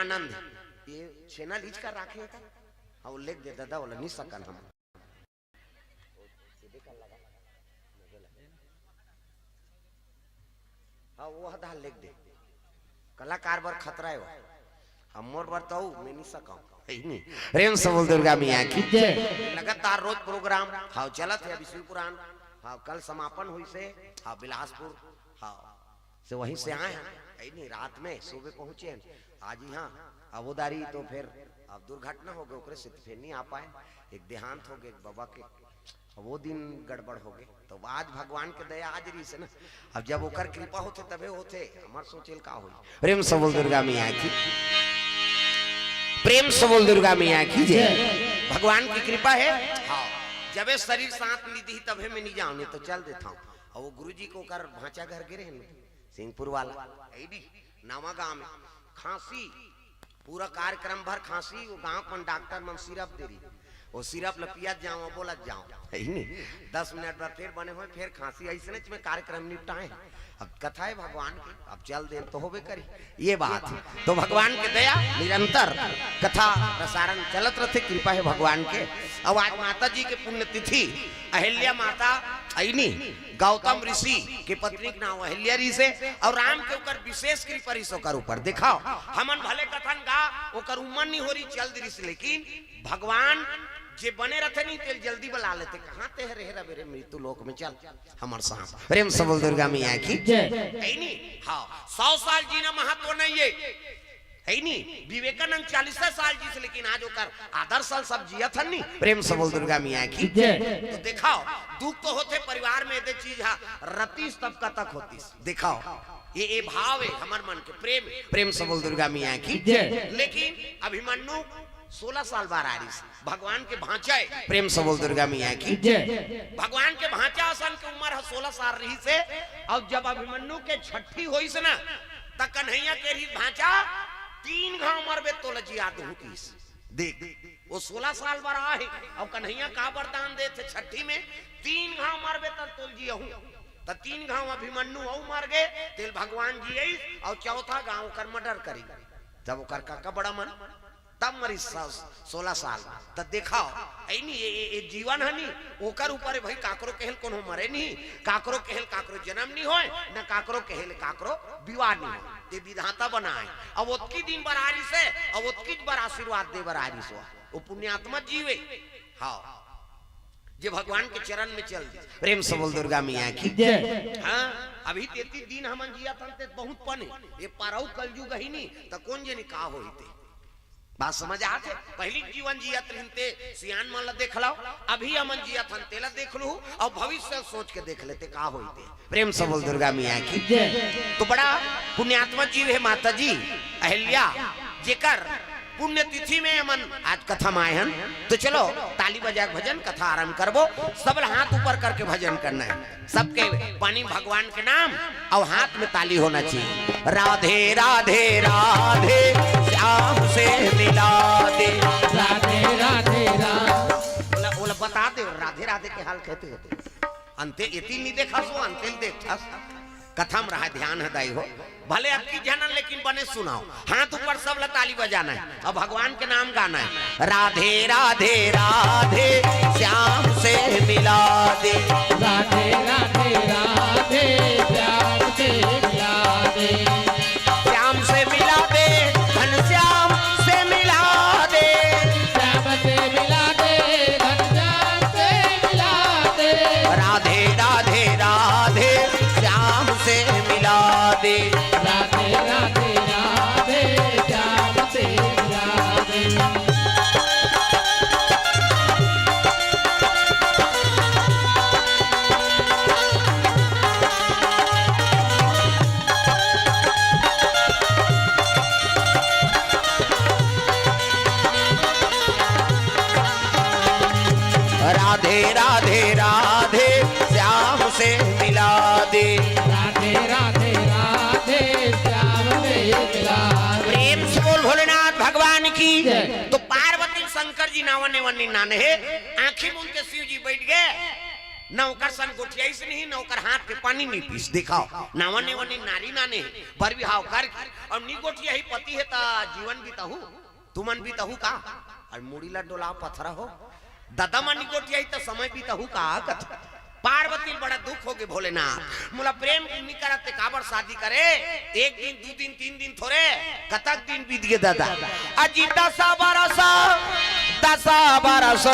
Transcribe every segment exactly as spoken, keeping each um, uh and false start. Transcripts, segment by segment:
आनंद, ये छेना लीच कर राखे का? हाँ, वो लिख दे दादा, बोला नहीं सकन हम। हाँ, वो हदा लिख दे। कलाकार बर खतरा है वो। हम मोर बर तो मैं नहीं सकाऊं। है नहीं। प्रेम से बोल दुर्गा मैया की। जय। लगातार रोज प्रोग्राम। हाँ, चलत है अभी शिव पुराण। हाँ, कल समापन हुई से। हाँ, बिलासपुर। हाँ, से वहीं से आए हैं। है नहीं, रात में सुबह पहुंचे हैं। आज यहाँ अबोदारी तो फिर अब दुर्घटना हो गई, ओकरे से तो फिर नहीं आ पाए। एक देहांत हो गए एक बाबा के, अब वो दिन गड़बड़ हो गए। तो आज भगवान के दया आज रही से ना। अब जब ओकर कृपा होथे तबे होथे, हमार सोचेल का होई। प्रेम से बोल दुर्गा मैया की। प्रेम से बोल दुर्गा मैया की जय। भगवान की कृपा है। हाँ, जबे शरीर साथ नहीं दी तबे मैं नहीं जाऊँ, नहीं तो चल देता हूँ। और वो गुरु जी को ओकर भांचा घर गिरे हैं सिंहपुर वाला, ऐडी नवा गांव में, खांसी, पूरा कार्यक्रम भर खांसी। वो गांव के मन डॉक्टर मन सिरप दे रही, वो सिरप ल पियत जाओ, बोलत जाओ, है नी? दस मिनट बाद फिर बने हुए, फिर खांसी। ऐसने में कार्यक्रम निपटाए। अब कथा है भगवान की, अब चल देन तो होबे करी। ये बात है। तो भगवान के दया निरंतर कथा प्रसारण चलत रहते, कृपा है भगवान के। अब आज माता जी के पुण्यतिथि, अहिल्या माता, ऐनी गौतम ऋषि के पत्नी के नाम अहिल्या ऋषि है, और राम के ऊपर विशेष कृपा ऋषि ओकर ऊपर। दिखाओ, हमन भले कथन गा, ओकर उम्र नहीं हो रही, चल दी ऋषि, लेकिन भगवान जे बने रहते नहीं, तेल जल्दी बुला लेते। कहाँ ते रहे रबे रे मृत्यु लोक में, चल हमर साथ। प्रेम से बोल दुर्गा मैया की जय। है नी? हाँ, सौ साल जीना महत्व नहीं है, है नी? विवेकानंद चालीस साल जीस, लेकिन आज ओकर आदर्श साल सब जियत हन नी। प्रेम से बोल दुर्गा मैया की जय। तो दिखाओ, दुख तो होथे परिवार में, यदि चीज हा रतीस तब कतक होतीस। दिखाओ, ये, ये भाव है हमर मन के, प्रेम, प्रेम से बोल दुर्गा मैया की जय। लेकिन अभिमन्यु सोलह साल बार आ रही से, भगवान के भांचा है। प्रेम से बोल दुर्गा मैया की जय। भगवान के भांचा असन के उम्र है सोलह साल रही से, और जब अभिमन्यु के छठी होई से ना, त कन्हैया के रही भांचा, "तीन घाव मरबे तोला जिया दूं" किस। देख, वो सोलह साल बर आहे, अउ कन्हैया का वरदान देथे छठी में, "तीन घाव मरबे तब तोल जियहूं।" त तीन घाव अभिमन्यु अउ मर गे, तेल भगवान जियइस, अउ चौथा घाव ओकर मर्डर करी। जब ओकर काका बड़ा मन, तब मरिस स-, सोलह साल। त देखाव, ऐ नी, ये, ये, ये जीवन हनी, ओकर ऊपर भाई काकरो केहेल कोनो मरे नहीं, काकरो केहेल काकरो जन्म नहीं होय, न काकरो केहेल काकरो विवाह नहीं होय। ते विधाता बनाए। अब ओतकी दिन बर आ रिस हे, अब ओतकीच बर आशीर्वाद दे बर आ रिस हे। वो पुण्यात्मा जीवे। हाँ। जे भगवान के चरण में चल दी। प्रेम से बोल दुर्गा मैया की। जय। हाँ, अभी तेती दिन हमन जिया थन ते बहुत पने। ये पारऊ कलयुग ही नहीं, त कौन जनी का होई ते। बात समझ आथे? पहली जीवन जियत रहिन ते सियान मन ला देख लो, अभी हमन जियत हन तेला देख लू, और भविष्य सोच के देख लेते का होई ते। प्रेम से बोल दुर्गा मैया की। जय। तो बड़ा पुण्यात्मा जीव है माता जी अहिल्या, जेकर पुण्यतिथि में हमन आज कथा में आए हन। तो चलो ताली बजा के भजन कथा आरंभ करबो। सब ला हाथ ऊपर करके भजन करना है। सबके पानी भगवान के नाम और हाथ में ताली होना चाहिए। राधे राधे राधे श्याम से मिला दे। राधे राधे राधे। ओला, ओला बता दे, राधे राधे के हाल कहते होते। अंते एती नहीं देखा सो, अंते देखा सो। कथा में रहा ध्यान है दाई हो। भले अतकी झन हन, लेकिन बने सुनाव। हाथ ऊपर, सब ला ताली बजाना है। अब भगवान के नाम गाना है। राधे राधे राधे श्याम से मिला दे। राधे राधे राधे श्याम से मिला दे। श्याम से मिला दे, घनश्याम से मिला दे। श्याम से मिला दे, घनश्याम से मिला दे। राधे राधे राधे श्याम से मिला दे। राधे राधे राधे श्याम से मिला दे। राधे राधे राधे श्याम से मिला दे। राधे राधे राधे श्याम से मिला दे। प्रेम से बोल भोलेनाथ भगवान की। जय। तो पार्वती शंकर जी नावन नेवन निन्नान है, आंखी मूंद के शिव जी बैठ गए। न ओकर सन गोठियाइस नहीं, न ओकर हाथ के पानी नहीं पीस। देखाव, नावा नेवा नी नारी नाने हे, बर बिहाव करके, अउ नी गोठियाही पति हे त जीवन बिताहू, तुमन बिताहू का? अउ मुड़ी ला डोलाव पथरा हो, ददा मन नी गोठियाही त समय बिताहू का कथे। पार्वती ल बड़ा दुख होगे, भोलेनाथ मोला प्रेम नी करत ते काबर शादी करे? एक दिन, दू दिन, तीन दिन थोरे, कतक दिन बीत गे ददा? अजी दस बरस, दस बरस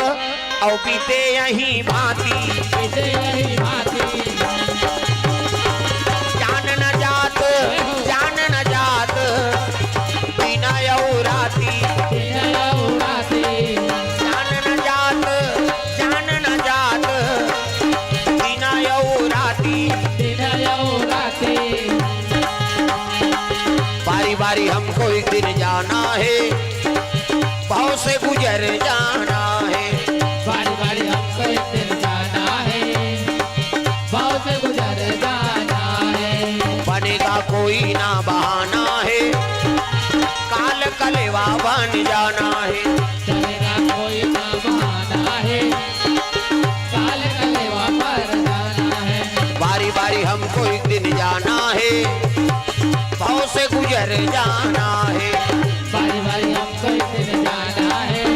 अउ बीते यही भांति। बीते यही भांति। जान न जात, जान न जात, दिन अउ राती। दिन अउ राती। जान न जात, जान न जात, दिन अउ राती। दिन अउ राती। बारी बारी हमको एक दिन जाना है, भव से गुजर जाना है। बारी बारी हमको एक दिन जाना है, भव से गुजर जाना है। बनेगा कोई ना बहाना है, काल कलेवा बन जाना है। बनेगा कोई ना बहाना है, काल कलेवा बन जाना है। बारी बारी हमको एक दिन जाना है, भव से गुजर जाना है। बारी बारी हमको एक दिन जाना है,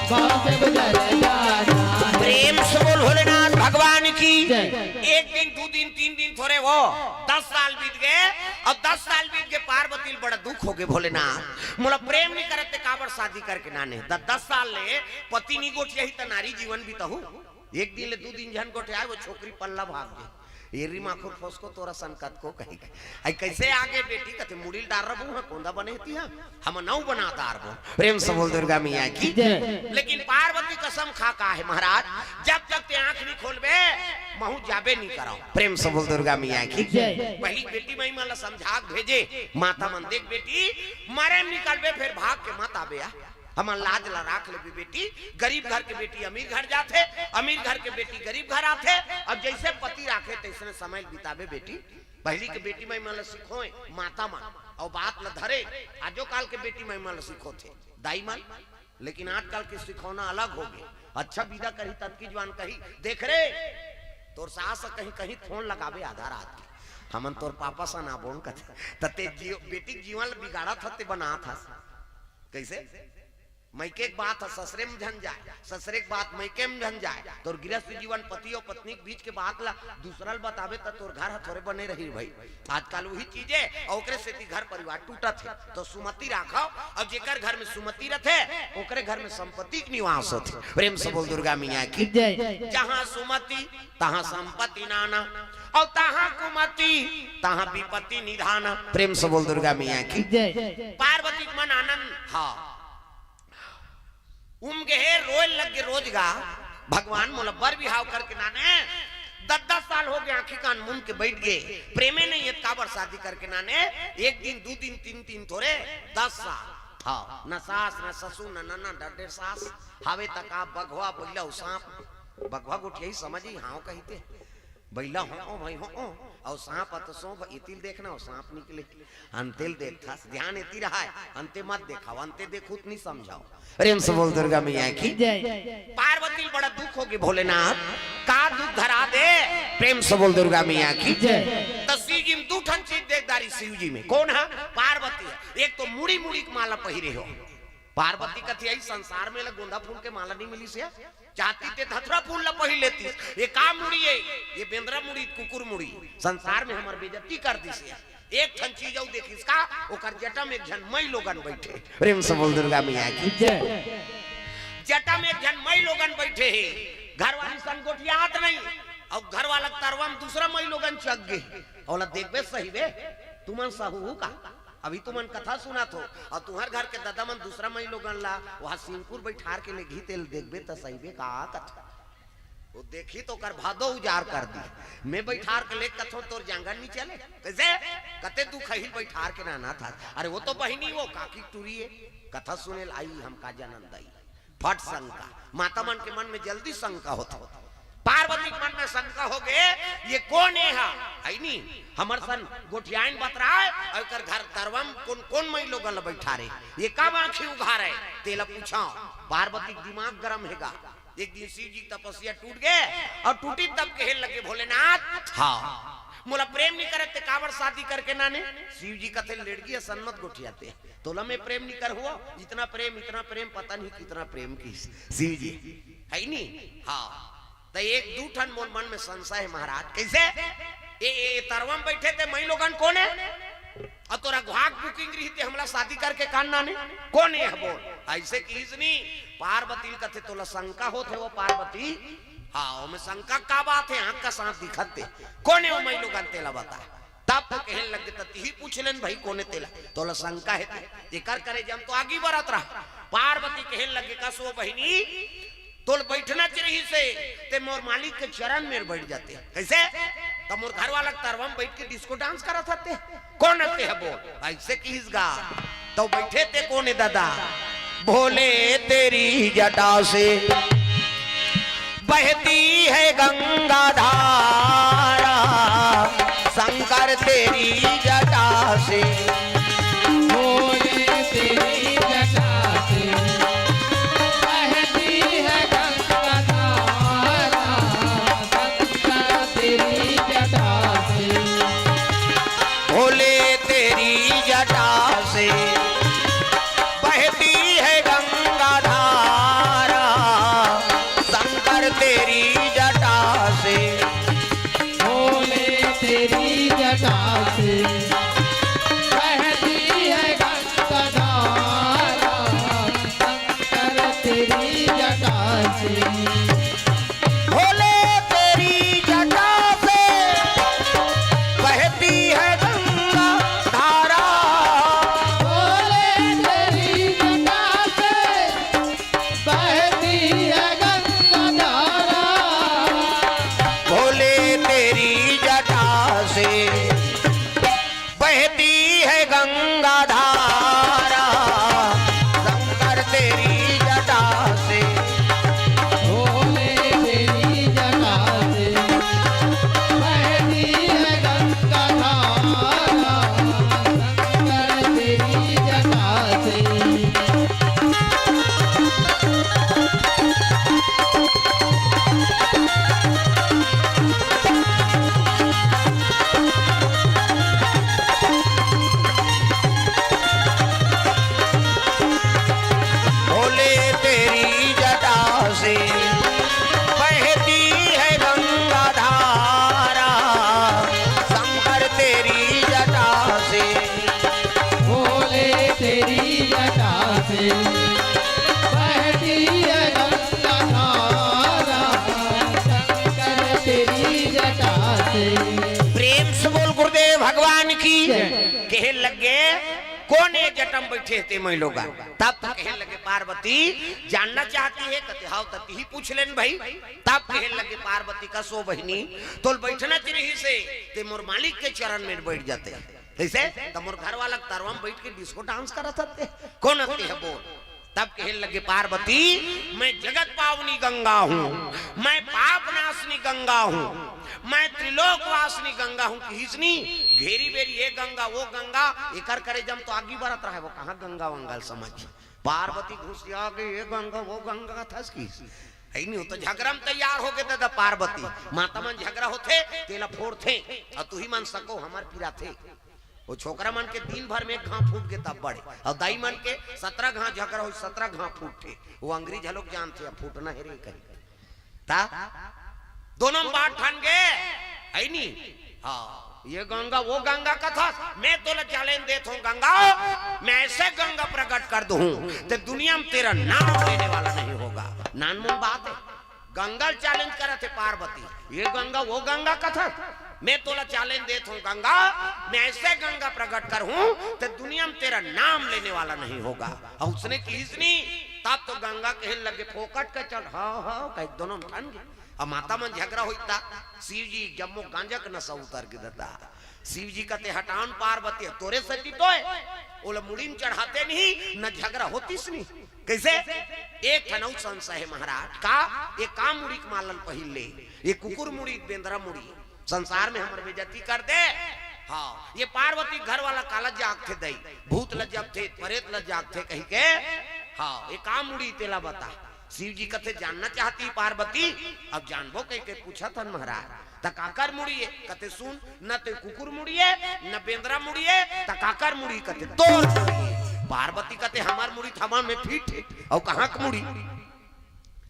भव से गुजर जाना है। प्रेम से बोल भोलेनाथ भगवान की। जय। एक दिन, दू दिन, तीन दिन थोरे हो, दस साल बीत गे। अउ दस साल बीत गे, पार्वती ल बड़ा दुख होगे, भोलेनाथ मोला प्रेम नी करत ते काबर शादी करके नाने? द-, दस साल ले पति नी गोठियाही त नारी जीवन बिताहू? एक दिन ले दू दिन झन गोठियाय, वो छोकरी पल्ला भाग गे। एरी माखुर फोसको तोरा सन कतको कही। आई कैसे आगे बेटी? कथे मुड़ी ल डार रबू हा, कोंदा बने हती हा, हम नौ बना डारबो। प्रेम से बोल दुर्गा मैया की। जय। लेकिन पार्वती कसम खा का हे महाराज, जब तक ते आंख नी खोलबे, महू जाबे नी करव। प्रेम से बोल दुर्गा मैया की। जय। पहली बेटी माई मन ला समझा के भेजे, माता मन देख बेटी, मरे निकलबे, फिर भाग के मत आबे आ। हमर लाज ला राख लेबे बेटी। गरीब घर के बेटी अमीर घर जाथे, अमीर घर के बेटी गरीब घर आथे। अब जइसे पति राखे तइसने समय बिताबे बेटी। पहिली के बेटी माई मन ला सिखोय माता मन, अउ बात ला धरे। आजो काल के बेटी माई मन ला सिखोथे दाई मन, लेकिन आजकल के सिखौना अलग होगे। अच्छा बिदा करही तब की जुवान कही, "देख रे, तोर सास कहीं कहीं फोन लगाबे आधा रात के, हमन तोर पापा सन आबोन," कथे। त ते जीव-, बेटी के जीवन ला बिगाड़त हस, ते बनात हस। कइसे? मइके के बात ह ससरे म झन जाय, ससरे के बात मइके म झन जाय। तोर गृहस्थ जीवन, पति अउ पत्नी के बीच के बात ला दूसरा ल बताबे त तोर घर ह थोरे बने रही भाई। आजकल उही चीज हे, अउ ओकरे सेती घर परिवार टूटत हे। त सुमति राखव, अउ जेकर घर में सुमति रथे, ओकरे घर में संपत्ति के निवास होथे। प्रेम से बोल दुर्गा मैया की। जय। जहाँ सुमति तहाँ संपत्ति नाना, अउ तहाँ कुमति तहाँ विपत्ति निधाना। प्रेम से बोल दुर्गा मैया की। जय। पार्वती के मन आनंद, हाँ, उम गे हे, रोय लग गे रोज गा, "भगवान मोला बर बिहाव करके नाने, दस दस साल होगे आंखी कान मुन के बइठ गे, प्रेमे नइ हे त काबर शादी करके नाने?" एक दिन, दू दिन, तीन दिन थोरे, दस साल। हाँ, न सास, न ससुर, न ननद, न डेढ़ सास, हावे त का बघवा, बइला अउ सांप। बघवा गोठियाही समझही, हाँ कहिथे। बइला हो, ओ भाई हो, ओ, अउ सांप अतसो भ-, एती ल देखना, अउ सांप निकले। अंते ल देखथस, ध्यान एती रहाय, अंते मत देखाव, अंते देखहू त नी समझव। प्रेम से बोल दुर्गा मैया की। जय। पार्वती ल बड़ा दुख होगे भोलेनाथ, का दुख धरा दे? प्रेम से बोल दुर्गा मैया की। जय। त शिव जी म दू ठन चीज देख डारिस शिव जी में। कोन ह? पार्वती ह। एक तो मुड़ी मुड़ी के माला पहिरे हो। पार्वती कथे, "अई संसार में ला गोंदा फूल के माला नी मिलिस हे, चाहती ते धतुरा फूल ला पहिर लेतिस। ये का मुड़ी हे? ये बेंदरा मुड़ी, कुकुर मुड़ी, संसार में हमर बेइज्जती कर दिस हे।" एक ठन चीज अउ देखिस का, ओकर जटा में एक झन मई लोगन बइठे। प्रेम से बोल दुर्गा मैया की। जय। जटा में एक झन मई लोगन बइठे हे, घरवाली सन गोठियात नहीं, अउ घरवाला के तरवा में दूसरा मई लोगन चघ गे। ओला देखबे सही बे, तुमन सहू का? अभी तुमन कथा सुनत हो, अउ तुंहर घर के ददा मन दूसरा मई लोगन ला वहाँ सिंकुर बइठार के लेगही, तेला देखबे त सही बे का कथा। वो देखही त ओकर भादो उजार कर दी। मैं बइठार के लेग कथों, तोर जांगर नी चले। कइसे? कते दुख अहिल बइठार के नानथस। अरे वो तो बहिनी, वो काकी टूरी हे, कथा सुने ल आई, हम का जानन दाई। फट शंका, माता मन के मन में जल्दी शंका होथे। पार्वती के मन में शंका होगे, ये कोन ए हा? अई नी, हमर सन गोठियाइन बतराय, अउ एकर घर तरवा म कोन कोन मई लोगन ल बइठारे, ये कब आंखी उघारे, तेला पूछव। पार्वती के दिमाग गरम हे गा। एक दिन शिव जी के तपस्या टूट गे अउ टूटी तब कहे लगे, "भोलेनाथ, हाँ, मोला प्रेम नहीं करत ते काबर शादी करके नाने?" शिव जी कथे, "लेड़गी असन मत गोठियाते, तोला मैं प्रेम नहीं कर हुआ, इतना प्रेम, इतना प्रेम, पता नहीं कितना प्रेम की।" शिव जी है नी। हाँ, त एक दू ठन मोर मन में संशय है महाराज। कैसे? ए, ए, ए तरवा में बैठे ते मई लोगन कोन है? अउ तोर अघवा के booking रही ते हमला शादी करके कान नाने? कोन है बोल? ऐसे किहिस नी। पार्वती ल कथे, "तोला शंका होत हे वो पार्वती?" "हाँ, ओमे शंका का बात है? आँख का साथ दिखत ते। कोन है वो मई लोगन, तेला बता।" तब तो कहे लगे, "त तिही पूछ लेन भाई, कोन है तेला? तोला शंका है ते?" एकर करे जम तो आगी बरत रहा। पार्वती कहे लगे, "कस वो बहिनी, तोल बैठना चाहिए से, ते मोर मालिक के चरण में बैठ जाते।" कैसे? त मोर घर वाला के तरवा में बैठ के disco dance करत हते। कोन हते है बोल? ऐसे किहिस गा। तो बैठे ते कोन है दादा? "भोले तेरी जटा से बहती है गंगा धारा, शंकर तेरी जटा से।" भोले तेरी जटा से बहती है गंगा धारा, शंकर तेरी जटा से। भोले तेरी जटा से बहती है गंगा धारा, शंकर तेरी जटा से। भोले तेरी जटा से बहती है गंगा धारा, शंकर तेरी जटा से। भोले तेरी जटा से बहती है गंगा धारा। भोले तेरी जटा से बहती है गंगा धारा। भोले तेरी जटा से बहती है गंगा धारा, शंकर तेरी जटा से। भोले तेरी जटा से बहती है गंगा धारा, शंकर तेरी जटा से। भोले तेरी जटा से बहती है गंगा धारा, शंकर तेरी जटा से। भोले तेरी जटा से बहती है गंगा धारा, शंकर तेरी जटा से। प्रेम से बोल गुरुदेव भगवान की। जय। कहे लगे, "कोन ए जटा में बैठे हे ते मई लोगन?" तब तो कहे लगे पार्वती, "जानना चाहती है?" कथे, "हव, त तिही पूछ लेन भाई।" तब कहे लगे पार्वती, "कस वो बहिनी, तोल बैठना चाहिए से, ते मोर मालिक के चरण में बैठ जाते।" कैसे? त मोर घर वाला के तरवा में बैठ के disco dance करत हते। कोन हते है बोल? तब कहे लगे पार्वती, "मैं जगत पावनी गंगा हूँ, मैं पाप नाशनी गंगा हूँ, मैं त्रिलोक वासनी गंगा हूँ।" किहिस नी, घेरी बेरी ये गंगा, वो गंगा, एकर करे जम तो आगी बरत रहा है, वो कहाँ गंगा वंगा ल समझ। पार्वती घुसिया गे, "ये गंगा, वो गंगा" कथस किहिस। है नी, वो तो झगड़ा में तैयार हो गे दादा पार्वती। माता मन झगड़ा होथे, तेला फोड़थे, अउ तुही मन सको, हमर पिराथे। वो छोकरा मन के दिन भर में एक घाव फूट गे तब बड़े, अउ दाई मन के सतरा घाव झगड़ा होही, सतरा घाव फूटथे। वो अंग्रेज लोग जानथे, अब फूटना हे रे कही। ता दोनों में बात ठान गे, है नी? हाँ, ये गंगा, वो गंगा कथस, मैं तोला challenge देत हूँ गंगा, मैं ऐसे गंगा प्रकट कर दूँ, ते दुनिया में तेरा नाम लेने वाला नहीं होगा। नानमुन बात है। गंगा ल challenge करत हे पार्वती, "ये गंगा, वो गंगा कथस, मैं तोला challenge देत हूँ गंगा, मैं ऐसे गंगा प्रकट करहूँ, ते दुनिया में तेरा नाम लेने वाला नहीं होगा।" अउ उसने किहिस नी, तब तो गंगा कहे लगे, "फोकट के चल, हाँ, हाँ," कहि दोनों ठन गे। अउ माता मन झगड़ा होइस ता, शिव जी जम्मो गांजा के नशा उतर गे दादा। शिव जी कथे, "हटान पार्वती, तोरे सेती तो हे, ओला मुड़ी में चढ़ाते नहीं, न झगड़ा होतिस नी।" कैसे? एक ठन अउ संशय हे महाराज, का ये का मुड़ी के माला ल पहिर ले, ये कुकुर मुड़ी, बेंदरा मुड़ी, संसार में हमर बेइज्जती कर दे। हाँ, ये पार्वती घर वाला काला जागथे दई, भूत ल जपथे, परेत ल जागथे कहि के। हाँ, ये का मुड़ी तेला बता। शिव जी कथे, "जानना चाहती पार्वती?" "अब जानबो कहिके पूछत हन महाराज।" "त काकर मुड़ी ए?" कथे, "सुन, न ते कुकुर मुड़ी ए, न बेंदरा मुड़ी ए, त काकर मुड़ी?" कथे, "तोर मुड़ी ए।" पार्वती कथे, "हमर मुड़ी त हवा में फिट हे, अउ कहाँ के मुड़ी?"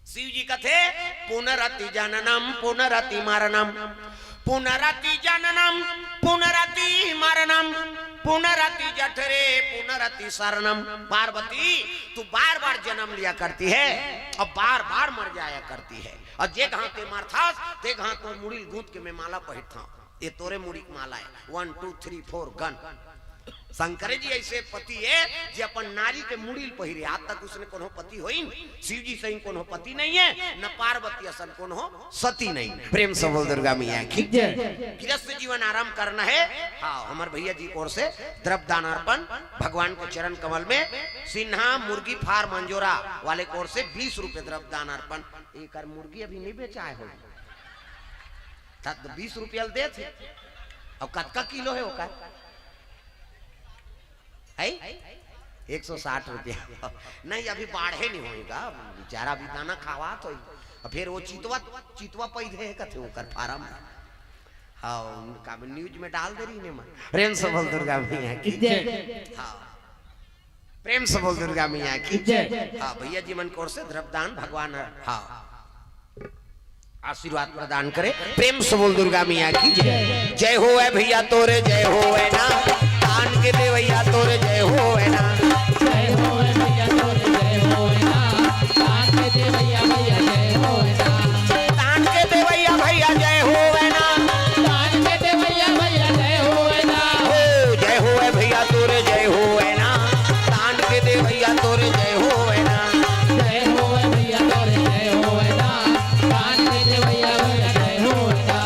शिव जी कथे, "पुनरपि जननम पुनरपि मरणम, पुनरपि जननम पुनरपि मरणम, पुनरपि जठरे पुनरपि शरणम।" पार्वती, तू बार बार जन्म लिया करती है और बार बार मर जाया करती है, और जे घाव ते मरथस ते घाव तोर मुड़ी ल गूंथ के मैं माला पहिरथंव। ये तोरे मुड़ी के माला है। One, two, three, four, gun। Shankar ji ऐसे पति है जे अपन नारी के मुड़ी ल पहिरे। आज तक उसने कोनो पति होइन? शिव जी सही कोनो पति नहीं है, न पार्वती असन कोनो सती नहीं। प्रेम से बोल दुर्गा मैया की। जय। गृहस्थ जीवन आरंभ करना है। हाँ, हमर भैया जी की ओर से द्रव्य दान अर्पण भगवान के चरण कमल में। सिन्हा मुर्गी फार्म अंजोरा वाले की ओर से बीस रुपए द्रव्य दान अर्पण। एकर मुर्गी अभी नहीं बेचाए हो, त बीस रुपया ल देत हे। अब कतका किलो है ओकर? है एक सौ साठ रुपया। नहीं, अभी बाढ़े नहीं होएगा, बेचारा अभी दाना खावात होई। अब फिर वो चितवा, चितवा पैदे है कथे ओकर फार्म। हाँ, उनका भी न्यूज में डाल दे रही ने मन। प्रेम से बोल दुर्गा मैया की। जय। हाँ, प्रेम से बोल दुर्गा मैया की। जय। हाँ, भैया जी मन की ओर से द्रव्य दान भगवान, हाँ, आशीर्वाद प्रदान करे। प्रेम से बोल दुर्गा मैया की जय। जय होवे भैया तोरे जय होवे ना, दान के देवैया तोरे जय होवे ना। जय होवे भैया तोरे जय होवे ना, दान के देवैया भैया जय होवे ना। दान के देवैया भैया जय होवे ना। दान के देवैया भैया जय होवे ना। हो जय होवे भैया तोरे जय होवे ना, दान के देवैया तोरे जय होवे ना। जय होवे भैया तोरे जय होवे ना, दान के देवैया भैया जय होवे ना।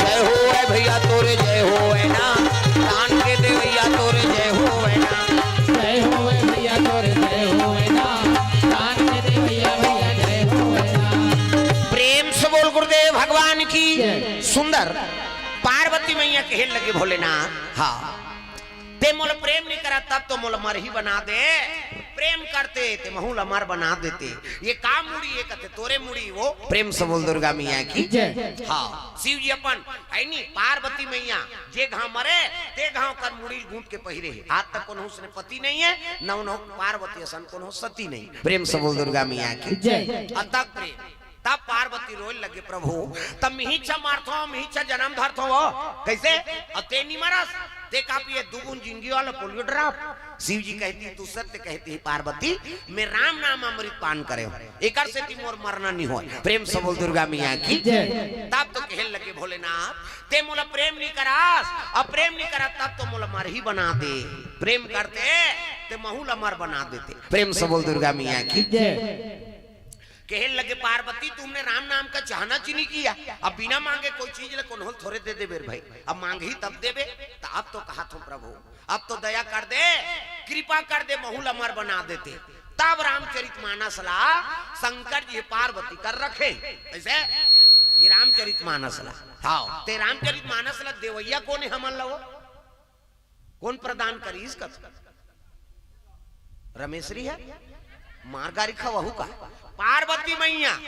जय होवे भैया तोरे जय होवे ना, दान के देवैया तोरे जय होवे ना। जय होवे भैया तोरे जय होवे ना, दान के देवैया भैया जय होवे ना। प्रेम से बोल गुरुदेव भगवान की। जय। सुंदर। पार्वती मैया कहे लगे भोलेनाथ, हाँ, ते मोला प्रेम नहीं करा तब तो मोला मरही बना दे, प्रेम करते ते महू ल अमर बना देते। ये का मुड़ी ए कथे, तोरे मुड़ी वो। प्रेम से बोल दुर्गा मैया की। जय। हाँ, शिव जी अपन है नी, पार्वती मैया जे घाव मरे ते घाव कर मुड़ी ल गूंथ के पहिरे हे। आज तक कोनो उसने पति नहीं है, न उन्हों पार्वती असन कोनो सती नहीं। प्रेम से बोल दुर्गा मैया की। जय। अतक प्रेम। तब पार्वती रोए लगे, "प्रभु, तब मिही इच्छा मारथो, मिही इच्छा जन्म धरथो वो। कैसे? और ते नहीं मरस, ते का पिए दू बूंद जिंदगी वाला पोलियो ड्रॉप।" शिव जी कहती, "तू सत्य कहती है पार्वती, मैं राम नाम अमृत पान करे हूँ, एकर सेती मोर मरना नहीं होय।" प्रेम से बोल दुर्गा मैया की। जय। तब तो कहे लगे भोलेनाथ, "ते मोला प्रेम नहीं करास, और प्रेम नहीं करा तब तो मोला मरही बना दे, प्रेम करते ते महू ल अमर बना देते।" प्रेम से बोल दुर्गा मैया की। जय। कहे लगे, "पार्वती, तुमने राम नाम का चाहना चीनी किया, अब बिना मांगे कोई चीज ले कोनो ल थोरे दे देबे रे भाई, अब मांगही तब देबे।" त अब तो कहा थो, "प्रभु, अब तो दया कर दे, कृपा कर दे, महू ल अमर बना देते।" तब रामचरित मानस ला शंकर जी पार्वती कर रखे। ऐसे ये रामचरित मानस ला, हाँ, ते रामचरित मानस ला देवैया कोन हे हमन ला वो? कोन प्रदान करिस कस? रमेशरी हे? मार गारी खवहू का? पार्वती मैया।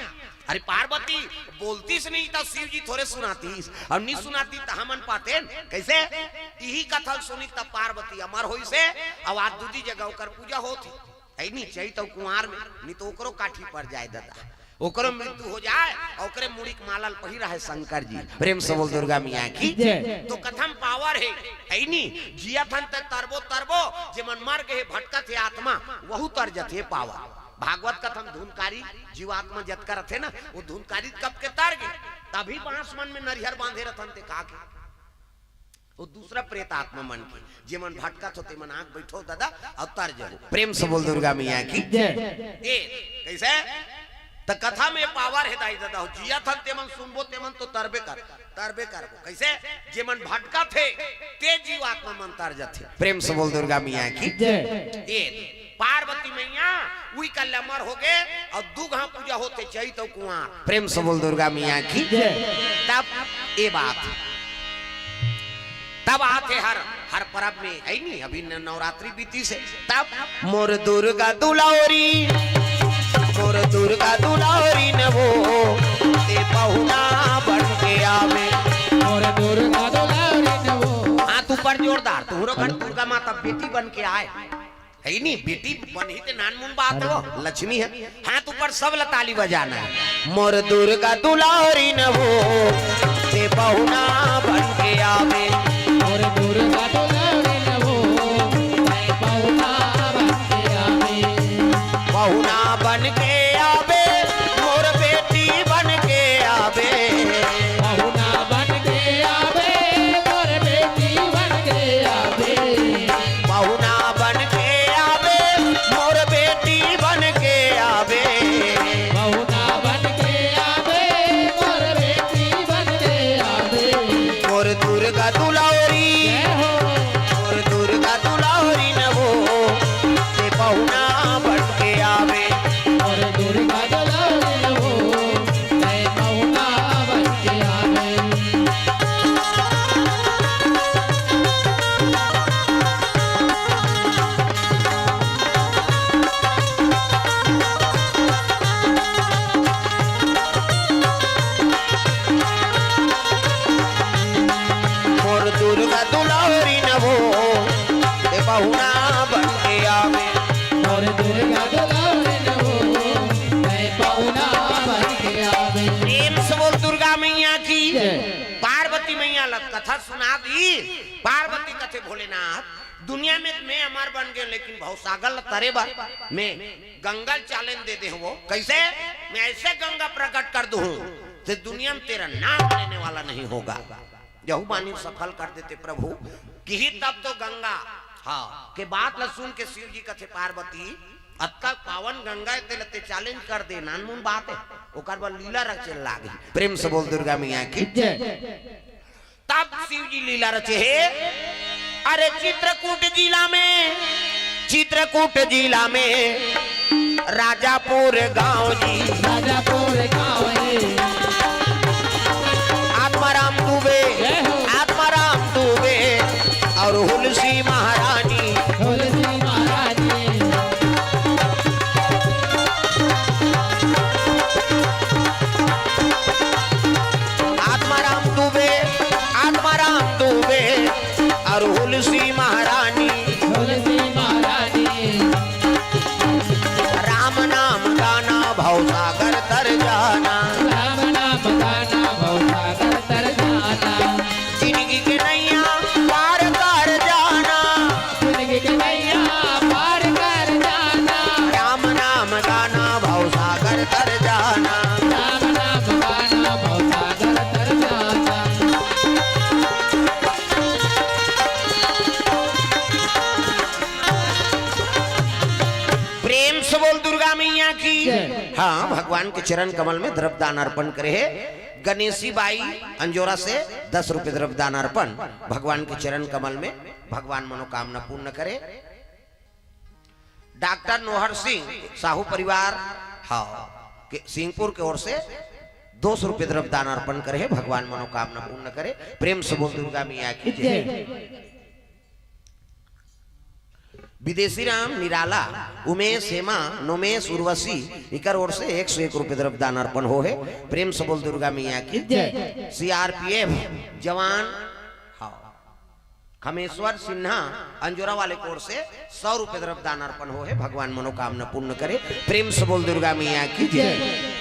अरे पार्वती बोलतीस नहीं त शिव जी थोरे सुनातीस, और नहीं सुनाती त हमन पातेन कैसे? इही कथा ल सुनी तब पार्वती अमर होइस हे, अउ आज दूदी जगह ओकर पूजा होत हे। ऐ नहीं चाहिए तो कुंवार में, नहीं तो ओकरो काठी पड़ जाए दादा। ओकरो मृत्यु हो जाए, अउ ओकरे मुड़ी के माला ल पहिरा हे शंकर जी। प्रेम से बोल दुर्गा मैया की। जय। तो कथा म पावर हे, है नी? जियत हन ते तरबो तरबो, जे मन मर गे हे, भटकत हे आत्मा, वहू तर जथे, पावर। भागवत कथा म धुनकारी जीवात्मा जतका रथे ना, वो धुनकारी कब के तर गे, तभी बांस मन में नरिहर बांधे रथन ते का के। वो दूसरा प्रेत आत्मा मन के, जे मन भटकत हो, ते मन आंख बैठो दादा, अउ तर जहो। प्रेम से बोल दुर्गा मैया की। जय। ए, कैसे? त कथा में पावर हे दाई दादा हो, जियत हन ते मन सुनबो, ते मन तो तरबे कर, तरबे करबो। कैसे? जे मन भटकत हे, ते जीवात्मा मन तर जथे। प्रेम से बोल दुर्गा मैया की। जय। ए, पार्वती मैया उही कल्ले अमर होगे, अउ दू घांव पूजा होथे, चैत अउ कुंवार। प्रेम से बोल दुर्गा मैया की। जय। तब ए बात, तब आथे हर, हर परब में, हे नी, अभी न-, नवरात्रि बीतिस हे, तब मोर दुर्गा दुलारी, मोर दुर्गा दुलारी न वो, ते पहुना बन के आवे। मोर दुर्गा दुलारी न वो। हाथ ऊपर जोरदार, तुहरो घर दुर्गा माता बेटी बन के आए। हे नी, बेटी बनही ते नानमुन बात हो, लक्ष्मी हे। हाथ ऊपर, सब ला ताली बजाना हे। मोर दुर्गा दुलारी न वो, ते पहुना बन के आवे। मोर दुर्गा दुलारी न वो, ते पहुना बन के आवे। पहुना बन के आवे, मोर बेटी बन के आवे। पहुना बन के आवे, मोर बेटी बन के आवे। पहुना बन के आवे, मोर बेटी बन के आवे। पहुना बन के आवे, मोर बेटी बन के आवे। मोर दुर्गा दुलारी, जय हो। मोर दुर्गा दुलारी न वो, ते पहुना बन के आवे। मोर दुर्गा दुलारी न वो, ते पहुना बन के आवे। मोर दुर्गा दुलारी न वो, ते पहुना बन के आवे। मोर दुर्गा दुलारी न वो, ते पहुना बन के आवे। प्रेम से बोल दुर्गा मैया की। जय। पार्वती मैया ला कथा सुना दी। पार्वती कथे, भोलेनाथ, दुनिया में मैं अमर बन गेंव, लेकिन भवसागर ला तरे बर मैं गंगा ल challenge दे दे हंव। कइसे? मैं अइसे गंगा प्रकट कर दूहूं, ते दुनिया में तेरा नाम लेने वाला नहीं होगा। यहू बानी सफल कर देते प्रभु। किही तब तो गंगा, हाँ, के बात ला सुन के शिव जी कथे, पार्वती, अतका पावन गंगा हे, तेला ते challenge कर दे, नानमुन बात हे, ओकर बर लीला रचे लागही। प्रेम से बोल दुर्गा मैया की। जय। तब शिव जी लीला रचे हे। अरे चित्रकूट जिला में, चित्रकूट जिला में राजापुर गांव जी। राजापुर गांव जी। आत्माराम दुबे, जय हो। आत्माराम दुबे अउ हुलसी महारानी। हुलसी महारानी। आत्माराम दुबे, आत्माराम दुबे अउ हुलसी महारानी। हुलसी महारानी। राम नाम गाना भवसागर तर जाना। राम नाम गाना भवसागर तर जाना। जिनगी के नैया पार कर जाना। जिनगी के नैया पार कर जाना। राम नाम गाना भवसागर तर जाना। राम नाम गाना भवसागर तर जाना। प्रेम से बोल दुर्गा मैया की। जय। हाँ, भगवान के चरण कमल में द्रव्य दान अर्पण करे हे गणेशी बाई अंजोरा से दस रुपये द्रव्य दान अर्पण। भगवान के चरण कमल में भगवान मनोकामना पूर्ण करे। डॉक्टर नोहर सिंह साहू परिवार, हाँ, के सिंहपुर के ओर से दो सौ रुपये द्रव्य दान अर्पण करे हे, भगवान मनोकामना पूर्ण करे। प्रेम से बोल दुर्गा मैया की जय। जय। विदेशी राम निराला, उमेश हेमा, नोमेश उर्वशी, इकर ओर से एक सौ एक रुपये द्रव्य दान अर्पण हो हे। प्रेम से बोल दुर्गा मैया की। जय। सीआरपीएफ जवान, हाँ, खमेश्वर सिन्हा अंजोरा वाले की ओर से सौ रुपये द्रव्य दान अर्पण हो हे। भगवान मनोकामना पूर्ण करे। प्रेम से बोल दुर्गा मैया की जय। जय।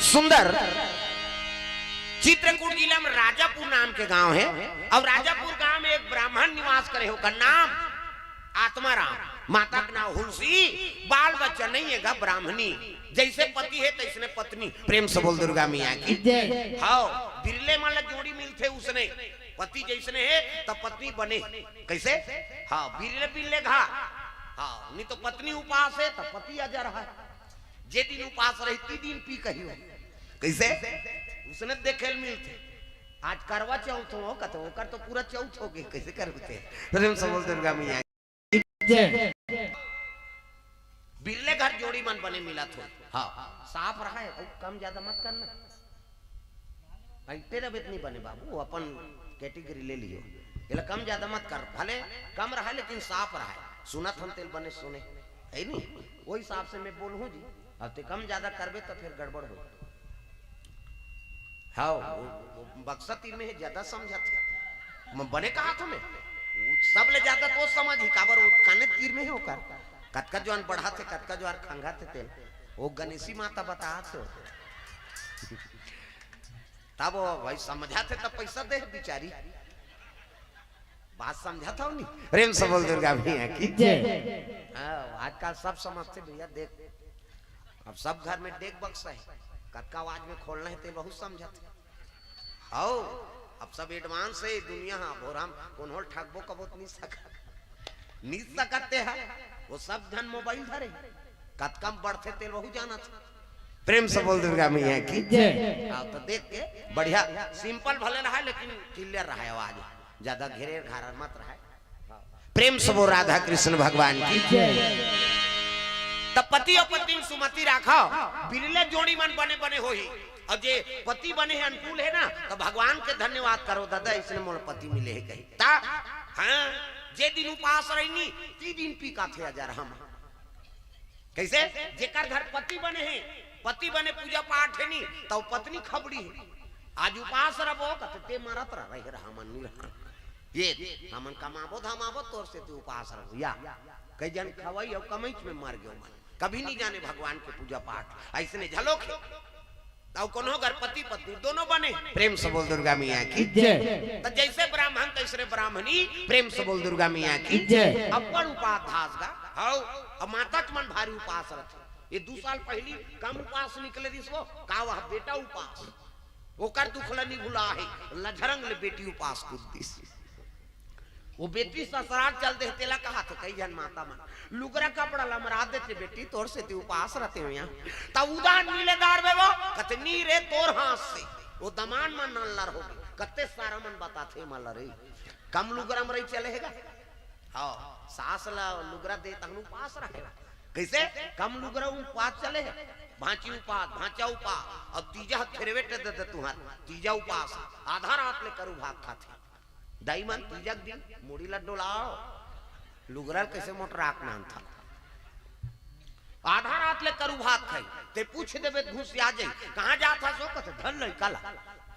सुंदर चित्रकूट जिला में राजापुर नाम के गांव हे, अउ राजापुर गांव में एक ब्राह्मण निवास करे हे, ओकर नाम आत्माराम, माता के नाम हुलसी, बाल बच्चा नहीं हे गा, ब्राह्मणी, जइसे पति हे तइसने पत्नी। प्रेम से बोल दुर्गा मैया की। जय। हाँ, बिरले मन ला जोड़ी मिलथे उसने, पति जइसने हे त पत्नी बने। कइसे? हाँ, बिरले बिरले घा, हाँ, नहीं तो पत्नी उपास हे त पति अजर हे। जे दिन उपास रही, ती दिन पी कहियो। कइसे? उसने देखे ल मिलथे। आज करवा चौथ हो, कथे, ओकर तो पूरा चौथ होगे, कइसे करबे ते? प्रेम से बोल दुर्गा मैया। जय। बिरले घर जोड़ी मन बने मिलत हो। हाँ, साफ रहे, अउ कम ज्यादा मत करना। अइते रबे त नहीं बने बाबू, अपन कैटेगरी ले लियो। एला कम ज्यादा मत कर, भले कम रहे लेकिन साफ रहे। सुनत हन तेल बने सुने, है नी? वही हिसाब से मैं बोलहूँ जी। अब ते कम ज्यादा करबे त फिर गड़बड़ हो। हाँ, वो, वो बक्सा तीर में है, ज्यादा समझत है। मैं बने कहा था मैं, वो सब ले ज्यादा तो समझ ही काबर वो काने तीर में है ओकर। कतका जवान बढ़ा थे, कतका जवान खंगा थे तेल। वो गणेशी माता बता थे। तब वो भाई समझा थे तब पैसा दे बिचारी। बात समझा था नहीं? प्रेम से बोल दुर्गा मैया की। जय। हाँ, आजकल सब समझते भैया, देख, अब सब घर में डेग बक्सा है, कतका आवाज में खोलना है ते बहुत समझत है। हाओ, अब सब एडवांस है दुनिया। हाँ, भोराम कोनो ल ठगबो कबो त नहीं सकत, नहीं सकत ते है। वो सब झन मोबाइल धरे, कतका म बढ़थे तेल वहू जानत है। प्रेम से बोल दुर्गा मैया की। जय। हाँ, तो देख के बढ़िया सिंपल भले रहा लेकिन क्लियर रहा आवाज, ज्यादा घेरे घारा मत रहा। प्रेम से बोल राधा कृष्ण भगवान की। जय। त पति अउ पत्नी म सुमति राखव, बिरले जोड़ी मन बने बने होही। अउ जे पति बने हे, अनुकूल हे ना, त भगवान के धन्यवाद करो, दादा, इसने मोला पति मिले हे कही। त हाँ, जे दिन उपास रही नी, ती दिन पी का थे अजर हम। कैसे? जेकर घर पति बने हे, पति बने पूजा पाठ हे नी, त पत्नी खबड़ी हे। आज उपास रहो, कथे ते मरत रह, रहे रहा, मन नहीं रहा। ये हमन कमाबो धमाबो, तोर से ते उपास रहो। या कई जन खवाई अउ कमईच में मर गयो मन। कभी नहीं जाने भगवान के पूजा पाठ ऐसने झलोक हे। अउ कोनो घर पति पत्नी दोनों बने, प्रेम से बोल दुर्गा मैया की। जय। त जैसे ब्राह्मण तैसरे ब्राह्मणी, प्रेम से बोल दुर्गा मैया की। जय। अब्बड़ उपास धास गा, हौ, अब माता के मन भारी उपास रथे। ये दू साल पहली कम उपास निकले रिस वो, का वह बेटा उपास, ओकर दुख ल नी भुला हे, लझरंग ले बेटी उपास कूद दिस। वो बेटी ससुराल चल दे, तेला कहा थे कई झन माता मन, लुगरा कपड़ा ल मरा देते बेटी, तोर से ते उपास रहते हो यहाँ। तब उदान नीले दार बे वो, कथे नी रे तोर हाथ से। वो दमान मन नल्लर हो गए, कते सारा मन बताथे मला रे। कम लुगरा म रही चले हेगा। हाँ, सास ला लुगरा दे तहन उपास रहेगा। कैसे? कम लुगरा उपास चले हे। भांची उपास, भांचा उपास, अब तीजा ह थेरवेट दे दे तुहार, तीजा उपास, आधा रात ले करू भात खाथे। दाई मन तीजक दिन मुड़ी ला डोलाओ, लुगरा कैसे मोटराक नान था। आधा रात ले करू भात खाई, ते पूछ देबे त घुसिया जाई, "कहाँ जात हस?" कथे, "धन लइका ला,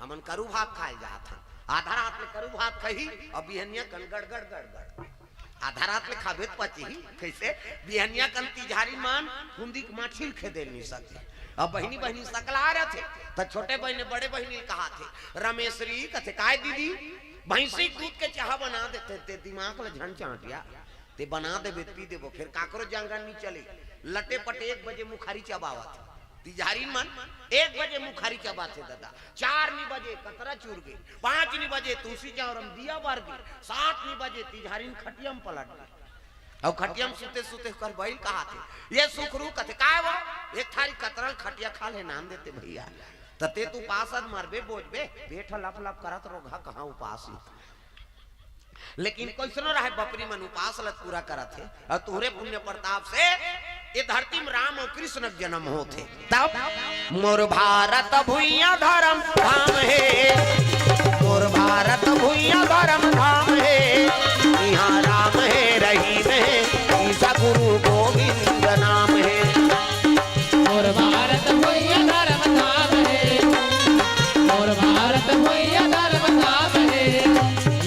हमन करू भात खाए जात हन।" आधा रात ले करू भात खाही, अब बिहनिया कन गड़गड़ गड़गड़। आधा रात ले खाबे त पचही, कैसे? बिहनिया कन तिजहारी मन फुंदी के माछी ल खेदे नहीं सके। अब बहिनी बहिनी सकला रहथे, त छोटे बहिनी बड़े बहिनी ल कहाथे, "रमेश्वरी," कथे, "काय दीदी?" "भैंसी के दूध के चाहा बना देते, ते दिमाग ल झन चांटिया।" ते बना देबे, पी देबो, फिर काकरो जांगर नी चले। लटे पटे एक बजे मुखारी चबावत हे। तिजहारी मन एक बजे मुखारी चबाथे दादा। चार नी बजे कतरा चूर गे, पाँच नी बजे तुलसी चौरम दिया बर गे, सात नी बजे तिजहारी खटिया म पलट गे। अउ खटिया म सुते सुते कर बैल कहाथे, "ये सुखरू," कथे, "काय वो?" "एक थारी कतरल खटिया खा ले नान देते भैया।" त ते तू पासद मरबे बोझबे, पेट ह लप लप करत रोगहा कहाँ उपास ही। लेकिन कैसनो रहे, बपरी मन उपास ल पूरा करत हे, अउ तुहरे पुण्य प्रताप से ये धरती में राम अउ कृष्ण के जन्म होत हे। तब मोर भारत भुइयां धर्म धाम हे, मोर भारत भुइयां धर्म धाम हे, इहाँ राम हे रहीम हे, ईसा गुरु गोविंद नाम हे। मोर भारत भुइयां धर्म धाम हे, मोर भारत भुइयां धर्म धाम हे,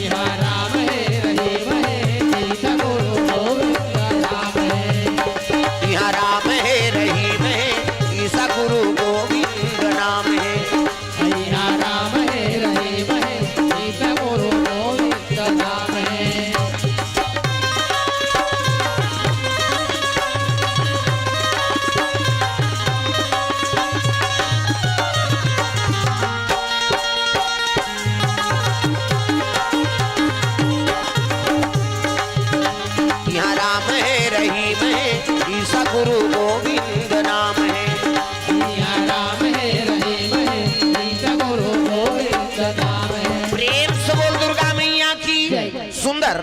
इहाँ राम हे रहीम हे, ईसा गुरु गोविंद नाम हे। इहाँ राम हे रहीम हे, ईसा गुरु गोविंद नाम हे। इहाँ राम हे रहीम हे, ईसा गुरु गोविंद नाम हे। इहाँ राम हे रहीम हे, ईसा गुरु गोविंद नाम हे। इहाँ राम हे रहीम हे, ईसा गुरु गोविंद नाम हे। प्रेम से बोल दुर्गा मैया की। जय। सुंदर।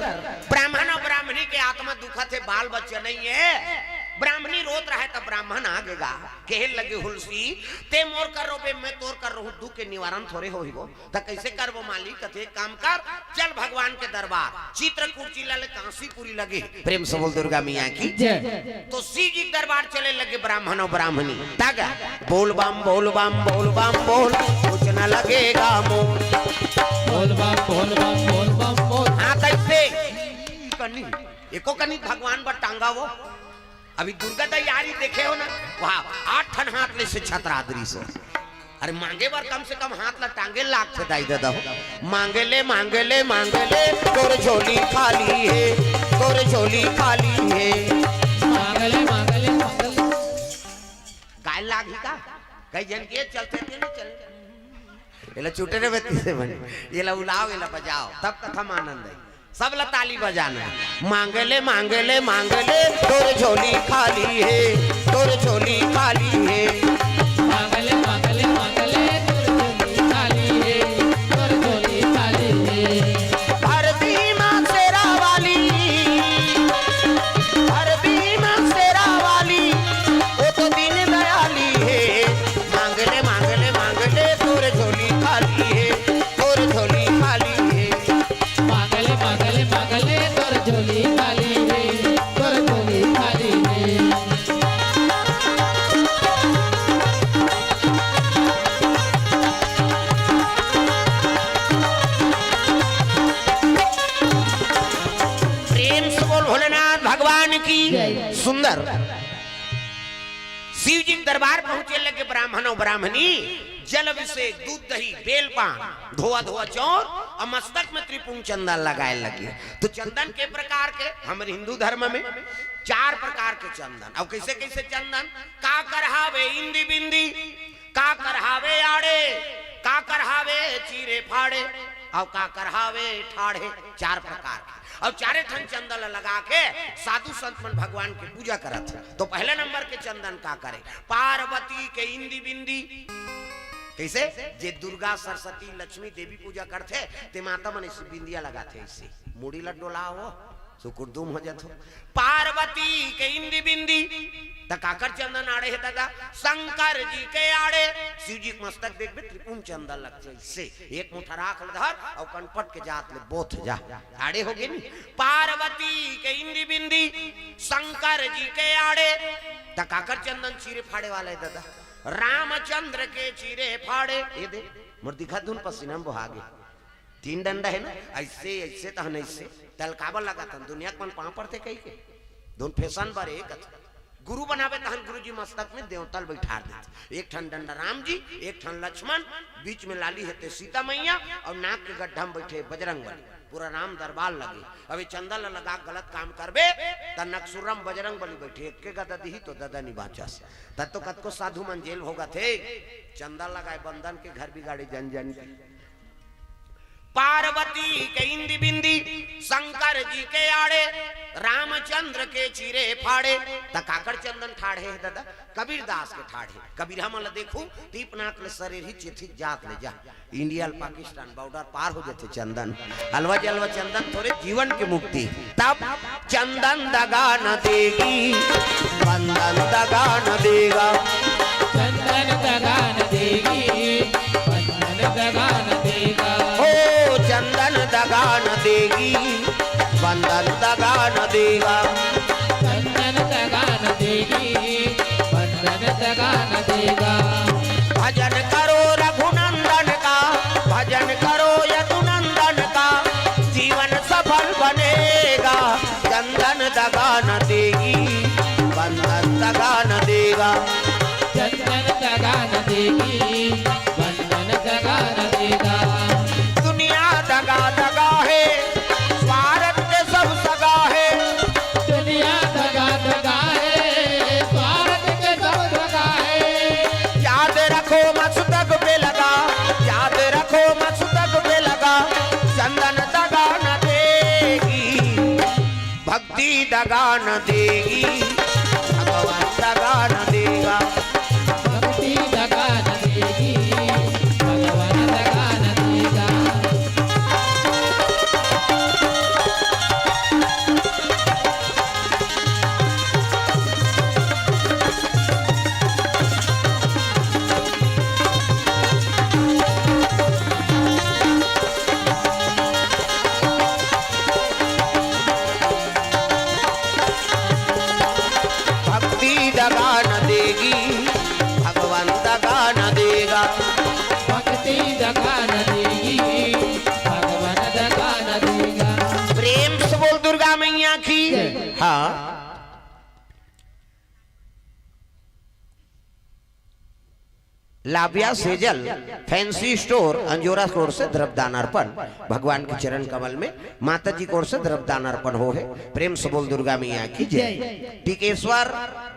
ब्राह्मण अउ ब्राह्मणी के आत्मा दुखत हे, बाल बच्चा नहीं हे। ब्राह्मणी रोत रहय त ब्राह्मण आ गे गा, कहे लगे, हुलसी, ते मोर कर रोबे, मैं तोर कर रोहूं, दुख के निवारण थोरे होही वो। त कइसे करबो मालिक? कथे, एक काम कर, चल भगवान के दरबार, चित्रकूट जिला ले कांसीपुरी लगे। प्रेम से बोल दुर्गा मैया की। जय। तो शिव जी के दरबार चले लगे ब्राह्मण अउ ब्राह्मणी। त गा, बोल बम बोल बम बोल बम बोल, कुछ न लगेगा मोल। बोल बम बोल बम बोल बम बोल। हाँ, तइसे कनी, एको कनी भगवान बर टांगा वो। अभी दुर्गा तैयारी देखे हो ना, वहाँ आठ ठन हाथ ले से छतरा दरी सो। अरे, मांगे बर कम से कम हाथ ला टांगे लागथे दाई ददा हो। मांगे ले, मांगे ले, मांगे ले, तोर झोली खाली हे, तोर झोली खाली हे। मांगले मांगले मांगले। गाय लागही का? कई जन के चलथे ते नहीं चले। एला चुटे रे बेटी से बने। एला उलाओ, एला बजाओ, तब कथा म आनंद आई। सब ला ताली बजाना। मांगले, मांगले, मांगले, तोर झोली खाली हे, तोर झोली खाली हे। मांगले मांगले मांगले, तोर झोली खाली हे, तोर झोली खाली हे। भर दीही मां शेरा वाली, भर दीही मां शेरा वाली, ओ तो दीन दयाली हे। मांगले मांगले मांगले, तोर झोली खाली हे, तोर झोली खाली हे। मांगले मांगले मांगले, तोर झोली खाली हे, तोर झोली खाली हे। प्रेम से बोल भोलेनाथ भगवान की। जय। सुंदर। शिव जी के दरबार पहुंचे लगे ब्राह्मण अउ ब्राह्मणी, जल अभिषेक, दूध दही, बेल पान, धोआ धोआ चौर अउ मस्तक में त्रिपुंड चंदन लगाए लगे। तो चंदन के प्रकार के, हमर हिंदू धर्म में चार प्रकार के चंदन। अउ कइसे कइसे चंदन? काकर हावे इंदी बिंदी, काकर हावे आड़े, काकर हावे चीरे फाड़े, अउ काकर हावे ठाढ़े। चार प्रकार के। अउ चारे ठन चंदन ल लगा के साधु संत मन भगवान के पूजा करत हे। तो पहले नंबर के चंदन काकर हे? पार्वती के इंदी बिंदी। कइसे? जे दुर्गा, सरस्वती, लक्ष्मी, देवी पूजा करथे, ते माता मन अइसे बिंदिया लगाथे, अइसे मुड़ी ल डोलाओ, सुकुरदुम हो जाथो। पार्वती के इंदी बिंदी, त काकर चंदन आड़े हे ददा? शंकर जी के आड़े। शिव जी के मस्तक देखबे, त्रिपुंड चंदन लगथे, अइसे एक मुठा राख ल धर अउ कनपट के जात ले बोथ जा, आड़े हो गे नी। पार्वती के इंदी बिंदी, शंकर जी के आड़े। त काकर चंदन चीरे फाड़े वाला हे ददा? रामचंद्र के चीरे फाड़े। ए दे, मोर दिखत धुन पसीना म बोहा गे। तीन डंडा हे ना, अइसे, अइसे तहन अइसे। तल काबर लगाथन? दुनिया के मन पांव परथे कहिके। धुन फैशन बर हे कथे। गुरु बनाबे तहन गुरु जी मस्तक में देवता ल बइठार देथे। एक ठन डंडा राम जी, एक ठन लक्ष्मण, बीच में लाली हे ते सीता मैया, अउ नाक के गड्ढा में बइठे बजरंग बली। पूरा राम दरबार लगे। अब ये चंदन ल लगा के गलत काम करबे, त नकसुरम बजरंग बली बइठे, एक के गदा दिही तो ददा नी बांचस। तब तो कतको साधु मन जेल भोगत हे, चंदन लगाए बंदन के घर बिगाड़े जन जन के। पार्वती के इंदी बिंदी, शंकर जी के आड़े, रामचंद्र के चीरे फाड़े। त काकर चंदन ठाढ़े हे ददा? कबीरदास के ठाढ़े। कबीरहा मन ल देखू, टीप नाक ले सरेरी चेथी जात ले जा। इंडिया ल पाकिस्तान बॉर्डर पार हो जाथे चंदन। अलवा जलवा चंदन तोरे जीवन के मुक्ति। तब चंदन दगा न देगी, बंदन दगा न देगा। चंदन दगा न देगी, बंदन दगा न देगा। ओ चंदन दगा न देगी, बंदन दगा न देगा। चंदन दगा न देगी, बंदन दगा न देगा। भजन करो रघुनंदन का, भजन करो यदुनंदन का, जीवन सफल बनेगा। चंदन दगा न देगी, बंदन दगा न देगा। चंदन दगा न देगी, बंदन दगा न देगा। दुनिया दगा दगा हे, स्वार्थ के सब सगा हे। दुनिया दगा दगा हे, स्वार्थ के सब सगा हे। याद रखो मस्तक पे लगा, याद रखो मस्तक पे लगा, चंदन दगा न देगी। भक्ति दगा न देगी, भगवान दगा न देगा। भक्ति दगा न देगी, भगवान दगा न देगा। काव्या सेजल, फैंसी स्टोर, अंजोरा की ओर से द्रव्य दान अर्पण। भगवान के चरण कमल में माता जी की ओर से द्रव्य दान अर्पण हो है। प्रेम से बोल दुर्गा मैया की जय। टिकेश्वर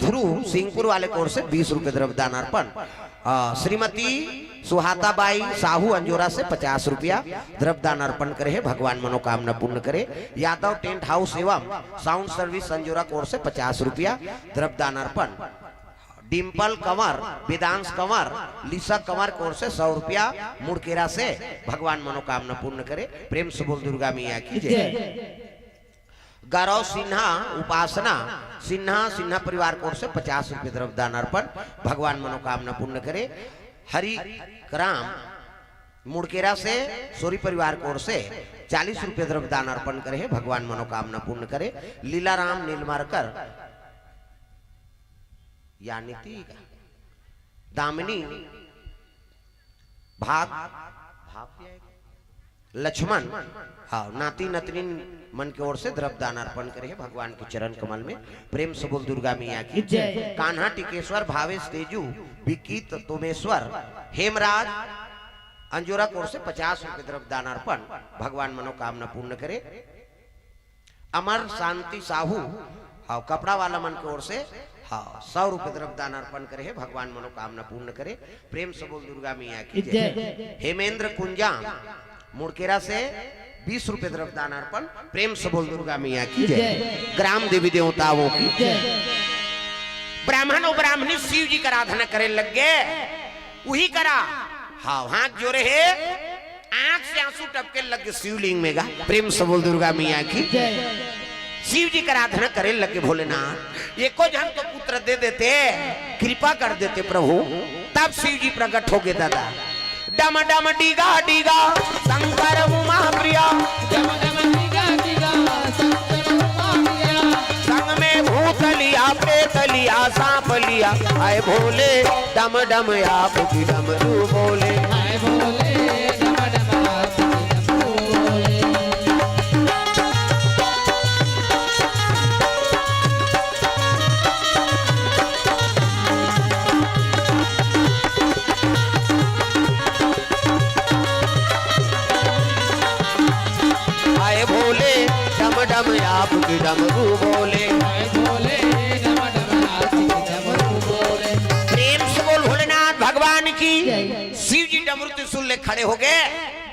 ध्रुव सिंहपुर वाले की ओर से बीस रुपए द्रव्य दान अर्पण। अ, श्रीमती सुहाता बाई साहू अंजोरा से पचास रुपया द्रव्य दान अर्पण करे है, भगवान मनोकामना पूर्ण करे। यादव टेंट हाउस एवं साउंड सर्विस अंजोरा की ओर से पचास रुपया द्रव्य दान अर्पण। डिम्पल कंवर, वेदांश कंवर, लिसा कंवर की ओर से सौ रुपया मुड़केरा से, भगवान मनोकामना पूर्ण करे। प्रेम से बोल दुर्गा मैया की जय। जय। गौरव सिन्हा, उपासना सिन्हा, सिन्हा परिवार की ओर से पचास रुपए द्रव्य दान अर्पण, भगवान मनोकामना पूर्ण करे। हरि राम मुड़केरा से सोरी परिवार की ओर से चालीस रुपए द्रव्य दान अर्पण करे है, भगवान मनोकामना पूर्ण करे। लीला राम नीलमारकर, यानी ती का? दामिनी भाग, भाग क्या है? लक्ष्मण, हाँ, नाती नतनीन मन की ओर से द्रव्य दान अर्पण करे है भगवान के चरण कमल में। प्रेम से बोल दुर्गा मैया की जय। कान्हा टिकेश्वर भावेश तेजू विक्की तोमेश्वर हेमराज अंजोरा की ओर से पचास रुपए द्रव्य दान अर्पण, भगवान मनोकामना पूर्ण करे। अमर शांति साहू, हाँ, कपड़ा वाला मन की ओर से, हाँ, सौ रुपए द्रव्य दान अर्पण करे है, भगवान मनोकामना पूर्ण करे। प्रेम से बोल दुर्गा मैया की जय। जय। हेमेंद्र कुंजाम मुड़केरा से बीस रुपए द्रव्य दान अर्पण। प्रेम से बोल दुर्गा मैया की जय। जय। ग्राम देवी देवताओं की जय। ब्राह्मण और ब्राह्मणी शिव जी की आराधना करे लग गए। वही करा, हाँ, हाथ जोड़े है, आंख से आंसू टपके लग गए शिवलिंग में गा। प्रेम से बोल दुर्गा मैया की जय। शिव जी की आराधना करे लगे भोलेनाथ, एको जन तो पुत्र दे देते, कृपा कर देते प्रभु, तब शिव जी प्रकट हो गए दादा। डम डम डीगा डीगा शंकर उमा प्रिया, डम डम डीगा डीगा शंकर उमा प्रिया। संग में भूत लिया, प्रेत लिया, सांप लिया, आए भोले डम डम आप की डमरू बोले। हाय भोले, डम डम आप की डमरू बोले। हाय भोले, डम डम आप की डमरू बोले। हाय भोले, डम डम आप की डमरू बोले। प्रेम से बोल भोलेनाथ भगवान की। जय। शिव जी डमरू त्रिशूल ले खड़े हो गए।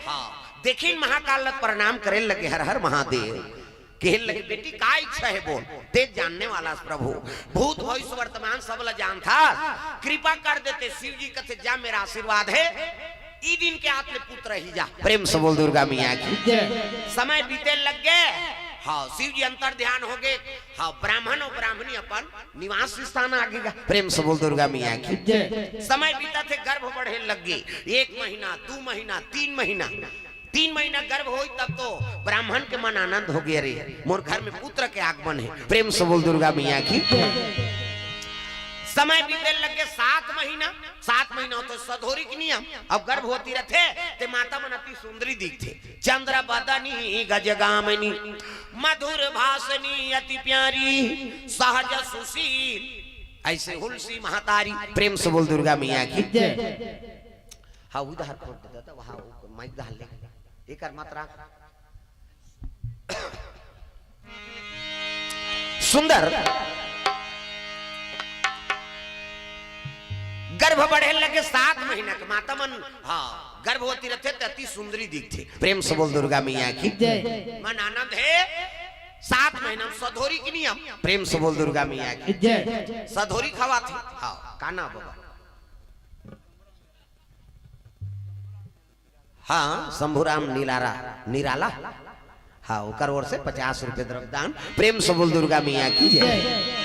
हाँ, देखिन महाकाल ल प्रणाम करे लगे, हर हर महादेव। कहे लगे, "बेटी, का इच्छा है बोल, ते जानने वाला प्रभु, भूत भविष्य वर्तमान सब ल जानथा, कृपा कर देते।" शिव जी कथे, "जा, मेरा आशीर्वाद है, ई दिन के आत ले पुत्र ही जा।" प्रेम से बोल दुर्गा मैया की। जय। समय बीते लग गए। हाँ, शिव जी अंतर ध्यान हो गए। हाँ, ब्राह्मण और ब्राह्मणी अपन निवास स्थान आ गए। प्रेम से बोल दुर्गा मैया की। जय। समय बीता थे, गर्भ बढ़े लग गए। एक महीना, दो महीना, तीन महीना, तीन महीना गर्भ होई तब तो ब्राह्मण के मन आनंद हो गया, "रे, मोर घर में पुत्र के आगमन है।" प्रेम से बोल दुर्गा मैया की। समय बीते लग गए सात महीना, सात महीना होते सधोरी के नियम। अब गर्भवती रहते ते माता मन अति सुंदरी दिखते, चंद्र बदनी गजगामिनी, मधुर भाषणी अति प्यारी, सहज सुशील, ऐसे हुलसी महतारी। प्रेम से बोल दुर्गा मैया की। जय। हाँ, उधर खोल दे दादा, वहाँ वो माइक डाल ले। एकर मात्रा। सुंदर। गर्भ बढ़े लगे सात महीना के माता मन, हाँ, गर्भवती रहते त अति सुंदरी दिखते। प्रेम से बोल दुर्गा मैया की। जय। मन आनंद है, सात महीना में सधोरी के नियम। प्रेम से बोल दुर्गा मैया की। जय। सधोरी खवाथे। हाँ, काना बाबा। हाँ, शंभुराम निलारा, निराला। हाँ, ओकर ओर से पचास रुपए द्रव्य दान। प्रेम से बोल दुर्गा मैया की जय। जय।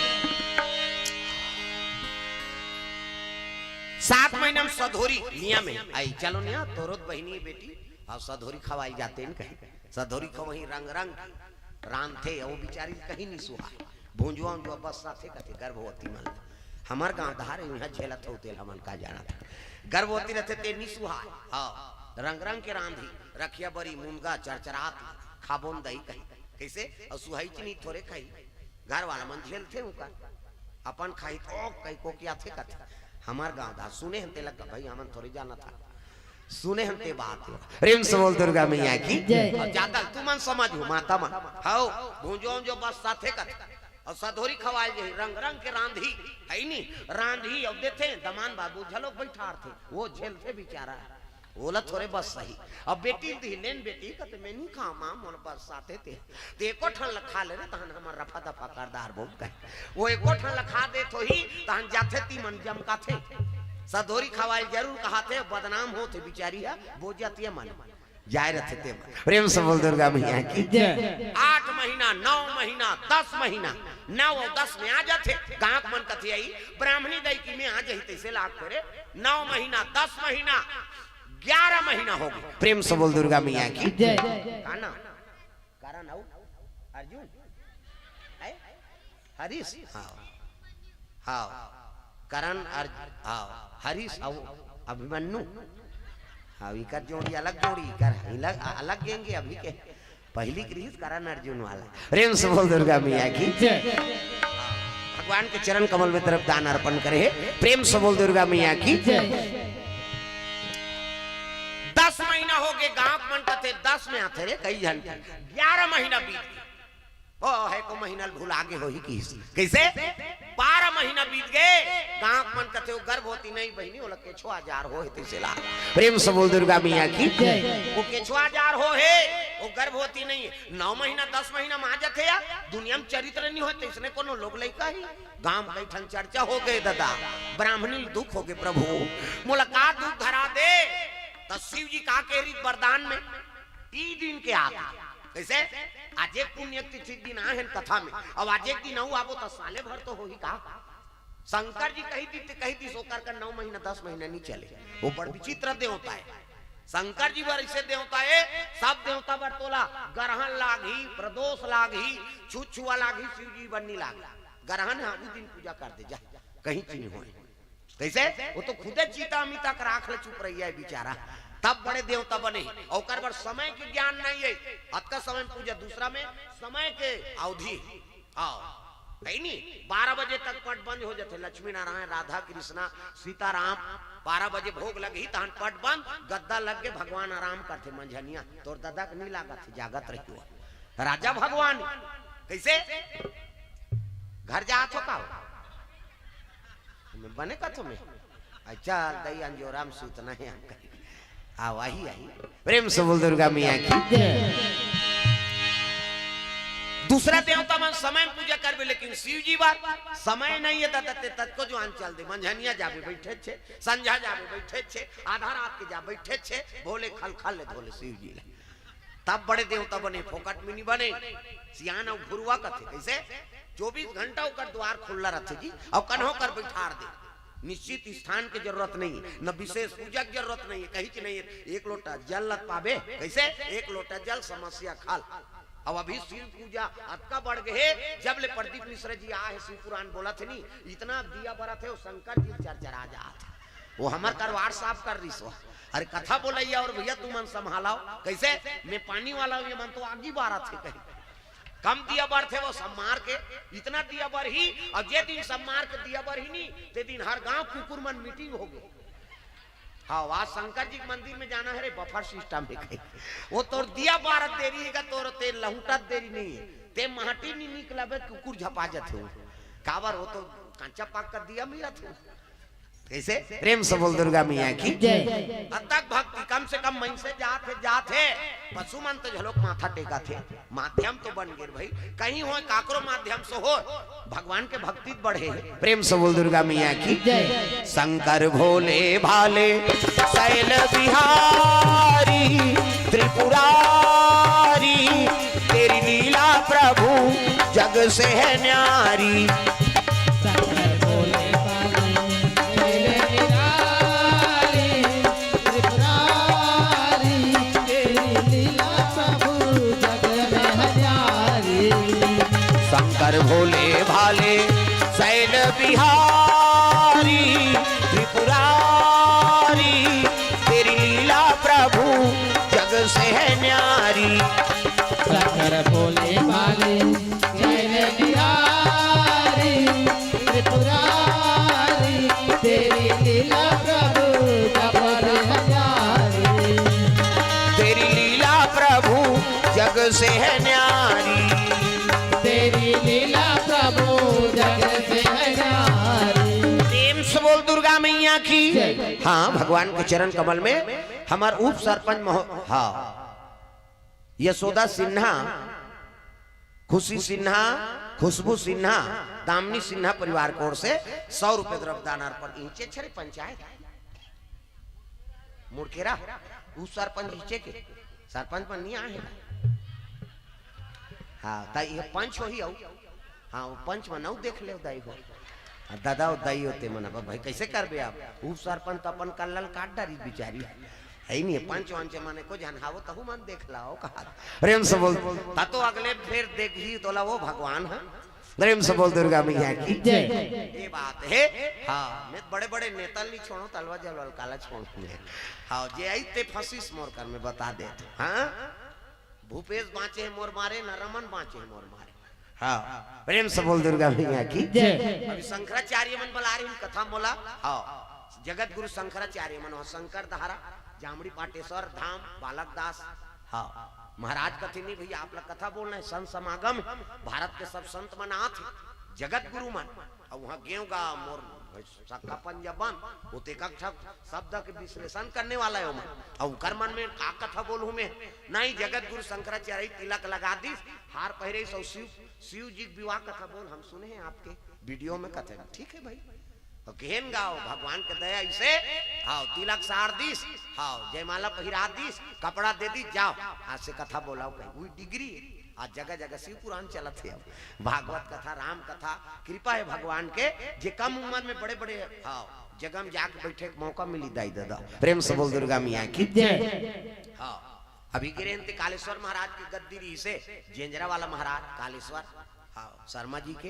सात महीना में सधोरी नियम है। आई, चलो निया, तोरो त बहिनी बेटी, अब सधोरी खवाई जाते न कहीं। सधोरी खवही रंग रंग रांधथे, वो बिचारी कहीं नहीं सुहाय। भुंजुआ उंजुआ बस साथे कथे गर्भवती मन ल। हमर गांव धार इहाँ झेलत हो तेल हमन का जानत। गर्भवती रहते ते नी सुहाय। हाँ, रंग रंग के रांधी, रखिया बरी, मुनगा, चरचरात, खाबोन दही कही। कैसे? और सुहाई चीनी थोरे खाई। घर वाला मन झेलथे उनका। अपन खाई तो कई कोकियाथे कथे। हमर गांव दा सुने हन तेला का भाई, हमन थोड़ी जानत हन। सुने हन ते बात ला। प्रेम से बोल दुर्गा मैया की। जय। अउ जादा तुमन समझहू माता मन। हव, भुंजो जो बस्साथे कथे। अउ सधोरी खवाल जे रंग रंग के रांधी, हइ नी? रांधी अउ देथे, दमांद बाबू झलोक बइठारथे। ओ झेलथे बिचारा। ओला थोरे बस्साही। अब बेटी ल दिही, "लेन बेटी," कथे, "मैं नी खांव मां, मोला बस्साथे ते।" ते एको ठन ल खा ले रे, तहन हमर रफा दफा कर डारबो कहे। ओ एको ठन ल खा देत होही, तहन जाथे ती मन जमकाथे। सधोरी खवाल जरूर कहाथे, बदनाम होथे बिचारी ह, बोजत ये मन। जाय रथे ते मन। प्रेम से बोल दुर्गा मैया की। जय। आठ महीना, नौ महीना, दस महीना, नौ अउ दस में आ जाथे। गांव के मन कथे, "आई ब्राह्मणी दई की में आ जाही," तइसे लाग फेरे। नौ महीना, दस महीना, ग्यारह महीना हो गे। प्रेम से बोल दुर्गा मैया की। जय। का नाम? करण अउ अर्जुन? है? हरीश? हाँ। हाँ। करण अर्ज-, हाँ। हरीश अउ अभिमन्यु। हाँ, इकर जोड़ी अलग जोड़ी, इकर अलग, अलग गेंगे अभी के। पहिली के रिहिस करण अर्जुन वाला। प्रेम से बोल दुर्गा मैया की। जय। भगवान के चरण कमल में तरफ दान अर्पण करे हे। प्रेम से बोल दुर्गा मैया की। जय। दस महीना हो गे, गांव के मन कथे दस में आथे रे, कई झन के। ग्यारह महीना बीत गे। ओ, हे को महीना ल भुला गे होही किस। कइसे? बारह महीना बीत गे, गांव के मन कथे, "ओ गर्भवती नहीं बहिनी, ओला केछुआ जार हो हे तइसे ला।" प्रेम से बोल दुर्गा मैया की। जय। ओ केछुआ जार हो हे, ओ गर्भवती नहीं हे। नौ महीना, दस महीना में आ जाथे या, दुनिया में चरित्र नहीं होय, तइसने कोनो लोग लइका ही। गांव में कई ठन चर्चा हो गे ददा, ब्राह्मणी ल दुख हो गे, "प्रभु, मोला का दुख धरा दे?" त शिव जी का कहे रिहिस वरदान में, ई दिन के आत हे। कइसे? आज एक पुण्य तिथि दिन आहे न कथा में, अब आज एक दिन अउ आबो त साले भर तो होही का? शंकर जी कही दिस, कही दिस, ओकर का नौ महीना, दस महीना नी चले। ओ बड़ विचित्र देवता हे। शंकर जी बर अइसे देवता हे, सब देवता बर तोला ग्रहण लागही, प्रदोष लागही, छुछुआ लागही, शिव जी बर नी लागही। ग्रहण ह, उ दिन पूजा कर दे जा, कहीं चीज होय। कइसे? ओ तो खुदे चीता अमिता के राख ले चुप रहिया हे बिचारा। तब बड़े देवता बने। ओकर बर समय के ज्ञान नहीं हे। अतका समय में पूजा, दूसरा में समय के अवधि। हाँ। कहीं नहीं, बारह बजे तक पट बंद हो जाथे। लक्ष्मी नारायण, राधा कृष्णा, सीताराम, बारह बजे भोग लगही, तहन पट बंद, गद्दा लग के भगवान आराम करथे मंझनिया। तोर ददा के नहीं लागत हे, जागत रहियो। राजा भगवान, कइसे? घर जात हो का हो? मैं बने कथो मैं। अच्छा, दई अंजोरा में सूतना हे हमका। आओ, आही, आही। प्रेम से बोल दुर्गा मैया की। जय। दूसरा देवता मन समय में पूजा करबे, लेकिन शिव जी बर समय नहीं हे ददा, ते ततको जुआन चल दे। मंझनिया जाबे बइठे छे, संझा जाबे बइठे छे, आधा रात के जा बइठे छे, भोले खल खल ले धोले शिव जी ले। तब बड़े देवता बने, फोकट में नी बने। सियान अउ घुरुवा कथे, कइसे? चौबीस घंटा ओकर द्वार खुल्ला रथे जी, अउ कन्हो कर बइठार दे। निश्चित स्थान के जरूरत नहीं हे, न विशेष पूजा के जरूरत नहीं हे, कहीं के नहीं हे। एक लोटा जल ल पाबे, कइसे? एक लोटा जल समस्या खल। अब अभी शिव पूजा अतका बढ़ गे हे, जब ले प्रदीप मिश्र जी आए हे, शिव पुराण बोलत हे नी, इतना दिया बरत हे, ओ शंकर जी चरचरा जात हे। ओ हमर कर WhatsApp कर रिहिस ओ। अरे कथा बोलइया अउ भैया तुमन संभालव, कइसे? मैं पानी वाला हूं, ये मन तो आगी बारत हे कहीं। कम दिया बरथे ओ सम्मार के, इतना दिया बरही, अउ जे दिन सम्मार के दिया बरही नी, ते दिन हर गांव कुकुर मन meeting हो गे। हाँ, आज शंकर जी के मंदिर में जाना हे रे, buffer system हे कहीं। ओ तोर दिया बारत देरी हे का, तोर ते लहुटत देरी नहीं हे, ते माटी नी निकलबे, कुकुर झपा जाथे ओ। काबर ओ तो कांचा पाक कर दिया मिलत हे। कइसे? प्रेम से बोल दुर्गा मैया की। जय। अतक भक्ति, कम से कम मइनसे जात हे, जात हे, पशु मन तो झलोक माथा टेकत हे। माध्यम तो बन गे भाई, कहीं होय काकरो माध्यम से होय, भगवान के भक्ति बढ़े। प्रेम से बोल दुर्गा मैया की। जय। शंकर भोले भाले शैल बिहारी त्रिपुरारी, तेरी लीला प्रभु जग से है न्यारी। शंकर भोले भाले शैल बिहारी त्रिपुरारी, तेरी लीला प्रभु जग में है न्यारी। शंकर भोले भाले शैल बिहारी त्रिपुरारी, तेरी लीला प्रभु जग से है न्यारी। शंकर भोले भाले शैल बिहारी त्रिपुरारी, तेरी से है न्यारी। तेरी लीला प्रभु जग से है न्यारी। प्रेम से बोल दुर्गा मैया की। जय। हाँ, भगवान के चरण कमल में हमार उप सरपंच महो-, हाँ, यशोदा सिन्हा, खुशी सिन्हा, खुशबू सिन्हा, दामिनी सिन्हा परिवार की ओर से सौ रुपये द्रव्य दान अर्पण। इंचे छरे पंचायत मुड़केरा, उ सरपंच इंचे के, सरपंच मन नहीं आए हैं। हाँ, त ये पंच होही अउ। हाँ, वो पंच मन अउ देख ले दाई हो। आ दादा हो, दाई हो ते मन, अब भाई कैसे करबे आप? उ सरपंच तो अपन कल्लल काट डारी बिचारी। है नहीं, पंच वंच माने को झन हावो तहु मन देख लाओ कहा। प्रेम से बोल, ता तो अगले फेर देखही तोला वो भगवान है। प्रेम से बोल दुर्गा मैया की। जय। ये बात है। हाँ, मैं बड़े-बड़े नेता नहीं छोड़ो, तलवा जलवा काला छोड़ो। हाँ, जे आई ते फंसिस मोर कर में बता दे। हाँ, भूपेश बाँचे है मोर मारे, न रमन बाँचे है मोर मारे। हाँ, प्रेम से बोल दुर्गा मैया की। जय। अभी शंकराचार्य मन बला रही कथा मोला। हाँ, जगत गुरु शंकराचार्य मन, वहाँ शंकर धारा, जामड़ी पाटेश्वर धाम, बालक दास। हाँ, महाराज कथे नहीं भैया, आप लोग कथा बोलना है, संत समागम है, भारत के सब संत मन आत है, जगत गुरु मन। अब वहाँ गेव गा मोर सक्का पंजा बन, वो तो एक ठक शब्द के विश्लेषण करने वाला है ओमन। अब ओकर मन में का कथा बोलूँ मैं? नहीं, जगत गुरु शंकराचार्य तिलक लगा दिस, हार पहिरे सौ शिव, शिव जी के विवाह कथा बोल, हम सुने हैं आपके वीडियो में कथे, ठीक है भाई। तो केहन गाओ, भगवान के दया इसे, हाँ, तिलक सार दिस, हाँ, जयमाला पहिरा दिस, कपड़ा दे दिस, जाओ, आज से कथा बोलाओ कहीं, वही डिग्री है। आज जगह जगह शिव पुराण चलत है, अब भागवत कथा, राम कथा, कृपा है भगवान के, जे कम उम्र में बड़े बड़े, हाँ, जगह में जाके बैठे के मौका मिली दाई दादा। प्रेम से बोल दुर्गा मैया की। जय। हाँ, अभी गिरे हन ते कालेश्वर महाराज के गद्दी रही से, जेंजरा वाला महाराज कालेश्वर, हाँ, शर्मा जी के,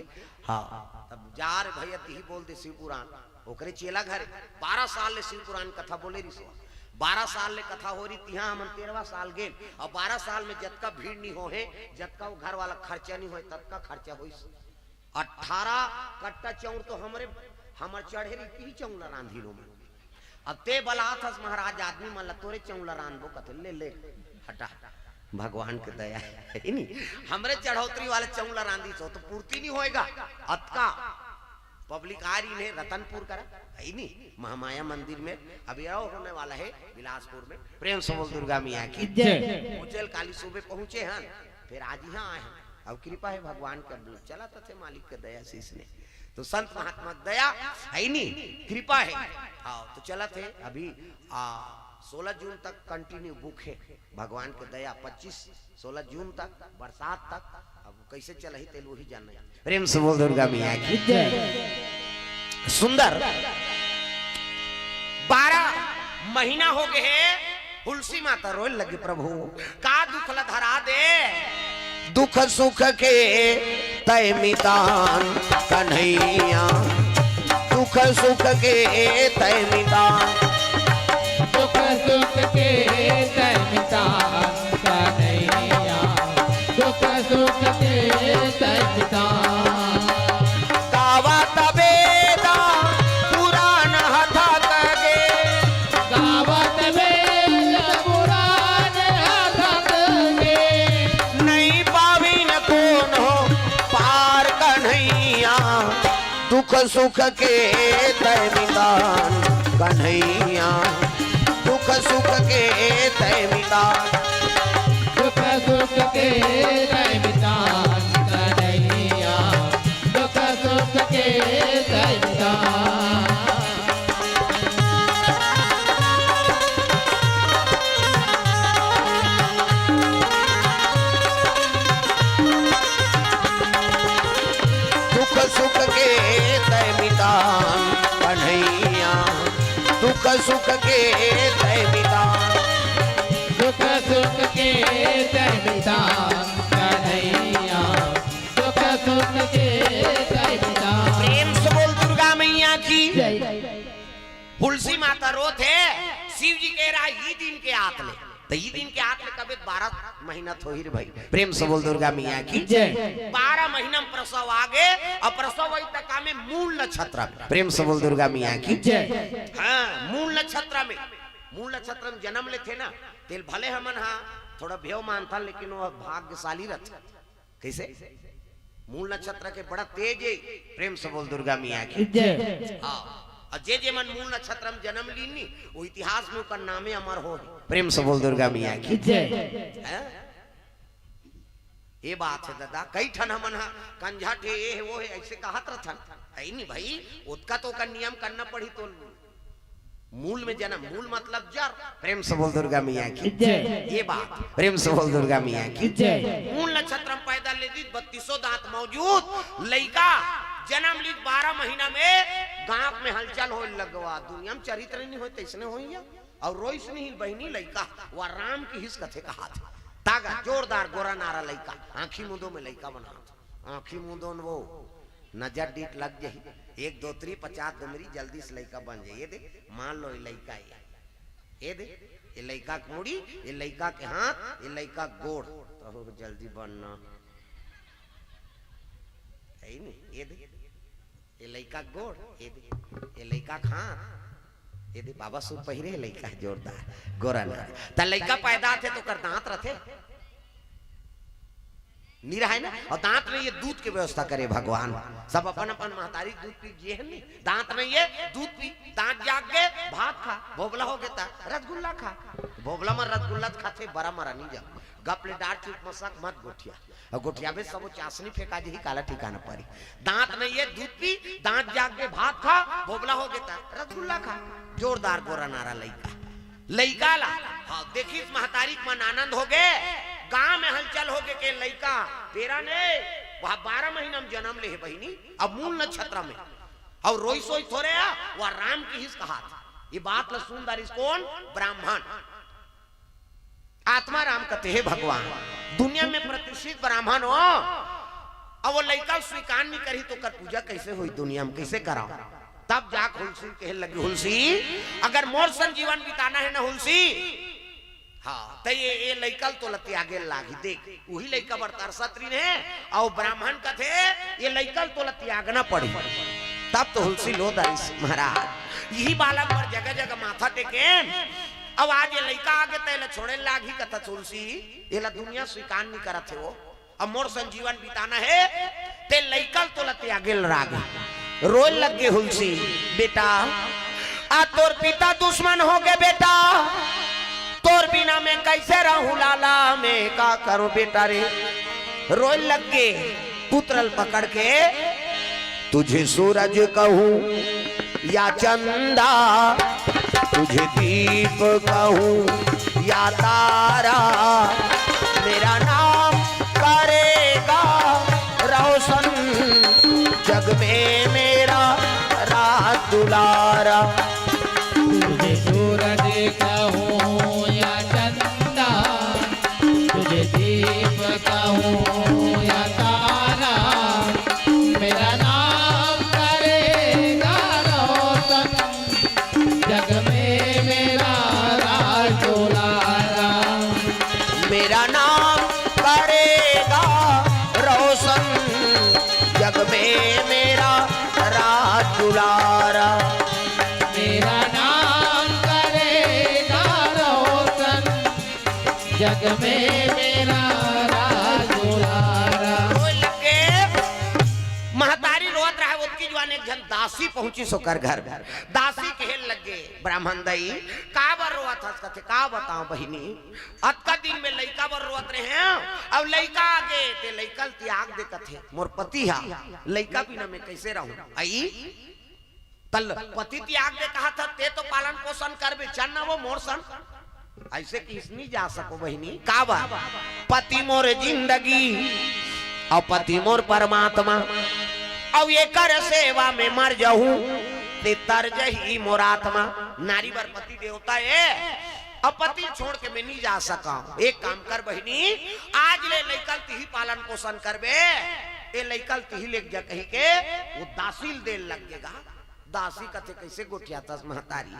हाँ, तब जा रे भैया, तिही बोल दे शिव पुराण, ओकरे चेला घरे बारह साल ले शिव पुराण कथा बोले रिसो, बारह साल ले कथा हो रही, तिहा हमन तेरहवाँ साल गेन, और बारह साल में जतका भीड़ नहीं हो है, जतका वो घर वाला खर्चा नहीं होए, ततका खर्चा होइस। अठारह कट्टा चाउर तो हमरे, हमर चढ़े रही, तिही चाउर ला रांधी लो मैं। अब ते बलात हस महाराज आदमी मन ला, तोरे चाउर ला रांधबो कथे, ले, ले, हटा, भगवान के दया है, है नी? हमरे चढ़ोतरी वाले चाउर ला रांधी सो तो पूर्ति नहीं होएगा। अतका पब्लिक आ रही ने रतनपुर करा, है नी? महामाया मंदिर में अभी आओ होने वाला है बिलासपुर में। प्रेम से बोल दुर्गा मैया की। जय। पहुँचल काली सुबह पहुँचे हन, फिर आज यहाँ आए हैं। अब कृपा है भगवान के, अब चला तो थे मालिक के दया से इसने। तो संत महात्मा के दया है नी, कृपा है। हाँ, तो चला थे अभी, आ, सोलह जून तक कंटिन्यू बुक है। भगवान के दया पच्चीस, सोलह जून तक, बरसात तक, अब कैसे चलही तेल वही जाने। प्रेम से बोल दुर्गा मैया की। जय। सुंदर। बारह महीना हो गए हे, हुलसी माता रोए लगे, प्रभु का दुख ला धरा दे। दुख सुख के तय मितान कन्हैया, दुख सुख के तय मितान। दुख सुख के तय मितान कन्हैया, दुख सुख के तय मितान। गावत वेद पुराण हथा कगे। गावत वेद पुराण हथा कगे। नहीं पाविन कोनो पार कन्हैया, दुख सुख के तय मितान कन्हैया, दुख सुख के तय मितान। दुख सुख के तय मितान कन्हैया, दुख सुख के तय मितान। दुख सुख के तय मितान कन्हैया, दुख सुख के तय मितान। दुख सुख के तय मितान कन्हैया, दुख सुख के तय मितान। प्रेम से बोल दुर्गा मैया की। जय। हुलसी माता रोत हे, शिव जी कह रहा, "ई दिन के आत ले।" तो ई दिन के आत ले कबे? बारह महीना थोही रे भाई। प्रेम से बोल दुर्गा मैया की। जय। बारह महीना में प्रसव आगे, और प्रसव वही तक में मूल नक्षत्र में। प्रेम से बोल दुर्गा मैया की। जय। हाँ, मूल नक्षत्र में, मूल नक्षत्र में जन्म लेथे ना, तेल भले हमन, हाँ, थोड़ा भेव मानथन, लेकिन वो भाग्यशाली रथे। कइसे? मूल नक्षत्र के बड़ा तेज हे। प्रेम से बोल दुर्गा मैया की। जय। हाँ, अउ जे जे मन मूल नक्षत्र में जन्म लीन नी, वो इतिहास में ओकर नामे अमर हो। प्रेम से बोल दुर्गा मैया की। जय। हैं? ये बात हे दादा, कई ठन हमन ह कंझट हे, ये हे, वो हे, अइसे कहत रथन। हे नी भई, ओतका तो ओकर नियम करना पड़ही तो। मूल में जन्म, मूल मतलब जड़। प्रेम से बोल दुर्गा मैया की। जय। ये बात, प्रेम से बोल दुर्गा मैया की। जय। मूल नक्षत्र में पैदा ले दी, बत्तीसों दांत मौजूद, लइका जन्म ली, बारह महीना में गांव में हलचल होए लगवा। दुनिया में चरित्र नहीं होए, तइसने होइया। अउ रोइस नहीं बहिनी लइका, वा राम किहिस कथे कहाथे। तागा जोरदार गोरा नारा लइका, आंखी मुंदो में लइका बनात। आंखी मुंदो न वो, नजर डीठ लग जाही। एक दोतरी पचास दुमरी, जल्दी से लइका बन जाही। ये दे, मान लो ये लइका हे। ये दे, ये लइका के मुड़ी, ये लइका के हाथ, ये लइका के गोड़। तो जल्दी बनना। हे नी? ये दे, ये लइका के गोड़, ये दे, ये लइका के हाथ, ये दे बाबा सूट पहिरे हे लइका, जोरदार, गोरा नारा। त लइका पैदा होथे त ओकर दांत रथे? नी रहय ना? अउ दांत नइ हे, दूध के व्यवस्था करे भगवान। सब अपन अपन महतारी दूध पी जिए हे नी। दांत नइ हे, दूध पी, दांत जाग गे, भात खा, भोभला हो गे त रसगुल्ला खा। भोभला म रसगुल्ला त खाथे, बरा मरा नी जा। गप ले डार चुप मसक मत गोठिया। अउ गोठियाबे सब चासनी फेंका जही, काला ठिकाना परी। दांत नइ हे, दूध पी, दांत जाग गे, भात खा, भोभला हो गे त रसगुल्ला खा। जोरदार गोरा नारा लइका। लइका ला, हाँ, देखिस महतारी के मन आनंद हो गे, गांव में हलचल हो गे के लइका, तेरा ने, वह बारह महीना में जन्म ले हे बहिनी, अब मूल नक्षत्र में, अउ रोइस होइस थोरे आ, वह राम किहिस कहाथे। ये बात ला सुन डारिस कोन? ब्राह्मण। आत्मा राम कथे, "हे भगवान, दुनिया में प्रतिष्ठित ब्राह्मण हो, अब वो लइका स्वीकार नहीं करही तो ओकर पूजा कइसे होही दुनिया में, कइसे कराओ?" तब जाके हुलसी कहे लगी, "हुलसी, अगर मोर संग जीवन बिताना हे ना हुलसी, हाँ, त ये, ये लइका ल तोला त्यागे ल लागही।" देख, उही लइका बर तरसत रहिन हे, अउ ब्राह्मण कथे, "ये लइका ल तोला त्यागना पड़ही।" तब तो हुलसी लो डारिस महाराज। इही बालक बर जगह जगह माथा टेकेन, अब आज ये लइका आगे त एला छोड़े ल लागही, कथस हुलसी, एला दुनिया स्वीकार नइ करत हे वो। अब मोर संग जीवन बिताना हे, ते लइका ल तोला त्यागे ल लागही। रोए लग गे हुलसी, "बेटा, आ तोर पिता दुश्मन हो गे बेटा, तोर बिना मैं कइसे रहूं लाला, मैं का करूं बेटा रे।" रोए लग गे पुत्र ल पकड़ के, "तुझे सूरज कहूं या चंदा, तुझे दीप कहूं या तारा, मेरा नाम करेगा रोशन जग में मेरा राज दुलारा।" तुझे सूरज कहूं या चंदा, तुझे दीप कहूं या तारा, मेरा नाम करेगा रोशन जग में मेरा राज दुलारा। मेरा नाम करेगा रोशन जग में मेरा राज दुलारा। मेरा नाम करेगा रोशन जग में मेरा राज दुलारा। रोए लग गे। महतारी रोवत रहय, ओतकी जुवार एक झन दासी पहुंचिस ओकर घर। दासी कहे लग गे, "ब्राह्मण दई, काबर रोवत हस?" कथे, "का बतांव बहिनी, अतका दिन में लइका बर रोवत रहेंव, अब लइका आगे, ते लइका ल त्याग दे," कथे, "मोर पति हा, लइका बिना मैं कइसे रहूं?" अई, त ल-, पति त्याग दे कहत हस, ते तो पालन पोषण करबे, चल ना वो मोर संग। अइसे किहिस, "नइ जा सकंव बहिनी।" "काबर?" "पति मोर जिंदगी अउ पति मोर परमात्मा, अउ एकर सेवा में मर जहूं, ते तर जही मोर आत्मा।" नारी बर पति देवता ए, अब पति छोड़ के मैं नइ जा सकंव। एक काम कर बहिनी, आज ले लइका ल तिही पालन पोषण करबे, ए लइका ल तिही लेग जा कहिके वो दासी ल दे लग गे गा। दासी कथे, "कइसे गोठियाथस महतारी,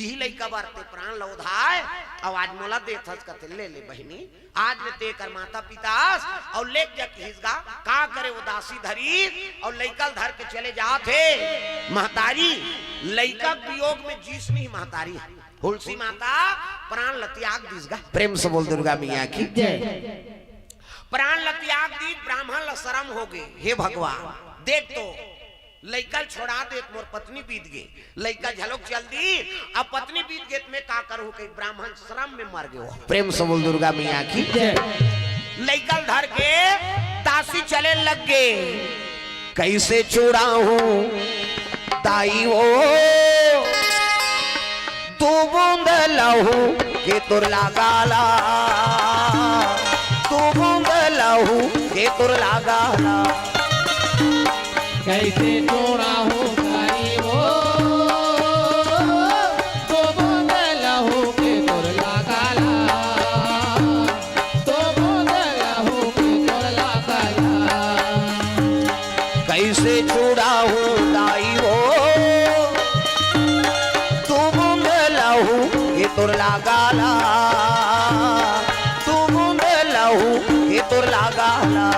इही लइका बर ते प्राण ल ओधाय, अउ आज मोला देथस?" कथे, "ले ले बहिनी, आज ले ते एकर माता पिता अस, अउ लेग जा किहिस गा।" का करे वो दासी धरिस, अउ लइका ल धर के चले जात हे। महतारी लइका के वियोग में जीस नहीं महतारी। तुलसी माता प्राण ल त्याग दीस गा। प्रेम से बोल दुर्गा मैया की। जय। प्राण ल त्याग दीस, ब्राह्मण ल शरम होगे। हे भगवान, देख तो, लइका ल छोड़ा देत, मोर पत्नी बीत गे, लइका घलोक चल दीस, अब पत्नी बीत गे त मैं का करहूं कहि ब्राह्मण शरम में मर गे। प्रेम से बोल दुर्गा मैया की। जय। लइका ल धर के दासी चले लग गे। कइसे छुड़ाहूं दाई वो, दू बूंद लहू के तोर लागा ला, दू बूंद लहू के तोर लागा ला। कइसे छुड़ाहूं दाई वो, दू बूंद लहू के तोर लागा ला। दू बूंद लहू के तोर लागा ला। कइसे छुड़ाहूं दाई वो, दू बूंद लहू के तोर लागा ला, दू बूंद लहू के तोर लागा ला।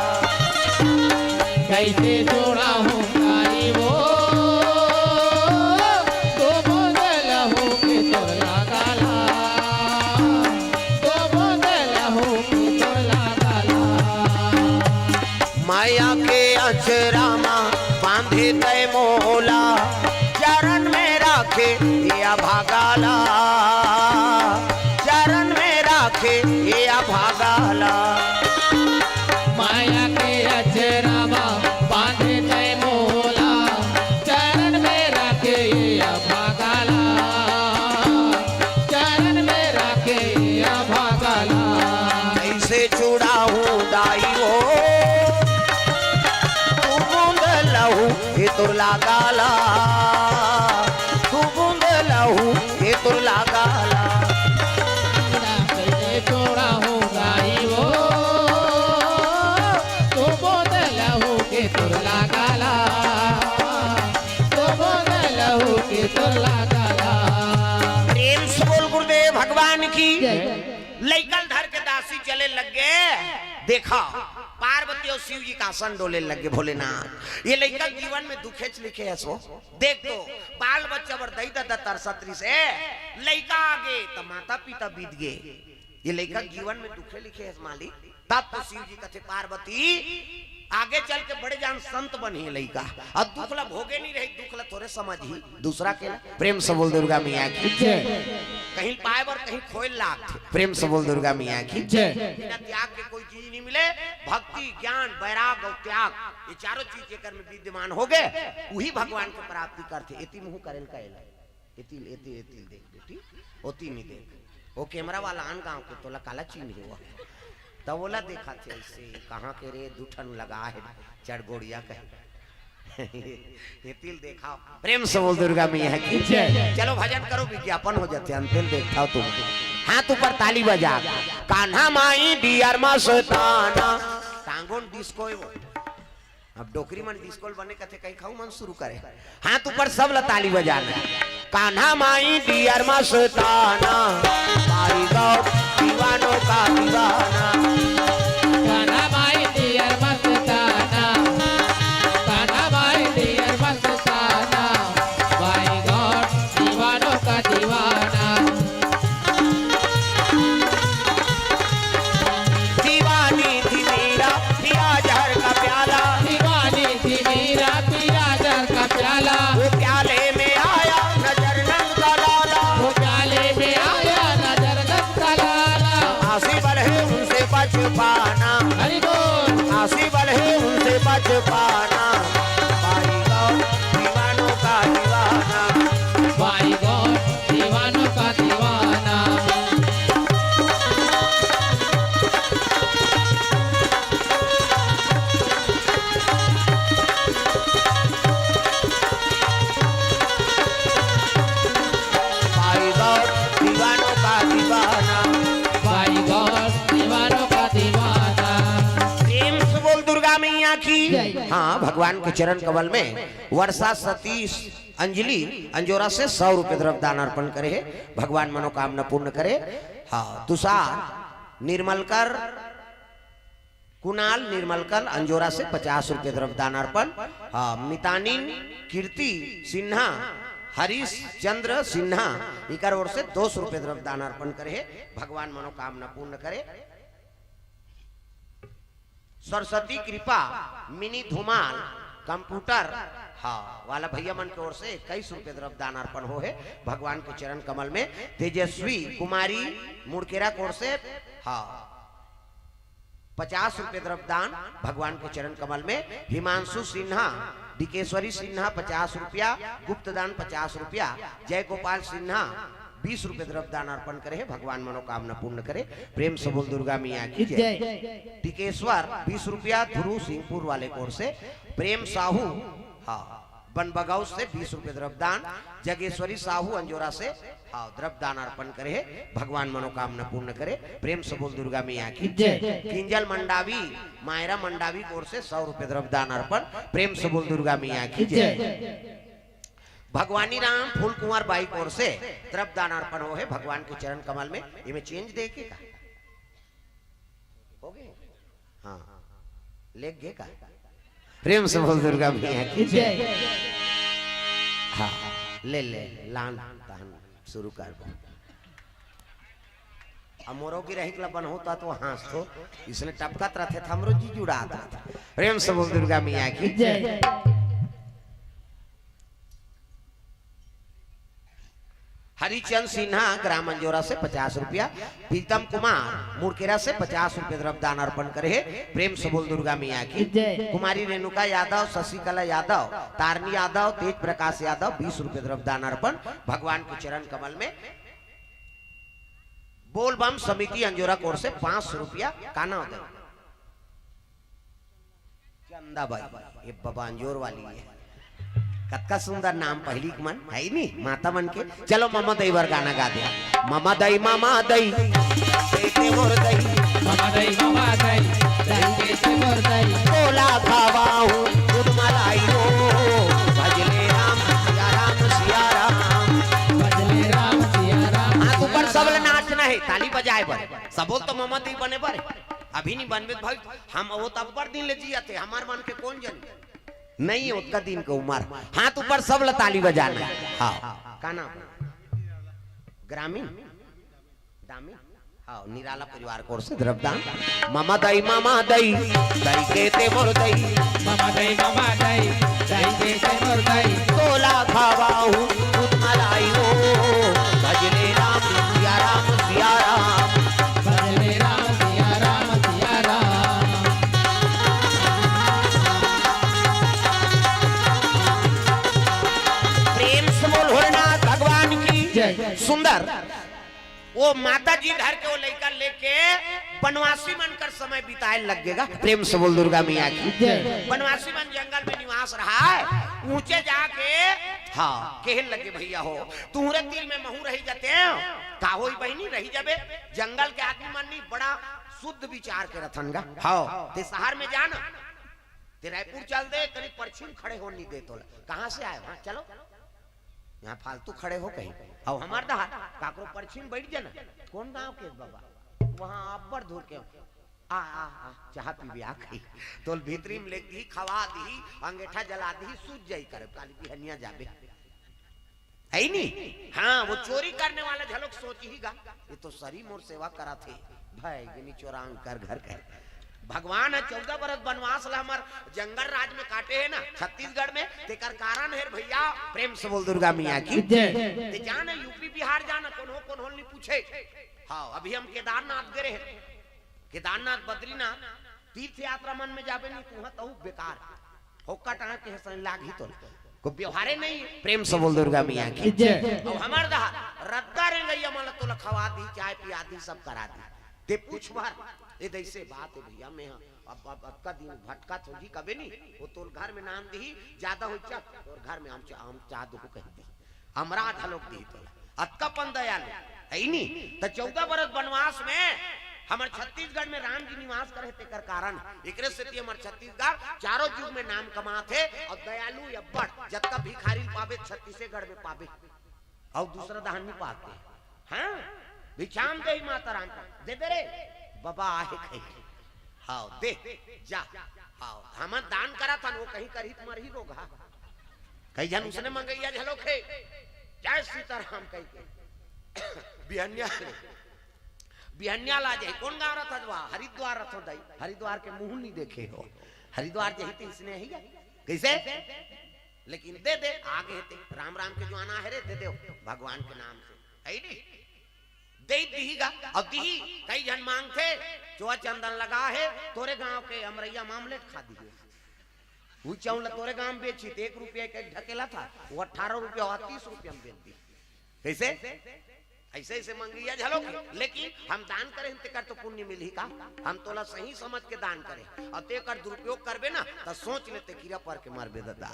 कइसे छुड़ाहूं दाई वो, दू बूंद लहू के तोर लागा ला। दू बूंद लहू के तोर लागा ला। माया के अचरा मा बांधे तय मोला, चरण में राखे ये अभागा ला, चरण में राखे ये अभागा ला। माया के अचरा मा बांधे तय मोला, चरण में राखे ये अभागा ला, चरण में राखे ये अभागा ला। कइसे छुड़ाहूं दाई वो, दू बूंद लहू के तोर लागा ला, दू बूंद लहू के तोर लागा ला। कइसे छुड़ाहूं दाई वो, दू बूंद लहू के तोर लागा ला, दू बूंद लहू के तोर लागा ला। प्रेम से बोल गुरुदेव भगवान की। जय। लइका ल धर के दासी चले लग गे। देखा, पार्वती अउ शिव जी के आसन डोले लग गे। भोलेनाथ, ये लइका के जीवन में दुखेच लिखे हस वो। देख तो, बाल बच्चा बर दई ददा तरसत रिहिसे, लइका आगे त माता पिता बीत गे। ये लइका के जीवन में दुखे लिखे हस मालिक। तब तो शिव जी कथे, पार्वती, आगे चल के बड़े जान संत बनही लइका, अउ दुख ला भोगे नइ रही, दुख ला थोरे समझही, दूसरा के ला। प्रेम से बोल दुर्गा मैया की। जय। कहीं पाए बर कहीं खोए लागथे। प्रेम से बोल दुर्गा मैया की। जय। बिना त्याग के कोई चीज नइ मिले। भक्ति, ज्ञान, वैराग अउ त्याग, ये चारों चीज जेकर में विद्यमान होगे, उही भगवान के प्राप्ति करथे। एती मुंह करेल का एला। एतिल, एतिल, एतिल देख बेटी, ओती नइ देख। वो कैमरा वाला आन गांव के, तोला काला चिन्हे वो। त ओला देखथे अइसे, कहां के रे, दू ठन लगा हे, चढ़गोड़िया कहे। एतिल देखा। प्रेम से बोल दुर्गा मैया की। जय। चलो भजन करो, विज्ञापन हो जाथे, अंतिल देखा तुम। हाथ ऊपर ताली बजा। कान्हा माई डियर मस्ताना। टांगोन डिस्को हे वो। अब डोकरी मन डिस्को ल बने कथे, कहीं खाऊ मन शुरू करे। हाथ ऊपर, सब ला ताली बजाना। कान्हा माई डियर मस्ताना, भाई गौर दीवानों का दीवाना। कान्हा माई डियर मस्ताना, कान्हा माई डियर मस्ताना, भाई गौर दीवानों का दीवाना। दीवानी थी मीरा, पिया जहर का प्याला। दीवानी थी मीरा, पिया जहर का प्याला। वो प्याले में आया नजर नंद का लाला। वो प्याले में आया नजर नंद का लाला। आसी बल है उनसे बच पाना। हरि बोल। आसी बल है उनसे बच पाना। भाई गौर दीवानों का दीवाना। भाई गौर दीवानों का दीवाना। भाई गौर दीवानों का दीवाना। भाई गौर दीवानों का दीवाना। प्रेम से बोल दुर्गा मैया की। जय। हाँ, भगवान के चरण कमल में वर्षा सतीश अंजलि अंजोरा से सौ रुपये द्रव्य दान अर्पण करे हे। भगवान मनोकामना पूर्ण करे। हाँ, तुषार निर्मलकर, कुणाल निर्मलकर अंजोरा से पचास रुपये द्रव्य दान अर्पण। हाँ, मितानिन कीर्ति सिन्हा हरीश चंद्र सिन्हा इकर ओर से दो सौ रुपये द्रव्य दान अर्पण करे हे, भगवान मनोकामना पूर्ण करे। सरस्वती कृपा मिनी धुमाल कंप्यूटर, हाँ, वाला भैया मन के ओर से इक्कीस रुपये द्रव्य दान अर्पण हो हे भगवान के चरण कमल में। तेजस्वी कुमारी मुड़केरा के ओर से, हाँ, पचास रुपये द्रव्य दान भगवान के चरण कमल में। हिमांशु सिन्हा, डिकेश्वरी सिन्हा पचास रुपया, गुप्त दान पचास रुपया। जय गोपाल सिन्हा बीस रुपये द्रव्य दान अर्पण करे हे, भगवान मनोकामना पूर्ण करे। प्रेम से बोल दुर्गा मैया की जय। जय। टिकेश्वर बीस रुपया, ध्रुव सिंहपुर वाले के ओर से। प्रेम साहू, हाँ, बनबगौस से बीस रुपये द्रव्य दान। जगेश्वरी साहू अंजोरा से, हाँ, द्रव्य दान अर्पण करे हे, भगवान मनोकामना पूर्ण करे। प्रेम से बोल दुर्गा मैया की जय। जय। किंजल मंडावी, मायरा मंडावी के ओर से सौ रुपये द्रव्य दान अर्पण। प्रेम से बोल दुर्गा मैया की जय। जय। भगवानी राम फूल कुंवर बाई के ओर से द्रव्य दान अर्पण हो हे भगवान के चरण कमल में। इमे चेंज दे के का हो गे? हाँ, लेग गे का? प्रेम से बोल दुर्गा मैया की जय। जय। हाँ, ले ले, लान तहन शुरू कर। अब मोरो गिरहिक ला बनहो ता तो हाँस तो, इसने टपकत रथे त हमरो जी जुड़ात रथे। प्रेम से बोल दुर्गा मैया की जय। जय। हरिचंद सिन्हा ग्राम अंजोरा से पचास रुपया, प्रीतम कुमार मुड़केरा से पचास रुपये द्रव्य दान अर्पण करे हे। प्रेम से बोल दुर्गा मैया की जय। कुमारी रेणुका यादव, शशिकला यादव, तारनी यादव, तेज प्रकाश यादव बीस रुपये द्रव्य दान अर्पण भगवान के चरण कमल में। बोलबम समिति अंजोरा के ओर से पाँच सौ रुपया। का नाम दे? चंदा बाई, ये बबा अंजोर वाली हे। कतका सुंदर नाम पहिली के मन, हे नी? माता मन के। चलो ममा दई बर गाना गा दे। ममा दई, ममा दई, बेटे मोर दई। ममा दई, ममा दई, दई बेटे मोर दई। तोला खवाहूँ दूध मलाई हो, भजले राम सिया राम सिया राम। भजले राम सिया राम। हाथ ऊपर, सब ला नाचना हे, ताली बजाए बर। सब बोल तो ममा दई बने बर। अभी नहीं बनबे भाई, हम वो तो अब्बड़ दिन ले जिया थे, हमार मन के कौन जनी? नहीं, ओतका दिन के उमर। हाथ ऊपर, सब ला ताली बजाना हे। हाँ, का नाम? ग्रामीण? दामी? हाँ, निराला परिवार के ओर से द्रव्य दान। ममा दई, ममा दई, दई के ते मोर दई। ममा दई, ममा दई, दई के ते मोर दई। तोला खवाहूँ दूध मलाई हो, भजले राम सिया राम सिया राम। भजले राम सिया राम सिया राम। प्रेम से बोल भोलेनाथ भगवान की जय। सुंदर। वो माता जी धर के वो लइका लेके बनवासी मन कर समय बिताए लग गेगा। प्रेम से बोल दुर्गा मैया की जय। बनवासी मन जंगल में निवास रहा है, ऊंचे जाके, हाँ, कहन लगे, भैया हो, तुहरे तिल में महू रही जाते हैं, का होई बहिनी, रही जाबे। जंगल के आदमी मन नहीं, बड़ा शुद्ध विचार के रथन गा। हाँ, ते शहर में जाना, ते रायपुर चल दे, कभी परछी म खड़े होन नहीं दे तोला। कहाँ से आए? हाँ, चलो। यहाँ फालतू खड़े हो कहीं। अब हमार दहा, काकरो परछी म बैठ जाना। कौन गांव के बाबा? वहाँ अब्बड़ दूर के। आ, आ, आ, चाह पीबे, आ कही। तोल भीतरी म लेग दी, खवा दी, अंगेठा जला दी, सूझ जाई करे, काली बिहनिया जाबे। है ही नहीं? हाँ, वो चोरी करने वाला झलक सोच ही गा, ये तो सरी मोर सेवा करा थे। भाई, गिनी चोरांग कर घर कर। भगवान ह चौदह बरस बनवास ला हमर जंगल राज में काटे हे ना, छत्तीसगढ़ में, तेकर कारण हे भैया। प्रेम से बोल दुर्गा मैया की जय। ते जाना, यूपी बिहार जाना, कोनो कोनो नहीं पूछे। हाँ, अभी हम केदारनाथ गए रहे, केदारनाथ, बद्रीनाथ, तीर्थ यात्रा मन में जाबे नहीं, तुहा तहु बेकार। होका टांग के हसन लाग ही तो को व्यवहारे नहीं। प्रेम से बोल दुर्गा मैया की जय। अब हमार दहा रद्दा रेंगैया मन ला तोला खवा दी, चाय पिया दी, सब करा दी। ते पूछ भर, ए दैसे बात हे भैया, मैं हाँ, अब, अब अतका दिन भटका थोड़ी कबे नहीं, वो तोर घर में नाम दी, ज्यादा हो चा, और घर में हम चा-, हम चाह दो कह दी। हमरा घलोक दिही तोला। अतका पन दयालु, है नी? त चौदह बरस बनवास में हमर छत्तीसगढ़ में राम जी निवास करे तेकर कारण, एकरे सेती हमर छत्तीसगढ़ चारों जुग में नाम कमात हे। और दयालु अब्बड़, जतका भिखारी पाबे छत्तीसगढ़ में पाबे, और दूसरा दहान नहीं पाते। हाँ, भिक्षाम देही माता राम का, दे दे रे बाबा, आहे खाई। हाँ, दे, जा। हाँ, हमन दान करत हन, वो कहीं करही त मरही रोगहा। कई झन उसने मंगइया झलो खे, जय सीताराम कहिके। बिहनिया ले, बिहनिया ला जाही। कोन गांव रथस वा? हरिद्वार रथो दाई। हरिद्वार के मुंह नहीं देखे हो। हरिद्वार जाही त इसने ही गा। कइसे? लेकिन दे दे, आगे हे ते। राम राम के जुआना हे रे, दे दे भगवान के नाम से। है नी? दे दिही गा। अउ दिही, कई झन मांगथे, चोआ चंदन लगा हे, तोरे गांव के अमरैया म आमलेट खा दिही। वो चाउर ला तोरे गांव म बेची त एक रुपया के एक ढकेला था, वो अठारह रुपया हुआ, तीस रुपया म बेच दिही। कइसे? अइसे अइसे मंगइया झलो खे, लेकिन हम दान करे हन तेकर तो पुण्य मिलही का? हम तोला सही समझ के दान करे, अउ तेकर दुरुपयोग करबे ना, त सोच ले ते कीरा पर के मरबे ददा।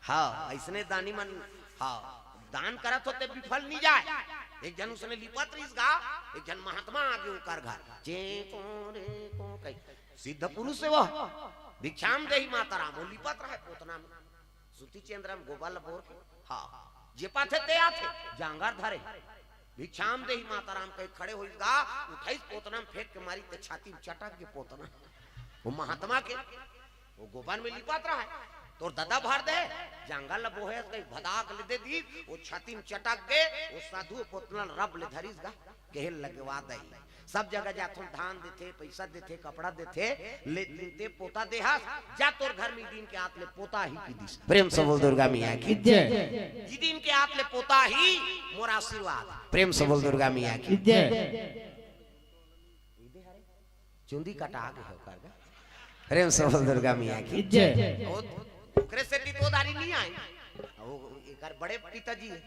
हाँ, अइसने दानी मन, हाँ, दान करत हो ते विफल नहीं जाए। एक झन उसने लिपत रहिस गा, एक झन महात्मा आगे ओकर घर, चे को रे को कही, सिद्ध पुरुष हे वो, भिक्षाम देही माता राम, वो लिपत रहे पोतना म। सूती चेंदरा म गोबर ल बोर के, हाँ, जे पाथे ते आथे, जांगर धरे। भिक्षाम देही माता राम कही खड़े होइस गा, उठाइस पोतना म फेंक के मारिस ते छाती म चटक गे पोतना। वो महात्मा के, वो गोबर म लिपत रहे, तोर ददा भर दे, जांगर ल बोहे कही भदाक ले दे दिस, वो छाती म चटक गे, वो साधु पोतना ल रब ले धरिस गा। कहे लगे वा दाई, सब जगह जाथन, धान देथे, पइसा देथे, कपड़ा देथे, लेकिन ते पोता देहस, जा तोर घर म ए दिन के आत ले पोता ही किहिस। प्रेम से बोल दुर्गा मैया की जय। ए दिन के आत ले पोता ही मोर आशीर्वाद। प्रेम से बोल दुर्गा मैया की जय। चुंदी कटा गे हे ओकर गा। प्रेम से बोल दुर्गा मैया की जय। ओ, ओकरे सेती तो दारी नहीं आए। ओ, एकर बड़े पिताजी हे,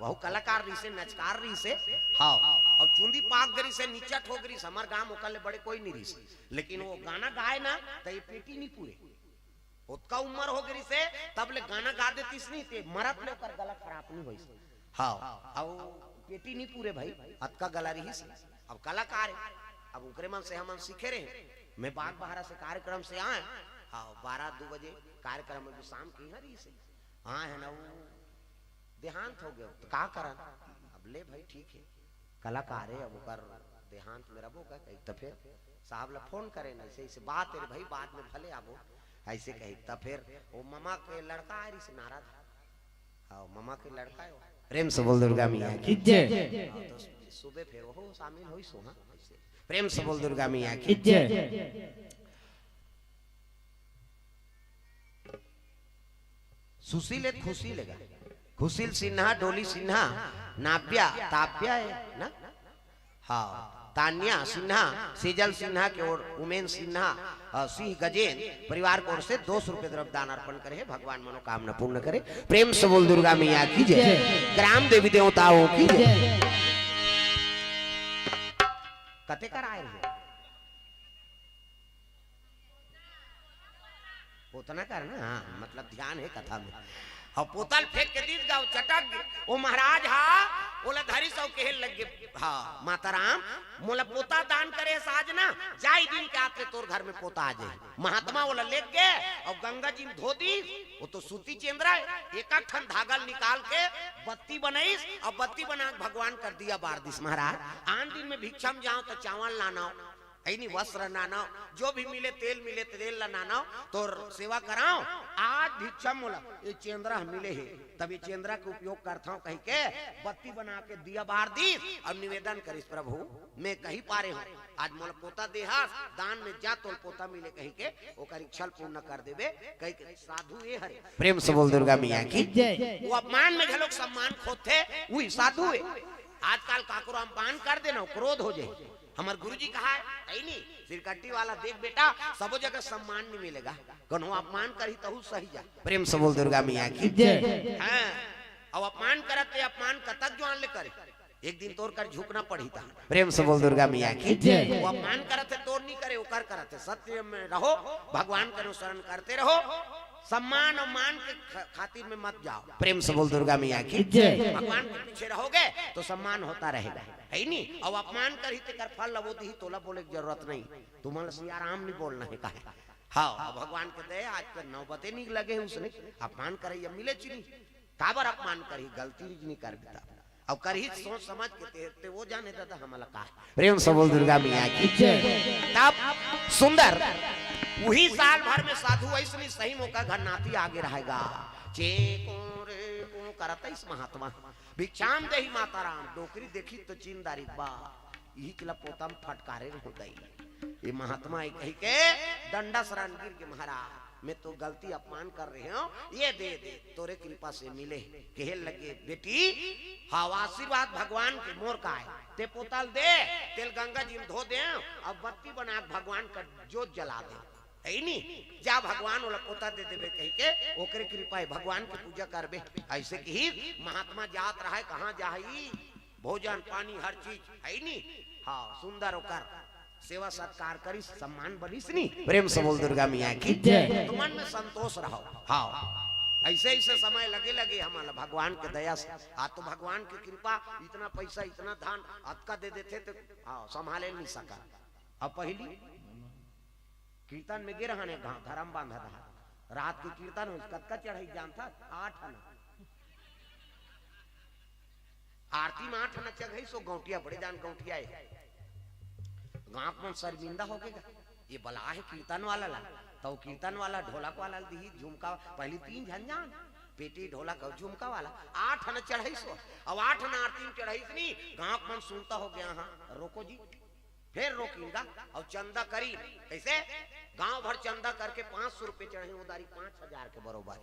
वहू कलाकार रहिसे, नचकार रहिसे। हाँ, अउ चुंदी पाक गे रहिसे, निचट हो गे रहिसे, हमर गांव ओकर ले बड़े कोई नहीं रहिसे, लेकिन वो गाना गाए ना, त ये पेटी नहीं पूरे। ओतका उम्र हो गे रहिसे, तब ले गाना गा देतिस नहीं, ते मरत ले ओकर गला खराब नहीं होइस। हाँ, अउ पेटी नहीं पूरे भाई, अतका गला रहिस। अब कलाकार हे, अब ओकरे मन से हमन सीखे रहे। मैं बाग बहारा से कार्यक्रम से आए, हाँ, बारह दो बजे कार्यक्रम में भी शाम के यहाँ रहिसे। आए हे ना, वो देहांत हो गे, त का करन? अब ले भाई, ठीक हे, कलाकार हे, अब ओकर देहांत में रबो का कही, त फेर साहब ला फोन करे ना, अइसे अइसे बात हे रे भाई, बाद में भले आबो, अइसे कही। त फेर वो ममा के लड़का आए रहिसे नारद, हाँ, ममा के लड़का हे वो। प्रेम से बोल दुर्गा मैया की जय। हाँ, तो सुबह फेर वो शामिल होइस, हाँ, अइसे। प्रेम से बोल दुर्गा मैया की जय। सुशील हे त खुशी ले गा। खुशील सिन्हा, डोली सिन्हा, नाव्या, ताव्या हे ना? हाँ, तान्या सिन्हा, सेजल सिन्हा के ओर, उमेन सिन्हा, अ, सिंह गजेंद्र परिवार के ओर से दो सौ रुपये द्रव्य दान अर्पण करे हे। भगवान मनोकामना पूर्ण करे। प्रेम से बोल दुर्गा मैया की जय। जय। ग्राम देवी देवताओं की जय। जय। कते कर आए हे? पोतना कर ना, हाँ, मतलब ध्यान हे कथा में। अउ पोता ल फेंक के दिस गा, वो चटक गे। वो महाराज हा, ओला धरिस अउ कहे लग गे, हाँ, माता राम, मोला पोता दान करे हस आज ना, जा ए दिन के आत ले तोर घर में पोता आ जाही। महात्मा ओला लेग गे अउ गंगा जी में धो दिस। वो तो सूती चेंदरा हे, एक ठन धागा ल निकाल के बत्ती बनाइस अउ बत्ती बना के भगवान कर दिया बार दिस। महाराज, आन दिन में भिक्षा में जाओ त चावल लानव, है नी, वस्त्र लानव, जो भी मिले, तेल मिले, तेल ला लानव, तोर सेवा करव। आज भिक्षा मोला ये चेंदरा मिले हे, तब ये चेंदरा के उपयोग करथव कहिके बत्ती बना के दिया बार दिस अउ निवेदन करिस, प्रभु, मैं कही पारे हंव, आज मोला पोता देहस, दान में जा तोला पोता मिले कहिके ओकर इच्छा ल पूर्ण कर देबे कहिके। साधु ए हरे। प्रेम से बोल दुर्गा मैया की जय। वो अपमान में घलोक सम्मान खोजथे, उही साधु ए। आजकल काकरो अपमान कर देना, क्रोध हो जाए। हमर गुरुजी कहा हे, है नी, सिरकट्टी वाला, देख बेटा, सबो जगह सम्मान नहीं मिलेगा, कोनो अपमान करही तहू सही जा। प्रेम से बोल दुर्गा मैया की जय। हाँ, अब अपमान करत ते अपमान कतक जुआन ले करे, एक दिन तोर कर झुकना पड़ही ता। प्रेम से बोल दुर्गा मैया की जय। वो अपमान करत हे तोर नहीं करे, ओकर करत हे। सत्य में रहो, भगवान के अनुसरण करते रहो, सम्मान अउ मान के ख-, खातिर में मत जाओ। प्रेम से बोल दुर्गा मैया की जय। भगवान के पीछे रहोगे तो सम्मान होता रहेगा, है नी? अउ अपमान करही तेकर फल ल वो दिही, तोला बोले के जरूरत नहीं। तुमन ल सिया राम नहीं बोलना हे, काहे? हाँ, अब भगवान के दया, आज के नौबते नहीं लगे हे उसने। अपमान करइया मिले च नहीं, काबर अपमान करही? गलती नहीं कर बेटा, अउ करही सोच समझ के, ते, ते वो जाने दादा हमला का। प्रेम से बोल दुर्गा मैया की जय। तब सुंदर, उही साल भर में साधु अइसने सही मौका घर नाती आगे रहेगा। चें कों रे कों करत अइस महात्मा। भिक्षाम देहि माता राम, डोकरी देखिस त चिन्ह डारिस बा, इही चला पोता म फटकारे रहो दई। ये महात्मा हे कहिके डंडा सरान गिर गे महाराज, मैं तो गलती अपमान कर रहे हों, ये दे दे, तोरे कृपा से मिले। कहे लगे, बेटी, हाव आशीर्वाद भगवान के, मोर काय, तें पोता ल दे, तेला गंगा जी म धो दे, अउ बत्ती बना के भगवान का जोत जला दे। हे नी, जा भगवान ओला पोता दे देबे कहिके, ओकरे कृपा हे, भगवान के पूजा करबे। अइसे किहिस महात्मा जात रहय, कहाँ जाही, भोजन पानी हर चीज, हे नी। हाँ, सुंदर ओकर सेवा सत्कार करिस, सम्मान बनिस नी। प्रेम से बोल दुर्गा मैया की जय। तो मन में संतोष रहो। हाँ, अइसे अइसे समय लगे लगे हमन ला भगवान के दया से, आ तो भगवान के कृपा, इतना पैसा, इतना धन, अतका दे देथे त हाँ, संभाले नहीं सका। अब पहिली कीर्तन में गे रहन एक घांव धरम बांधा रहा। रात के कीर्तन होइस, कतका चढ़ाइस जानथस? आठ आना। आरती में आठ आना चघाइस, ओ गौंटिया बड़े जान गौंटिया हे। गांव के मन शर्मिंदा हो गे गा, ये बला हे कीर्तन वाला ला। त ओ कीर्तन वाला ढोलक वाला ल दिही झुमका, पहिली तीन झन जान, पेटी ढोलक अउ झुमका वाला। आठ आना चढ़ाइस ओ, अउ आठ आना आरती में चढ़ाइस नी, गांव के मन सुनता हो गे, हाँ, रोको जी, फेर रोकिन गा, अउ चंदा करिन। कइसे? गांव भर चंदा करके पाँच सौ रुपये चढ़ाइन, ओ दारी पाँच हजार के बरोबर।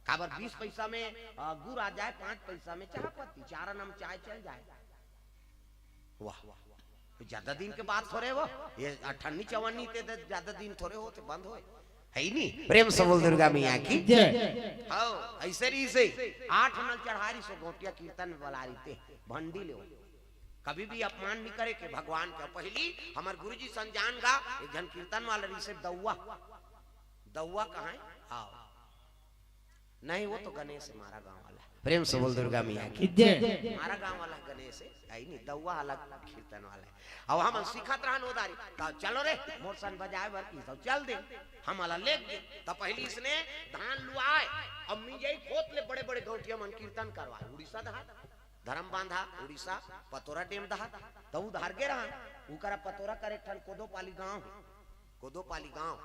काबर बीस पैसा में, अ, गुर आ जाए, पाँच पैसा में चाह पत्ती, चार आना म चाय चल जाए। वाह, वाह, वाह। ज्यादा दिन के बात थोरे वो, ये अठन्नी चवन्नी ते द-, ज्यादा दिन थोरे होथे, बंद होय। हे नी? प्रेम से बोल दुर्गा मैया की जय। हाँ, अइसे रहिस हे। आठ आना ल चढ़ारिस ओ गौंटिया कीर्तन में बला रहिथे, भंडी ले ओ। कभी भी अपमान नहीं करे के भगवान के। पहिली हमर गुरुजी सन जान गा, एक झन कीर्तन वाला रहिस हे दउआ। दउआ कहाँ हे? हाँ। नहीं, वो तो गणेश हे, मारा गांव वाला। प्रेम से बोल दुर्गा मैया की जय। मारा गांव वाला गणेश हे, हे नी, दउआ वाला कीर्तन वाला हे। अउ हमन सिखत रहन ओ दारी, त चलो रे, मोर सन बजाए बर, ई सब चल दे। हमन ला लेग गे। त पहिली इसने धान लुआय, अउ मिंजई खोत ले बड़े-बड़े गौंटिया मन कीर्तन करवाय। उड़ीसा धार, धरम बांधा, उड़ीसा, पतोरा डेम डहर, त उधार गे रहन, उकरा पतोरा कर एक ठन कोदोपाली गांव हे, कोदोपाली गांव,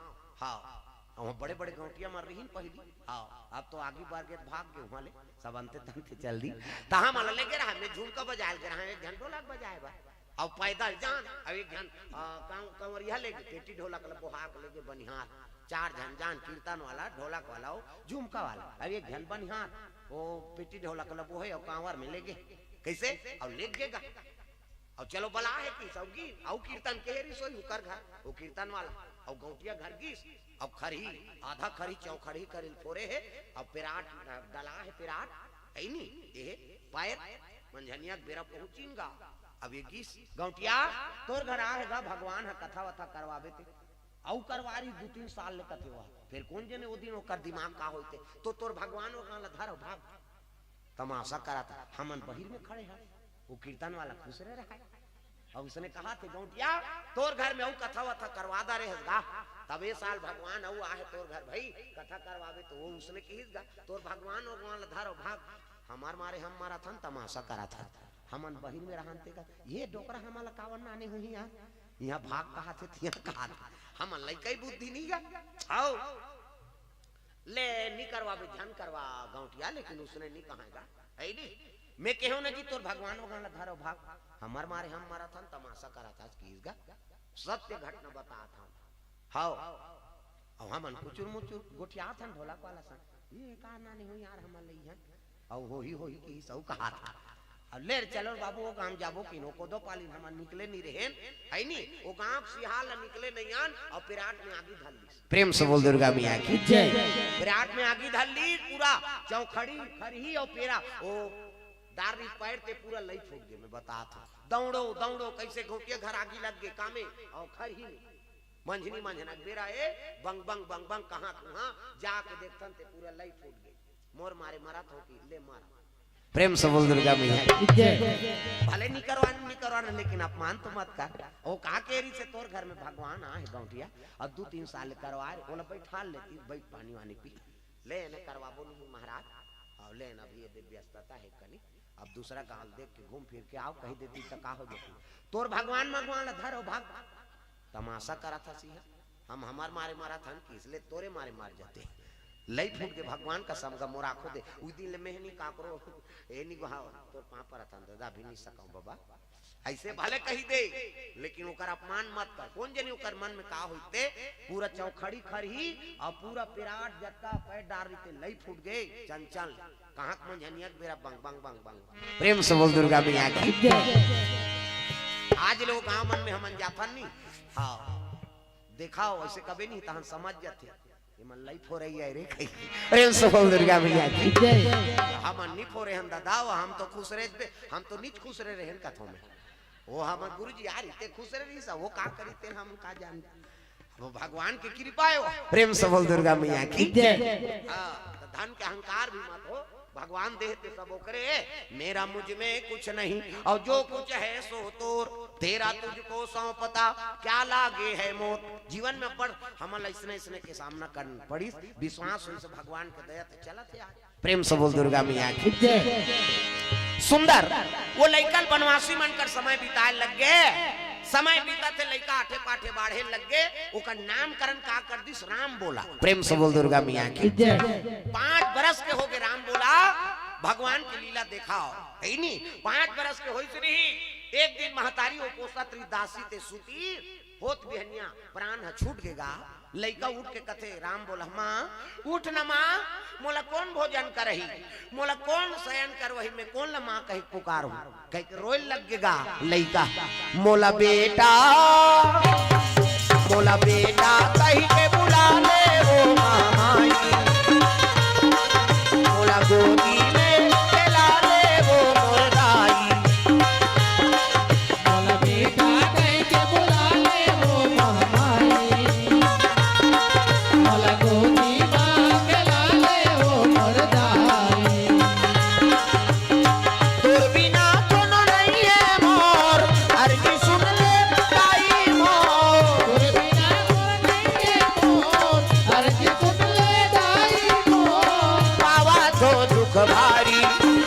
हाँ, वहाँ बड़े-बड़े गौंटिया मन रहिन पहिली, हाँ, अब तो आगी बर गे त भाग गे वहाँ ले, सब अंते तंते चल दी, तहाँ मला लेगे रहा, मैं झुमका बजाए ल गे रहा, एक झन ढोलक बजाए बर, अउ पैदल जान, अउ एक झन, अ, कां-, कांवरिया लेगे, पेटी ढोलक ल बोहा के लेगे बनिहार, चार झन जान, कीर्तन वाला, ढोलक वाला, अउ झुमका वाला, अउ एक झन बनिहार, ओ पेटी ढोलक ल बोहे अउ कांवर में लेगे, कइसे? अउ लेग गे गा। अउ चलो बला हे कि सब गिन, अउ कीर्तन के हे रिसोई उकर घर, ओ कीर्तन वाला, अउ गौंटिया घर गिस, अउ खरही, आधा खरही चौखड़ही करिल फोरे हे, अउ पेराट डला हे पेराट, हे नी, ये हे, पैर, मंझनिया के बेरा पहुंचिन गा। अब ये गिस, गौंटिया, तोर घर आ हे गा, भगवान ह कथा वथा करवाबे ते। अउ करवारी दू तीन साल ले कथे वह। फेर कोन जने ओ दिन ओकर दिमाग का होइते, तो तोर भगवान ओ गांव ल धर अउ भाग। तमाशा करत, हमन बहिर में खड़े हन, वो कीर्तन वाला खुश रहे रहा। अउ उसने कहा थे, "गौंटिया, तोर घर में अउ कथा वथा करवा दा रे हस गा, तब ए साल भगवान अउ आहे तोर घर भई, कथा करवाबे।" तो वो उसने किहिस गा, "तोर भगवान ओ गांव ल धर अउ भाग, हमर मारे हम मरत हन, तमाशा करत हन, हमन बहिर में रहन ते का, ये डोकरा हमन ल कावन नाने होही यार, इहाँ भाग कहा थे, तिहाँ कहा थे, हमन लइका ही बुद्धि नहीं गा।" हव। ले, नी करवाबे, झन करवा गौंटिया, लेकिन उसने नी कहाय गा, हे नी? मैं केहेंव ना कि तोर भगवान भगवान ला धर अउ भाग, हमर मारे हम मरत हन, तमाशा करत हस, किहिस गा, सत्य घटना बतात हन। हव, अउ हमन कुचुर मुचुर गोठियात हन ढोलक वाला सन, ये का नानी हो यार, हमन ले इहाँ, अउ होही होही किहिस अउ कहात हन। अउ ले रे, चलो रे बाबू, ओ गांव जाबो किन, ओ कोदोपाली हमन निकले नी रहेन, हे नी? ओ गांव के सिहाल ल निकले नइ आन, अउ पेराट में आगी धर लीस। प्रेम से बोल दुर्गा मैया की जय। पेराट में आगी धर लीस, पूरा चौखड़ी, खरही अउ पेरा, ओ डार रहिस पैर ते पूरा लई फूट गे, मैं बतात हंव। दउड़ो, दउड़ो, कइसे गौंटिया घर आगी लग गे, कामे, अउ खरही में। मंझनी मंझना के बेरा ए, बंग बंग, बंग बंग, कहाँ कुहाँ जाके देखथन ते पूरा लई फूट गे। मोर मारे मरत हव कि ले मर। प्रेम से बोल दुर्गा मैया की जय। भले नी करवान, नी करवान, लेकिन अपमान तो मत कर। ओ का कहे रहिस हे, तोर घर में भगवान आहे गौंटिया, अउ दू तीन साल करवाय, ओला बइठाल लेतिस, बइठ पानी वानी पी। ले एने करवाबो नहीं महाराज, अउ ले एने अभी ये दे व्यस्तता हे कनी, अब दूसरा गांव देख के घूम फिर के आव, कहि देतिस त का हो जातिस। तोर भगवान भगवान ला धर अउ भाग। तमाशा करत हस इहाँ, हम हमर मारे मरत हन कि इसलिए तोरे मारे मर जाते। लई फूट के भगवान कसम का मोर आँखों दे, उस दिन ले मैं नहीं काकरो, ए नहीं वहाँ तोर पाँव परत हन दादा, अभी नहीं सकूँ बाबा, ऐसे भले कही दे, लेकिन ओकर अपमान मत कर। कोन जनी ओकर मन में का होइते, पूरा चौखड़ी खरही और पूरा पिराट जतका पैर डार रहिते, लई फूट गए, चंचल, कहाँ के मंझनिया के बेरा बंग, बंग, बंग, बंग। प्रेम से बोल दुर्गा मैया की। आज लोग गाँव मन में हमन जाथन नहीं, हाँ, देखाओ, ऐसे कभी नहीं, तहन समझ जाते। ये मन लई फोरई है रे कही। प्रेम से बोल दुर्गा मैया की। जय। हमन नहीं फोरे हन दादा, वो हम तो खुसरे बे, हम तो निच खुसरे रहन कथों में। वो हमर गुरुजी आ रहिते खुसरे रहिस, वो का करिते हम का जान। वो भगवान की कृपा है वो। प्रेम से बोल दुर्गा मैया की। जय। हाँ, तो धन के अहंकार भी मत हो, भगवान देहते सब ओकरे, मेरा मुझ में कुछ नहीं, और जो कुछ है सो तोर, तेरा तुझको सौंपता, क्या लागे है मोर। जीवन में बड़ हमन ला इसने, इसने के सामना करना पड़िस, विश्वास होइस भगवान के दया ते चलत हे आज। प्रेम से बोल दुर्गा मैया की। जय। सुंदर, वो लइका ल बनवासी मन कर समय बिताए लग गे। समय बीतत हे, लइका आठे पाठे बाढ़े लग गे, ओकर नामकरण का कर दिस, राम बोला। प्रेम से बोल दुर्गा मैया की। जय। पाँच बरस के हो गे राम बोला, भगवान की लीला देखाओ, है नी? पाँच बरस के होइस नहीं, एक दिन महतारी वो पोसत रही दासी ते सूती, होत बिहनिया प्राण ह छूट गे गा। लइका उठ के कथे, राम बोला, माँ, उठ न माँ, मोला कोन भोजन करही, मोला कोन शयन करवही, मैं कोन ला माँ कहि पुकारहूँ, कहि के रोए लग गे गा लइका। मोला बेटा, मोला बेटा कहि के बुला ले वो माई, मोला गोदी में खेला ले वो मोर दाई। मोला बेटा कहि के बुला ले वो महमाई। मोला गोदी मा खेला ले वो मोर दाई। तोर बिना कोनो नइ हे मोर, अरजी सुन ले दाई मोर। तोर बिना कोनो नइ हे मोर, अरजी सुन ले दाई मोर। पावा थो दुख भारी,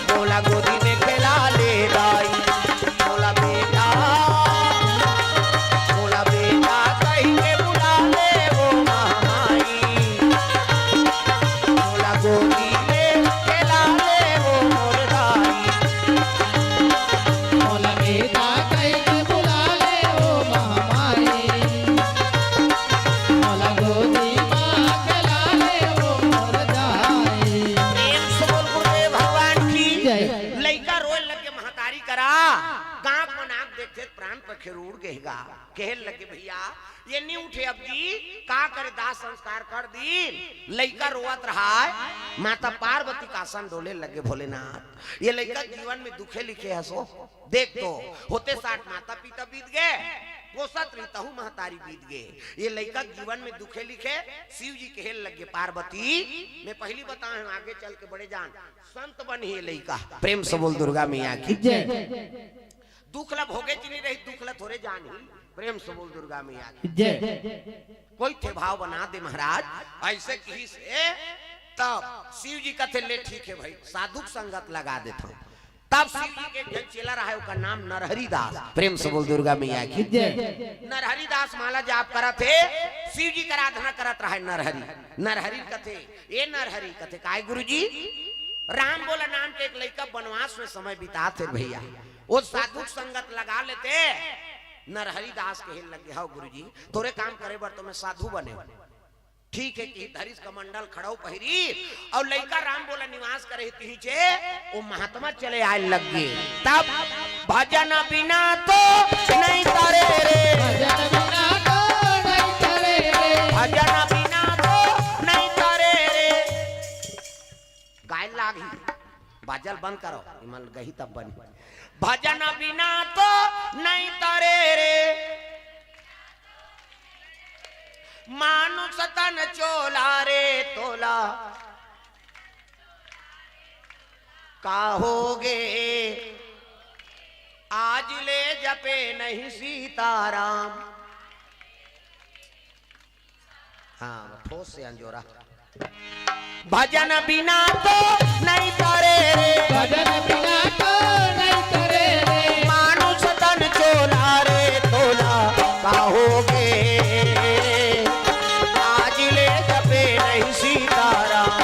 मोला गोदी में खेला ले दाई। मोला बेटा, मोला बेटा कहि के बुला ले वो महमाई। मोला गोदी में खेला ले वो मोर दाई। मोला बेटा कहि के बुला ले वो महमाई। मोला गोदी मा खेला ले वो मोर दाई। प्रेम से बोल गुरुदेव भगवान की। जय। लइका रोए लग गे महतारी करा, गाँव मन आके देखथे त प्राण पखेरु उड़ गे गा। कहे लगे, भैया, ये नहीं उठे अब जी, का करे, दाह संस्कार कर दीन। लइका रोवत रहा है, माता पार्वती का आसन डोले लगे, भोलेनाथ, ये लइका जीवन में दुखे लिखे हसो। देख तो, होते साठ माता पिता बीत गे, पोसत रही तहु महतारी बीत गे, ये लइका जीवन में दुखे लिखे। शिव जी कहे लगे, पार्वती, मैं पहली बताए हूँ, आगे चल के बड़े जान संत बनही ये लइका। प्रेम से बोल दुर्गा मैया की। जय। दुख ला भोगे च नहीं रही, दुख ला थोरे जानही। प्रेम से बोल दुर्गा मैया की। जय। कोई थे भाव बना दे महाराज, ऐसे कहिस हे। तब शिव जी कथे, ले ठीक है भाई, साधु के संगत लगा देथंव। तब शिव जी के एक झन चेला रहा है, ओकर नाम नरहरि दास। प्रेम से बोल दुर्गा मैया की। जय। नरहरि दास माला जाप करत हे, शिव जी के आराधना करत रहा है नरहरि। नरहरि कथे, ए नरहरि, कथे, काय गुरुजी? राम बोला नाम के एक लइका बनवास में समय बिताथे भैया, वो साधु के संगत लगा लेते। नरहरि दास कहे लगे, हव गुरुजी, तोरे काम करे बर तो मैं साधु बने हूँ। ठीक है कि धरिस कमंडल खड़ाऊ पहिरी, और लइका राम बोला निवास करे तिहिचे, वो महात्मा चले आए लग गे। तब भजन बिना तो नहीं तरे रे। भजन बिना तो नहीं तरे रे। भजन बिना तो नहीं तरे रे। गाय लाग ही। बाजल बंद करो, इमन गही तब बनी। भजन बिना तो नहीं तरे रे। मानुष तन चोला रे तोला। का होगे? आज ले जपे नहीं सीताराम। हाँ, ठोस से अंजोरा। भजन बिना तो नहीं तरे रे। भजन बिना तो नहीं तरे रे। मानुष तन चोला रे तोला का होगे। आज ले जपे नहीं सीताराम।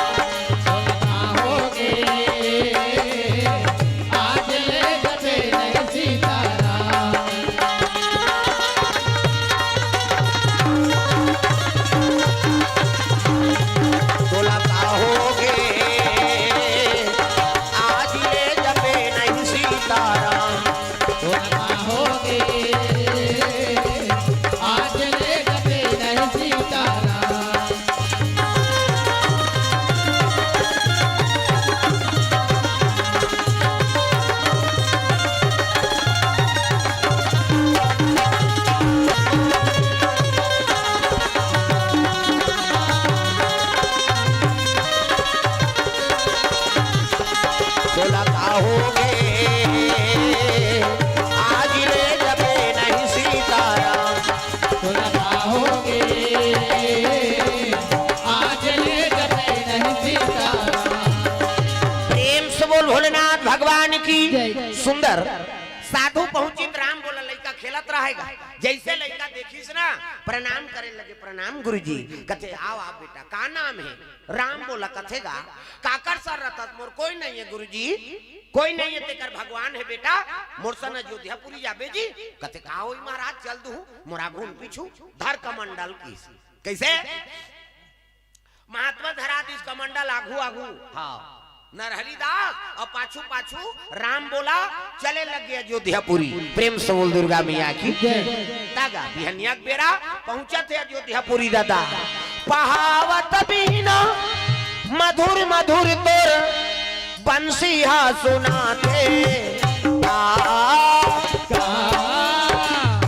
साधु पहुंचिस त राम बोला लइका खेलत रहेगा। जइसे लइका देखिस ना, प्रणाम करे लगे, "प्रणाम गुरुजी।" कथे, "आव, आव बेटा, का नाम हे?" राम बोला, कथे गा, "काकर सर रथस? मोर कोई नइ हे गुरुजी, कोई नइ हे, तेकर भगवान हे बेटा, मोर सन अयोध्यापुरी जाबे जी।" कथे, "का होही महाराज, चल दुहूं, मोर आघू पीछू धर कमंडल" किहिस। कइसे? महात्मा धरा दिस कमंडल आघू आघू। हाँ। नरहरि दास अउ पाछू पाछू राम बोला, चले लगे अयोध्यापुरी। प्रेम से बोल दुर्गा मैया की। जय। तागा बिहनिया के बेरा पहुंचत हे अयोध्यापुरी दादा। पहावत बीना मधुर मधुर तोर बंसी हा सुनाथे। आ,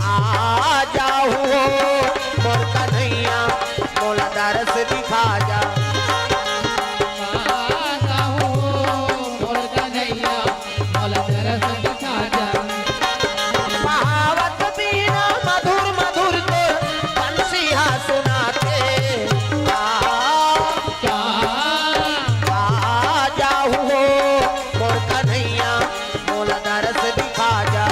आ जाहू हो मोर कन्हैया, मोला दरस दिखा जा। पहावत बीना मधुर मधुर तोर बंसी हा सुनाथे। आ, आ जाहू हो मोर कन्हैया, मोला दरस दिखा जा।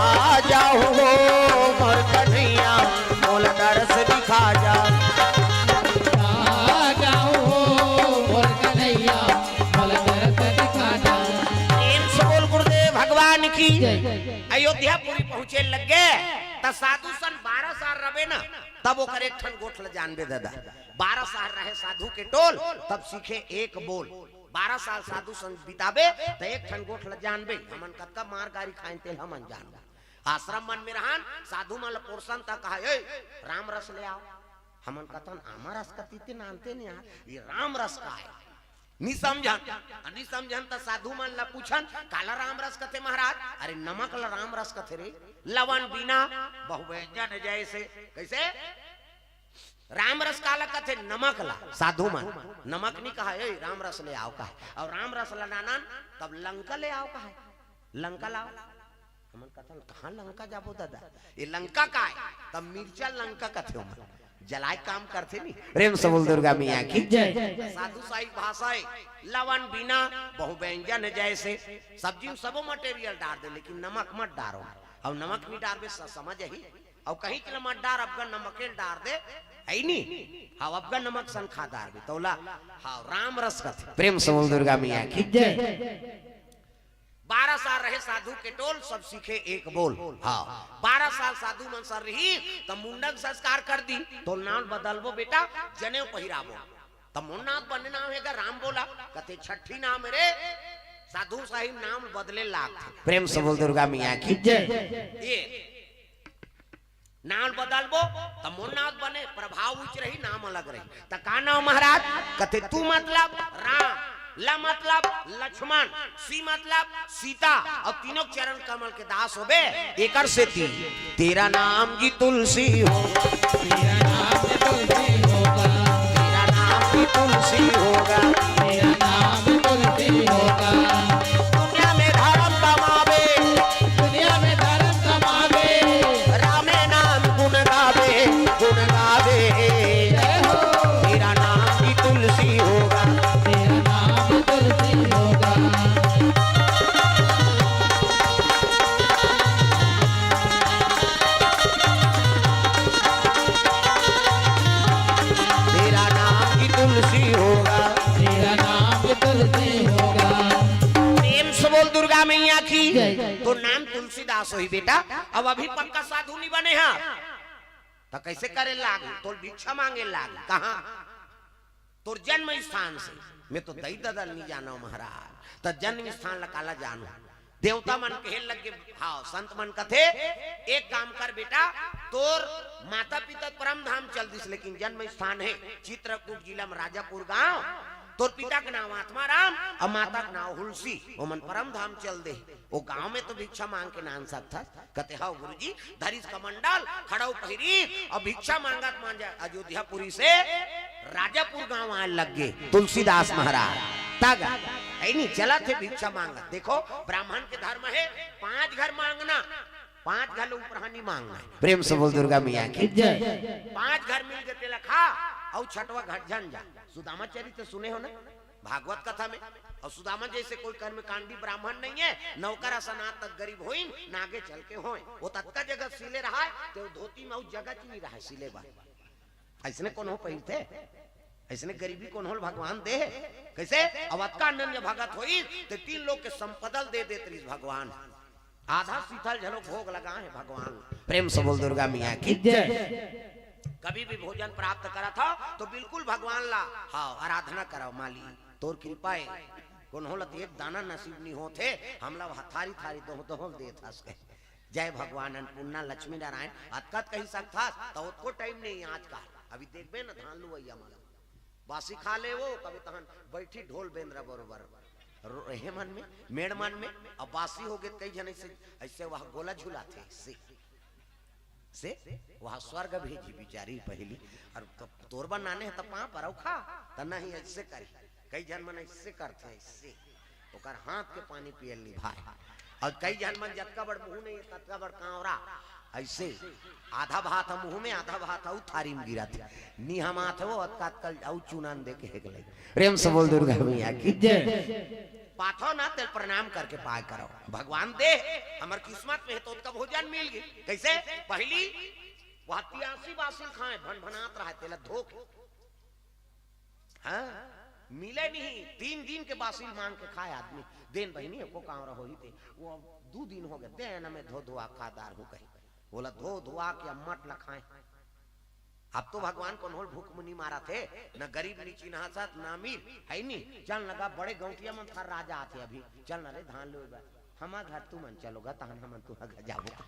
आ जाहू हो मोर कन्हैया, मोला दरस दिखा जा। आ जाहू हो मोर कन्हैया, मोला दरस दिखा जा। प्रेम से बोल गुरुदेव भगवान की। जय। अयोध्यापुरी पहुंचे लगे, त साधु सन बारह साल रबे ना, तब ओकर एक ठन गोठ ल जानबे दादा। बारह साल रहे साधु के टोल, तब सीखे एक बोल। बारह साल साधु संग बिताबे, त एक ठन गोठ ल जानबे। हमन कतका मार गारी खाएन, तेल हमन जानबो। आश्रम मन में रहन, साधु मन ल पोरसन, त कहा, "ए, राम रस ले आव।" हमन कथन, "आमा रस कथे ते नानते नहीं यार, ये राम रस का हे?" नि समझन, नि समझन, त साधु मन ल पूछन, "काला राम रस कथे महाराज?" "अरे, नमक ल राम रस कथे रे, लवन बिना बहुव्यंजन जैसे।" कइसे? राम रस काला कथे? नमक ला। साधु मन नमक नि कहा, "ए, राम रस ले आव" कहा। अउ राम रस ला नानन, तब लंका ले आव कहा, "लंका लाव।" हमन कथन, "कहाँ लंका जाबो दादा? ये लंका का हे?" तब मिर्चा लंका कथे ओमन, जलाए काम करथे नि। प्रेम से बोल दुर्गा मैया की। जय। साधु साई भाषा हे, लवन बिना बहुव्यंजन जैसे। सब्जी में सबो material डार दे, लेकिन नमक मत डारो। अउ नमक नि डारबे, स-, समझ ही। अउ कहीं के ल मत डार, अबगा नमके ल डार दे, हे नी? हाँ, अबगा नमक सन खा डारबे, तोला, हाँ, राम रस कथे। प्रेम से बोल दुर्गा मैया की। जय। बारह साल रहे साधु के टोल, सब सीखे एक बोल। हाँ, बारह साल साधु मन सन रही, त मुंडन संस्कार कर दी, तोर नाम बदलबो बेटा, जनेऊ पहिराबो। त मोर नाम बने नाम हे गा राम बोला, कथे छट्ठी नाम रे, साधु साहिब नाम बदले लागथे। प्रेम से बोल दुर्गा मैया की। जय। ये नाम बदलबो, त मोर नाम बने, प्रभाव उच्च रही, नाम अलग रही। त का नाम महाराज? कथे तू मतलब राम, ल मतलब लक्ष्मण, सी मतलब सीता, अउ तीनों चरण कमल के दास होबे, एकर सेती तेरा नाम जी तुलसी हो। तेरा नाम जी तुलसी होगा। तेरा नाम जी तुलसी होगा। तेरा नाम जी तुलसी होगा। दुनिया में धर्म कमावे। दुनिया में धर्म कमावे। रामे नाम गुण गावे, गुण गावे। जय हो। तेरा नाम जी तुलसी होगा। तेरा नाम जी तुलसी होगा। तेरा नाम भी तुलसी होगा। तेरा नाम भी तुलसी होगा। प्रेम से बोल दुर्गा मैया की। जय। तोर नाम तुलसीदास होही बेटा। अब अभी पक्का साधु नि बने हा, त कइसे करे लाग? तोर भिक्षा मांगे लाग। कहाँ? तोर जन्म स्थान से। मैं तो दई ददा ल नि जानव महाराज, त जन्म स्थान ला काला जानव? देवता मन कहे लगे, हाँ, संत मन कथे, "एक काम कर बेटा, तोर माता पिता परम धाम चल दिस, लेकिन जन्म स्थान हे चित्रकूट जिला में राजापुर गांव, तोर पिता के नाम आत्माराम अउ माता के नाम हुलसी, ओमन परम धाम चल दे, ओ गांव में तो भिक्षा मांग के नान सकथस।" कथे, "हव गुरुजी।" धरिस कमंडल, खड़ाऊ पहिरी अउ भिक्षा मांगत मांगत अयोध्यापुरी से राजापुर गांव आए लग गे तुलसीदास महाराज। तग है नी, चलत हे भिक्षा मांगत। देखो, ब्राह्मण के धर्म हे पांच घर मांगना, पांच घर ले ऊपर नहीं मांगना हे। प्रेम से बोल दुर्गा मैया की। जय। पांच घर मिल गे तेला खा, अउ छठवा घर झन जा। सुदामा चरित्र सुने हो ना भागवत कथा में? अउ सुदामा जैसे कोई कर्मकांडी ब्राह्मण नहीं हे, नौकर असन आज तक गरीब होइन, ना आगे चल के होय। ओ ततका जगह सिले रहाय, ते धोती में अउ जगह च नहीं रहाय सिले बर। अइसने कोनो पहिरथे? अइसने गरीबी कोनो ल भगवान दे हे? कइसे? अउ अतका अनन्य भगत होइस, ते तीन लोक के संपदा ल दे देत रहिस भगवान। आधा शीतल घलो भोग लगा हे भगवान। प्रेम से बोल दुर्गा मैया की। जय। कभी भी भोजन प्राप्त करत हव तो बिल्कुल भगवान ला, हाँ, आराधना करव, माली, तोर कृपा हे। कोनो ल त एक दाना नसीब नहीं होत हे, हमला वह थारी थारी दोह दोह देत हस कहे। जय भगवान अन्नपूर्णा लक्ष्मी नारायण। अतका त कहि सकथस, त ओतको टाइम नहीं आजकल। अभी देखबे न धान लुवैया मन बासी खा ले वो, कभी तहन बैठी ढोल बेंदरा बरोबर। रो-, हे मन में, मेड़ मन में, अब बासी हो गे त कई झन अइसे, अइसे वह गोला झुलाथे, से, से, वह स्वर्ग भेजी बिचारी पहिली। अउ त तोर बर नाने हे त पाँव परव खा, त नहीं अइसे करी। कई झन मन अइसे करथे, अइसे। ओकर हाथ के पानी पियल निभाय। अउ कई झन मन जतका बड़ मुंह नहीं, ततका बड़ कांवरा। अइसे आधा भात ह मुंह में, आधा भात ह उ थारी में गिरत हे। निहमात हे वो, अतका अतका अउ चूना ल दे के हेक ले। प्रेम से बोल दुर्गा मैया की। जय। पाथो ना तेल प्रणाम करके पाय करव। भगवान दे, हमर किस्मत में हे त ओतका भोजन मिल गे। कइसे? पहिली वह तियासी बासिल खाए, भनभनात रहे, तेला धो के। हाँ, मिले नहीं, तीन दिन के बासिल मांग के खाए आदमी। देन बहिनी, एको कांवरा होही ते। वो अब दू दिन हो गे, देन में धो धुआ खा दार हूँ कही। बोला, "धो धुआ के अम्मट ल खाए।" अब तो भगवान कोनो ल भूख मुनी मारत हे, न गरीब नी चिन्हासत, न अमीर, है नी। चल न गा, बड़े गौंटिया मन थार राजा आथे अभी, चल न रे धान लुए बर, हमर घर तुमन चलो गा, तहन हमन तुंहर घर जाबो।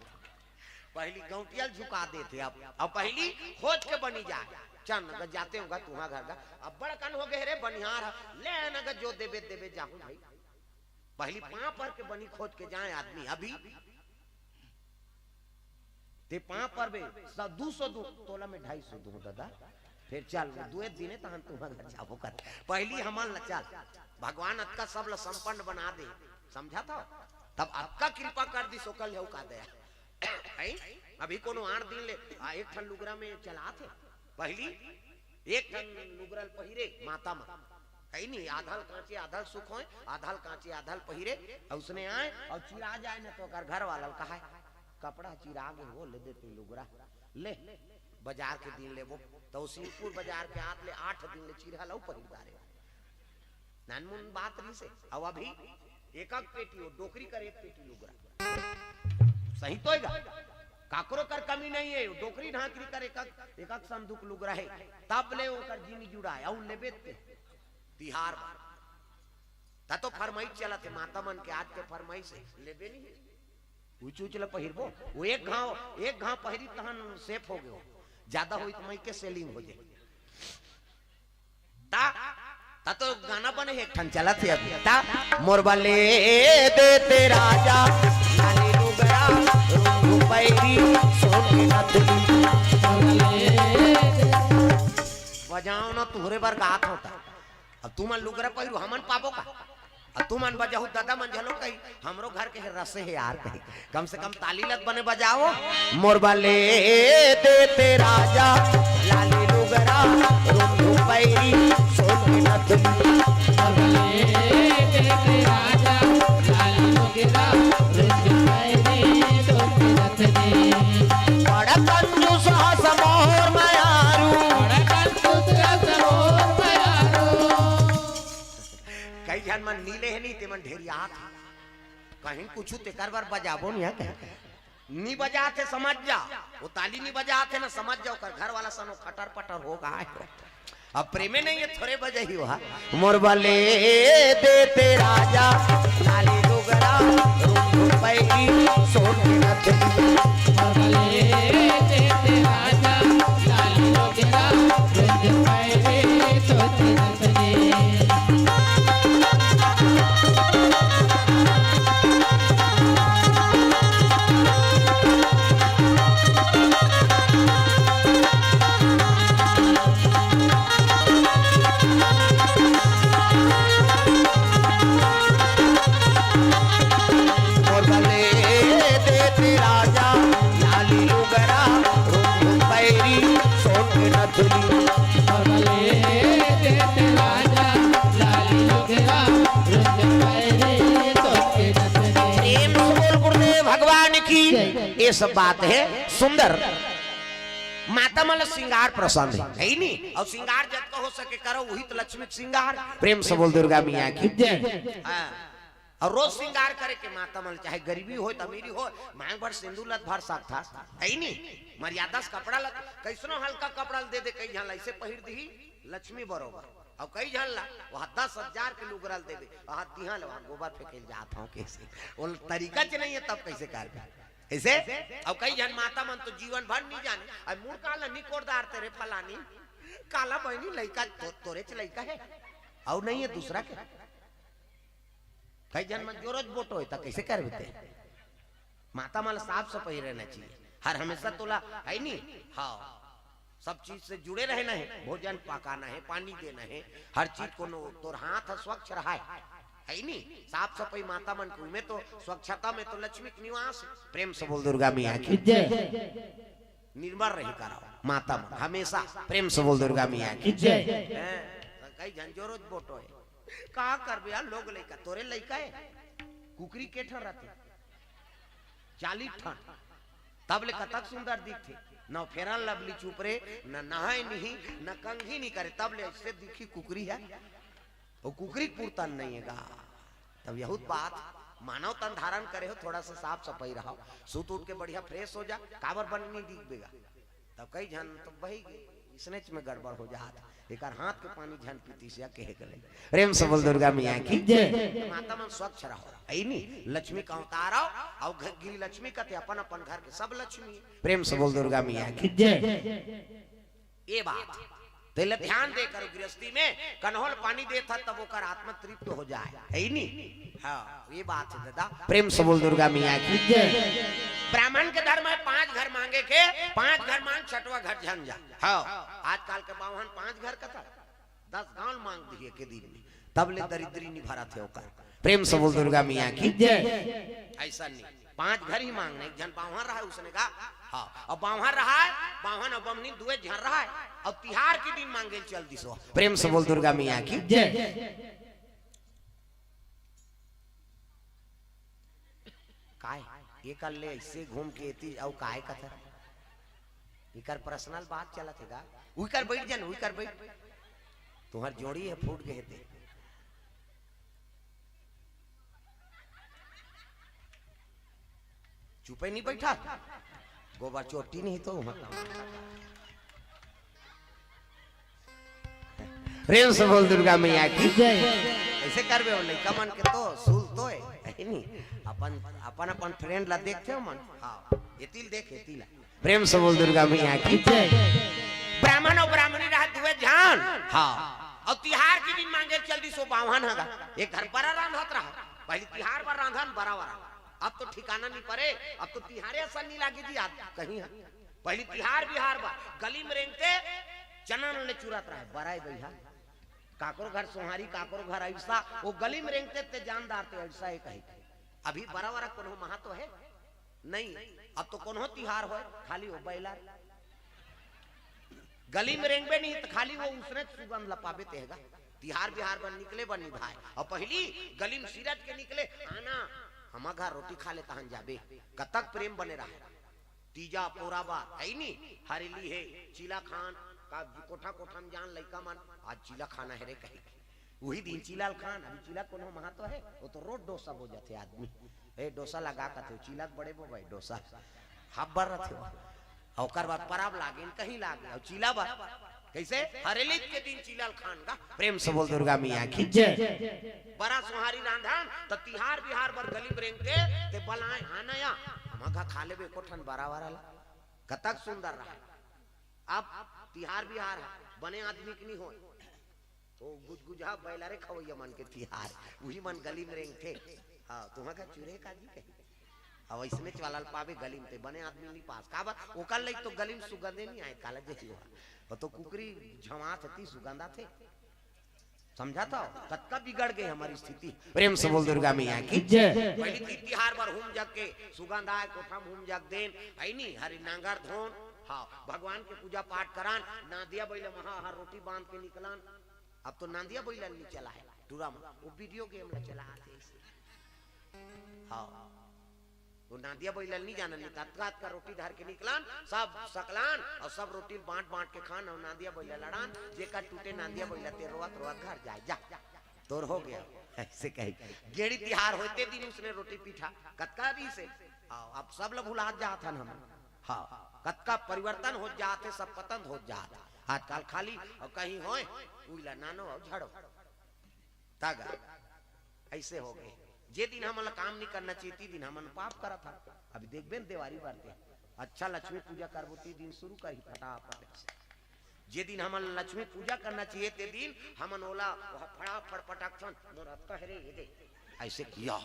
पहिली गौंटिया ल झुका देथे, अब, अब पहिली खोज के बनी जाए, चल न गा, जाते हो गा तुंहर घर गा, अब बड़कन हो गे रे बनिहार ह, ले न गा, जो देबे देबे जाहूं भाई। पहिली पांव पर के बनी खोज के जाए आदमी, अभी ते पांव परबे, स-, दू सौ दू, तोला में ढाई सौ दूं दादा। फेर चल, दुए दिने तहन तुंहर घर जाबो कर। पहिली हमन ल चल, भगवान अतका सब ल संपन्न बना दे, समझत हव? तब अतका कृपा कर दिस, ओकर ले अउ का दया। हैं? अभी कोनो आठ दिन ले, आ, एक ठन लुगरा में चलात हे। पहिली एक ठन लुगरा ल पहिरे माता मन। कहीं नहीं, आधा ल कांचे, आधा ल सुखोय, आधा ल कांचे, आधा ल पहिरे, अउ उसने आए, अउ चिरा जाए न त ओकर घर वाला ल कहाय, "कपड़ा चिरा गे वो, ले दे ते लुगरा, ले, बाजार के दिन लेबो।" त ओ सिरपुर बाजार के आत ले आठ दिन ले चिरहा ल अउ पहिर डारे। नानमुन बात रहिसे, अउ अभी एकक पेटी, वो डोकरी कर एक पेटी लुगरा। सही तो हे गा? काकरो कर कमी नहीं हे, डोकरी ढाकरी कर एकक, एकक संदूक लुगरा हे, तब ले ओकर जिनी जुड़ाए, अउ लेबे ते तिहार बर। त तो फरमाइश चलत हे, माता मन के आज के फरमाइश हे, लेबे नहीं हे। ऊंच ऊंच ल पहिरबो, वो एक घांव, एक घांव पहिरी तहन सेफ हो गयो, ज्यादा होई त मई के सेलिंग हो जाए। ता, ता तो गाना बने हे, एक ठन चलत हे अभी। ता, मोर बले दे ते राजा, लाली लुगरा, रूप पैरी, सोने नथनी। बजाओ ना, तुहरे बर गात होता। अब तुमन लुगरा पहिरू, हमन पाबो का? अब तुमन बजाहू, दादा मन झलो कही, "हमरो घर के हे रसे हे यार," कही। कम से कम ताली लत बने बजाओ। मोर बले दे ते राजा, लाली लुगरा, रूप पैरी, सोने नथनी। मोर बले दे ते राजा, लाली लुगरा, रूप पैरी, सोने नथनी। बड़ा कंजूस हस मोर मयारू। बड़ा कंजूस हस मोर मयारू। कई झन मन नी ले हे नी, ते मन ढेरियात हे। कहीं कुछु तेकर बर बजाबो नहीं हे कहीं। नी बजात हे समझ जा, वो ताली नी बजात हे ना समझ जा, ओकर घर वाला सनो खटर पटर हो गा हे। अब प्रेमे नहीं हे, थोरे बजही हो हा। मोर बले दे ते राजा, लाली लुगरा, रूप सोन के नथनी। मोर बले देते राजा, लाली लुगरा, रूप पैरी, सोन के नथनी। मोर बले देते राजा, लाली लुगरा, रूप पैरी, सोन के नथनी। प्रेम से बोल गुरुदेव भगवान की। जय। ये सब बात है सुंदर। माता मन ल श्रृंगार पसंद है, है ही नहीं? और श्रृंगार जतका हो सके करो, वही तो लक्ष्मी के श्रृंगार। प्रेम से बोल दुर्गा मैया की। जय। हाँ। और रोज श्रृंगार करे के माता मन, चाहे गरीबी होय त अमीरी होय, मांग भर सिंदूर लत भर सकथस, है ही नहीं? मर्यादा से कपड़ा लत, कैसनो हल्का कपड़ा ल दे दे, कई झन ला ऐसे पहिर दिही, लक्ष्मी बरोबर। और कई झन ला वहाँ दस हजार के लुगरा ल देबे, वहाँ दिहा ले वहाँ गोबर फेंके ल जात हूँ कैसे? वो तरीका च नहीं है, तब कैसे करबे? ऐसे? और कई झन माता मन तो जीवन भर नहीं जाने, अब मुड़ काला नहीं कोरदार तेरे फलानी, काला बहनी लइका तो, तोरे च लइका है, और नहीं है दूसरा के। कई झन मन जोरोज बोटो है, त कैसे करबे ते? माता मन ल साफ सफाई रहना चाहिए, हर हमेशा तोला, है नी? हाँ, सब चीज से जुड़े रहना है, भोजन पकाना है, पानी देना है, हर चीज कोनो तोर हाथ ह स्वच्छ रहाय, है नी? साफ सफाई माता मन के, में तो स्वच्छता में तो लक्ष्मी के निवास है। प्रेम से बोल दुर्गा मैया की। जय। निर्मल रही कराओ माता मन हमेशा। प्रेम से बोल दुर्गा मैया की। जय। हैं, त कई झन जोरोज बोटो है, का करबे यार, लोग लइका, तोरे लइका है, कुकरी के ठन रथे, चालीस ठन, तब ले कतक सुंदर दिखथे, न फेरन लवली चुपरे, न नहाय नहीं, न कंघी नहीं करे, तब ले ऐसे दिखी कुकरी है, वो कुकरी के पुरतन नहीं है गा। तब यहूद बात, मानव तन धारण करे हो, थोड़ा सा साफ सफाई रहो, सुत उठ के बढ़िया फ्रेश हो जा, काबर बन नहीं दिख बेगा। तब कई झन तो बही गे, इसनेच में गड़बड़ हो जात। एकर हाथ के पानी झन पीतिस या कहे के लई। प्रेम से बोल दुर्गा मैया की। जय। माता मन स्वच्छ रहो, ऐनी लक्ष्मी का अवतार हो, अउ घ-, गृह लक्ष्मी कथे अपन अपन घर के सब लक्ष्मी। प्रेम से बोल दुर्गा मैया की। जय। ये बात तेला ध्यान दे करो, गृहस्थी में कन्हो ल पानी देत ह, तब ओकर आत्मा तृप्त हो जाए, है नी? हाँ, ये बात है दादा। प्रेम से बोल दुर्गा मैया की। जय। ब्राह्मण के धर्म है, पांच घर मांगे के, पांच घर मांग, छठवा घर झन जा। हाँ, आजकल के बावन पांच घर कथा, दस गांव मांग दिए के दिन में, तब ले दरिद्री नहीं भरत है ओकर। प्रेम से बोल दुर्गा मैया की। जय। ऐसा नहीं, पांच घर ही मांगने, एक झन बावहन रहा उसने कहा, हाँ, अब बावहन रहा है, बावहन अब हमनी दुए झन रहा है, अब तिहार के दिन मांगे चल दिसो। प्रेम से बोल दुर्गा मैया की। जय। काय? ये कर ले, ऐसे घूम के एती अउ काय कथा? इकर पर्सनल बात चलत हे गा। उइकर बैठ जन, उइकर बैठ। तुहर जोड़ी है फूट गए ते। चुपे नहीं बैठा। गोबर चोटी नहीं तो वहाँ। प्रेम से बोल दुर्गा मैया की। जय। ऐसे करबे हो लइका मन के तो सुल तो है, है नहीं? अपन, अपन, अपन फ्रेंड ला देखते हो मन। हाँ, ये तिल देख, ये तिल। प्रेम से बोल दुर्गा मैया की। जय। ब्राह्मण अउ ब्राह्मणी रहा दुए झन। हाँ। अउ तिहार के दिन मांगे चल दिस ओ बावहन हगा। एक घर बरा रांधत रहा। पहले तिहार बर रांधन बरा वरा। अब तो ठिकाना नहीं परे, अब तो तिहारे असन नहीं लागे जी, आज कहीं है। पहले तिहार बिहार बर गली में रेंगते चना ले चुरत रहा, बरा ए बइहा। काकरो घर सोहारी, काकरो घर अइसा, वो गली में रेंगते ते जानदार ते अइसा एक है। अभी बरा वरा कोनो महत्व है? नहीं। अब तो कोनो तिहार होय, खाली वो बैला। गली में रेंगबे नहीं तो खाली वो उसने सुगंध लपाबे तेहगा। तिहार बिहार बर निकले बर निभाए। अउ पहली गली में सिरज के निकले, आना, हम घर रोटी खा ले तहन जाबे। कतक प्रेम बने रहा। तीजा पोरा बर, है नी? हरेली हे, चीला खान, का कोठा कोठा में जान लइका मन, आज चीला खाना है रे कहे। उही दिन चीला ल खान, अभी चीला कोनो महत्व है? वो तो रोज डोसा हो जाते आदमी। ए, डोसा लगा कथे, चीला के बड़े बो भाई, डोसा। हब्बर रथे वो। अउ ओकर बाद परब लागिन, कहीं लागे, अउ चीला बर। कइसे? हरेली के दिन चीला ल खान गा। प्रेम से बोल दुर्गा मैया की। जय। बरा सोहारी रांधन त तिहार बिहार बर गली म रेंगथे, ते बलाय हां न या, हमर घर खा लेबे एको ठन बरा वरा ला। कतक सुंदर रहय। अब तिहार बिहार हे, बने आदमी के नी होय। ओ गुजगुजा बैला रे खवइया मन के तिहार, उही मन गली म रेंगथे। हां, तुंहर घर चुरे का जी कही। अब अइसनेच वाला ल पाबे गली म, ते बने आदमी नी पास। काबर? ओकर लइक तो गली म सुगंधे नी आय, काला जही हो। ओ तो कुकरी झमात हे ती सुगंध आथे। समझा था? कतका बिगड़ गे हमर स्थिति। प्रेम से बोल दुर्गा मैया की। जय। पहिली तीज तिहार बर हूम जग के सुगंध आय, कोठा म हूम जग देन, हइ नी, हरि नांगर धोन, हां, भगवान के पूजा पाठ करन, नांदिया बइला म हर रोटी बांध के निकलन। अब तो नांदिया बइला नी चला हे, टूरा म, वो video game ला चलाथे अइसे। हां। वो नांदिया बइला ल नी जानन, नी त अतका अतका रोटी धर के निकलन, सब सकलन अउ सब रोटी ल बांट बांट के खान अउ नांदिया बइला लड़ान, जेकर टूटे नांदिया बइला ते रोवत रोवत घर जाय, जा, तोर हो गया, अइसे कही। गेड़ी तिहार होय ते दिन उसने रोटी पीठा, कतका दिन से, हां, अब सब ल भुलात जात हन हम। हां, कतका परिवर्तन होत जात हे, सब पतन होत जात हे। आजकल खाली अउ कहीं होय, उइला नानो अउ झड़ो। तागा। अइसे हो गे। जे दिन हमन ला काम नी करना चाहिए, ती दिन हमन पाप करत हन। अभी देखबे न देवारी बरते। अच्छा लक्ष्मी पूजा करबो, ती दिन सुरू करही फटाफट। जे दिन हमन ला लक्ष्मी पूजा करना चाहिए, ते दिन हमन ओला ओहा फटाफट पटकथन, मोर अतका हे रे, ये दे। अइसे किया।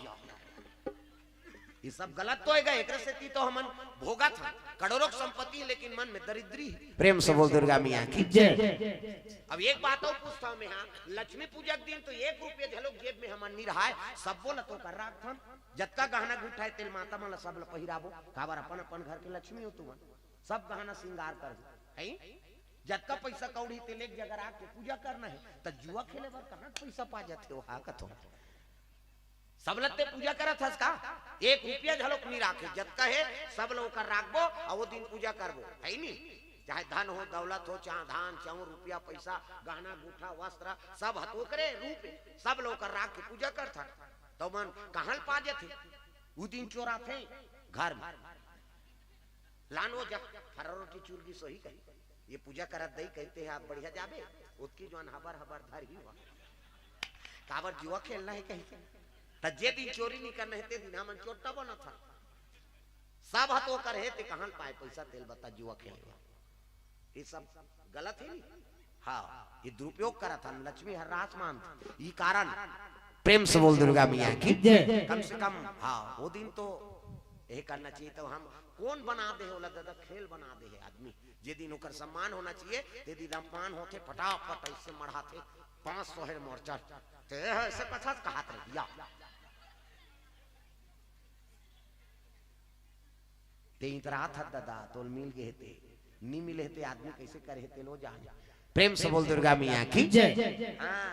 ये सब गलत तो हे गा, एकरे सेती तो हमन भोगत हन। करोड़ों के संपत्ति हे, लेकिन मन में दरिद्री हे। प्रेम से बोल दुर्गा मैया की। जय। अब एक बात अउ पूछथंव मैं, हां, लक्ष्मी पूजा के दिन तो एक रुपया घलोक जेब में हमन नी रहय, सबो ल तो कर राखथन। जतका गहना गुठा हे, तेल माता मन ल सब ल पहिराबो, काबर अपन अपन घर के लक्ष्मी हो तुमन, सब गहना श्रृंगार करबो, हइ? जतका पइसा कौड़ी तेल एक जगह राख के पूजा करना हे, त जुआ खेले बर कहां पइसा पा जाथे, ओहा कथो। सब ल ते पूजा करत हस का? एक रुपया घलोक नी राखे, जतका हे सब ल ओकर राखबो, अउ वो दिन पूजा करबो, हइ नी? चाहे धन हो, दौलत हो, चाहे धान, चाउर, रुपया, पइसा, गहना, गुठा, वस्त्र, सब ह तो ओकरे रूप हे, सब ल ओकर राख के पूजा करथन। त मन कहां ल पा जाथे? उ दिन चोराथे घर में। लान वो जा, फरा रोटी चुर गिस होही कही। ये पूजा करत दई कहिथे, आप बढ़िया जाबे, ओतकी जोन हबर हबर धरही हो। काबर जुआ खेलना हे कहिथे। त जे दिन चोरी नी करना हे, ते दिन हमन चोट्टा बनत हन। सब ह तो ओकर हे, ते कहां ल पाय पइसा, तेल बता जुआ खेले बर। ये सब गलत हे नी? हां, ये दुरुपयोग करत हन, लक्ष्मी हर रास मान, ई कारण। प्रेम से बोल दुर्गा मैया की। जय। कम से कम, हां, वो दिन तो ये करना चाहिए। त हम कोन बना दे हे ओला दादा, खेल बना दे हे आदमी। जे दिन ओकर सम्मान होना चाहिए, ते दिन अपमान होथे, फटाफट अइसे मढ़ाथे, पांच सौ हे मोर चल। ते अइसे कथस कहत रहिया। ते इतरात हस दादा, तोल मिल गे हे ते, नी मिले हे ते आदमी कइसे करे हे ते लो जाने। प्रेम से बोल दुर्गा मैया की। जय। हां,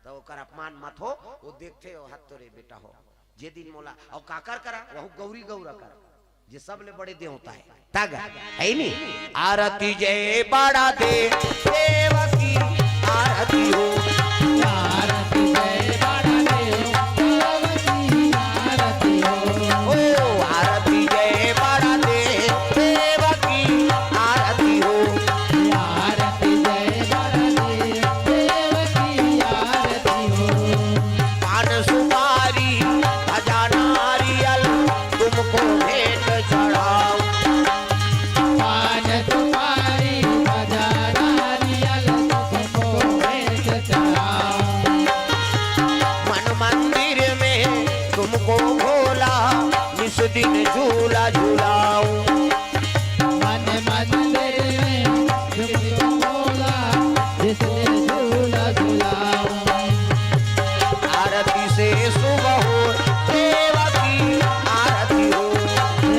त ओकर अपमान मत हो, वो देखथे, ओ हत तोरे बेटा हो। जे दिन मोला, अउ काकर करा, वहू गौरी गौरा करा, जे सबले बड़े देवता हे। तग, हइ नी? आरती जय बड़ा दे, देव की आरती हो। आरती जय बड़ा देव, देव की आरती हो। ओ, आरती जय बड़ा दे, देव की आरती हो। आरती जय बड़ा देव, देव की आरती हो। पान सुपारी भजा नारियल, तुमको भेंट चढ़ाऊं। पान सुपारी भजा नारियल, तुमको भेंट चढ़ाऊं। मन मंदिर में तुमको भोला, निस दिन झूला झुलाऊं। मन मंदिर में तुमको भोला, निस दिन झूला झुलाऊं। आरती से शुभ हो, देव की आरती हो।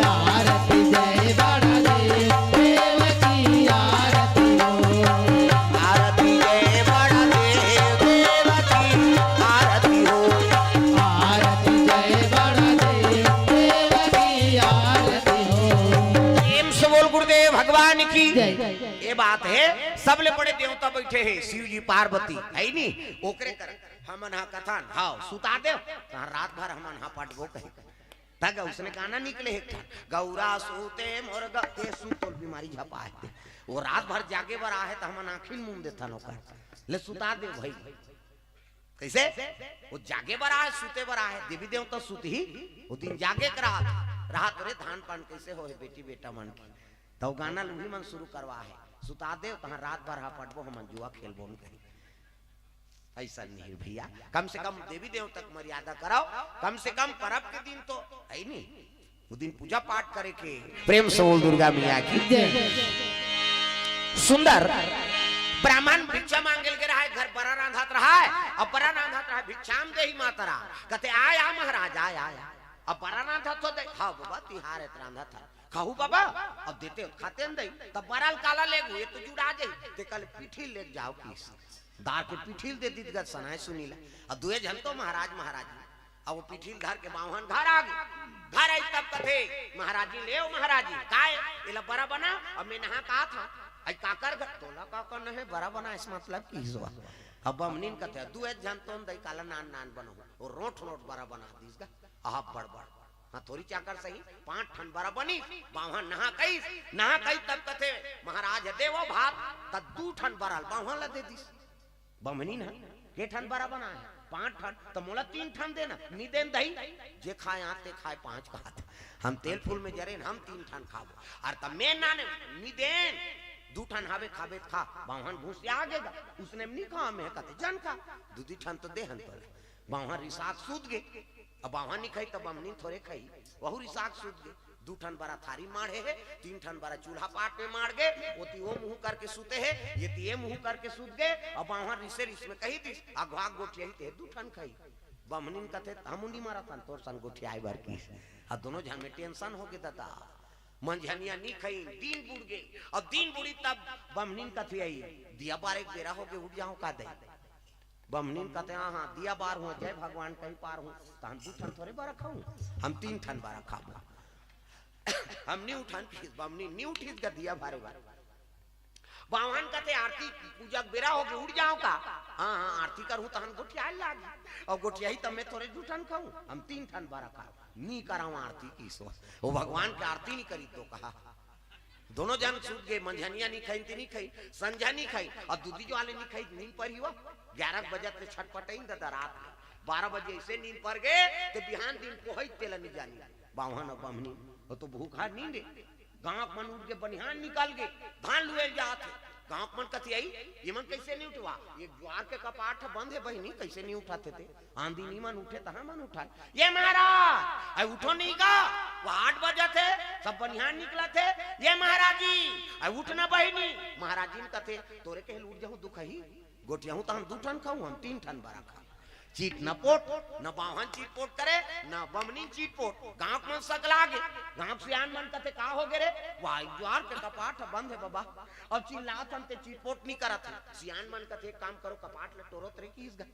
आरती जय बड़ा देव, देव की आरती हो। आरती जय बड़ा देव, देव की आरती हो। आरती जय बड़ा देव, देव की आरती हो। प्रेम से बोल गुरुदेव भगवान की। जय। ये बात हे, सबले बड़े देवता बइठे हे, शिव जी पार्वती, हइ नी? ओकरे कर हमन हा कथन, हाव, सुता देव, तहां रात भर हमन हा पटबो कही। तग उसने गाना निकले हे एक ठन, गौरा सूते मोर ग-, ते सूत तोल बीमारी झपाए दे। वो रात भर जागे बर आहे, त हमन आँखी ल मूंद देथन ओकर। ले सुता दे भाई। कइसे? वो जागे बर आहे, सुते बर आहे। देवी देवता सुतही, वो दिन जागे के राहत, राहत रे धान पान कइसे होहे बेटी बेटा मन के। त वो गाना ल उही मन शुरू करवा हे, सुता दे, तहाँ रात भर हा पटबो, हमन जुआ खेलबो न कही। अइसन नहीं भैया, कम से कम देवी देवता के मर्यादा कराओ, कम से कम परब के दिन तो है नहीं, वो दिन पूजा पाठ करे के। प्रेम से बोल दुर्गा मैया की। जय। सुंदर ब्राह्मण भिक्षा मांगे ल गे रहा है, घर बरा रांधत रहा है, अब बरा रांधत रहा है, "भिक्षाम देहि मातरा।" कथे, "आय, आ महाराज, आय, आय, आय।" अब बरा रांधत हो दे, "हाँ बाबा, तिहार है त रांधत है।" "खाहू बाबा?" "अब देते हो, खाते न दे।" "तब बरा ल काला लेगू, ये तो जुड़ा जाही।" ते कल पीठी लेग जाओ किस। दार के पीठी ल दे दीत गत सनाय सुनी ला। अब दुए झन तो महाराज, महाराज। अब वो पीठी ल धर के बावन घर आ गे। घर आई तब कथे, "महाराजी, ले ओ महाराजी, काय? एला बरा बना, अब मैं नहा का था।" "आई काकर घर?" "तोला का करना है, बरा बना, इस मतलब की हिसवा।" अब बमनीन कथे, "दुए झन तो दई काला नान नान बनाहू।" वो रोट रोट बरा बना दीस गा। अहा बड़ बड़। हाँ, थोरी चाकर सही, पांच ठन बरा बनिस, बावन नहा कइस, नहा कइस तब कथे, "महाराज ह देवो भात।" त दू ठन बरा ल बावन ला दे दीस। बमनीन ह, "के ठन बरा बना है?" "पांच ठन।" "त मोला तीन ठन देना।" "नी देन दही, जे खाय आते खाय पांच खात। हम तेल फूल में जरेन, हम तीन ठन खाबो। अउ त मैं नाने नी देन, दू ठन हावे खाबे त खा।" बावन घुसिया गे गा, "उसने म नी खा, मैं कते जन खा, दू दू ठन तो देहन तोला।" बावन रिसात सूत गे। अब बावन नी खाई त बमनीन थोरे खाई, वहू रिसात सूत गे। दू ठन बरा थारी माढ़े हे, तीन ठन बरा चूल्हा पाट में माढ़ गे, ओती ओ मुंह करके सूते हे, ये ती ए मुंह करके सूत गे। अब बावन रिसे रिस में कही दिस, "अघवा गोठियाही ते दू ठन खाई।" बमनीन कथे, "हम नी मरत हन तोर सन गोठियाए बर की।" अब दोनों झन में tension हो गे दादा। मंझनिया नी खाई, दिन बुड़ गे। अब दिन बुड़ी तब बमनीन कथे, "आई, दिया बारे के बेरा हो गे, उठ जाओ का दे।" बमनीन कथे, "हाँ, हाँ, दिया बार हूँ, जय भगवान कही पार हूँ, त हम दू ठन थोरे बरा खाऊं, हम तीन ठन बरा खाबो।" हम नी उठन किस, बमनीन नी उठिस गा दिया बारे बर। बावन कथे, "आरती पूजा के बेरा हो गे, उठ जाओ का?" "हाँ, हाँ, आरती करहूँ तहन गोठियाए लागी, अउ गोठियाही त मैं थोरे दू ठन खाऊं, हम तीन ठन बरा खाऊं, नी कराऊं आरती किस।" वो भगवान के आरती नी करी तो कहा। दोनों झन सूत गे, मंझनिया नी खाई, ते नी खाई, संझा नी खाई, अउ दूधी ज्वाले नी खाई, नींद पर ही हुआ। ग्यारह बजे ते छटपटाइन दादा रात में। बारह बजे अइसे नींद पर गे, ते बिहान दिन पोहई तेला नी जानी। बावन अउ बमनीन, वो तो भूखा नींद हे। गांव मन उठ के बनिहान निकल गे, धान लुए ल जात हे। गांव मन कथे, "आई, ये मन कइसे नी उठवा? ये द्वार के कपाट ह बंद हे बहिनी, कइसे नी उठत हे ते?" आंधी नी मन उठे, तहां मन उठन। "ये महाराज, अई उठो नहीं का? वो आठ बजत हे, सब बनिहान निकलत हे। ये महाराजी, अई उठना बहिनी।" महाराजी न कथे, "तोरे कहे ल उठ जाहूं दुखही, गोठियाहूं तहन दू ठन खाऊं, हम तीन ठन बरा खाऊं।" चीट न पोट, न बावन चीट पोट करे, न बमनीन चीट पोट। गांव मन सकला गे, गांव सियान मन कथे, "का हो गे रे?" "वाई, द्वार के कपाट बंद हे बाबा, अब चिल्लात हन ते चीट पोट नी करत हे।" सियान मन कथे, "एक काम करो, कपाट ल टोरो तरे किस गा।"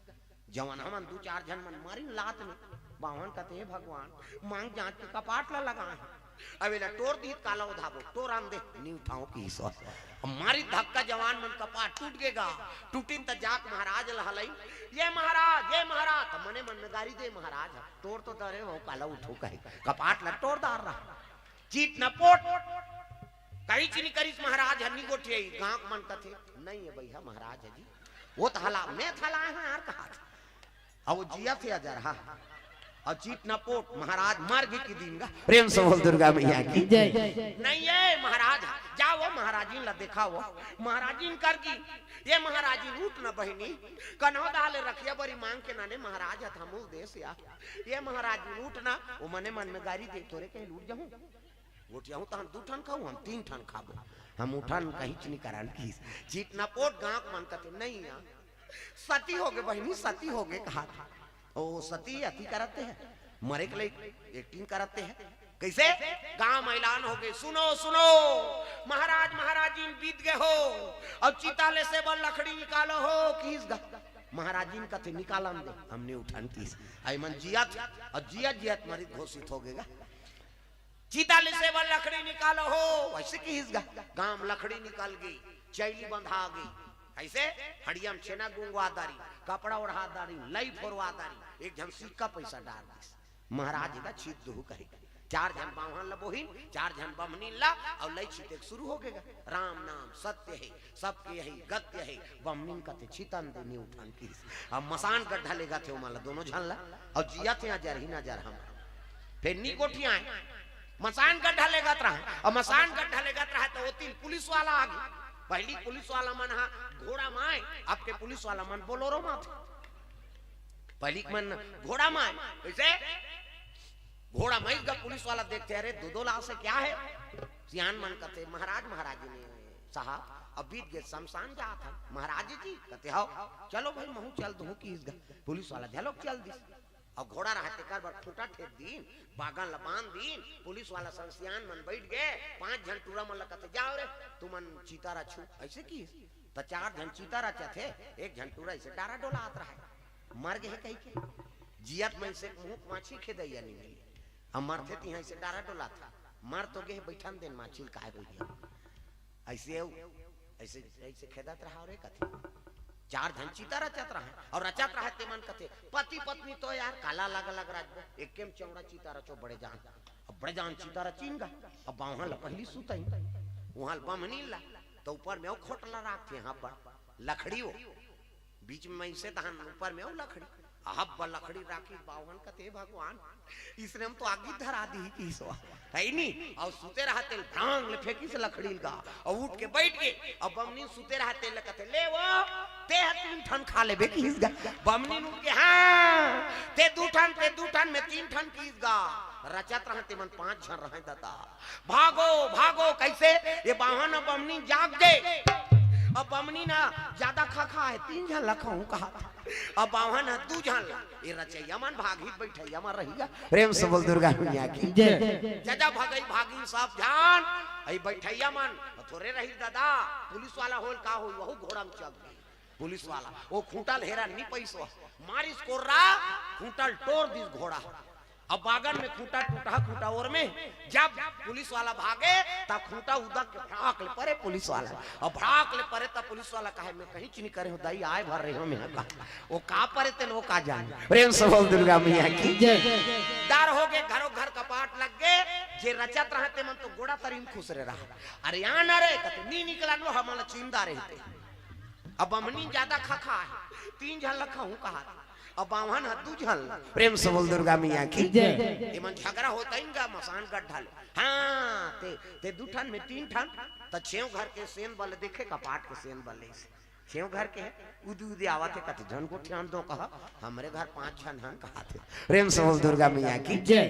जवन हमन दू चार झन मन मारिन लात में, बावन कथे, "हे भगवान, मांग जांच के कपाट ला लगाए हन, अब एला टोर दीत काला ओधाबो, टोर आन दे।" "नी उठाओ किस।" अब मारी धक्का, जवान मन कपाट टूट गे गा, टूटिन त जाक महाराज ल हलई, "ये महाराज, ये महाराज," त मने मन में गारी दे, "महाराज ह टोर तो दरे हो, काला उठो कहे, कपाट ला टोर दार रहा।" चीट न पोट, कही चिनी करिस महाराज ह नी गोठियाई, गांव मन कथे, "नहीं है भैया महाराज ह जी, वो त हला, मैं थला है यार," कहा था। अब वो जिया थे अजर हा। अउ चीट न पोट, महाराज मर गे कि दिन गा। प्रेम से बोल दुर्गा मैया की। जय। "नहीं है महाराज, जाओ महाराजिन ला देखाओ।" महाराजिन कर गी, "ये महाराजिन उठ न बहिनी, कन्हो दाले रखिया बरी मांग के नाने महाराज ह थमू देस या। ये महाराजिन उठ न।" वो मने मन में गारी दे, "तोरे कहे ल उठ जाहूं, गोठियाहूं तहन दू ठन खाऊं, हम तीन ठन खाबो, हम उठन कहीच नी करन किस।" चीट न पोट, गांव मन कथे, "नहीं या, सती हो गे बहिनी, सती हो गे," कहा था। ओ सती अति करते हैं, मरे के लिए acting करते हैं। कइसे? गांव म ऐलान हो गे, "सुनो, सुनो, महाराज महाराजिन बीत गे हो, अउ चिता लेसे बर लकड़ी निकालो हो," किस गा। महाराजिन कथे, "निकालन दे, हम नी उठन," किस। अई मन जियत, अउ जियत जियत मरित घोषित हो गे गा। "चिता लेसे बर लकड़ी निकालो हो," वइसे किस गा। गांव म लकड़ी निकल गे, चैली बंधा गे, अइसे हड़िया म छेना गुंगवा दारी, कपड़ा ओढ़ा दारी, लई फोरवा दारी, एक झन सिक्का पइसा डार दिस। महाराज गा चीट दुहू कहे, चार झन बाम्हन ल बोहिन, चार झन बमनीन ल, अउ लई छितेक शुरू हो गे गा। राम नाम सत्य हे, सबके यही गत्य हे। बमनीन कथे, "छितन दे, नी उठन," किहिस। अब मसान गड्ढा लेगथे ओमन ल, दोनों झन ल, अउ जियत हे, जरही न जरहा। फेर नी गोठियाय, मसान गड्ढा लेगत रहय, अउ मसान गड्ढा लेगत रहय, त ओती ले पुलिस वाला आगे। पहिली पुलिस वाला मन ह घोड़ा म आय, अब के पुलिस वाला मन बोलोरो म आथे। पहिली के मन घोड़ा म आय, कइसे? घोड़ा म आइस गा, पुलिस वाला देखथे, "अरे, दो दो लाश हे, क्या हे?" सियान मन कथे, "महाराज, महाराज ने साहब, अब बीत गे, शमशान जात हन।" "महाराज जी," कथे, "हव।" "चलो भाई, महूं चल दूहूं," किहिस गा। पुलिस वाला घलोक चल दिस। अब घोड़ा रहय तेकर बर खूंटा ठेक दीन, बागन ल बांध दीन, पुलिस वाला संग सियान मन बइठ गे, पांच झन टूरा मन ल कथे, "जाव रे, तुमन चिता रचहू," अइसे किहिस। त चार झन चिता रचत हे, एक झन टूरा अइसे डारा डोलात रहय, मर गे हे कहिके। जियत म अइसे मुंह माछी खेदइया नी मिले, अब मरथे तिहां अइसे डारा डोलात हे, मर तो गे हे, बइठन देन माछी ल, काय होही। अइसे अउ अइसे, अइसे खेदत रहय रे कथे। चार झन चिता रचत रहय, अउ रचत रहय तेमन कथे, "पति पत्नी तो यार काला अलग अलग रचबो, एके म चौड़ा चिता रचो बड़े जान।" अब बड़े जान चिता रचिन गा, अब बाम्हन ल पहिली सुतइन, उहां ल बमनीन ल, त ऊपर में अउ खोटला राखथे, हां पर लकड़ी ओ, बीच में अइसे धान, ऊपर में अउ लकड़ी, अहब लकड़ी राखिस। बाम्हन कथे, "हे भगवान, इसने म तो आगी धरा दिही," किहिस ओ, हे नी? अउ सुते रहय तेला भ्रांग ले फेंकिस लकड़ी ल गा, अउ उठ के बइठ गे। अब बमनीन सुते रहय तेला कथे, "ले ओ, तें ह तीन ठन खा लेबे," किहिस गा। बमनीन उठ के, "हां, तें दू ठन, तें दू ठन, में तीन ठन," किहिस गा। रचत रहय तेमन पांच झन रहय ददा। "भागो, भागो," कइसे? ये बाम्हन अउ बमनीन जाग गे। अब बमनीन जादा खा खा हे, तीन झन ल खवाहूं कहत हे। अब बाम्हन ह दू झन ल, ये रचइया मन भागही त बइठइया मन रहिही गा। प्रेम से बोल दुर्गा मैया की जय। जजा भगई भागिन सब झन, अई बइठइया मन थोरे रहिस ददा। पुलिस वाला होय ल का होय, वहू घोड़ा म चघ गे। पुलिस वाला ओ खूंटा ल हेरन नी पइस ओ, मारिस कोर्रा, खूंटा ल टोर दिस घोड़ा। अब बागन में खूंटा टूटहा, खूंटा ओर में, जब पुलिस वाला भागे, त खूंटा उदक के भड़ाक ले परे पुलिस वाला। अब भड़ाक ले परे, त पुलिस वाला कहे, "में कहींच नी करे हों दाई, आय भर रहेंव में," कहा। ओ का परे तेला ओ का जाने। प्रेम से बोल दुर्गा मैया की जय। डर हो गे, घरो घर कपाट लग गे, जे रचत रहय तेमन तो गोड़ा तरी म खुसरे रहय। "अरे आ ना रे," कथे, "नी निकलन वो, हमन ल चिंदा रहिथे।" अब बमनीन जादा खा खा हे, तीन झन ल खवाहूं कहत हे। अब बाम्हन ह दू झन ल। प्रेम से बोल दुर्गा मैया की जय। एमन झगरा होत रहिन गा मसान गड्ढा ले। "हां, तें, तें दू ठन, में तीन ठन," त छेंव घर के सेन बले देखे, कपाट के सेन बले अइसे। छेंव घर के हे, उदी उदी आवत हे, कथे, "झन गोठियान दो," कहा, "हमरे घर पांच झन हन," कहत हे। प्रेम से बोल दुर्गा मैया की जय।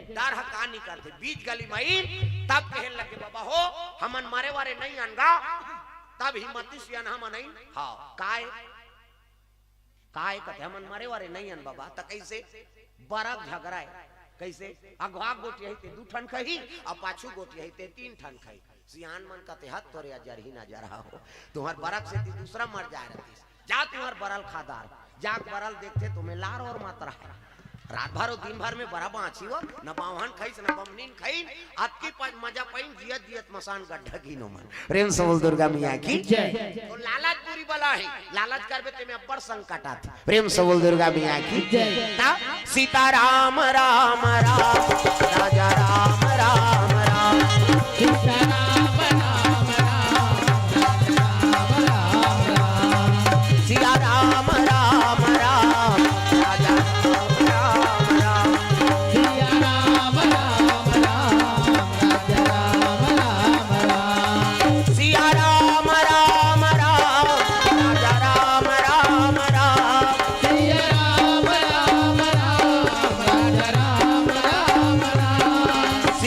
डर ह का नी करथे, बीच गली म आइन, तब कहे लगे, "बाबा हो, हमन मरे वरे नइ अन गा।" तब हिम्मती सियान हमन आइन, "हां, काय?" "काय?" कथे, "हमन मरे वरे नइ अन बाबा।" "त कइसे?" "बरा के झगरा हे।" "कइसे?" "अघवा के गोठियाही तें दू ठन खही, अउ पाछू गोठियाही तें तीन ठन खही।" सियान मन कथे, "हत तोरे अजरही न अजरहा हो, तुंहर बरा के सेती दूसरा मर जाय रहतिस। जा तुंहर बरा ल खा डार।" जाके बरा ल देखथे त ओमे लार ओर मातरा हे। रात भर अउ दिन भर में बरा बांचिस ओ, न बाम्हन खइस, न बमनीन खइन, अतकी पा-, मजा पाइन, जियत जियत मसान गड्ढा गिन ओमन। प्रेम से बोल दुर्गा मैया की जय। त लालच बुरी बला हे, लालच करबे तेमे अब्बड़ संकट आथे। प्रेम से बोल दुर्गा मैया की जय। त सीता राम राम राम, राजा राम राम राम। सीता राम राम राम, राजा राम राम राम। सिया राम राम राम, राजा राम राम राम। सिया राम राम राम, राजा राम राम राम। सिया राम राम राम, राजा राम राम राम। सिया राम राम राम, राजा राम राम राम।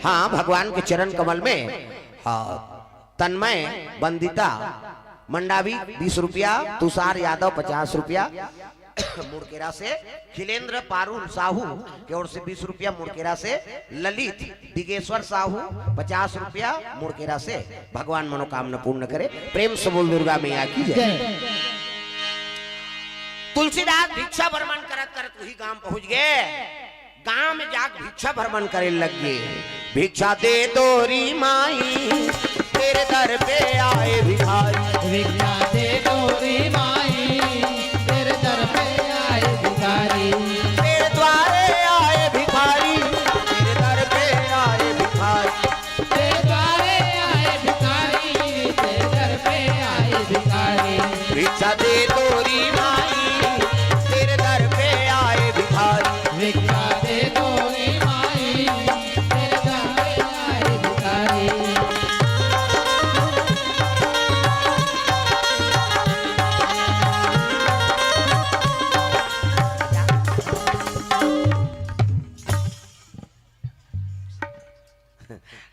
हाँ, भगवान के चरण कमल में। हाँ, तन्मय, वंदिता मंडावी, बीस रुपया, तुषार यादव, पचास रुपया मुड़केरा से, खिलेंद्र पारुल साहू के ओर से बीस रुपया मुड़केरा से, ललित दिगेश्वर साहू पचास रुपया मुड़केरा से। भगवान मनोकामना पूर्ण करे। प्रेम से बोल दुर्गा मैया की जय। जय। तुलसीदास भिक्षा भ्रमण करत करत वही गांव पहुंच गए। गांव में जाके भिक्षा भ्रमण करे लग गए। भिक्षा दे तोरी माई, तेरे दर पे आए भिखारी। भिक्षा दे तोरी माई, तेरे दर पे आए भिखारी। तेरे द्वारे आए भिखारी, तेरे दर पे आए भिखारी। तेरे द्वारे आए भिखारी, तेरे दर पे आए भिखारी। भिक्षा दे तोरी माई, तेरे दर पे आए भिखारी। भिक्षा दे तोरी माई, तेरे दर पे आए भिखारी।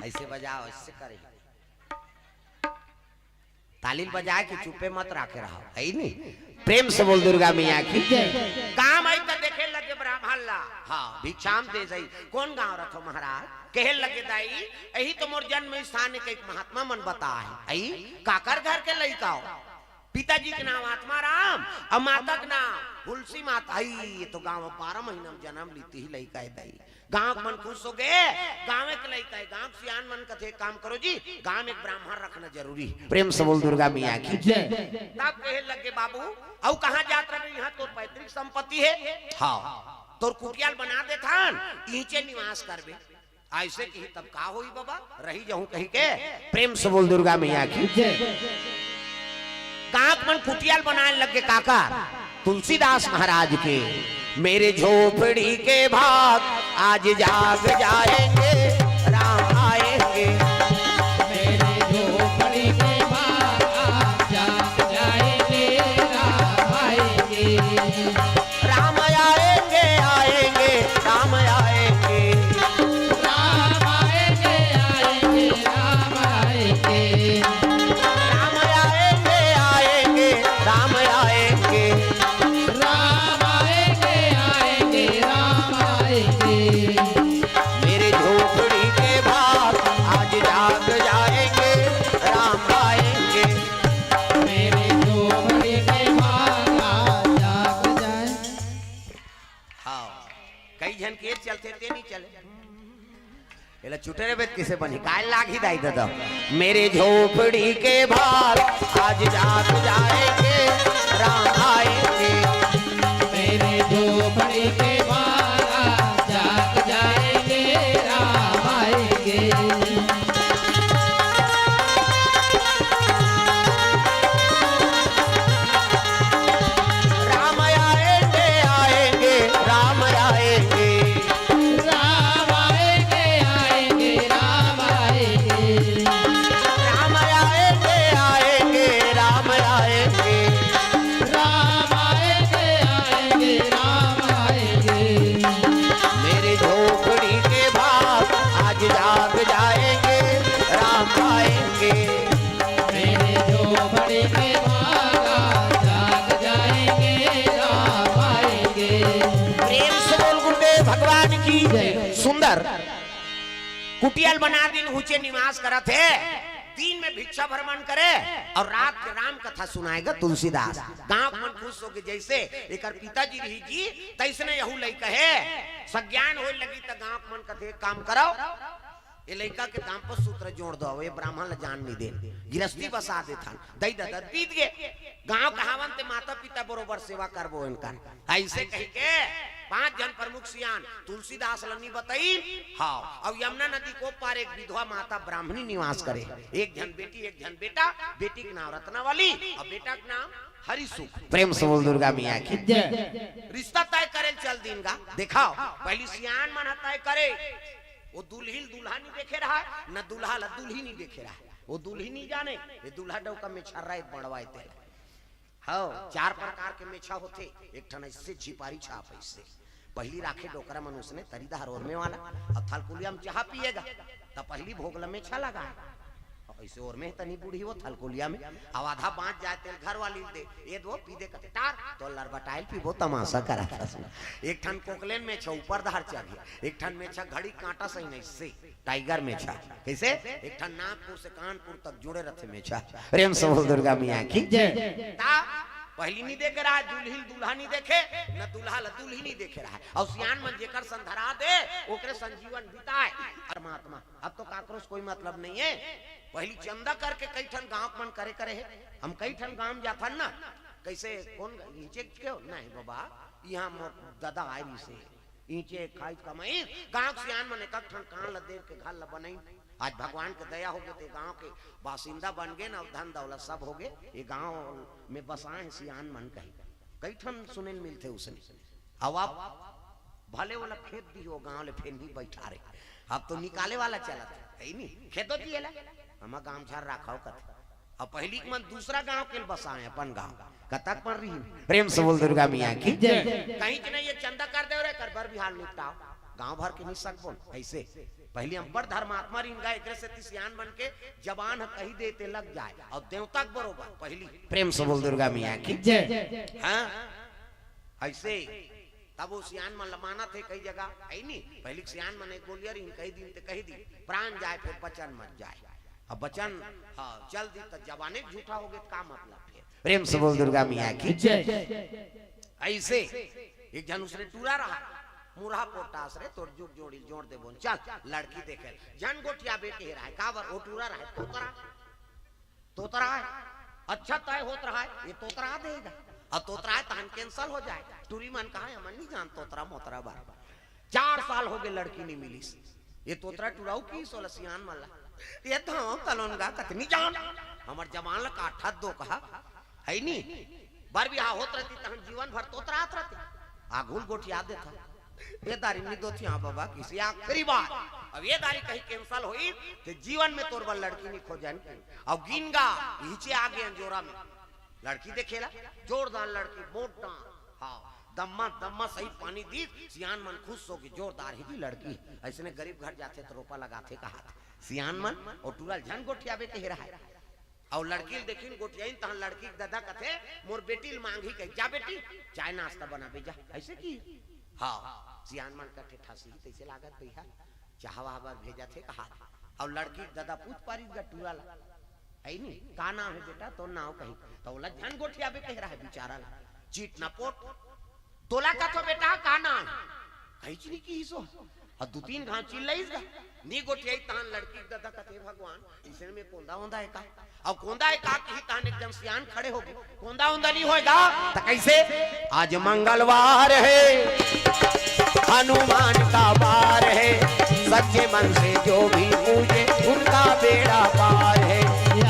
ऐसे बजाओ, ऐसे करे। ताली बजाए के चुप्पे मत राखे रहो, है नी? प्रेम से बोल दुर्गा मैया की। जय। गांव आई त देखे लगे ब्राह्मण ला। हाँ, भिक्षाम दे जाई। कौन गांव रथो महाराज? कहे लगे दाई, यही तो मोर जन्म स्थान के एक महात्मा मन बता है। आई काकर घर के लइका हो? पिताजी के नाम आत्माराम और माता के नाम हुलसी माता। आई ये तो गांव बारह महीना में जन्म लीती ही लइका है दाई। गांव के मन खुश हो गए। गांव के लइका है, गांव के सियान मन कथे, "एक काम करो जी, गांव में एक ब्राह्मण रखना जरूरी है।" प्रेम से बोल दुर्गा मैया की। जय। तब कहे लगे, "बाबू, अउ कहाँ जात रहे? यहाँ तोर पैतृक संपत्ति है, हाँ, तोर कुटियाल बना देथन, इहिंचे निवास करबे।" ऐसे कही तब का होई बाबा, रही जाहूं कही के। प्रेम से बोल दुर्गा मैया की। जय। गांव के मन कुटियाल बनाए लग गे काकर? तुलसीदास महाराज के। मेरे झोपड़ी के भाग आज जाग जाएंगे, राम आएंगे। मेरे झोपड़ी के भाग आज जाग जाएंगे, राम आएंगे। राम आएंगे, आएंगे, राम आएंगे। राम आएंगे, आएंगे, राम आएंगे। राम आएंगे, आएंगे, राम आएंगे। राम आएंगे, आएंगे, राम आएंगे। मेरे झोपड़ी के भाग आज जाग जाएंगे, राम आएंगे। मेरे झोपड़ी के भाग आज जाग जाए। हाँ, कई झन के चलथे ते नहीं चले। एला चुटे रे बेत किसे बनी? काय लागी दाई दादा? मेरे झोपड़ी के भाग आज जाग जाएंगे, राम आएंगे। मेरे झोपड़ी के भाग आज जाग जाएंगे, राम आएंगे। राम आएंगे, आएंगे, राम आएंगे। राम आएंगे, आएंगे, राम आएंगे। राम आएंगे, आएंगे, राम आएंगे। राम आएंगे, आएंगे, राम आएंगे। मेरे झोपड़ी के भाग आज जाग जाएंगे, राम आएंगे। मेरे झोपड़ी के भाग आज जाग जाएंगे, राम आएंगे। प्रेम से बोल गुरुदेव भगवान की जय। सुंदर कुटियाल बना दिन हुचे निवास करत हे। दिन में भिक्षा भ्रमण करे और रात के राम कथा सुनाएगा तुलसीदास। गांव के मन खुश होके जैसे एकर पिताजी रही जी, तैसने यहू लइका हे। सज्ञान होए लगी त गांव के मन कथे, "एक काम करो, ये लइका के दाम्पत्य सूत्र जोड़ दो, ये ब्राह्मण ला जान नहीं दे, गिरस्ती बसा देथन, दई ददत बीत गे। गांव कहावन ते माता पिता बरोबर सेवा करबो इनकर।" ऐसे कही के पांच झन प्रमुख सियान तुलसीदास ल नहीं बताइन। हाँ, अब यमुना नदी को पार एक विधवा माता ब्राह्मणी निवास करे, एक झन बेटी, एक झन बेटा। बेटी के नाम रत्नावली और बेटा के नाम हरिसुख। प्रेम से बोल दुर्गा मैया की। जय। रिश्ता तय करे चल दिन गा। देखाओ, पहली सियान मन ह तय करे। वो दुल्हिल दूल्हा नहीं देखे रहा, न दूल्हा ला दुल्ही नहीं देखे रहा। वो दुल्ही नहीं जाने, ये दूल्हा डौका में छर्रा एक बड़वाए तेला। हाँ, चार प्रकार के मेछा होथे। एक ठन ऐसे झिपारी छाप ऐसे। पहली राखे डोकरा मन उसने तरी दहर ओरमे वाला, अब थालकुलिया में चाहा पिएगा। त पहिली भोग ल मेछा लगाय। अइसे ओर में तनी बूढ़ी वो थलकोलिया में, अब आधा बाँच जाय तेल घर वाली ल दे, ए दो पी दे कथे, टार, तो लरबटाइल पीबो, तमाशा करा था। एक ठन कोकलेन मेछा ऊपर धार चघे, एक ठन मेछा घड़ी कांटा सही नहीं से, टाइगर मेछा। कइसे? एक ठन नागपुर से कानपुर तक जुड़े रथे मेछा। प्रेम से बोल दुर्गा मैया की। जय। ता पहिली नी देखे रहा, दुल्हिन दूल्हा नी देखे, न दूल्हा ल दुल्हिन नी देखे रहा। अउ सियान मन जेकर सन धरा दे, ओकरे सन जीवन बिताय। परमात्मा, अब तो काकरो से कोई मतलब नहीं है। पहिली चंदा करके कई ठन गांव मन करे करे हे। हम कई ठन गांव जाथन ना, कइसे कोन ग-, नीचे क्यों नहीं बाबा, इहाँ मोर ददा आय रिहिसे, ईंचे खाई कमाई, गांव के सियान मन एक ठन कान ल देख के घर ल बनाई। आज भगवान के दया होगे ते गांव के बासिंदा बन गे ना, धन दौलत सब होगे, ये गांव में बसाए हे सियान मन कही। कई ठन सुने ल मिलथे उसने। अब आप भले वाला खेत दी हो गांव ले फेर नहीं बैठा रहे, अब तो निकाले वाला चलत है, है नी? खेतो दिए ला, हम गांव झार राखव कथे। अब पहिली के मन दूसरा गांव के ल बसाए अपन गांव, कतक पर रही। प्रेम से बोल दुर्गा मैया की। जय। कहीं के नहीं ये चंदा कर दे रे, कर बर बिहार निपटाओ, गांव भर के नहीं सकबो। ऐसे पहिली हम बड़ धर्मात्मा रिन गा, एकरे सेती सियान मन के जबान ह कही दे ते लग जाय, अउ देवता के बरोबर पहिली। प्रेम से बोल दुर्गा मैया की। जय। हाँ, ऐसे तब वो सियान मन ल मानत हे कई जगह, है नी? पहिली के सियान मन एक बोलिया रहिन, कही दिन ते कही दिन, प्राण जाय फिर वचन मत जाय। अब वचन, हाँ, चल दी त जबाने झूठा होगे त का मतलब फिर? प्रेम से बोल दुर्गा मैया की। जय। ऐसे एक झन उसने टूरा रहा, मुरहा पोटास रे, तोर जुग जोड़ी जोड़ दे बोन, चल लड़की देखे। झन गोठियाबे के रहा, काबर ओ टूरा रहा, तोतरा, तोतरा हे, अच्छा तय होत रहा हे, ये तोतरा देगा। अब तोतरा हे तहन cancel हो जाय। टूरी मन कहा, हमन नहीं जान तोतरा मोतरा बार। चार साल होगे लड़की नहीं मिलिस। ये तोतरा टुराऊ की सोला सियान मन ला, ये धांव तलोन गा कतनी जान, हमर जबान ला काठत दो कहा, है नी? बर बिहाव होत रहती तहन जीवन भर तोतरात रहती। आघू ल गोठिया देथा। ये दारी नी दोथी, हाँ बाबा, किसी आखिरी बार। अब ये दारी कहीं cancel होई, ते जीवन में तोर बर लड़की नी खोजन। अब गिन गा, हिचे आगे अंजोरा में लड़की देखेला, जोरदार लड़की, मोट डांड, हाँ, दम्मा दम्मा सही पानी दी, सियान मन खुश होगे, जोरदार ही जी लड़की। ऐसने गरीब घर जाथे त रोपा लगाथे कहाथे सियान मन, अउ टूरा ल झन गोठियाबे कहे रहा। अउ लड़की ल देखिन गोठियाइन, तहन लड़की के ददा कथे, मोर बेटी ल मांगही कही, जा बेटी, चाय नाश्ता बनाबे जा। ऐसे की? हाँ, सियान मन कथे, ठसी तैसे लागत भैया, चाह वाह बर भेजत हे कहा। अउ लड़की के ददा पूछ पारिस गा टूरा ला, है नी, का नाम हे बेटा, तोर नाम कही? त ओला झन गोठियाबे कहे रहा बिचारा ला, चीट न पोट। तोला कथो बेटा, का नाम? कहीच नी किहिस ओ। अउ दू तीन घांव चिल्लाइस गा। नी गोठियाई तहन लड़की के ददा कथे, भगवान, अइसन में कोंदा ओंदा हे का? अउ कोंदा हे का किही तहन एक झन सियान खड़े होगे। कोंदा ओंदा नी होय गा, त कइसे? आज मंगलवार हे, हनुमान का वार हे, सच्चे मन से जो भी पूजे, उनका बेड़ा पार हे।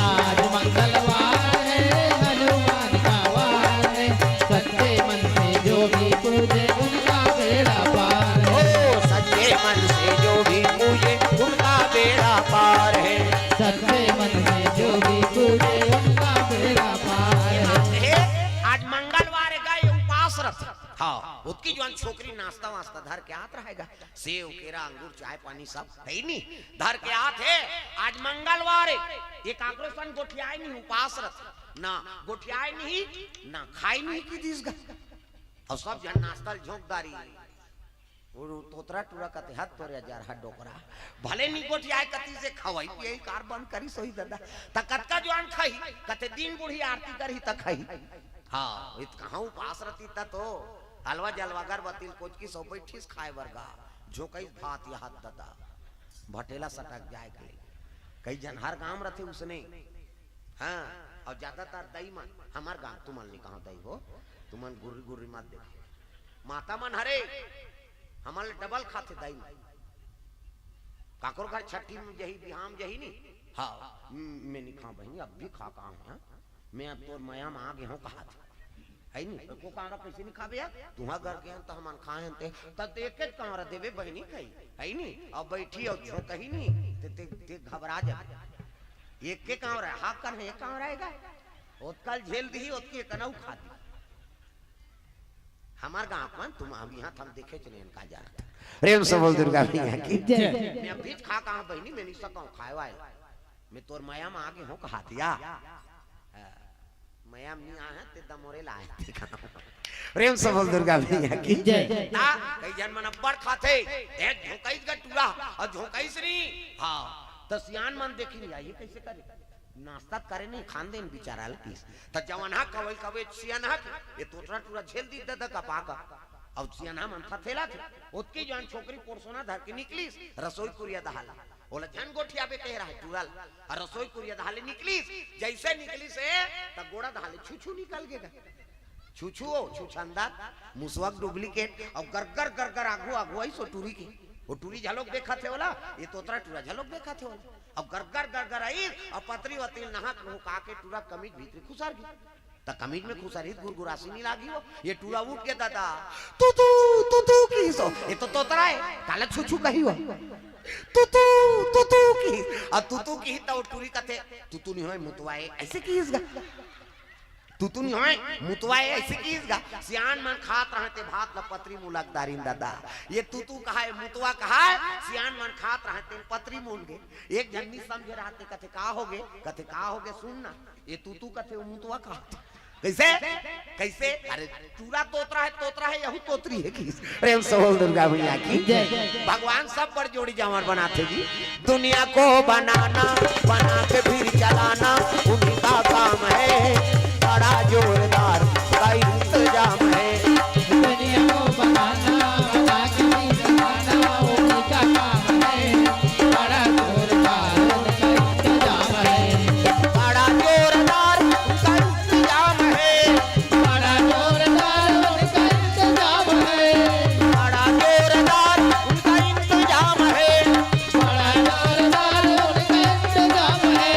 आज मंगलवार हे, हनुमान का वार हे, सच्चे मन से जो भी पूजे, उनका बेड़ा पार हे। ओ, सच्चे मन से जो भी पूजे, उनका बेड़ा पार हे। सच्चे मन से जो भी पूजे, उनका बेड़ा पार हे। हे, आज मंगलवार हे गा, ये उपास रथे। हाँ, ओतकी जुवान छोकरी नाश्ता वास्ता धर के आत रहे गा, सेव, केरा, अंगूर, चाय पानी सब, है नी? धर के आत हे। आज मंगलवार हे, ये काकरो सन गोठियाय नहीं, उपास रथे, ना गोठियाय नहीं, ना खाय नहीं किहिस गा। अउ सब झन नाश्ता ल झोंक डारिन। वो तोतरा टूरा कथे, हत तोरे अजरहा डोकरा, भले नी गोठियाय कतिस, खवई पियई कार बंद करिस होही ददा। त कतका जुवान खाही? कथे दिन बुढ़ी आरती करही त खाही। हाँ, इत कहाँ उपास रतिस त तो हलवा जलवा अगरबत्ती ल कोचकी सो बइठिस खाय बर गा, झोंकइस भात याहत ददा, भटेला सटक जाय के। कई झन हर गांव रथे उसने। हाँ, अउ ज्यादातर दई मन, हमर गांव तुमन नी कहांव दई हो, तुमन गुर्री गुर्री मत देखो। माता मन हरे, हमन ले डबल खाथे दई मन। काकरो घर छट्ठी में जही, बिहाव में जही नी, हाँ, म-, मैं नी खांव बहिनी, अब भी खा कहांव, हाँ? मैं अब तोर मया में आ गे हंव कहाथे। है नी? एको कांवरा कइसे नी खाबे यार? तुंहर घर गेन त हमन खाए हन ते, त एके कांवरा देबे बहिनी कही, है नी? अब बइठी अउ झोंकही नी, ते, ते, ते घबरा जाबे। एके कांवरा, हा कर हे, एक कांवरा हे गा। ओतका ल झेल दिही, ओतकी एकनऊ खा दिही। हमार गाँव मन तुम हम यहाँ थम देखे चले इनका जाना था। प्रेम से बोल दुर्गा मैया की। जय। मैं अभी खा कहाँ बहनी, मैं नहीं सकूँ खाए वाले। मैं तोर मया में आगे हूँ कहा दिया। हाँ, मया में नहीं आए हैं, ते दमोरे लाए थे। प्रेम से बोल दुर्गा मैया की। जय। ना, कई जन मन अब्बड़ खाथे, एक झोंकाइस गा टूरा, और झोंकाइस नहीं। हाँ, तो सियान मन देखी नहीं, ये कैसे करे? नाश्ता करे नहीं, खान देन बेचारा ल किस। त जवन हा कवई कवे सियान हा के, ये तोतरा टूरा झेल दी ददा का पाका। अब सियान हा मन थथेला थे, ओतकी जवन छोकरी पोरसोना धर के निकलिस, रसोई कुरिया दहाल। ओला झन गोठियाबे कहे रहा टूरा ल। और रसोई कुरिया दहाले निकलिस, जैसे निकलिस है, त गोड़ा दहाले छुछू निकल गेगा। छुछू हो, छुछंदा, मुसवा के duplicate, और गरगर गरगर आगू आगू आई सो टूरी के। वो टूरी झलोक देखा थे वाला, ये तोतरा टूरा झलोक देखा थे वाला। अब गरगर गरगर आई, और पतरी वतरी नहा के नहुका के टूरा कमीज भीतरी खुसर गई। त कमीज में खुसर ही गुरगुरासी नहीं लागी हो, ये टूरा उठ के दादा, तू तू, तू तू की सो, ये तो तोतरा है, काला छुछू कही हो। तू तू, तू तू की, और तू तू की तो टूरी कथे, तू तू नहीं होए, मुतवा है, ऐसे की इसका। तू तू नहीं होए, मुतवा है, ऐसे की इसका। सियान मन खात रहते भात ल पतरी मुलक दारिन दादा। ये तू तू कहा है, मुतवा कहा है, सियान मन खात रहते पतरी मुन गे। एक जन नहीं समझे रहते, कथे का हो गे, कथे का हो गे, सुन ना। ये तू तू कथे, वो मुतवा कहा। कैसे? कैसे? अरे, टूरा तोतरा है, तोतरा है, यहू तोतरी है कि? प्रेम से बोल दुर्गा मैया की। जय। भगवान सब पर जोड़ी जावर बनाते जी। दुनिया को बनाना, बना के फिर चलाना, उन्हीं का काम है। बड़ा जोरदार का इंतजाम है। दुनिया को बनाना, बना के फिर चलाना, उन्हीं का काम है। बड़ा जोरदार उनका इंतजाम है। बड़ा जोरदार उनका इंतजाम है। बड़ा जोरदार उनका इंतजाम है। बड़ा जोरदार उनका इंतजाम है। बड़ा जोरदार उनका इंतजाम है।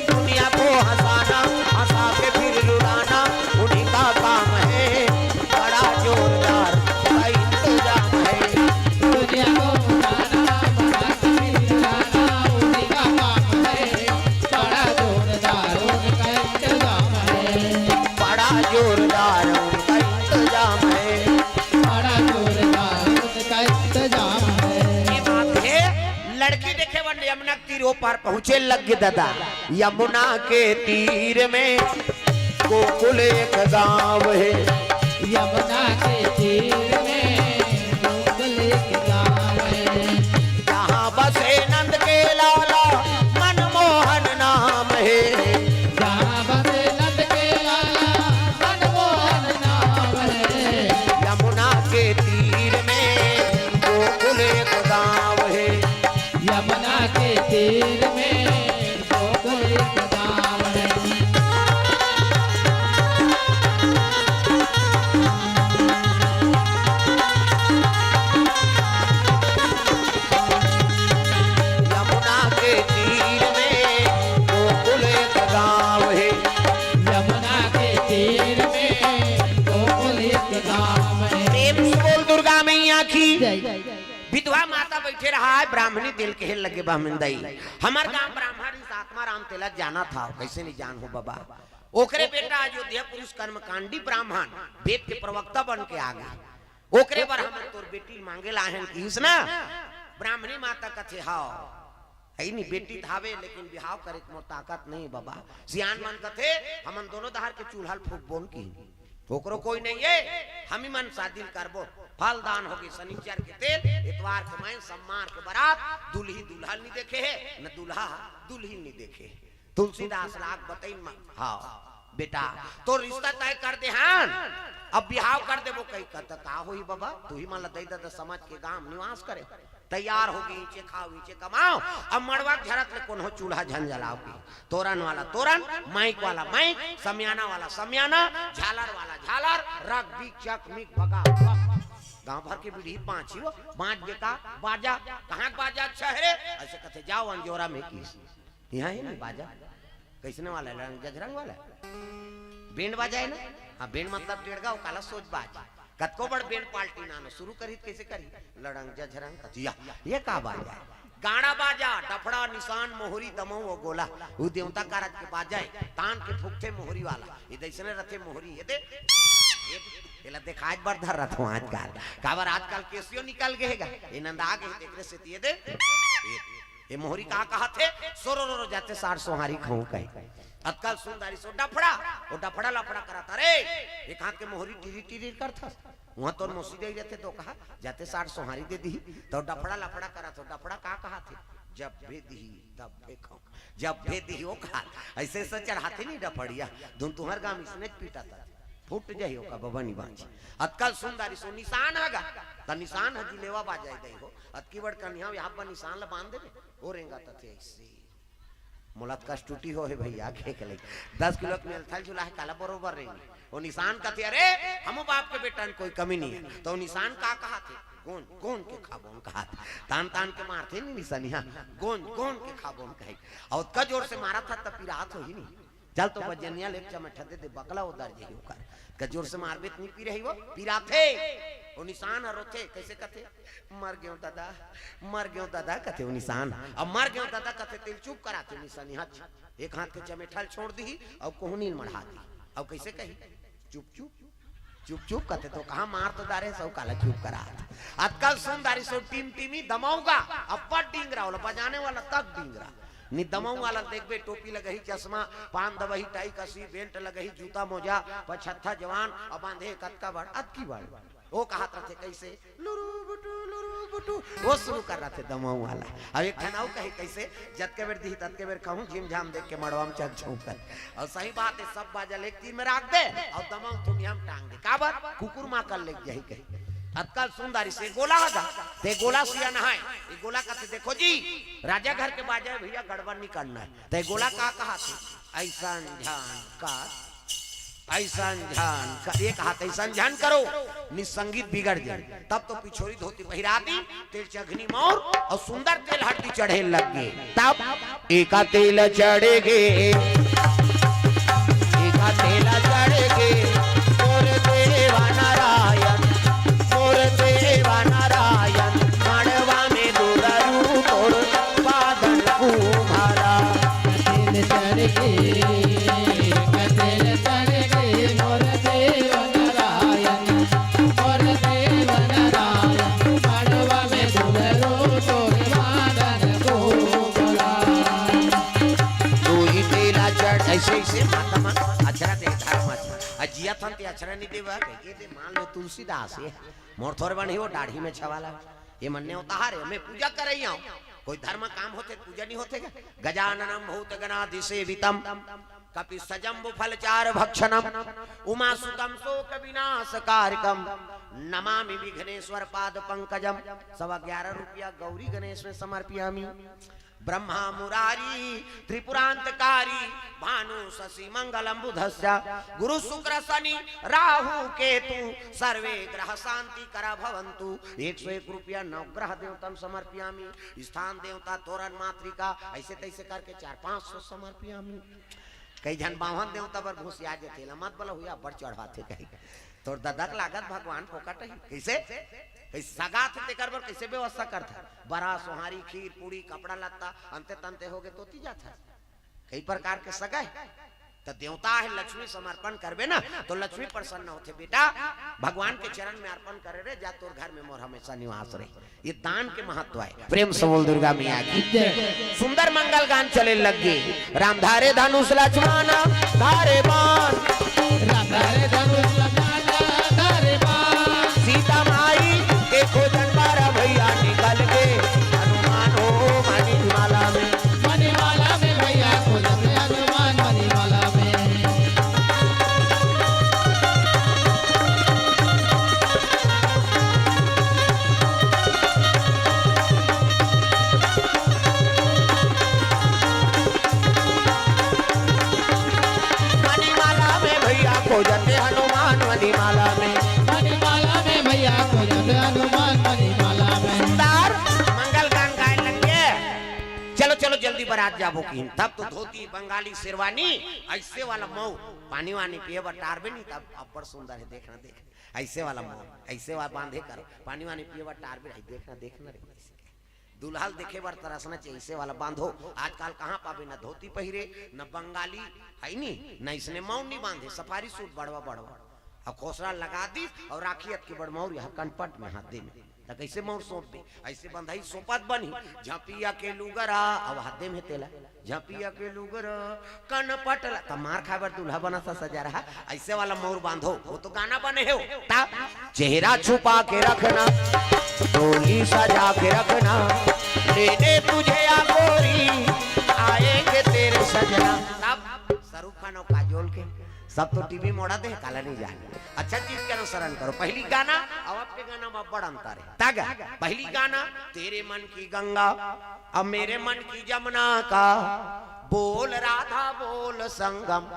दुनिया को हंसाना, हंसा के फिर रुलाना, उन्हीं का काम है। बड़ा जोरदार उनका इंतजाम है। दुनिया को हंसाना, हंसा के फिर रुलाना, उन्हीं का काम है। बड़ा जोरदार उनका इंतजाम है। बड़ा जोरदार उनका इंतजाम है। बड़ा जोरदार उनका इंतजाम है। ये बात है, लड़की देखे बर यमुना के तीर ओ पार पहुंचे लग गे दादा। यमुना के तीर में गोकुल एक गांव है। यमुना के तीर में गोकुल एक गांव है। जहाँ बसे नंद के लाला मनमोहन नाम है। जहाँ बसे नंद के लाला मनमोहन नाम है। यमुना के तीर में गोकुल एक गांव है। यमुना के तीर में गोकुल एक गांव है। यमुना के तीर में गोकुल एक गांव है। यमुना के तीर में गोकुल एक गांव है। प्रेम से बोल दुर्गा मैया की। जय। विधवा माता बैठे रहा है, ब्राह्मणी तेल कहे लगे, "बहमिन दई, हमर गांव ब्राह्मण इस आत्मा राम तेला जाना था।" "कैसे नहीं जान हो बाबा? ओकरे बेटा अयोध्या पुरुष कर्मकांडी ब्राह्मण, वेद के प्रवक्ता बन के आ गए। ओकरे बर हम तोर बेटी मांगे ला हन," किहिस ना। ब्राह्मणी माता कथे, "हाव, है नहीं, बेटी त हावे, लेकिन बिहाव करे के मोर ताकत नहीं बाबा।" सियान मन कथे, "हमन दोनों दहार के चूल्हा ल फूकबोन की, ओकरो कोई नहीं है, हम ही मन शादी ल करबो।" फल दान होगे, शनिचर के तेल, एतवार के माइन सम्मान के बारात, दुल्ही दुल्हा नहीं देखे है, न दुल्हा दुल्ही नहीं देखे है। तुलसीदास लाग बतई म-, हाँ, "बेटा, तोर रिश्ता तय कर दे हन, अब बिहाव कर देबो।" कही, "कत का होही बाबा, तू ही मन ला दई ददा समझ के गांव निवास करे।" तैयार होगे, इचे खाव, इचे कमाव, अब मड़वा के झरत ले कोनो चूल्हा झन जलाव की। तोरन वाला तोरन, माइक वाला माइक, समियाना वाला समियाना, झालर वाला झालर, रग बिग चक मिक बगा बग। गांव भर के बीड़ी बांची हो, बांच गे का बाजा, कहाँ के बाजा अच्छा है रे? ऐसे कथे, "जाव अंजोरा में किस।" यहाँ ही नहीं बाजा। कैसने वाला है? लड़ंग जझरंग वाला है? बैंड बाजा है ना? हाँ, बैंड मतलब डेढ़गा, वो काला सोच बाज। कतको बड़ बैंड पार्टी नानो शुरू करी त कैसे करी? लड़ंग जझरंग कथिया, ये का बाजा है? गाड़ा बाजा, डफड़ा, निशान, मोहरी, दमऊ और गोला, वो देवता कारज के बाजा है। तान के फूकथे मोहरी वाला, ये दैसने रथे मोहरी, ये दे, ये दे। एला देखाए बर धर रथों आजकल। काबर आजकल केसियो निकल गे हे गा। ए नंदा गे हे, तेकरे सेती ए दे। ए, ए मोहरी का कहत हे? सोरो रो रो जाते साठ सोहारी खाहूं कहे। अतका ल सुन दारिस ओ डफड़ा, ओ डफड़ा लफड़ा करत, "अरे, एक हाथ के मोहरी टिरी टिरी करथस।" उहां तोर मौसी दे रथे तो कहा, "जाते साठ सोहारी दे दिही।" तो डफड़ा लफड़ा करत हो, डफड़ा का कहत हे? "जब भी दिही, तब भी खाहूं।" जब भी दिही ओ कहत, अइसे अइसे चढ़ाथे नहीं डफड़िया, धुन तुंहर गांव इसने पीटा था। फूट जाही ओका बबा नी बांची। अतका ल सुन दारिस ओ निसान ह गा, त निसान ह जिलेवा बाजाय दे हो। अतकी बड़ कनिहा यहाँ पर निसान ल बांध देबे, ओ रेंगा तथे अइसे। मोला त कस टूटी हो हे भइया, के के लई। दस किलो के मेलथल झुला हे, काला बरोबर रेंगे। ओ निसान कथे, "अरे, हमो बाप के बेटा में कोई कमी नहीं है।" तो ओ निसान का कहत हे? "गोंज, गोंज के खाबोन," कहत। तान, तान के मारथे नी निसनिया, "गोंज, गोंज के खाबोन," कहे। अउ अतका जोर से मारत ह, त पिरात होही नी। चल तो बजनिया ले चमेठा दे दे, बकला उतर जाही ओकर। का जोर से मारबे त नी पिरही वो, पिराथे। ओ निसान ह रोथे, कइसे कथे? "मर गेंव ददा, मर गेंव ददा," कथे ओ निसान। अब "मर गेंव ददा" कथे, तेल चुप कराथे निसनिया। एक हाथ के चमेठा ल छोड़ दिही, अउ कोहनी ल मढ़ा दिही। अउ कइसे कही? "चुप, चुप, चुप, चुप," कथे तो कहा मार तो दारे सौ काला चुप करा। अतका ल सुन दारिस ओ टिमटिमी दमऊ गा, अब्बड़ डिंगरा ओला बजाने वाला तक डिंगरा। नी दमऊ वाला देखबे, टोपी लगही, चश्मा, पान दबही, टाई कसी, बेल्ट लगही, जूता मोजा, पछत्था जवान, अब बांधे कतका बड़, अतकी बड़। ओ कहत रथे कइसे, "लुरु बुटु, लुरु बुटु," ओ शुरू कर रथे दमऊ वाला। अब एक ठन अउ कहे कइसे, "जतके बेर दिही, ततके बेर खाहूं, झिमझाम देख के मड़वा में चक झोंकर।" अउ सही बात हे, सब बाजा ल एक तीर में राख दे, अउ दमऊ थुनिया में टांग दे। काबर? कुकुर माकड़ लेग जाही कही। अतका ल सुन दारिस ए गोला ह गा, ते गोला सियान हे। ए गोला कथे, "देखो जी, राजा घर के बाजा हे भइया, गड़बड़ नी करना हे।" ते गोला का कहत हे? "अइसन झन का, अइसन झन का, एक हाथ अइसन झन करो, नी संगीत बिगड़ जाही।" तब तो पिछोरी धोती पहिरा दी, तेल चघनी मौर अउ सुंदर तेल हरदी चढ़े लग गे। तब एका तेल चढ़ गे, एका तेल चढ़ गे, मोर देवा नारायण, मोर देवा नारायण, मड़वा में दुलरू तोर बादन कुम्हारा। तेल चढ़ गे, तेल चढ़ गे, मोर देवा नारायण, मोर देवा नारायण, मड़वा में दुलरू तोर बादन कुम्हारा। तू ही तेला चढ़, अइसे, अइसे माता मन अचरा दे, धर्म अचरा। आ जिया थन ते अचरा नी देवा, ये दे मान लो तुलसीदास हे। मोर थोर बन ही वो डाढ़ी में छवाला। ये मन नेवता हरे, मैं पूजा करई हूं। कोई धर्म काम होथे, पूजा नी होथे का? गजाननम भूत गणाधिसेवितम, कपि सजम्बु फल चार भक्षणम, उमा सुतम शोक विनाश कारकम, नमामि विघ्नेश्वर पाद पंकजम। सवा ग्यारह रुपया गौरी गणेश में समर्पियामी। ब्रह्मा मुरारी त्रिपुरांतकारी, भानु शशि मंगलम बुधस्य, गुरु शुक्र शनि राहु केतु, सर्वे ग्रह शांति करा भवंतु। एक सौ एक रुपया नवग्रह देवतम समर्पियामी। स्थान देवता, तोरण मातृका, अइसे तइसे करके चार पांच सौ समर्पियामी। कई झन बावन देवता बर घुसिया जथे, ला मत बला हुआ, बड़ चढ़ाथे कही। तोर ददक लागत भगवान फोकट ही। कइसे? कइसे सगा थे तेकर बर कइसे व्यवस्था करथा? बरा, सोहारी, खीर, पूड़ी, कपड़ा लत्ता, अंते तंते होगे तो ती जाथा। कई प्रकार के सगा हे। त देवता हे, लक्ष्मी समर्पण करबे ना, तो लक्ष्मी प्रसन्न होथे। बेटा, भगवान के चरण में अर्पण करे रे, जा तोर घर में मोर हमेशा निवास रहे। ये दान के महत्व हे। प्रेम से बोल दुर्गा मैया की। सुंदर मंगल गान चले लग गे। राम धारे धनुष लक्ष्मण धारे बाण। राम धारे धनुष लक्ष्मण धारे बाण। सीता माई के खोजन बारा भैया निकल गे। हनुमान हो मणिमाला में। मणिमाला में भैया खोजत हनुमान मणिमाला में। मणिमाला में भैया खोजत हनुमान मणिमाला में। मणिमाला में भैया खोजत हनुमान मणिमाला में। सुंदर मंगल गान गाए लग गे। चलो, चलो, जल्दी बरात जाबो किहिन। तब तो धोती, बंगाली, शेरवानी, अइसे वाला मऊ, पानी वानी पिए बर टारबे नहीं, तब अब्बड़ सुंदर हे, देखना, देख। अइसे वाला मऊ, अइसे वाला बांधे करो, पानी वानी पिए बर टारबे नहीं, देखना, देखना रे। दूल्हा ल देखे बर तरसना चाहिए, अइसे वाला बांधो। आजकल कहाँ पाबे, न धोती पहिरे, न बंगाली, हे नी, न इसने मऊ नी बांधे, सफारी सूट बड़वा बड़वा। अब खोसरा लगा दिस अउ राखी अतके बड़ मउर यहाँ कनपट में हाथ दे में। त कइसे मउर सौंप दे? अइसे बंधई सौंपत बनही, झपिया के लुगरा, अब हाथ दे में तेला, झपिया के लुगरा, कनपट ला, त मार खाए बर दूल्हा बना सा सजा रहा, अइसे वाला मउर बांधो, वो तो गाना बने हो। ता चेहरा छुपा के रखना, डोली सजा के रखना, लेने तुझे आ गोरी, आएंगे तेरे सजना। तब शाहरुख खान अउ काजोल के सब तो टीवी मोड़ा दे, काला नहीं जाने। अच्छा चीज के अनुसरण करो। पहली गाना अउ अब के गाना में बड़ अंतर है। तागा, पहली गाना तेरे मन की गंगा, अब मेरे मन की जमुना का, बोल राधा बोल संगम,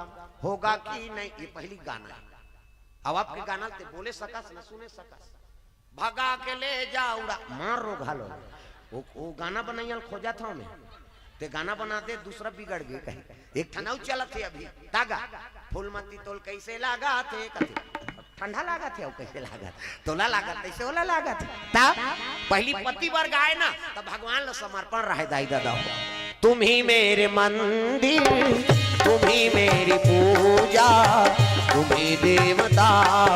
होगा कि नहीं, ये पहली गाना है। अब अब के गाना ते बोले सकस न सुने सकस, भगा के ले जा उड़ा, मार रो घालो। वो, वो गाना बनइया ल खोजत हंव मैं, ते गाना बना दे, दूसरा बिगड़ गे कहीं। एक ठन अउ चलत हे अभी, तागा, फूलमती तोल कइसे लागत हे, कथे, ठंडा लागत हे, अउ कइसे लागत, तोला लागत, तइसे ओला लागत। ता पहली पति बर गाए ना, त भगवान ल समर्पण रहे दाई ददा हो। तुम ही मेरे मंदिर, तुम ही मेरी पूजा, तुम ही देवता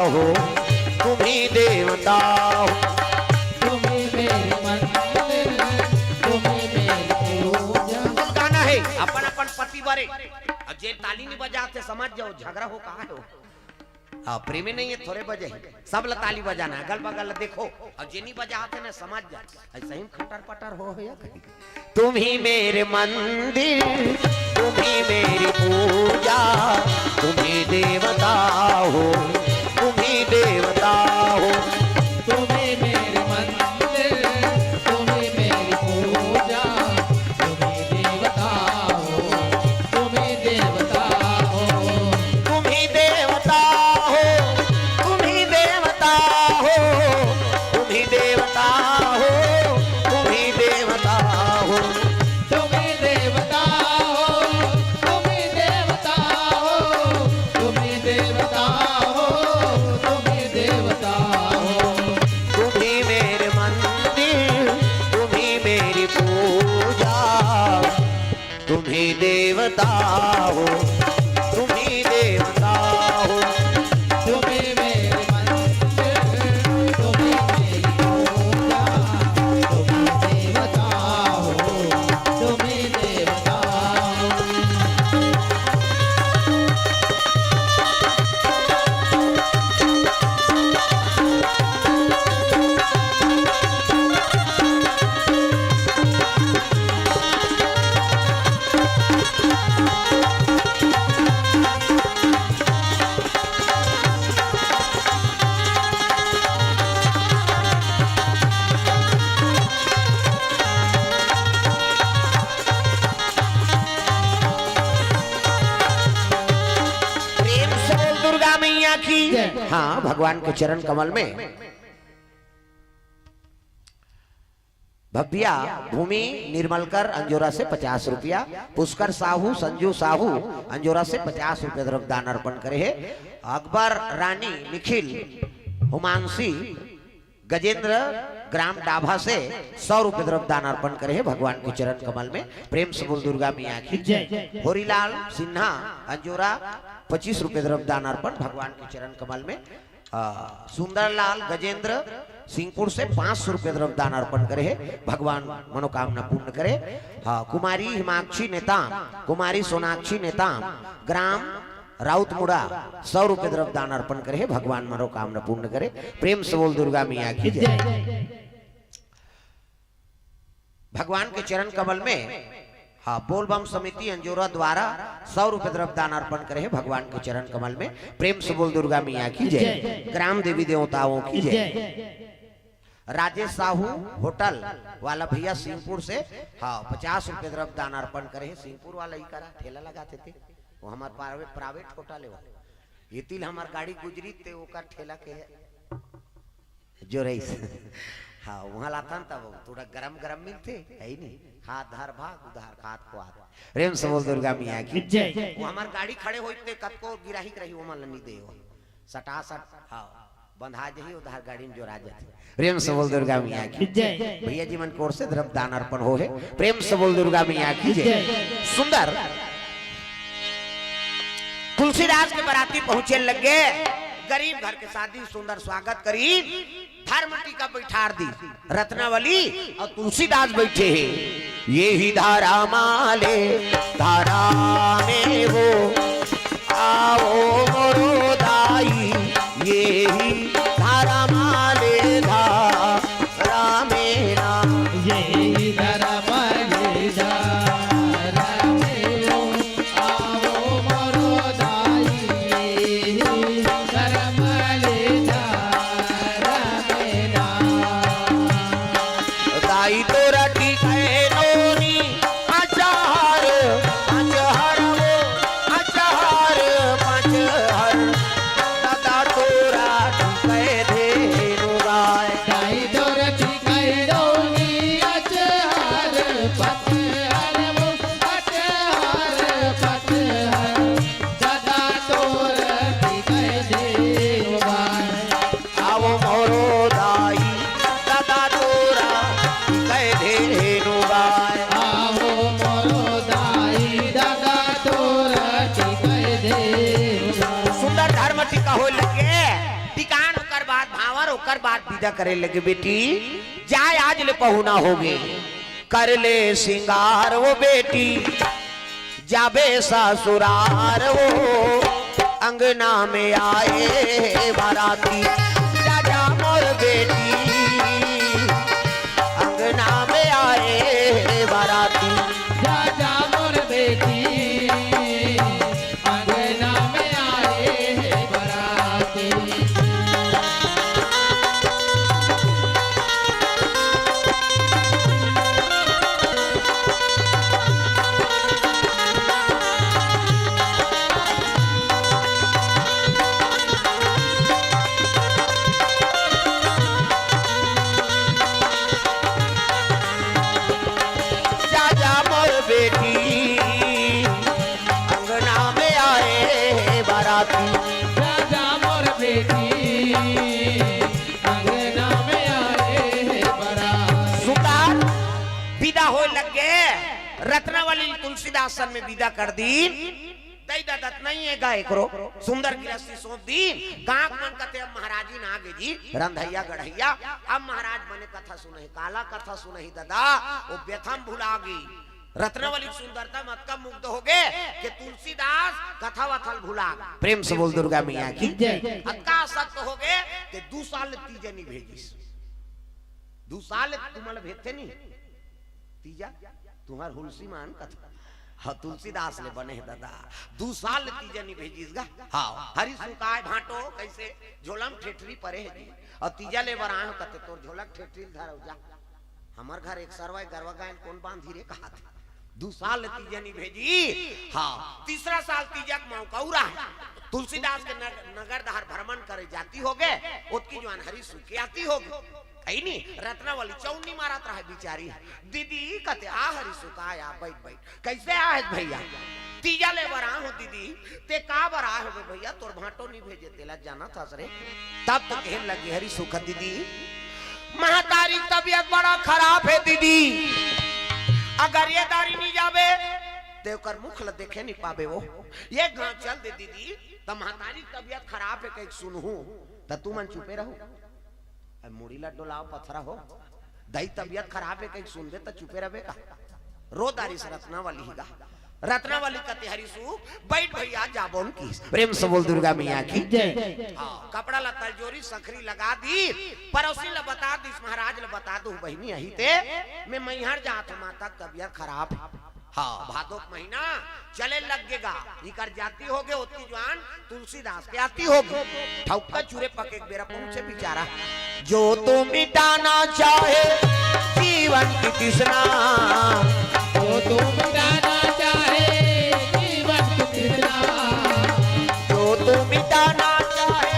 हो, तुम ही देवता हो। तुम ही मेरे मंदिर, तुम ही मेरी पूजा। कुछ गाना है अपन अपन पति बरे, अउ जे ताली नहीं बजाते समझ जाओ झगड़ा हो कहाँ हो। हाँ, प्रेमे नहीं है, थोरे बजे ही। सब ला ताली बजाना, अगल बगल ला देखो, अउ जे नहीं बजाते ना समझ जा। अइसे ही खटर पटर हो या कहीं। तुम ही मेरे मंदिर, तुम ही मेरी पूजा, तुम ही देवता हो, तुम ही देवता हो। तुम ही मेरे मंदिर, तुम ही मेरी पूजा, तुम ही देवता हो, तुम ही देवता हो। तुम ही देवता हो, तुम ही देवता हो, तुम ही देवता हो, तुम ही देवता हो। तुम ही देवता हो, तुम ही देवता हो, तुम ही देवता हो, तुम ही देवता हो। तुम ही मेरे मंदिर, तुम ही मेरी पूजा, तुम ही देवता हो, तुम ही देवता हो। तुम ही मेरे मंदिर, तुम ही मेरी पूजा, तुम ही देवता हो, तुम ही देवता हो। प्रेम से बोल दुर्गा मैया की। जय। हाँ, भगवान के चरण कमल में भव्या भूमि निर्मलकर अंजोरा से पचास रुपया, पुष्कर साहू, संजू साहू अंजोरा से पचास रुपया द्रव्य दान अर्पण करे हे, अकबर रानी निखिल हुमांशी गजेंद्र ग्राम डाभा से सौ रुपये द्रव्य दान अर्पण करे हे भगवान के चरण कमल में। प्रेम से बोल दुर्गा मैया की जय। होरीलाल सिन्हा अंजोरा पच्चीस रुपये द्रव्य दान अर्पण भगवान के चरण कमल में। आ, सुंदरलाल गजेंद्र सिंहपुर से पाँच सौ रुपये द्रव्य दान अर्पण करे हे, भगवान मनोकामना पूर्ण करे। हाँ, कुमारी हिमाक्षी नेताम, कुमारी सोनाक्षी नेताम, ग्राम राउतमुड़ा, सौ रुपये द्रव्य दान अर्पण करे हे, भगवान मनोकामना पूर्ण करे। प्रेम से बोल दुर्गा मैया की जय। जय। भगवान के चरण कमल में, हाँ, बोलबम समिति अंजोरा द्वारा सौ रुपये द्रव्य दान अर्पण करे हे भगवान के चरण कमल में। प्रेम से बोल दुर्गा मैया की जय। जय। ग्राम देवी देवताओं की जय। जय। राजेश साहू होटल वाला भैया सिंहपुर से, हाँ, पचास रुपये द्रव्य दान अर्पण करे हे। सिंहपुर वाला ही करा ठेला लगाथे ते, वो हमार प्राइवेट, प्राइवेट होटल हे वो। ये तिल हमार गाड़ी गुजरी ते ओकर ठेला के हे। जो रईस। हाँ, वहाँ लाथन तब थोड़ा गरम गरम मिलथे, हे नहीं? खात धर भाग, उधार खात खुआत। प्रेम से बोल दुर्गा मैया की जय। वो हमार गाड़ी खड़े होई ते कतको गिराही के रही, वो मन नहीं दे वो। सटा सट, हाँ, बंधा जही उधार गाड़ी में जोरा जाथे। प्रेम से बोल दुर्गा मैया की जय। भैया जी मन की ओर से द्रव्य दान अर्पण हो हे। प्रेम से बोल दुर्गा मैया की जय। जय। सुंदर तुलसीदास के बराती पहुंचे लगे। गरीब घर के शादी, सुंदर स्वागत करी, धर्म टीका बैठार दी रत्नावली अउ तुलसीदास बैठे हे। ये ही धरा माले धरा में हो, आवो मोरो दाई, ये ही धरा माले धरा में ना। ये ही धरा माले धरा में हो, आवो मोरो दाई, ये ही धरा माले धरा में ना। दाई तोरा टीके नोनी अचहर, अचहर वो, अचहर, अचहर। दादा तोरा टीके धेनु गाय। दाई तोरा टीके नोनी अचहर, पचहर वो, अचहर, पचहर। दादा तोरा टीके धेनु गाय। आवो मोरो दाई, दादा तोरा टीके धेनु गाय। आवो मोरो दाई, दादा तोरा टीके धेनु गाय। सुंदर धर्म टीका होय लगे, टीकान ओकर बाद भांवर, ओकर बाद विदा करे लगे, बेटी जाय, आज ले पहुना होगे, कर ले सिंगार वो बेटी, जाबे ससुरार वो, अंगना में आए बाराती। जा जा मोर बेटी, अंगना में आए बाराती। जा जा मोर बेटी, अंगना में आए हे बराती। जा जा मोर बेटी, अंगना में आए हे बाराती। जा जा मोर बेटी, अंगना में आए हे बाराती। सुतार विदा होय लग गे, रत्नावली तुलसीदास सन में विदा कर दी। दई ददत नइ हे गा एकरो, सुंदर गिरस्ती सौंप दीन। गांव के मन कथे, "अब महाराजिन आ गे जी, रंधइया गढ़इया, अब महाराज बने कथा सुनही।" काला कथा सुनही ददा, वो व्यथा म भुला गे। रत्नावली के सुंदरता म अतका मुग्ध हो गे कि तुलसीदास कथा वथा ल भुला गे। प्रेम से बोल दुर्गा मैया की। जय। अतका आसक्त हो गे कि दू साल तीजा नइ भेजिस। दू साल तुमन ल भेजथे नहीं तीजा, तुंहर हुलसी मान कथा। हाँ, तुलसीदास ले बने हे ददा। दू साल तीजा नइ भेजिस गा। हाँ, हरि सुख आय भांटो, कइसे झोला म ठेठरी परे हे जी। अउ तीजा ले बर आए हों कथे, "तोर झोला के ठेठरी ल धरव जा।" हमर घर एक सरवा गरवा गाय ल कोन बांधी रे कहाथे। दू साल तीजा नइ भेजी। हाँ, तीसरा साल तीजा के मौका उरा हे। तुलसीदास के नग-, नगर डहर भ्रमण करे जाती होगे, ओतकी जुवान हरि सुख के आती होगे। कही नी, रत्नावली चौनी मारत रहे बिचारी। "दीदी," कथे, "आ हरि सुख, आ, आ, बइठ, बइठ।" "कइसे आए हस भइया?" "तीजा ले बर आए हों दीदी।" "तें का बर आए होबे भइया, तोर भांटो नइ भेजे तेला जानत हस रे।" तब तो कहे लगे हरि सुख, "दीदी, महतारी के तबियत बड़ा खराब हे दीदी, अगर ये दारी नइ जाबे ते ओकर मुख ल देखे नइ पाबे वो। ये गांव चल दे दीदी, त महतारी के तबियत खराब हे कहिके सुनहूं, त तुमन चुपे रहू।" अब मुड़ी ला डोलाव पथरा हो, दई तबियत खराब हे कहिके सुनबे त चुपे रहबे का? रो डारिस रत्नावली ही गा। रत्नावली कथे हरि सुख, "बइठ भइया, जाबोन" किहिस। प्रेम से बोल दुर्गा मैया की। जय। हाँ, कपड़ा ला तलजोरी सखरी लगा दी, पड़ोसी ला बता दिस, "महाराज ला बता दो बहिनी, अही ते मैं मैहर जात हों, माता के तबियत खराब हे।" हाँ, भादो के महीना चले लग गे गा, इकर जाती होगे, ओतकी जुवान तुलसीदास के आती होगे। ठउका चूरे पके के बेरा पहुंचे बिचारा। "जो तू मिटाना चाहे जीवन की तृष्णा।" जो तू मिटाना चाहे जीवन की तृष्णा। जो तू मिटाना चाहे।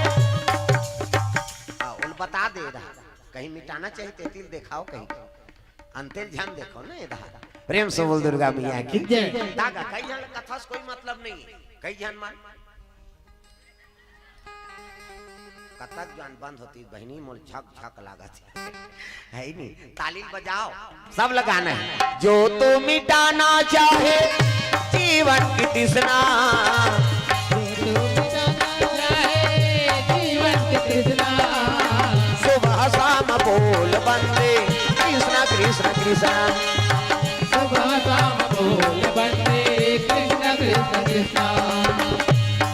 हाँ, ओला बता दे रहा। कहीं मिटाना चाहे तेती ल देखाव कहीं। अंते ल झन देखव न एदहर। प्रेम से बोल दुर्गा मैया की। जय। तागा, कई झन ल कथा से कोई मतलब नइ हे। कई झन मन कतक जुवान बंद होतिस बहिनी, मोला झक झक लागत हे। हे नी, ताली ल बजाव, सब ल गाना हे। जो तू मिटाना चाहे जीवन की तृष्णा। जो तू मिटाना चाहे कृष्ण। सुबह शाम बोल बंदे कृष्ण कृष्ण कृष्ण।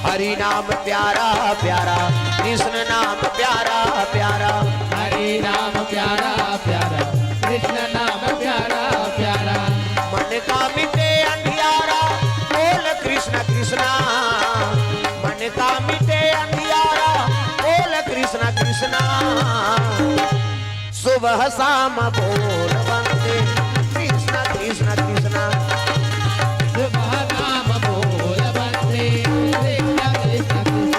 हरि नाम प्यारा प्यारा, कृष्ण नाम प्यारा प्यारा। हरि नाम प्यारा प्यारा, कृष्ण नाम प्यारा प्यारा। मन का मिटे अंधियारा, बोल कृष्ण कृष्ण। मन का मिटे अंधियारा, बोल कृष्ण कृष्ण। सुबह शाम बोल बंदे कृष्ण कृष्ण कृष्ण। सुबह शाम बोल बंदे कृष्ण कृष्ण कृष्ण।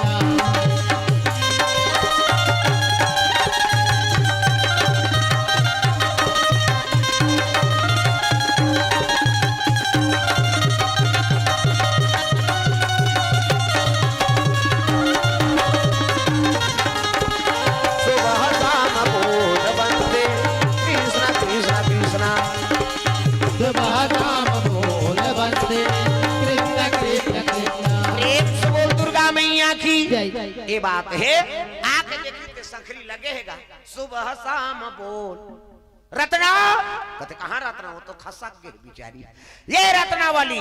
सुबह शाम बोल बंदे कृष्ण कृष्ण कृष्ण। सुबह शाम बोल बंदे कृष्ण कृष्ण कृष्ण। प्रेम से बोल दुर्गा मैया की जय। ये बात है, आके देखी ते संखरी लगे है गा। सुबह शाम बोल रतना। कथे, "कहाँ रतना? वो तो खसक गे बिचारी।" ये रतना वाली।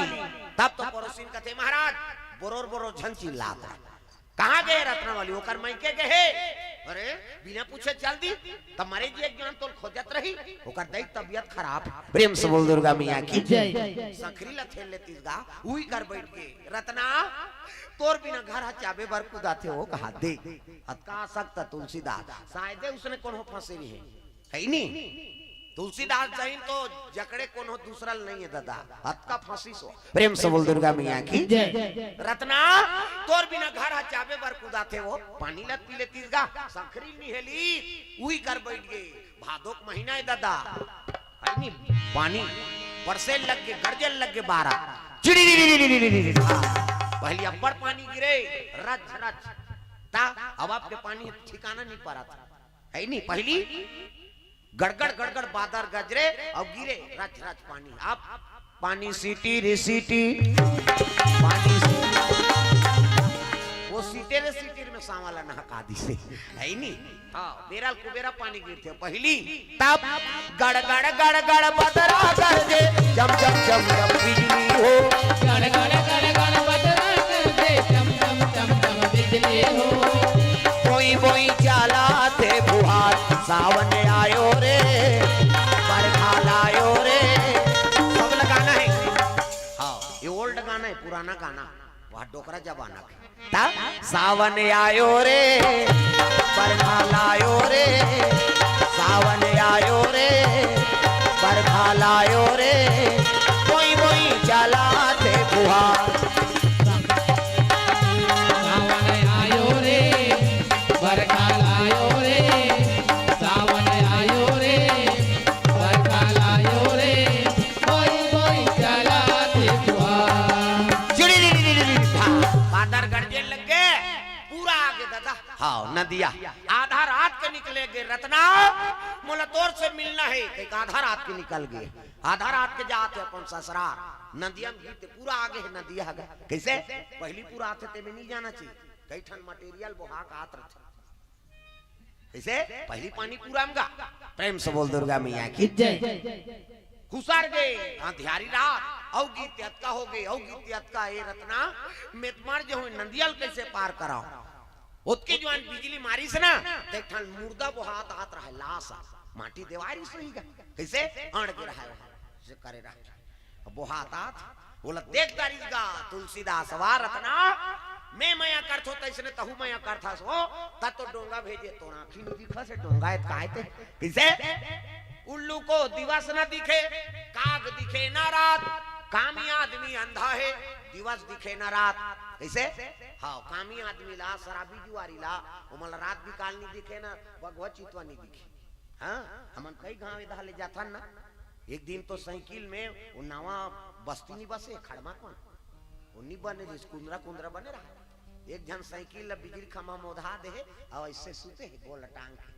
तब तो पड़ोसिन कथे, "महाराज, बोरोर बोरोर झन चिल्लात हे।" "कहाँ गे रतना वाली?" "ओकर मइके गे हे।" "अरे, बिना पूछे चल दी, तब मरे जी एक जन तोल खोजत रही, ओकर दई तबियत खराब।" प्रेम से बोल दुर्गा मैया की जय। संखरी ल थेल लेतिस गा, उही कर बैठ गे। "रतना, तोर बिना घर ह चाबे बर कुदाथे हो कहा दे। अतका सख्त तुलसीदास, शायदे उसने कोनो फंसे नहीं है।" है नी? तुलसीदास जैन तो जकड़े कोनो दूसरा ल नहीं है दादा, अतका फंसी सो। प्रेम से बोल दुर्गा मैया की जय। रतना, तोर बिना घर ह चाबे बर कुदाथे हो, पानी ल पी लेतिस गा, संखरी निहेली, उही कर बैठ गे। भादो के महीना है दादा, है नी? पानी बरसे लग गे, गरजे लग गे बारा, चिड़ी री री री री री री री। हाँ, पहली अब्बड़ पानी गिरे, रच रच। ता अब आपके पानी ठिकाना नहीं पड़ा था, है नी? पहली गड़गड़ गड़गड़ बादर गजरे अउ गिरे रच रच पानी। अब पानी सीटी रे सीटी, पानी सीटी। वो सीटे रे सीटी में सांवला नहका दिसे, है नी? हाँ, बेरा ल कुबेरा पानी गिरथे पहली, तब गड़ गड़ गड़ गड़ बदरा गरजे, चम चम चम चम बिजली हो। गड़ गड़ गड़ गड़ बदरा गरजे, चम चम चम चम बिजली हो। बोई बोई चालाथे फुहार, सावन आयो रे, बरखा लायो रे। सब ल गाना है। हाँ, ये old गाना है, पुराना गाना, वह डोकरा जमाना के। ता सावन आयो रे, बरखा लायो रे, सावन आयो रे, बरखा लायो रे, बोई बोई चालाथे फुहार। सावन आयो रे, बरखा लायो रे, सावन आयो रे, बरखा लायो रे, बोई बोई चालाथे फुहार। जुड़ी री री री री री, हाँ, बादर गरजे लग गे, पूरा आ गे दादा। हाँ, नदिया आधा रात के निकले गे, "रतना, मोला तोर से मिलना है।" कहिके आधा रात के निकल गे, आधा रात के जात हे अपन ससुरार। नदिया में गिरते पूरा आ गे हे नदिया ह गा। कैसे? पहली पूरा आथे ते में नहीं जाना चाहिए, कई ठन material बोहा के आत रथे। कैसे? पहली पानी पूरा में गा। प्रेम से बोल दुर्गा मैया की जय। खुसर गे, अंधियारी रात, अउ गिरते अतका हो गे, अउ गिरते अतका, "ए रतना, मैं त मर जहूं, नदिया ल कैसे पार कराओ?" ओतके जुवान बिजली मारिस ना, त एक ठन मुर्दा बोहात आत रहे, लाश आ, माटी देवारी सुही गा। कैसे? अड़ गे रहे, से करे रहे। अब बोहात आत, ओला देख डारिस गा तुलसीदास, "वाह रतना, मैं मया करथो तैसने तहू मया करथस हो।" त तो डोंगा भेजे, तोर आँखी नहीं दिखस हे, डोंगा हे त काय ते? कैसे? "उल्लू को दिवस न दिखे, काग दिखे न रात, कामी आदमी अंधा है, दिवस दिखे न रात।" कैसे? हाँ, कामी आदमी ला, शराबी जुआरी ला, ओमन ला रात बिकाल नहीं दिखे ना, बघवा चितवा नहीं दिखे। हाँ, हमन कई गांव एदहा ले जाथन ना, एक दिन तो साइकिल में वो नवा बस्ती नहीं बसे, खड़मा कौन, वो नहीं बने, जैसे कुंदरा कुंदरा बने रहा। एक झन साइकिल ला बिजली खंभा में ओधा दे हे, अउ ऐसे सुते हे, गोल टांग के।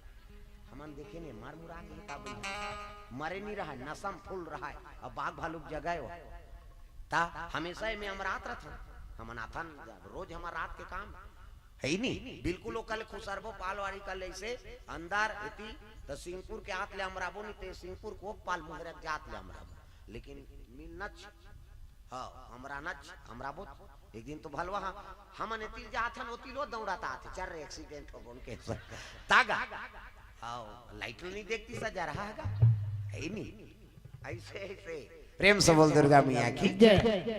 हमन देखे ने, मर मुरा के का बनी? मरे नहीं रहा, नशा में full रहा, अब बाघ भालू के जगह हो। ता हमेशा एमे अमरात रथन। हमन आथन, रोज हमर रात के काम। है ही नहीं। बिल्कुल ओकर ले खुसरबो पालवारी कर ले इसे अंदर एती, त सिंहपुर के आत ले अमराबो नहीं, ते सिंहपुर को पाल मुहरक जात ले अमराबो। लेकिन मिलनच, हाँ, अमरानच, अमराबो। एक दिन तो भलवा, हाँ, हमन एती जात हन, ओती लो दौड़ात आथे, चल रे, एक्सीडेंट हो गन के। तागा, हाँ, लाइट नहीं देखती सा जा रहा है, है ही नहीं। ऐसे, ऐसे। प्रेम से बोल दुर्गा मैया की। जय।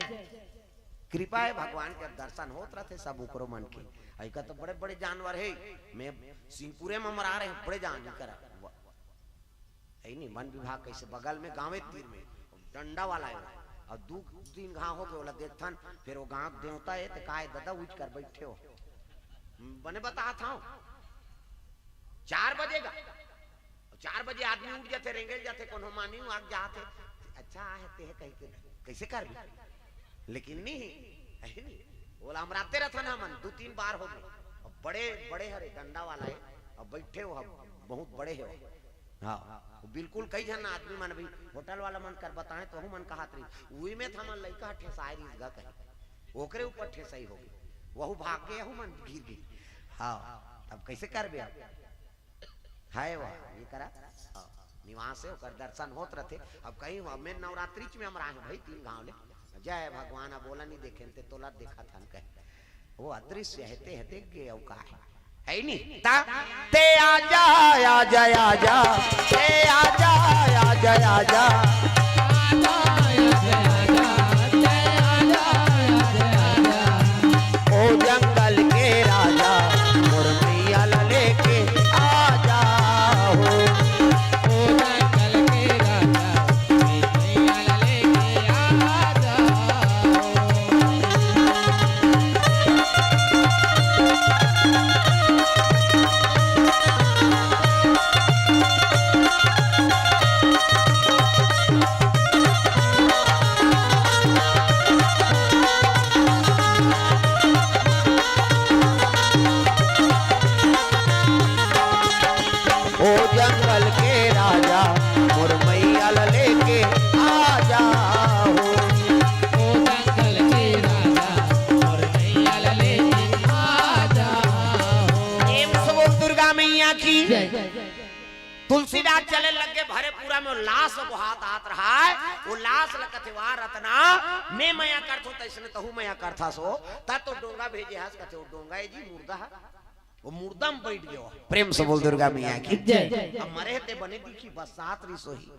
कृपा है भगवान के, अब दर्शन होत रहते सब उकरो मन के। अइका तो बड़े बड़े जानवर है, मैं सिंहपुरे में मरा रहे, बड़े जान करा। है नहीं, वन विभाग कैसे बगल में गाँवे तीर में डंडा वाला है, और दू तीन घाव हो गए, ओला देखथन, फिर वो गाँव देवता है, तो काय दादा उठ कर बैठे हो, बने बता था। चार बजेगा, चार बजे आदमी उठ जाते, रेंगेल जाते, कोनो मानी आग जाते। अच्छा आहे ते है कह के, कैसे कर भी? लेकिन नहीं, है नहीं। ओला हम राते रहता ना मन, दो तीन बार हो गए। अब बड़े, बड़े हरे डंडा वाला है, अब बैठे हो, अब बहुत बड़े हो। हाँ, वो बिल्कुल कई झन आदमी मन भी होटल वाला मन कर बताएं तो हूँ मन कहत रही, उही में था मन लइका ठेसाए रही गा कहीं, ओकरे ऊपर ठेसाई हो गई, वहू भाग गए, यहू मन गिर गई। हाँ, अब कैसे करबे अब? हाय वाह, ये करा। हाँ, निवास है, ओकर दर्शन होत रहते। अब कहीं हुआ, मैं नवरात्रि में हम रहे भाई तीन गांव ले। जय भगवान, अब बोला नहीं देखे ते तोला देखा था कहीं। वो अदृश्य है, ते है, देख गए, अब का है? है ही नहीं। ता, ते आजा, आजा, आजा, ते आजा, आजा, आजा। ओ जंगल के राजा, मोर मैया ला लेके आ जाओ। ओ जंगल के राजा, मोर मैया ला लेके आ जाओ। ओ जंगल के राजा, मोर मैया ला लेके आ जाओ। ओ जंगल के राजा, मोर मैया ला लेके आ जाओ। प्रेम से बोल दुर्गा मैया की। जय। तुलसीदास चले लगे भरे पूरा में, वो लाश बोहात आत रहा है, वो लाश ल कथे, "वाह रतना, मैं मया करथो, तैसने तहू मया करथा सो, त तो डोंगा भेजे हस," कथे, "वो डोंगा है जी, मुर्दा है, वो मुर्दा में बैठ गयो।" प्रेम से बोल दुर्गा मैया की। जय। अब मरे ते बने दिखी, बस सात रिसोही।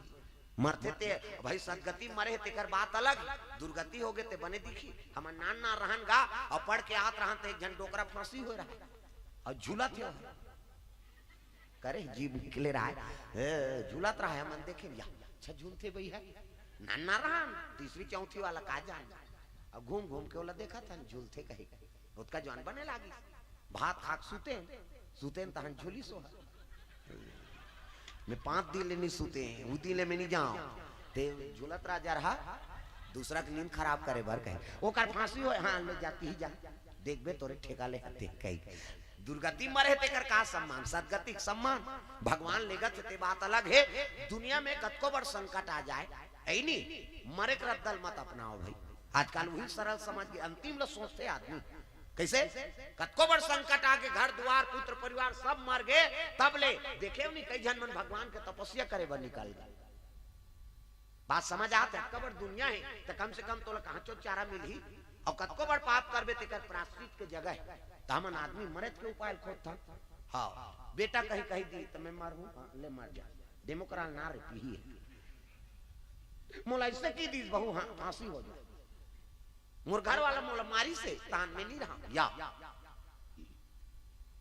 मरथे ते भाई सदगति मरे हे, तेकर बात अलग, दुर्गति हो गए ते बने दिखी। हमर नान नान रहन गा, और पढ़ के आत रहन ते एक झन डोकरा फांसी हो रहा है, और झूलत हो। करे जीव निकले रहा है, ए, झूलत रहा है, हमन देखे, या, अच्छा झूलथे बई है। नान नान रहन, तीसरी चौथी वाला का जान, अब घूम घूम के ओला देखत हन, झूलथे कहे। ओतका जवान बने लागिस। भात खाक सुतेन, सुतेन तहन झुलिस ओह। मैं पाँच दिन ले नहीं सुते, उ दिन ले मैं नहीं जाऊं। ते झुलत राजा रहा, दूसरा के नींद खराब करे बर कहे। ओकर फांसी होय, हाँ, ले जाती ही जा। देखबे तोरे ठेका ले हते कही। दुर्गति मरे हे तेकर का सम्मान, सदगति के सम्मान। भगवान लेगत हे ते बात अलग है। दुनिया में कतको बड़ संकट आ जाए, ऐ नी, मरे के रद्दा ल मत अपनाओ भाई। आजकल वही सरल समझ के अंतिम ल सोचथे आदमी। कैसे? कतको बड़ संकट आके घर दुआर पुत्र परिवार सब मर गए, तब ले देखे नहीं कई झन मन भगवान के तपस्या करे बर निकल गए। बात समझ आत हे? कतको बड़ दुनिया है, त कम से कम तोला कहाँ चो चारा मिलही? और कतको बड़ पाप करबे तेकर प्रायश्चित के जगह है। त हमन आदमी मरे के उपाय खोजथन। हाँ, बेटा कही कही दी त मैं मरहूँ, हाँ, ले मर जा। डेमोक्राल ना रे पीही है। मोला ऐसे की दीस बहू, हाँ, फांसी हो जाए। मोर घर वाला मोला मारी से तान में नहीं रहा। या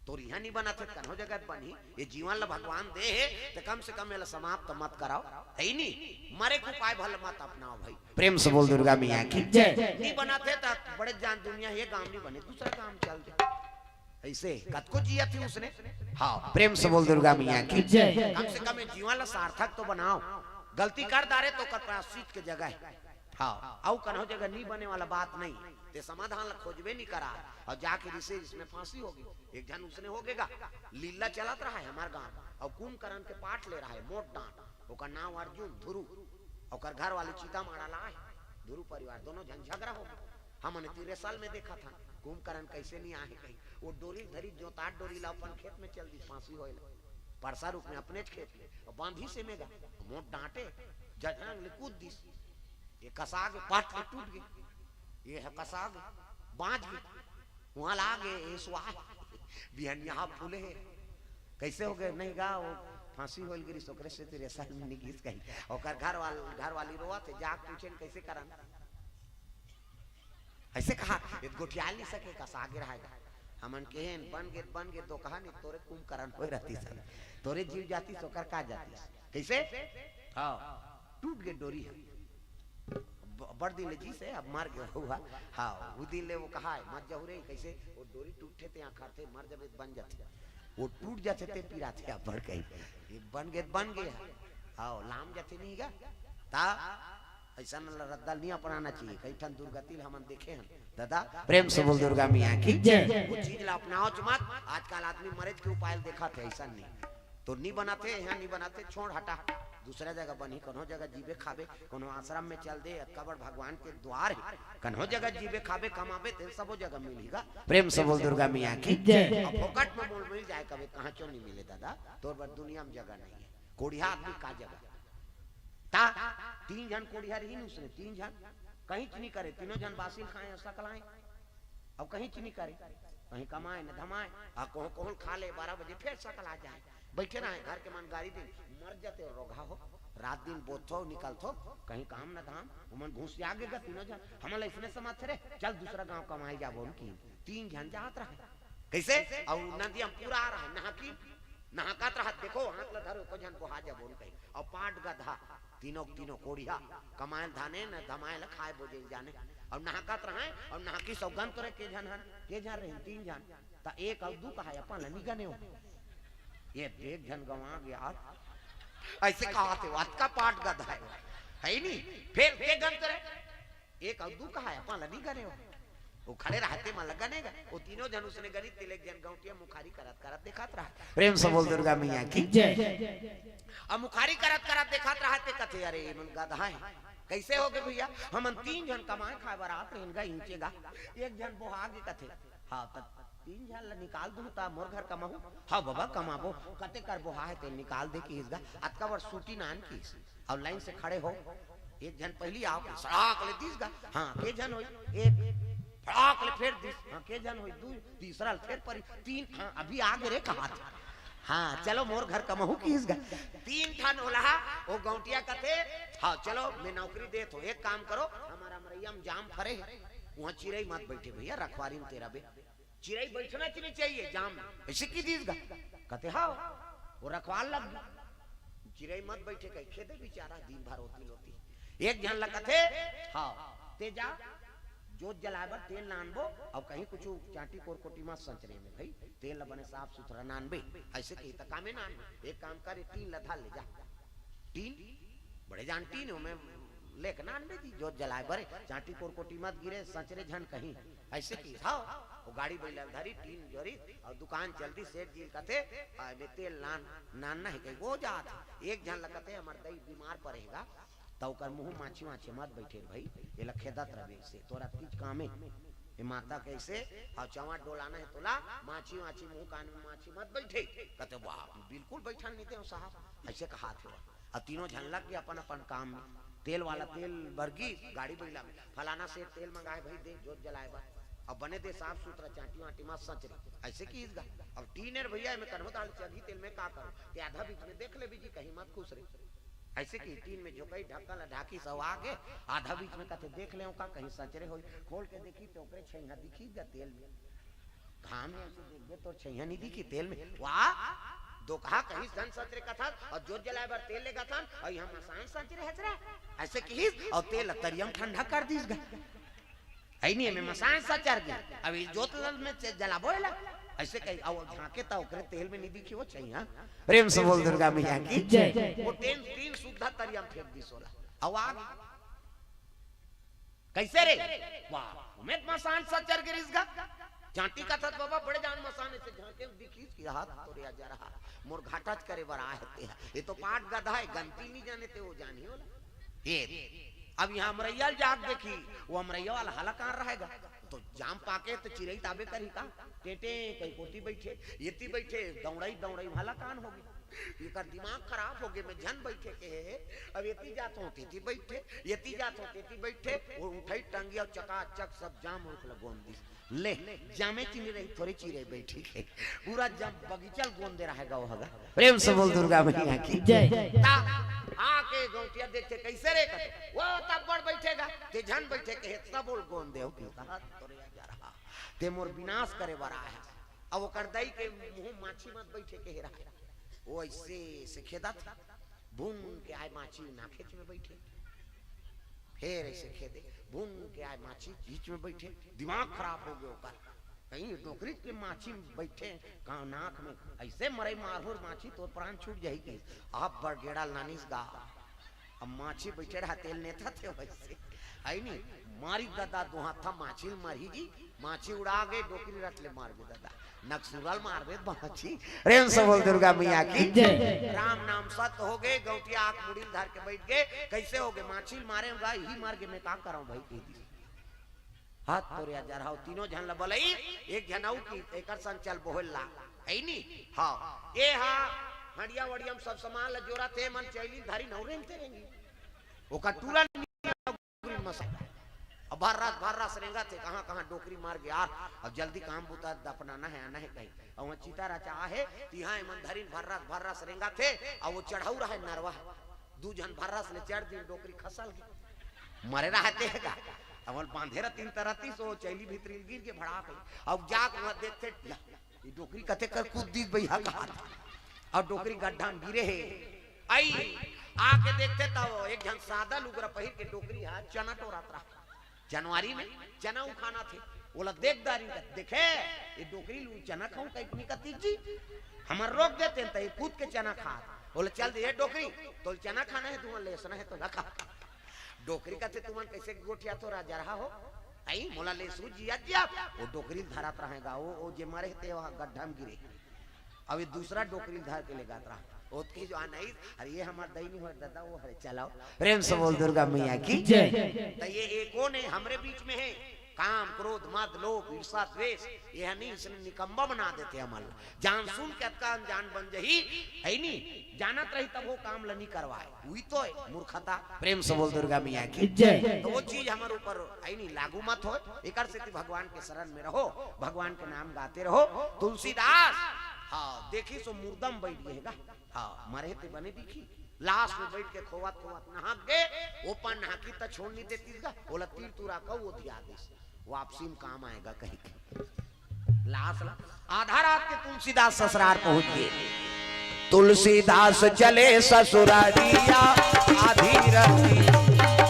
तोर इहाँ नहीं बनत हे, कन्हो जगह बनही। ये जीवन ला भगवान दे हे, त कम से कम एला समाप्त मत कराओ। है ही नहीं, मरे के उपाय भल मत अपनाओ भाई। प्रेम से बोल दुर्गा मैया की जय। नहीं बनत हे त बड़े जान दुनिया हे, गांव नहीं बने, दूसरा गांव चल जाए। ऐसे कतको जिया थी उसने। हाँ, प्रेम से बोल दुर्गा मैया की जय। कम से कम ये जीवन ला सार्थक तो बनाओ। गलती कर डारे त ओकर प्रायश्चित के जगह है। हाँ, अउ कन्हो जगह नहीं बने वाला बात नहीं। ते समाधान ला खोजबे नहीं करा। और जाके ऋषि इसमें फांसी होगी। एक झन उसने हो गेगा। लीला चलत रहा है हमार गांव। और कुंभकर्ण के पाठ ले रहा है मोट डांट। ओकर नाम अर्जुन धुरु। ओकर घर वाले चीता मारा ला है। धुरु परिवार दोनों झन झगड़ा हो गए। हमन तीरे साल में देखा था। कुंभकर्ण कइसे नइ आए हे कही। वो डोरी धरी, जोतार डोरी ला अपन खेत में चल दिस, फांसी होय ला। परसा रूप में अपनेच खेत में, अउ बांधिस हे मेघा, मोट डांटे, जझांग ले कूद दिस। ये कसा गे, पाट ले टूट गे, ये ह कसा गे, बांच गे, उहां ला गे, ये सुआ हे। बिहनिया ह फूले हे। कइसे हो गे? नहीं गा, वो फांसी होय ल गिरिस, ओकरे सेती रेसा ल नइ गिस कही। ओकर घर वाल-, घर वाली रोवत हे, जाके पूछेन, कइसे करन? अइसे कहा, ये गोठिया नइ सके, कसा गे रहय गा। हमन केहेन, बन गे, बन गे, दोकहा नहीं, तोरे कुंभकर्ण होय रहतिस, तोरे जीव जातिस, ओकर का जातिस? कइसे? हाव, टूट गे डोरी ह। ब-, बड़ दिन ले जीस हे, अब मर गे हुआ। हाव, वो दिन ले वो कहा हे, मत जहू रे, कइसे? वो डोरी टूटथे ते आखरथे, मर जबे त बन जाथे। वो टूट जाथे ते पिराथे, अब्बड़ कही। ये बन गे त बन गे ह। हाव, लाम जाथे नहीं गा। ता अइसन ल रद्दा ल नइ अपनाना चाहिए। कई ठन दुर्गति ल हमन देखे हन। दादा, प्रेम से बोल दुर्गा मैया की जय। वो चीज ला अपनाओच मत। आजकल आदमी मरेच के उपाय ल देखत हे, अइसन नहीं। तो नइ बनाथे, इहां नइ बनाथे, छोड़, हटा। दूसरा जगह बनही, कोनो जगह जीबे खाबे, कोनो आश्रम में चल दे, अतका बड़ भगवान के द्वार हे। कोनो जगह जीबे खाबे, कमाबे, ते सबो जगह मिलही गा। प्रेम से बोल दुर्गा मैया की जय। अब फोकट में मोल मिल जाय कबे, कहां चो नइ मिले दादा, तोर बर दुनिया में जगह नहीं हे। कोढ़िया आदमी का जगह? ता तीन झन कोढ़िया रहिन उसने, तीन झन कहींच नइ करे, तीनों झन बासी ल खाए, सकलाए, अब कहींच नइ करे, कहीं कमाए न धमाए, आ कोहूं कोहूं ल खा ले, बारह बजे फेर सकला जाए, बइठे रहय, घर के मन गारी दिन, मर जाते रोगहा हो, रात दिन बोथो निकलथो, कहीं काम न धाम, ओमन घुसिया गे गा तीनों झन, हमन ल अइसने समझथे रे, चल दूसरा गांव कमाए जाबो न कहिन, तीन झन जात रहय, कइसे? अउ नदिया म पूरा आ रहय, नहाकिन, नहाकत रहय, देखो, हाथ ल धरो, एको झन बोहा जाबो न कहिन, अउ पाट गदहा, तीनों, तीनों कोढ़िया, कमाए ल धाने न धमाए ल खाए बोजे ल जाने। अउ नहाकत रहय, अउ नहाकिस अउ गन तोरे के झन हन, के झन रहिन, तीन झन। त एक अउ दू कहाय, अपन ल नइ गने हो। ये एक झन गंवा गे यार। अइसे कहत हे, अतका पाट गदहा हे। हे नी? फेर के गन तोरे? एक अउ दू कहाय, अपन ल नइ गने हो। वो खड़े रहय ते मन ल गने गा। वो तीनों झन उसने गनिस, तेला एक झन गौंटिया मुखारी करत करत देखत रहय। प्रेम से बोल दुर्गा मैया की जय। अब मुखारी करत करत देखत रहय ते कथे, अरे, ये मन गदहा हे। कइसे हो गे भइया? हमन तीन झन कमाए खाए बर आत रहेन गा, इहिंचे गा। एक झन बोहा गे कथे। हाव, त तीन झन ल निकाल दूं त मोर घर कमाहू? हाव बबा, कमाबो। कते कर बोहा हे ते निकाल दे किहिस गा। अतका बड़ सूटी नान किहिस। अउ लाइन से खड़े हो। एक झन पहिली आव के सड़ाक ले दिस गा। हां, के झन होई? एक। फड़ाक ले फेर दिस। हां, के झन होई? दू। तीसरा ल फेर परी। तीन। हां, अभी आ गे रे कहात। हां, चलो मोर घर कमाहू किहिस गा। तीन ठन ओला, वो गौंटिया कथे, हां, चलो मैं नौकरी देत हों, एक काम करो, हमर अमरैया म जाम फरे हे, उहां चिरई मत बइठे भइया, रखवारी म ते रबे। चिरई बइठना च नइ चाहिए जाम में। अइसे कहि दिस गा। कथे, हाव, वो रखवार लग गे। चिरई मत बइठे कहि खेदे बिचारा, दिन भर ओती लोती। एक झन ल कथे, हाव, ते जा, जोत जलाए बर तेल लानबो, अउ कहीं कुछु चांटी कोरकोटी मत संचरे में भई, तेल ल बने साफ सुथरा नानबे, अइसे कहि त कामे नानबे। एक काम कर, ये टीन ल धर ले जा। टीन, बड़े जान टीन, ओमे लेके नानबे जी, जोत जलाए बर, चांटी कोरकोटी मत गिरे, संचरे झन कहीं। अइसे कहिस, हाव, वो गाड़ी बइला ल धरिस, टीन जोरिस, अउ दुकान चल दिस, सेठ जी ल कथे, "आ, एमे तेल लान, नानना हे कहि, वो जात हे।" एक झन ल कथे, "हमर दई बीमार परे हे गा, त ओकर मुंह माछी वाछी मत बइठे रे भई, एला खेदत रबे से, तोर अतकीच काम हे। ए माता कइसे, अउ चंवा डोलाना हे तोला, माछी वाछी मुंह कान में माछी मत बइठे।" कथे, "वाह, बिल्कुल बइठन नइ देंव साहब," अइसे कहात हे। अउ तीनों झन लग गे अपन अपन काम में। तेल वाला तेल बर गिस, गाड़ी बइला में, "फलाना सेठ तेल मंगाए भई दे, जोत जलाए बर। अब बने दे साफ सुथरा, चांटी वांटी मत संचरे।" अइसे कहिस गा। अब टीन ए रे भइया, एमे कन्हो दाल चघी तेल, में का करूं? ते आधा बीच में देख लेबे जी, कहीं मत खुसरे। अइसे कहि टीन में झोंकइस, ढक्कन ला ढाकिस अउ आगे, आधा बीच में कथे, "देख लेंव का, कहीं संचरे होही।" खोल के देखिस ते ओकरे छइहां दिखिस गा तेल में। घाम हे, अइसे देखबे तोर छइहां नइ दिखही तेल में। वाह, दोकहा कहिस झन संचरे कथस, अउ जोत जलाए बर तेल लेगथन, अउ इहां मसान संचरे हस रे। अइसे कहिस, अउ तेल ल तरिया म ठंडा कर दिस गा। हइ नी, एमे मसान संचर गे। अब ये जोत ल में च-, जलाबो एला। अइसे कहि, अउ झांके त ओकरे तेल में नइ दिखही वो छइहां। प्रेम से बोल दुर्गा मैया की जय। वो टीन, टीन सुद्धा तरिया म फेंक दिस ओला। अउ आगे कइसे रे? वाह, ओमे त मसान संचर गे रिहिस गा। चांटी कथस बबा, बड़े जान मसान, अइसे झांके दिखिस कि हाथ तोरे आ जा रहा। मोर घाटा च करे बर आए हे ते ह। ये तो पाट गदहा हे, गनती नइ जाने ते वो जानही ओला। ये, अब यहाँ अमरैया ल जाके देखी, वो अमरैया वाला हलाकान रहेगा, तो जाम पाके तो चिरई ताबे करही का? टेटे कई कोती बैठे, येती बैठे, दौड़ई दौड़ई हलाकान होगे। एकर दिमाग खराब होगे, मैं झन बैठे के हे। अब येती जात हों तेती बैठे, येती जात हों तेती बैठे, वो उठई टंगिया अउ चकाचक सब जाम रुख ल गोंद दिस। ले, जामे चीनी रही, थोड़ी चिरई बैठी के। पूरा जाम बगीचा ल गोंदे रहेगा वो हगा। प्रेम से बोल दुर्गा मैया की जय। ता आके गौंटिया देखथे, "कइसे रे?" कथे, "वो तब बड़ बैठेगा, ते झन बैठे के हे, तब बोल गोंदे हो।" कहा, "तोरे जा रहा, ते मोर विनाश करे बर आया।" अब ओकर दई के मुंह माछी मत बैठे के रहा, वो ऐसे से खेदा था। भून के आए माछी ना खेत में बैठे, फेर ऐसे खेदे, भून के आए माछी बीच में बैठे, दिमाग खराब हो गयो ओकर। कहीं डोकरी के माछी में बैठे, का नाक में ऐसे मरई मारहूं माछी, तोर प्राण छूट जाही कि। आप बड़ गेड़ा लानिस गा। अब माछी बैठे रहा, तेल नेता थे वैसे, है नी? मारी ददा, दो हाथा माछी ल मारही जी, माछी उड़ा गे, डोकरी रट ले मार गे ददा। नकसुरल मार दे बाछी। प्रेम से बोल दुर्गा मैया की जय। राम नाम सत्य हो गे, गौंटिया आंख मुड़ी ल धर के बैठ गे। कइसे हो गे? माछी ल मारे होगा, ही मार गे, मैं का करंव भाई, कह दी। हाथ तोरे आ जा रहा हो, तीनों झन ल बलई, एक झन अउ की, एकर संग चल बोहल ला। है नी? हाँ। ए हा, हंडिया वड़िया म सब सामान ल जोरथे, मन चैली ल धरी नौ रेंगते रेंगी। ओकर टूरा डोकरी मसा। अब भर्रास भर्रास रेंगथे, कहाँ कहाँ डोकरी मार गे यार, अब जल्दी काम बुता दफनाना हे, आना हे कहीं। अब वहाँ चिता रचा हे, तिहाँ एमन धरिन भर्रास भर्रास रेंगथे, अब वो चढ़ऊ रहे नरवा। दू झन भर्रास ले चढ़ दिन डोकरी खसल गे। मरे रहते हे का? अब बांधे रहतिन तरती सो चैली भीतरी गिर गे भड़ाक ले। अब जाके वहाँ देखथे, "ला, ये डोकरी कते कर कूद दिस भैया का?" अब डोकरी गड्ढा में गिरे हे। आई, आके देखथे त एक झन सादा लुगरा पहिर के डोकरी हा चना टोरत रहा। जनवरी में चना उखाना थे, ओला देख दारी का, "देखे, ये डोकरी लू चना खाऊं कहीं नहीं कती जी, हमर रोक देते त ये कूद के चना खा।" ओला चल दे, "ये डोकरी, तोल चना खाना हे, तुमन लेसना हे तो ना खा।" डोकरी कथे, "तुमन कैसे गोठिया तो राजा रहा हो, आई मोला लेसू जिया जिया।" वो डोकरी धरत रहेगा, वो, वो जे मरे ते वहाँ गड्ढा में गिरे। अब ये दूसरा डोकरी धर के ले गात रहा। ओतकी जो आनाई, "अरे ये हमार दई नहीं हो दादा, वो हरे चलाओ।" प्रेम से बोल दुर्गा मैया की जय। तो ये एको ने हमरे बीच में है, काम, क्रोध, मद, लोभ, ईर्षा, द्वेष, ये नहीं, इसने निकम्मा बना देते हमन। जान सुन के अतका अनजान बन जही, है नी? जानत रही तब वो काम ल नी करवाए, उही तो है मूर्खता। प्रेम से बोल दुर्गा मैया की जय। तो वो चीज हमर ऊपर है नी, लागू मत हो। एकर सेती भगवान के शरण में रहो, भगवान के नाम गाते रहो। तुलसीदास, हाँ, देखी सो मुर्दम बैठ गए गा। हाँ, मरे ते बने दिखी। लाश में बैठ के खोवत खोवत नहात गे, ओपन नहाकी त छोड़ नहीं देती गा। ओला तीर तुरा कहू, वो धिया दिस। वापसी में काम आएगा कहीं के। लाश ला, आधा रात के तुलसीदास ससुरार पहुंच गए। तुलसीदास चले ससुरारिया आधी राती।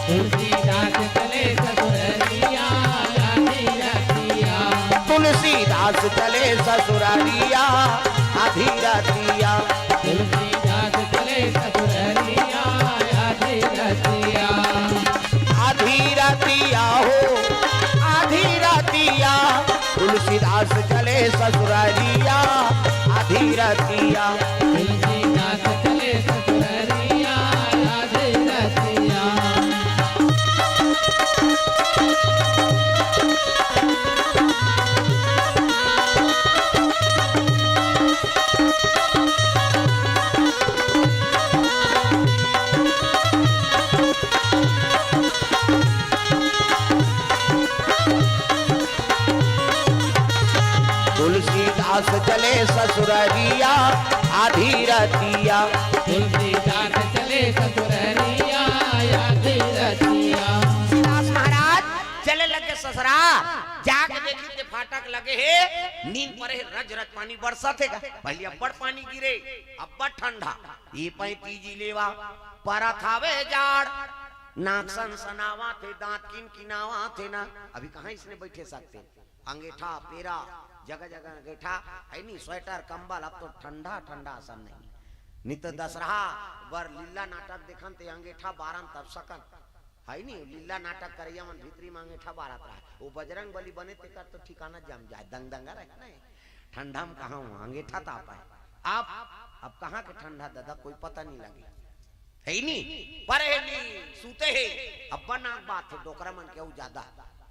तुलसीदास चले ससुरारिया आधी रातिया। तुलसीदास चले ससुरारिया आधी रातिया। तुलसीदास चले ससुरारिया आधी रातिया। आधी रातिया हो, आधी रातिया, तुलसीदास चले ससुरारिया आधी रातिया। तुलसीदास चले ससुरारिया आधी रातिया। तुलसीदास चले ससुरारिया आधी रातिया। तुलसीदास चले ससुरारिया आधी रातिया। तुलसीदास महाराज चले लगे ससुरा, जाके देखी ते फाटक लगे हे, नींद परे हे, रज रज पानी बरसत हे गा। पहली अब्बड़ पानी गिरे, अब्बड़ ठंडा, ये पैंती जी लेवा, परत हावे जाड़, नाक सनसनावत हे, दांत किनकिनावत हे ना। अभी कहाँ इसने बैठे सकते? अंगेठा, पेरा, जगह जगह अंगेठा, है नी, स्वेटर, कंबल, अब तो ठंडा ठंडा असन नहीं। नहीं तो दसरहा बर लीला नाटक देखन ते अंगेठा बारन तब सकन। है नी, लीला नाटक करैया मन भीतरी में अंगेठा बारत रहा। वो बजरंग बली बने तेकर तो ठिकाना जम जाए, दंगदंगा रहे ना। ठंडा में कहाँ हुआ, अंगेठा तापा है। अब, अब कहाँ के ठंडा दादा, कोई पता नहीं लगे। हे नी, परे हे नी, सूते हे। अब्बड़ नाक बात हे, डोकरा मन के अउ ज्यादा।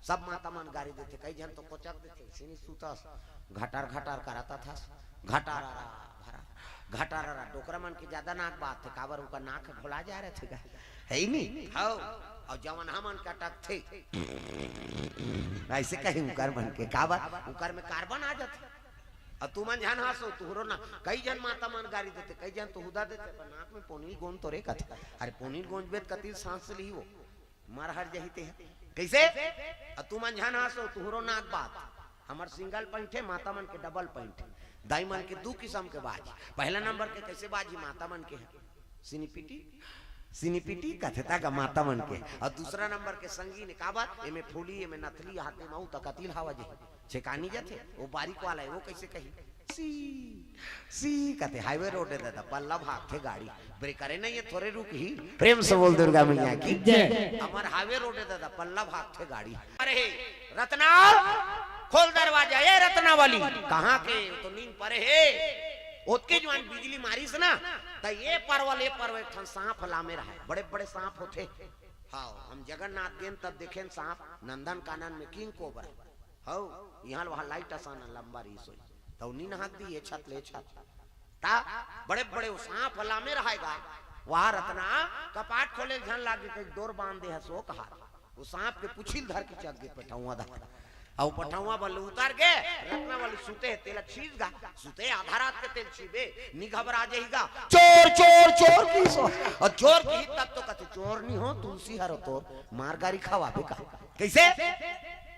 सब माता मन गारी देथे, कई झन तो कोचक देथे, "अइसे नी सूतस, घटार घटार करत हस, घटार अरा भरा, घटार अरा।" डोकरा मन के ज्यादा नाक बात हे, काबर उनका नाक भुला जा रहे थे का? हे नी? हव, अउ जवन हमन के अटकथे, अइसे कही उकर मन के, काबर उकर में कार्बन आ जाथे। अउ तुमन झन हंसो, तुहरो ना, कई झन माता मन गारी देथे, कई झन तो हुदा देथे, पर नाक में पोनील गोंद तो रे कथे। अरे पोनील गोंद बेत कति सांस ली वो, मर हर जही ते। कइसे? अउ तुमन झन हंसो, तुहरो नाक बात। हमर सिंगल पॉइंट हे, माता मन के डबल पॉइंट हे। दाई मन के दू किसम के बाजी। पहला नंबर के कइसे बाजी माता मन के हे? सिनिपिटी, सिनिपिटी कथे ता का माता मन के। अउ दूसरा नंबर के संगीन हे, काबर? एमे फूली, एमे नथली, हाथे माऊ त कतिल हवा जे। छेकानी जाथे, वो बारीक वाला हे, वो कइसे कही? सी, सी कथे, हाईवे रोड हे दादा, पल्ला भागथे गाड़ी, ब्रेक करे नहीं है, थोरे रुक ही। प्रेम से बोल दुर्गा मैया की जय। हमर हाईवे रोड हे दादा, पल्ला भागथे गाड़ी। अरे रतना, खोल दरवाजा, ए रतना वाली, कहाँ के? तो नींद परे हे। ओतके जुआन बिजली मारिस ना, त ए परवल, ए परवल, एक ठन सांप लामे रहे, बड़े बड़े सांप होथे। हाँ, हम जगन्नाथ गेन तब देखेन सांप, नंदन कानन में किंग कोबरा। हौ, इहाँ ल वहाँ लाइट असन लंबा रहिस होही। तौ नी नहात दी, ये छत ले छत। ता बड़े बड़े वो सांप लामे रहेगा। वहाँ रतना कपाट खोले झन लागे, कहीं डोर बांध दे हस, वो कहा। वो सांप के पुछिल धर के चघ गे पठौआ धर। अउ पठौआ बल उतर गे, रतना वाली सुते हे, तेला छीस गा। सुते आधा रात के तेल छीबे, नी घबरा जाही गा। चोर, चोर, चोर किहिस। अउ चोर किहिस तब तो कथे, "चोर नी हो, तुलसी हरो तोर, मार गारी खवाबे का।" कइसे?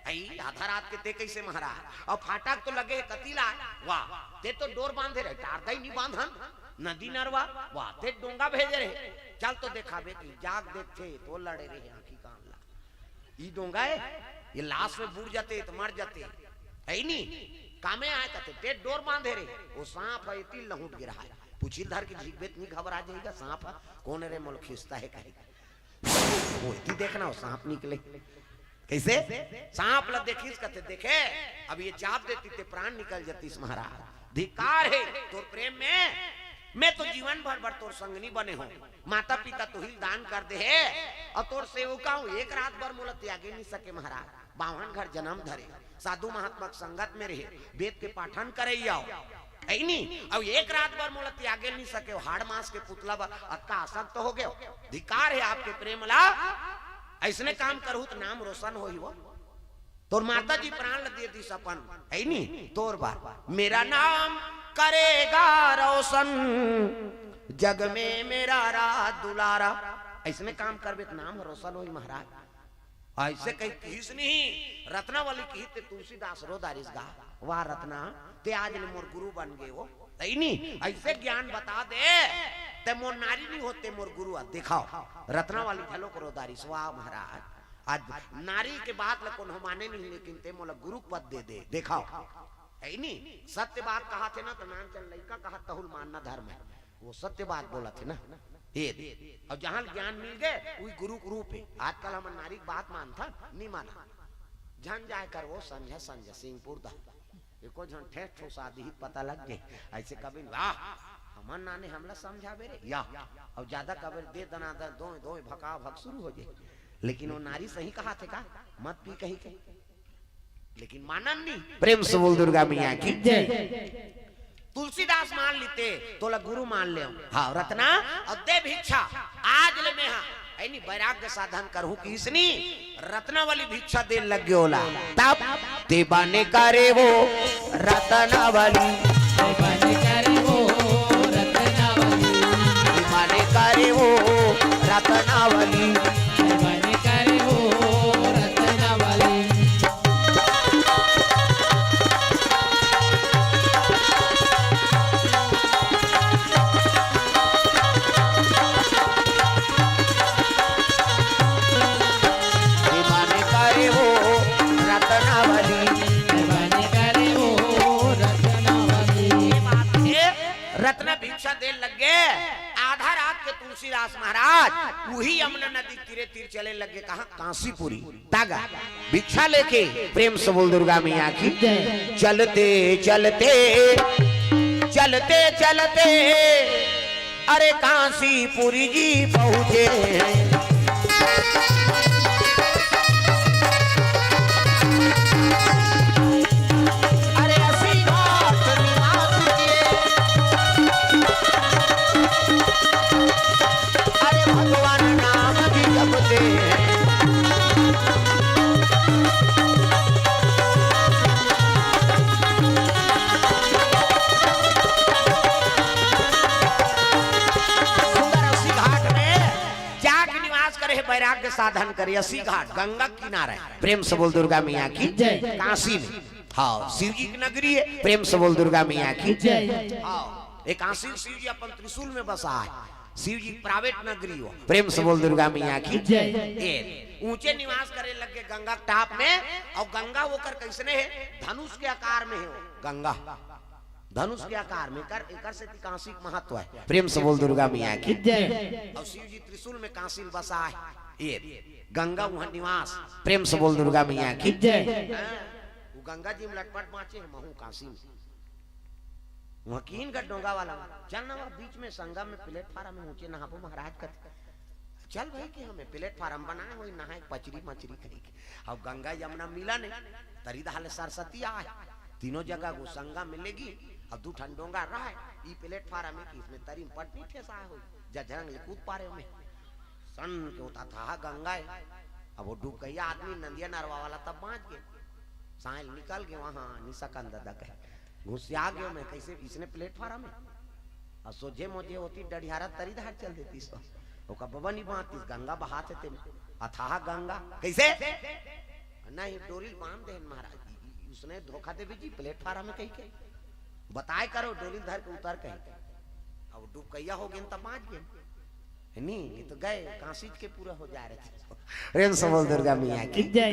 अई, आधा रात के ते कइसे महाराज? अउ फाटक तो लगे हे कति ला? वाह, ते तो डोर बांधे रहे, टार दई नी बांधन, नदी नरवा, वाह, ते डोंगा भेजे रहे। चल तो देखाबे कि जाग देखथे, तो लड़े रहे आँखी कान ला। ई डोंगा हे, ये लाश में बूड़ जाते, तो मर जाते। हे नी? कामे आय कथे, ते डोर बांधे रहे, वो सांप हे, एती लहुट गे रहा हे। पुछिल धर के झिकबे त नी घबरा जाही गा, सांप हे, कोन रे मोला खींचता हे कहे। वो एती देखना, वो सांप निकले। कइसे? सांप ला देखिस कथे, देखे, अब ये चाब देती ते प्राण निकल जातिस महाराज। धिक्कार हे तोर प्रेम में, मैं तो जीवन भर भर तोर संगनी बने हों। माता पिता तुहिल दान कर दे हे, अउ तोर सेवका हों, एक रात भर मोला त्यागे नी सके महाराज। बाम्हन घर जनम धरे, साधु महात्मा के संगत में रहे, वेद के पाठन करइया हों। हे नी? अउ एक रात भर मोला त्यागे नी सके, हाड़ मांस के पुतला बर अतका आसक्त हो गे। धिक्कार हे आपके प्रेम ला। अइसने काम करहू त नाम रोशन होही वो। तोर माता जी प्राण ल दे दिस अपन, हे नी? तोर बर। मेरा नाम करेगा रोशन, जग में मेरा राज दुलारा। अइसने काम करबे त नाम ह रोशन होही महाराज। अइसे कही किहिस नहीं, रत्नावली किहिस ते तुलसीदास रो दारिस गा। वाह रत्ना, ते आज ले मोर गुरु बन गे वो। हे नी? अइसे ज्ञान बता दे, ते मोर नारी नी होते मोर गुरु आ। देखाव, रत्नावली घलो को रो दारिस। वाह महाराज, आज नारी के बात ल कोनो माने नहीं, लेकिन ते मोला गुरु पद दे दे। देखाव, हे नी? सत्य बात कहाथे ना, त नानचन लइका कहा तहू ल मानना धर्म हे। वो सत्य बात बोलथे ना। ये दे। अउ जहाँ ल ज्ञान मिल गे, उही गुरु के रूप हे। आजकल हमर नारी के बात मानथन, नी मानन। झन जाय कर वो संझा संझा सिंहपुर दा। एको झन ठेठ ठोसा दिही, पता लग जाही। अइसे कबे, "वाह, हमर नाने हमला समझाबे रे।" या, अउ ज्यादा कबे दे दना दन, दोय, दोय, भका भक शुरू हो जाही। लेकिन वो नारी सही कहाथे का, "मत पी" कही के। लेकिन मानन नी। प्रेम से बोल दुर्गा मैया की जय। तुलसीदास मान लिते, तोला गुरु मान ले। हाँ, रत्ना, अउ दे भिक्षा। आज ले मैं हा, हे नी, वैराग्य साधन करहूँ किहिस नी, रत्नावली भिक्षा देन लग गे ओला। तब ते बने करे वो रत्नावली। ते बने करे वो रत्नावली। ते बने करे वो रत्नावली। ते बने करे वो रत्नावली। रत्ना भिक्षा देन लग गे। आधा रात के तुलसीदास महाराज उही यमुना नदी तीरे तीर चले लग गे। कहाँ? कांसीपुरी। तागा भिक्षा लेके। प्रेम से बोल दुर्गा मैया की। चलते चलते, चलते चलते अरे काशीपुरी जी पहुँचे। अरे अस्सी घाट निवास किए। अरे भगवान नाम जी जपते। सुंदर अस्सी घाट में जाके निवास करे हे, वैराग्य साधन करे। अस्सी घाट गंगा किनारे। प्रेम से बोल दुर्गा मैया की। जय। काशी में, हाँ, शिव जी की नगरी है। प्रेम से बोल दुर्गा मैया की। जय। हाँ, एक काशी शिव जी अपन त्रिशूल में बसा है। शिव जी प्राइवेट नगरी हो। प्रेम से बोल दुर्गा मैया की। जय। ये ऊंचे निवास करे लगे गंगा के टाप में। और गंगा ओकर कैसने है? धनुष के आकार में है वो गंगा। धनुष के आकार में कर, एकर से काशी के महत्व है। प्रेम से बोल दुर्गा मैया की। जय। और शिव जी त्रिशूल में काशी में बसा है। ये गंगा वहाँ निवास। प्रेम से बोल दुर्गा मैया की। जय। हाँ, वो गंगा जी में लटपट बाँचे हैं, महू काशी में। वहाँ कीन का डोंगा वाला, चल ना, वहाँ बीच में संगम में प्लेटफार्म में ऊंचे नहाबो महाराज कथे। चल भाई कि हमें प्लेटफार्म बनाए होई, नहाए पचरी मचरी कही के। अब गंगा यमुना मिला नहीं, तरी दहाले सरस्वती आए, तीनों जगह वो संगम मिलेगी। अब दू ठन डोंगा रहा है, ई प्लेटफार्म है कि इसमें तरी में पटनी ठेसा होई, जझरंग ले कूद पारे में। सन के होता था गंगा है। अब वो डूब गई आदमी नंदिया नरवा वाला तब बाँच गए, साइल निकल गए वहाँ निशाकांत दादा कहे। घुसिया गयो मैं, कैसे इसने प्लेटफार्म में। और सोझे मोझे होती डढ़ियारा तरी धार चल देती सो। ओका बबा नहीं बाँचतीस, गंगा बहात है तेम। अथाह गंगा। कैसे? नहीं, डोरी बांध दे महाराज। ई, ई, उसने धोखा देवे जी प्लेटफार्म में कही के। बताए करो, डोरी धर के उतर कही के। अब डुबकैया हो गए तब बाँच गए। है नी, ये तो गए, कांसी के पूरा हो जा रहे थे। प्रेम से बोल दुर्गा मैया की। जय।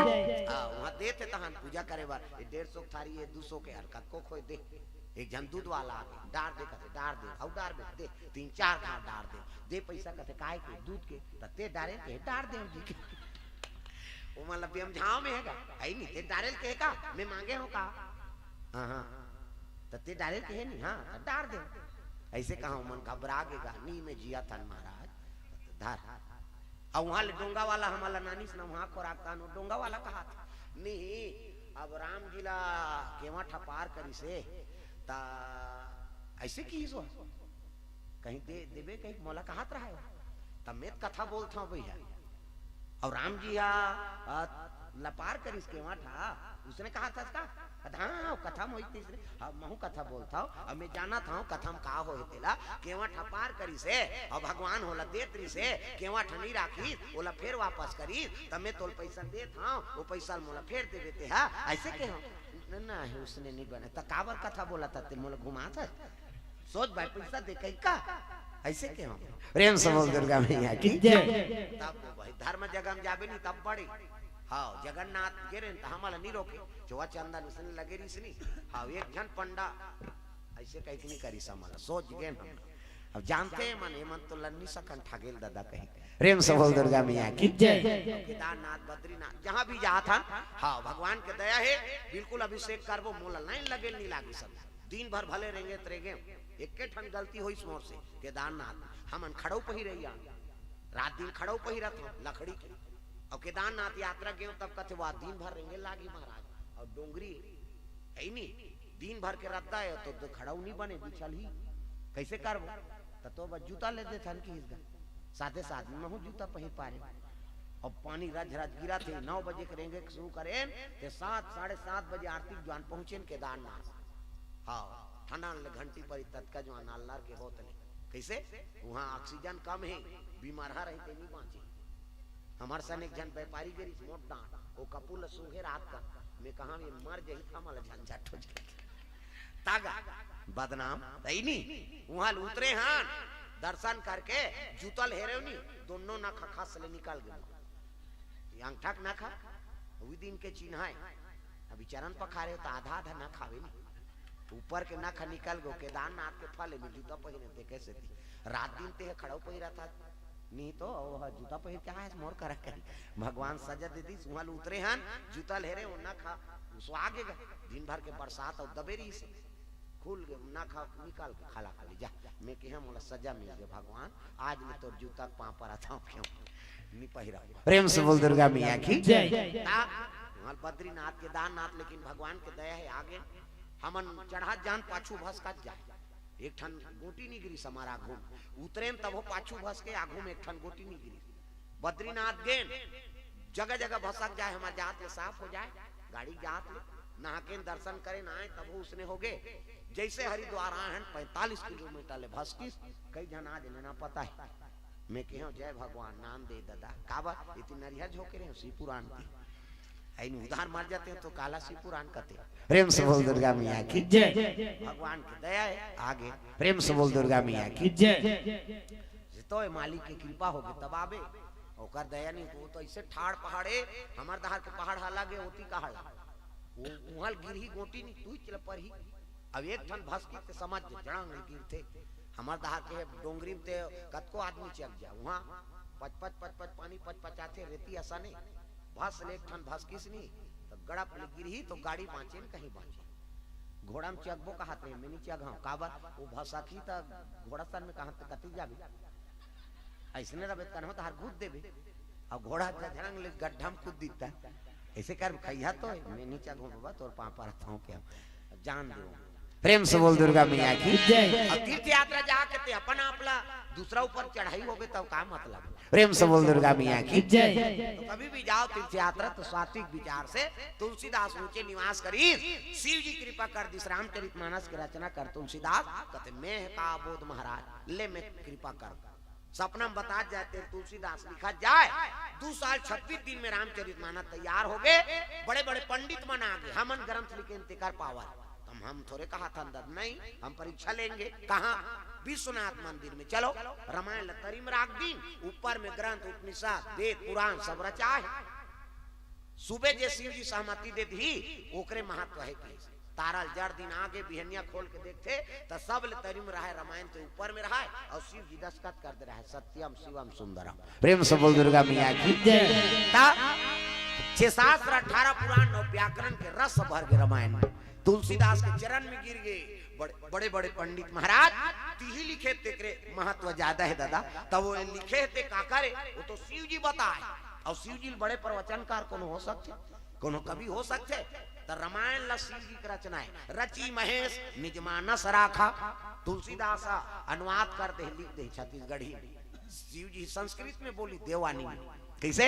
हाँ, वहाँ देते तहन पूजा करे बार, ये डेढ़ सौ के थारी, ये दू सौ के हरकत को खोए दे। एक जन दूध वाला आके, डार दे कहते, डार दे, अउ डार दे, दे, तीन चार घाट डार दे, दे पैसा कहते, काय के, दूध के, त ते डारे के, डार दे जी के। वो मतलब भी हम झाव में है का? है नहीं, ते डारेल के है का? मैं मांगे हूँ का? हाँ, हाँ। त ते डारेल के है नहीं, हाँ, त डार दे। ऐसे कहा, मन घबरा के गा, नी में जिया थन महाराज, धार। अउ वहाँ ले डोंगा वाला हमला नानिस न, वहाँ खोराक तान, वो डोंगा वाला कहा था, "नहीं, अब राम जी ला केवट ह पार करिसे, त ऐसे किहिस हो, कहीं दे देबे, कहीं मोला कहत रहा है, त मैं त कथा बोलत हूँ भैया।" अउ राम जी हा, अ, ला पार करिस केवट हा, उसने कहा था इसका, हाँ, हाँ, कथा में होई तीसरे। हाँ, महू कथा बोलत हूँ। अब मैं जानत हूँ कथा में का होए तेला। केवट ह पार करिसे, अउ भगवान ओला देत रहिसे, केवट ह नहीं राखिस, ओला फेर वापस करिस, त मैं तोला पैसा देत हूँ, वो पैसा ल मोला फेर देबे ते हा, ऐसे के हूँ। न-, नहीं, उसने नहीं बने। त काबर कथा बोलत हस ते, मोला घुमात हस? सोच भाई, पैसा दे कही का? ऐसे के हूँ। प्रेम से बोल दुर्गा मैया की। जय। तब वो भाई धर्म जगह में जाबे नहीं, तब बड़े। हाँ, जगन्नाथ गे रहे त हमला नहीं रोके। चोवा चंदन उसने लगे रहिस नहीं। हाँ, एक झन पंडा ऐसे कही के नहीं करिस हमला, सोच गए हम। अब जानते हैं मन, ये मन तो लड़ नहीं सकन, ठगेल दादा कही। प्रेम से बोल दुर्गा मैया की। जय। केदारनाथ, बद्रीनाथ, जहाँ भी जात हन, हाँ, भगवान के दया है, बिल्कुल अभिषेक करबो, मोला लाइन लगे नहीं लागी सब। दिन भर भले रेंगेत रेंगेंव, एके ठन गलती होइस मोर से, केदारनाथ, हमन खड़ऊ पहिरे हन, रात दिन खड़ऊ पहिरत हन, लकड़ी के। अउ केदारनाथ यात्रा गेंव तब कथे, "वाह, दिन भर रेंगे लागी महाराज, अउ डोंगरी हे नी, दिन भर के रद्दा हे, तो, तो खड़ऊ नी बने, बिछलही, कइसे करबो?" त तो बस जूता ले देथन किहिस गा। साथे साथ में महूँ जूता पहिर पारेंव। अब पानी रझ रझ गिरत हे, नौ बजे के रेंगे के शुरू करेन, ते सात, साढ़े सात बजे आरती के जुवार पहुँचेन केदारनाथ। हाँ, ठंडा ले घंटी परी ततका जुवार आल्लर के होत ले। कइसे? उहाँ oxygen कम हे, बीमारहा रही ते नी बाँचे। हमर सन एक झन व्यापारी गे रिहिस मोट डाँड़, ओ कपूर ल सूंघे रात का, मैं कहा, "ये मर जही, हमला झंझट हो जही।" तागा, बदनाम, तई नी, उहाँ ले उतरे हन, दर्शन करके, जूता ल हेरेंव नी, दोनों नखा खस ले निकल गे। ये अंगठा के नखा, उही दिन के चिन्हा हे। अभी चरण पखारे हो त आधा आधा नखा हवे नी। ऊपर के नखा निकल गो, केदारनाथ के फल हे, मैं जूता पहिरे ते कइसे ती। रात दिन ते ह खड़ऊ पहिरत हस, नहीं तो वो ह जूता पहिर के आए मोर करा करी। भगवान सजा दे दिस, उहाँ ले उतरे हन, जूता ल हेरेंव, ओ नखा उसवा गे गा। दिन भर के बरसात अउ दबे रहिस हे। खुल गे, ना खा, निकाल के खाला खाली जा। मैं कहे मोला सजा मिल गे भगवान, आज ले तोर जूता के पाँव परत हंव, क्यों नी पहिरा। प्रेम से बोल दुर्गा मैया की। जय। ता, वहाँ बद्रीनाथ, केदारनाथ, लेकिन भगवान के दया हे, आगे हमन चढ़त जान, पाछू भसकत जाए। एक ठन गोटी नी गिरिस हमर आघू में, उतरेन तभो पाछू भसके, आघू में एक ठन गोटी नी गिरिस। बद्रीनाथ गेन, जगह जगह भसक जाए, हमर जात ले साफ हो जाए, गाड़ी जात ले, नहाकेन दर्शन करेन आए, तभो उसने हो गे। जैसे हरिद्वार आए हन, पैंतालीस किलोमीटर ले भसकिस, कई झन आज ले ना पता हे। मैं कहे हंव, जय भगवान, नाम दे ददा, काबर इतनी नरिया झोंके रहे हंव, शिवपुराण की। ऐन उधार मर जाते हैं तो काला शिवपुराण कथे। प्रेम से बोल दुर्गा मैया की। जय। भगवान की दया हे, आगे। प्रेम से बोल दुर्गा मैया की। जय। जे तो ए मालिक के कृपा होगे तब आबे, ओकर दया नहीं तो, वो तो ऐसे ठाड़ पहाड़ हे, हमर डहर के पहाड़ ह अलग हे, ओती कहाड़ा। वो उहल गिरही गोटी नहीं, तू ही चल परही। अब एक ठन भसकी ते समझ जे, जड़ंग ले गिरथे। हमर डहर के डोंगरी में ते कतको आदमी चघ जा, उहाँ पच पच पच पच पानी पच पच आथे, रेती असन ए। भस ले एक ठन भसकिस नहीं, तो गड़प ले गिरही तो गाड़ी बाँचे न कहीं बाँचे। घोड़ा में चघबो कहत रहे, मैं नहीं चघाऊँ, काबर वो भसकी त घोड़ा सन में कहाँ ते कती जाबे। ऐसने रबे त कन्हो तहार कूद देबे। अब घोड़ा झ-, झड़ंग ले गड्ढा में कूद दीता। ऐसे कर खैया तो है, मैं नहीं चघूँ बाबा, तोर पाँव परत हंव, क्या जान दो। प्रेम से बोल दुर्गा मैया की। जय। अब तीर्थ यात्रा जाके ते अपन आप ला दूसरा ऊपर चढ़ाई होगे तब का मतलब? प्रेम से बोल दुर्गा मैया की। जय। तो कभी भी जाओ तीर्थ यात्रा तो सात्विक विचार से। तुलसीदास ऊंचे निवास करी, शिव जी कृपा कर दिस, रामचरित मानस के रचना कर तुलसीदास। कहते, मैं का बोध महाराज, ले मैं कृपा कर। सपना में बता जाए, तेरे तुलसीदास लिखा जाए, दू साल छब्बीस दिन में रामचरित मानस तैयार होगे। बड़े बड़े पंडित मन आगे, हमन ग्रंथ लिखेन तेकर पावर। तम हम थोरे कहत हन दद, नहीं, हम परीक्षा लेंगे। कहाँ? विश्वनाथ मंदिर में। चलो, रामायण ल तरी में राख दीन, ऊपर में ग्रंथ, उपनिषद, वेद, पुराण सब रचाए। सुबह जे शिव जी सहमति दे दी, ओकरे महत्व हे कि तारा ल जड़ दिन आगे बिहनिया खोल के देखथे, त सब ले तरी में रहे, रामायण के ऊपर में रहे, और शिव जी दस्तखत कर दे रहे, सत्यम शिवम सुंदरम। प्रेम से बोल दुर्गा मैया की। जय। ता छह शास्त्र, अठारह पुराण और व्याकरण के रस भर गे रामायण में। तुलसीदास के चरण में गिर गे। बड़े, बड़े, बड़े पंडित महाराज, तिही लिखे तेकरे महत्व ज्यादा हे दादा। तब वो लिखे हे ते का करे, वो तो शिव जी बताए। और शिव जी बड़े प्रवचनकार कोनो हो सकथे, कोनो कवि हो सकथे। त रामायण ला शिव जी के रचना हे। रचि महेश निज मानस राखा। तुलसीदास अनुवाद कर दे, लिख दे छत्तीसगढ़ी। शिव जी संस्कृत में बोली देवानी में। कैसे?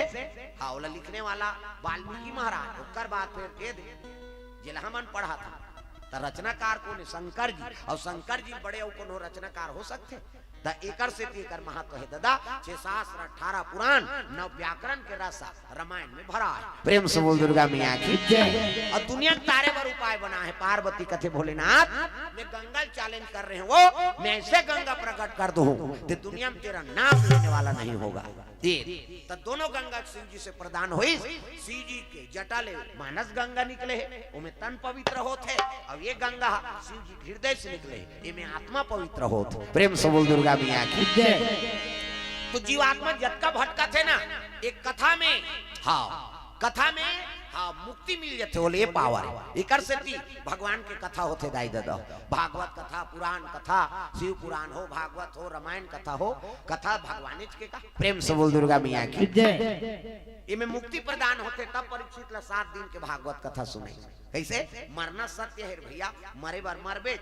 हाँ, ओला लिखने वाला वाल्मीकि महाराज, ओकर बाद फिर के दे, जेला हमन पढ़त हन। त रचनाकार कोन हे? शंकर जी। और शंकर जी बड़े अउ कोनो रचनाकार हो सकथे? त एकर सेती एकर महत्व हे दादा, छह शास्त्र, अठारह पुराण, नौ व्याकरण के रस रामायण में भरा हे। प्रेम से बोल दुर्गा मैया की। जय। और दुनिया के तारे बर उपाय बना हे। पार्वती कथे, भोलेनाथ, मैं गंगा ल challenge कर रहे हंव, मैं ऐसे गंगा प्रकट कर दूं, ते दुनिया में तेरा नाम लेने वाला नहीं होगा। ये त दोनों गंगा शिव जी से प्रदान होइस। शिव जी के जटा ले मानस गंगा निकले हे, ओमे तन पवित्र होत हे, और ये गंगा शिव जी के हृदय से निकले हे, एमे आत्मा पवित्र होत हे। प्रेम से बोल दुर्गा मैया की। जय। तो जीवात्मा जतका भटकत हे ना, एक कथा में, हाँ, कथा में, हाँ, मुक्ति मिल जाथे, बोले ये पावर हे। एकर सेती भगवान के कथा होथे दाई ददा। भागवत कथा, पुराण कथा, शिव पुराण हो, भागवत हो, रामायण कथा हो, कथा भगवान के का। प्रेम से बोल दुर्गा मैया की। जय। एमे मुक्ति प्रदान होथे, तब परीक्षित ला सात दिन के भागवत कथा सुने। कैसे? मरना सत्य हे रे भैया, मरे बर मरबे,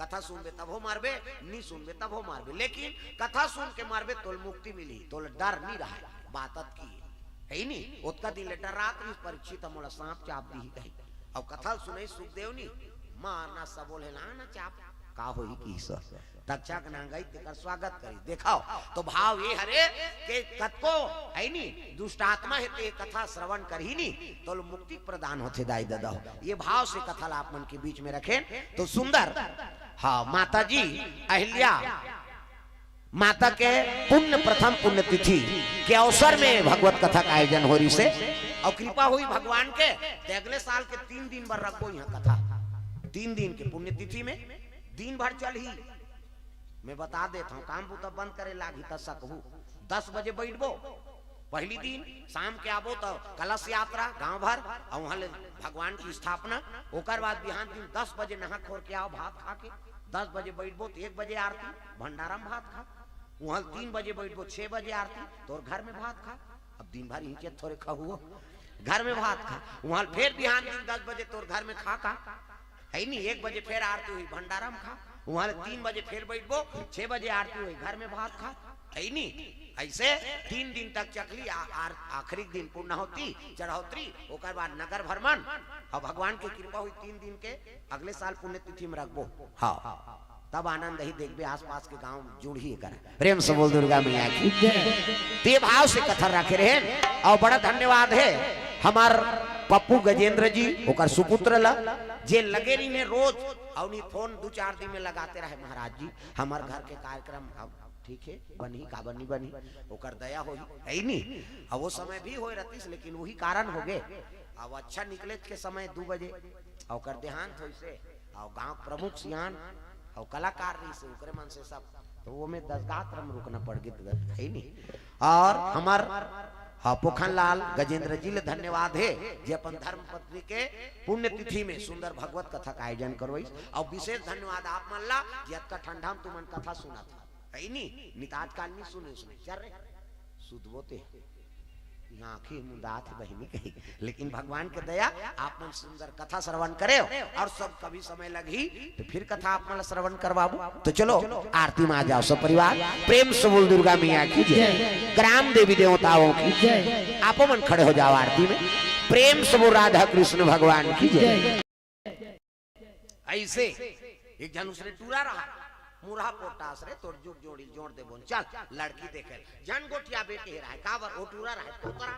कथा सुनबे तभो मरबे, नी सुनबे तभो मरबे, लेकिन कथा सुन के मरबे तोल मुक्ति मिली, तोल डर नी रहे। बात अतकी हे ही नी। ओतका दिन ले डर्रात रहिस परीक्षित, मोला सांप चाप दिही कही। अब कथा सुने सुखदेव नी, मारना सबो ले लाना चाप, का होही किहिस। तक्षक नांगई तेकर स्वागत करी। देखाव, तो भाव ये हरे के कतको हे नी, दुष्ट आत्मा हे ते कथा श्रवण करही नी, तोल मुक्ति प्रदान होथे दाई ददा हो। ये भाव से कथा ला आप मन के बीच में रखेन, तो सुंदर। हाँ, माता जी अहिल्या माता के पुण्य, प्रथम पुण्यतिथि के अवसर में भगवत कथा का आयोजन हो रहिस हे। और कृपा होई भगवान के, ते अगले साल के तीन दिन बर रखबो यहाँ कथा। तीन दिन के पुण्यतिथि में दिन भर चलही। मैं बता देत हंव, काम बूता बंद करे लागही त सकहू। दस बजे बइठबो, पहली दिन शाम के आबो तो कलश यात्रा गांव भर, और वहां ले भगवान की स्थापना। ओकर बाद बिहान दिन दस बजे नहा खोर के आओ, भात खा के दस बजे बैठबो तो एक बजे आरती, भंडारा में भात खा। वहां तीन बजे बैठबो, छह बजे आरती, तोर घर में भात खा। अब दिन भर इही के थोरे खाहू, घर में भात खा। वहां फिर बिहान दिन दस बजे तोर घर में खा का, है नी? एक बजे फिर आरती होही, भंडारा में खा। वहां तीन बजे फिर बैठबो, छह बजे आरती होही, घर में भात खा, है नी? ऐसे तीन दिन तक चकली, आ-, आर-, आखिरी दिन पूर्णाहुति, चढ़ौतरी, ओकर बाद नगर भ्रमण, और भगवान के कृपा होही तीन दिन के, अगले साल पुण्यतिथि में रखबो। हाँ, तब आनंद ही देखबे, आसपास के गांव जुड़ही एकर। प्रेम से बोल दुर्गा मैया की। जय। ते भाव से कथा रखे रहे, और बड़ा धन्यवाद है हमार पप्पू गजेंद्र जी, ओकर सुपुत्र ला, जे लगे रहिन हे रोज, और नी फोन दू चार दिन में लगाते रहे, "महाराज जी, हमार घर के कार्यक्रम अब ठीक है, बनही, काबर नी बनही, ओकर दया होही, है नी?" अब वो समय भी होए रहतिस, लेकिन वही कारण हो गए। अब अच्छा निकले के समय दू बजे, और ओकर देहांत होइसे, और गांव प्रमुख सियान, और कलाकार रहिसे, ओकरे मन से सब, तो वो में दस गात्र में रुकना पड़ गए, है नी? और हमार, हाँ, पोखन लाल गजेंद्र जी ले धन्यवाद है, जे अपन धर्म पत्नी के पुण्यतिथि में सुंदर भगवत कथा का आयोजन करवाइस। और विशेष धन्यवाद आप मन ला, जे अतका ठंडा में तुमन कथा सुनत हो, है नी? निताज काल नी सुने, सुने चल रहे, सुतबो ते यहाँ आँखी मुंदात है बहिनी कही, लेकिन भगवान के दया, आप मन सुंदर कथा श्रवण करे हो, और सब कभी समय लगही तो फिर कथा आप मन ला श्रवण करवाबो। तो चलो आरती में आ जाओ सब परिवार, प्रेम से बोल दुर्गा मैया की जय, जय। ग्राम देवी देवताओं की जय। आपो मन खड़े हो जाओ आरती में, प्रेम से बोल राधा कृष्ण भगवान की जय। जय। ऐसे एक झन उसने टूरा रहा, मुरहा पोटास रे, तोर जुग जोड़ी जोड़ दे बोन, चल लड़की देखे। झन गोठियाबे के रहा, काबर ओ टूरा रहा, तोतरा,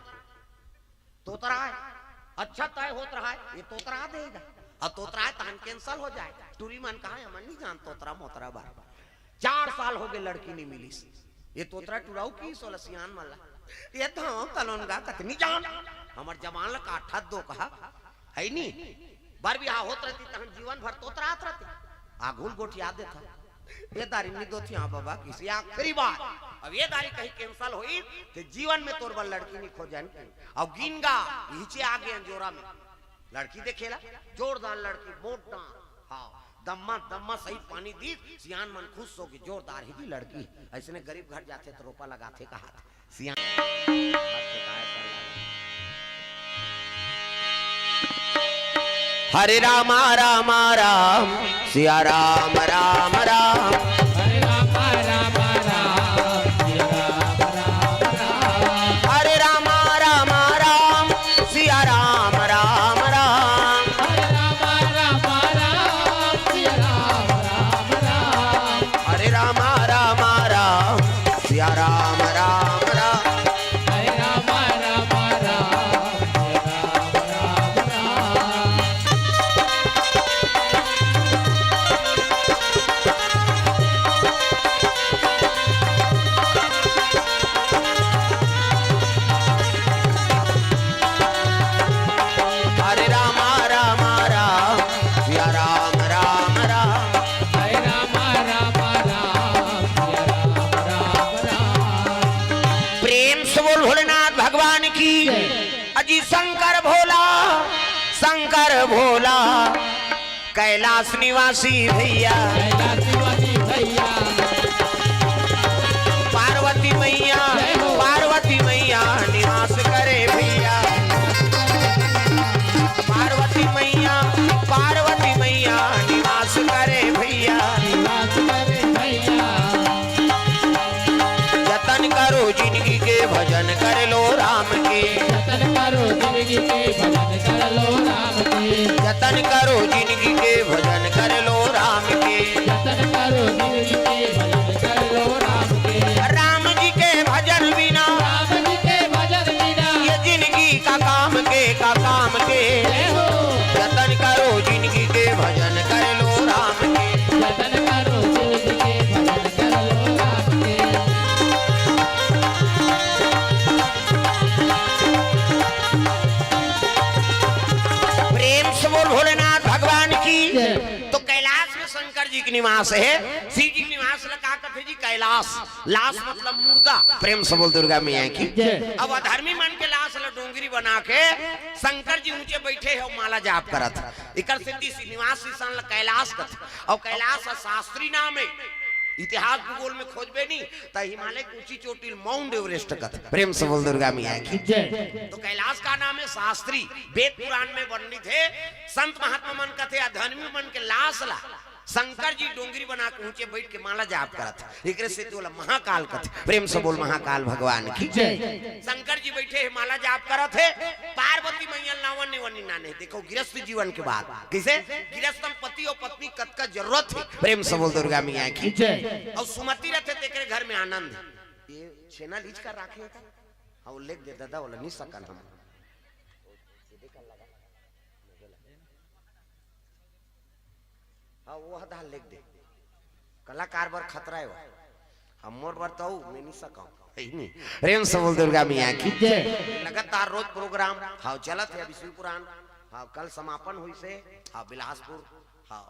तोतरा है, अच्छा तय होत रहा है, ये तोतरा देगा, और तोतरा है तहन cancel हो जाए। टूरी मन कहा, "हमन नहीं जान तोतरा मोतरा बार।" चार साल हो गए लड़की नहीं मिलिस, ये तोतरा टुराऊ की सोला सियान मन ला, ये धाव तलोन गा कतनी जान, हमर जवान ला काठा दो कहा, है नी? बर बिहाव होत रहती तहन जीवन भर तोतरात रहती। आघुल गोठिया देथा। ये दारी नी दोथी, हाँ बाबा, किसी आखिरी बार। अब ये दारी कहीं cancel होई, ते जीवन में तोर बर लड़की नी खोजन। अब गिन गा, हिचे आ गए अंजोरा में। लड़की देखेला, जोरदार लड़की, मोटा, हाँ, दम्मा, दम्मा सही पानी दी, सियान मन खुश हो गए, जोरदार ही जी लड़की। ऐसने गरीब घर जाथे तो रोपा लगाथे कहा। सिया हरे रामा रामा राम, सिया राम राम राम। हरे रामा रामा राम, सिया राम राम राम। हरे रामा रामा राम, सिया राम राम राम। हरे रामा रामा राम, सिया राम राम राम। हरे रामा रामा राम, सिया राम राम राम। हरे रामा रामा राम, सिया राम राम राम। हरे रामा रामा राम, सिया राम राम राम। हरे रामा रामा राम, सिया राम राम राम। प्रेम से बोल भोलेनाथ भगवान की। जय। अजी शंकर भोला, शंकर भोला, कैलाश निवासी भैया। कैलाश निवासी भैया। पार्वती मैया, जय हो। पार्वती मैया निवास करे भैया। पार्वती मैया, पार्वती मैया निवास करे भैया। निवास करे भैया। जतन करो जिनगी के भजन कर लो राम के। जतन करो जिनगी के भजन कर लो राम के। जतन करो जिनगी के भजन कर लो राम के। जतन करो जिनगी के भजन कर लो राम के। राम जी के भजन बिना। राम जी के भजन बिना। ये जिनगी का काम के, का काम के। जय हो। जतन करो जिनगी के भजन कर लो राम के। जतन करो जिनगी के भजन कर लो राम के। प्रेम से बोल भोलेनाथ भगवान की। जय। तो कैलाश में शंकर जी के निवास है, शिव जी के निवास ला का कथे जी, कैलाश, लाश मतलब मुर्दा। प्रेम से बोल दुर्गा मैया की। जय। अब अधर्मी मन के लाश ल डोंगरी बना के शंकर जी ऊंचे बैठे हे, माला जाप करत। एकर सेती श्रीनिवास ईशान ल कैलाश कथे। अउ कैलाश ह शास्त्री नाम हे। इतिहास भूगोल में खोजबे नहीं त हिमालय के ऊंची चोटी ल माउंट एवरेस्ट कथे। प्रेम से बोल दुर्गा मैया की। जय। तो कैलाश का नाम हे शास्त्री। वेद पुराण में वर्णित हे। संत महात्मा मन कथे अधर्मी मन के लाश ला शंकर जी डोंगरी बना के ऊंचे बैठ के माला जाप करत हे, एकरे सेती ओला महाकाल कथे। प्रेम से बोल महाकाल भगवान की। जय। शंकर जी बैठे हे, माला जाप करत हे, पार्वती मैया लावन ने वनी नाने। देखो गिरस्थ जीवन के बात, किसे गिरस्थ में पति अउ पत्नी कतका जरूरत हे। प्रेम से बोल दुर्गा मैया की। जय। अउ सुमति रथे तेकरे घर में आनंद हे। ये छेना लीच कर राखे हे का? हाँ, वो लेख दे दादा, वाला नहीं सकन हम। हाँ, वो हदा लेख दे। कलाकार बर खतरा हे वो। हम मोर बर तो मैं नहीं सकूं। हे नहीं। प्रेम से बोल दुर्गा मैया की। जय। लगातार रोज प्रोग्राम। हाँ, चलत हे अभी शिव पुराण। हाँ, कल समापन होइस हे। हाँ, बिलासपुर। हाँ,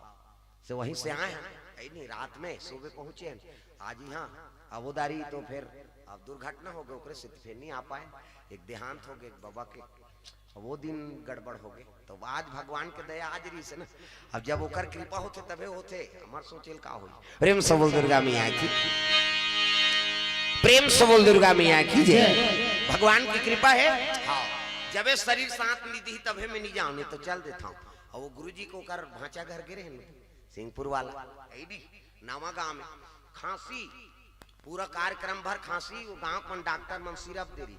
से वहीं से आए हैं। हे नहीं, रात में सुबह पहुंचे हैं। आज यहाँ अबोदारी तो फिर अब दुर्घटना हो गई, ओकरे से फिर नहीं आ पाए। एक देहांत हो गए एक बाबा के, वो दिन गड़बड़ हो गए। तो आज भगवान के दया आज रहिस हे ना। अब जब ओकर कृपा होथे तभे होथे, हमर सोचेल का होई। प्रेम से बोल दुर्गा मैया की। प्रेम से बोल दुर्गा मैया की जय। भगवान की कृपा हे। हाँ, जबे शरीर साथ नहीं दी तभे मैं नहीं जाऊं, नहीं तो चल देता हूँ। अउ वो गुरुजी के ओकर भांचा घर गे रहे न, सिंहपुर वाला, हे नहीं, नवा गांव में खांसी, पूरा कार्यक्रम भर खांसी। वो गांव के मन डॉक्टर मन सिरप दे रही,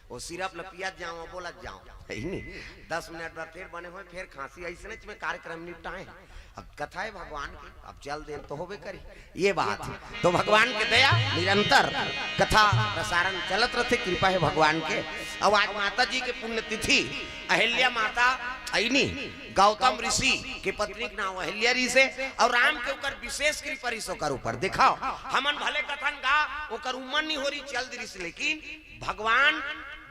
वो सिरप ल पियत जाओ, बोलत जाओ, हे नहीं, दस मिनट बाद फिर बने होय, फिर खांसी। अइसने में कार्यक्रम निपटाए। अब कथा हे भगवान की, अब चल देन तो होबे करी। ये बात हे। तो भगवान के दया निरंतर कथा प्रसारण चलत रथे, कृपा हे भगवान के। अब आज माता जी के पुण्यतिथि, अहिल्या माता, हे नहीं, गौतम ऋषि के पत्नी के नाम अहिल्या रहिस हे, अउ राम के ओकर विशेष कृपा रहिस ओकर ऊपर। देखाव, हमन भले कथन गा ओकर उमर नहीं हो रही, चल दिस, लेकिन भगवान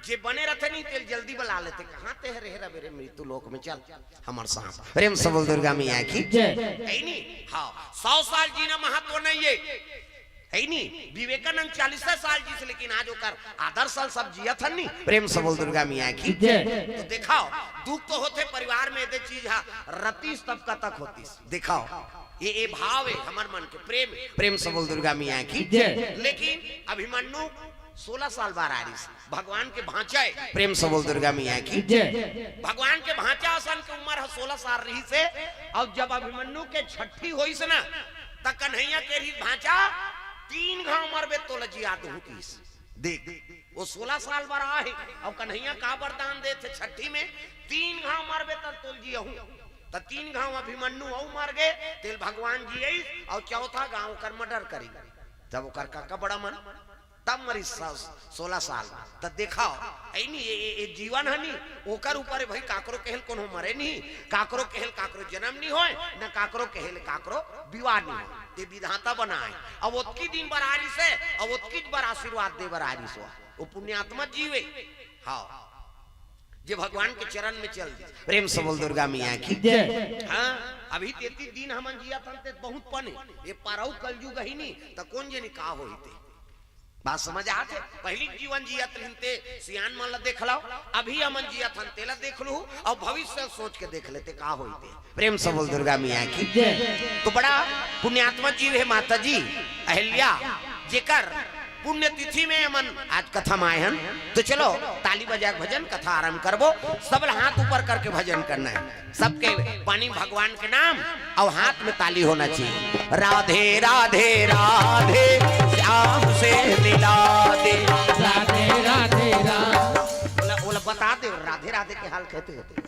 जे बने रथे नहीं, तेल जल्दी बला लेथे, कहाँ ते हरे हरा मेरे मृत्यु लोक में चल हमर साथ। प्रेम से बोल दुर्गा मैया की। जय। हे नहीं, हाँ, सौ साल जीना महत्व नहीं हे। हे नहीं, विवेकानंद चालीस साल जीस, लेकिन आज ओकर आदर्श साल सब जियत हन नहीं। प्रेम से बोल दुर्गा मैया की। जय। तो देखाव, दुख तो होथे परिवार में, एदे चीज हा रतीस तब कतक होतीस। देखाव, ये, ये भाव हे हमर मन के, प्रेम, प्रेम से बोल दुर्गा मैया की। जय। लेकिन अभिमन्यु सोलह साल बर आ रहिस, भगवान के भांचा हे। प्रेम से बोल दुर्गा मैया की। जय। भगवान के भांचा असन के उमर ह सोलह साल रहिस हे, अउ जब अभिमन्यु के छठी होइस ना, त कन्हैया के रहिस भांचा, "तीन घांव मरबे तोला जिया दूं" किस। देख, वो सोलह साल बर आहे, अउ कन्हैया का वरदान देथे छठी में, "तीन घांव मरबे त तोला जियाहूं।" त तीन घांव अभिमन्यु अउ मर गे, तेल भगवान जियइस, अउ चौथा घांव ओकर मर्डर करी। तब ओकर काका बड़ा मन, तब मरिस स-, सोलह साल। त देखाव, हे नहीं, ये, ये, ये जीवन हे नहीं, ओकर ऊपर भाई काकरो कहेल कोनो मरे नहीं, काकरो कहेल काकरो जन्म नहीं होय, न काकरो कहेल काकरो विवाह नहीं होय। ते विधाता बनाए। अब ओतकी दिन बर आ रहिस हे, अब ओतकी बर आशीर्वाद दे बर आ रहिस हे। वो पुण्यात्मा जीव हे। हाँ। जे भगवान के चरण में चल दी। प्रेम से बोल दुर्गा मैया की। जय। हाँ, अभी तेती दिन हमन जियत हन ते बहुत पने। ये परऊ कलयुग हे नहीं, त कोन जनी का होही ते। बात समझ आथे? पहिली जीवन जियत रहिन ते सियान मन ला देख लव, अभी हमन जियत हन तेला देख लू, अउ भविष्य सोच के देख लेते का होही ते। प्रेम से बोल दुर्गा मैया की। जय। तो बड़ा पुण्यात्मा जीव हे माता जी अहिल्या, जेकर पुण्यतिथि में हमन आज कथा में आए हन। तो चलो ताली बजा के भजन कथा आरंभ करबो। सब ला हाथ ऊपर करके भजन करना हे। सबके पानी भगवान के नाम अउ हाथ में ताली होना चाहिए। राधे राधे राधे, श्याम से मिला दे। राधे राधे राधे। बोला, बोला, बता दे राधे राधे के हाल कहते होते।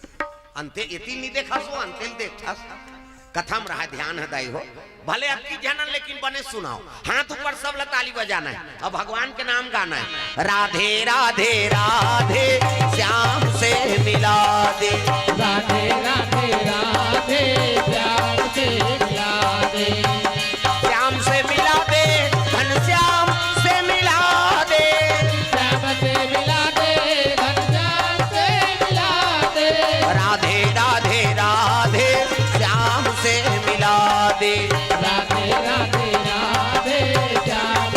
अंते एती नहीं देखा सो, अंते देखा। कथा में रहा ध्यान हे दाई हो। भले अतकी झन हन, लेकिन बने सुनाव। हाथ ऊपर सब ला ताली बजाना हे। अब भगवान के नाम गाना हे। राधे राधे राधे, श्याम से मिला दे। राधे राधे राधे, श्याम से मिला दे। श्याम से मिला दे, घनश्याम से मिला दे। श्याम से मिला दे, घनश्याम से मिला दे। राधे राधे राधे, श्याम से मिला दे। राधे राधे राधे, श्याम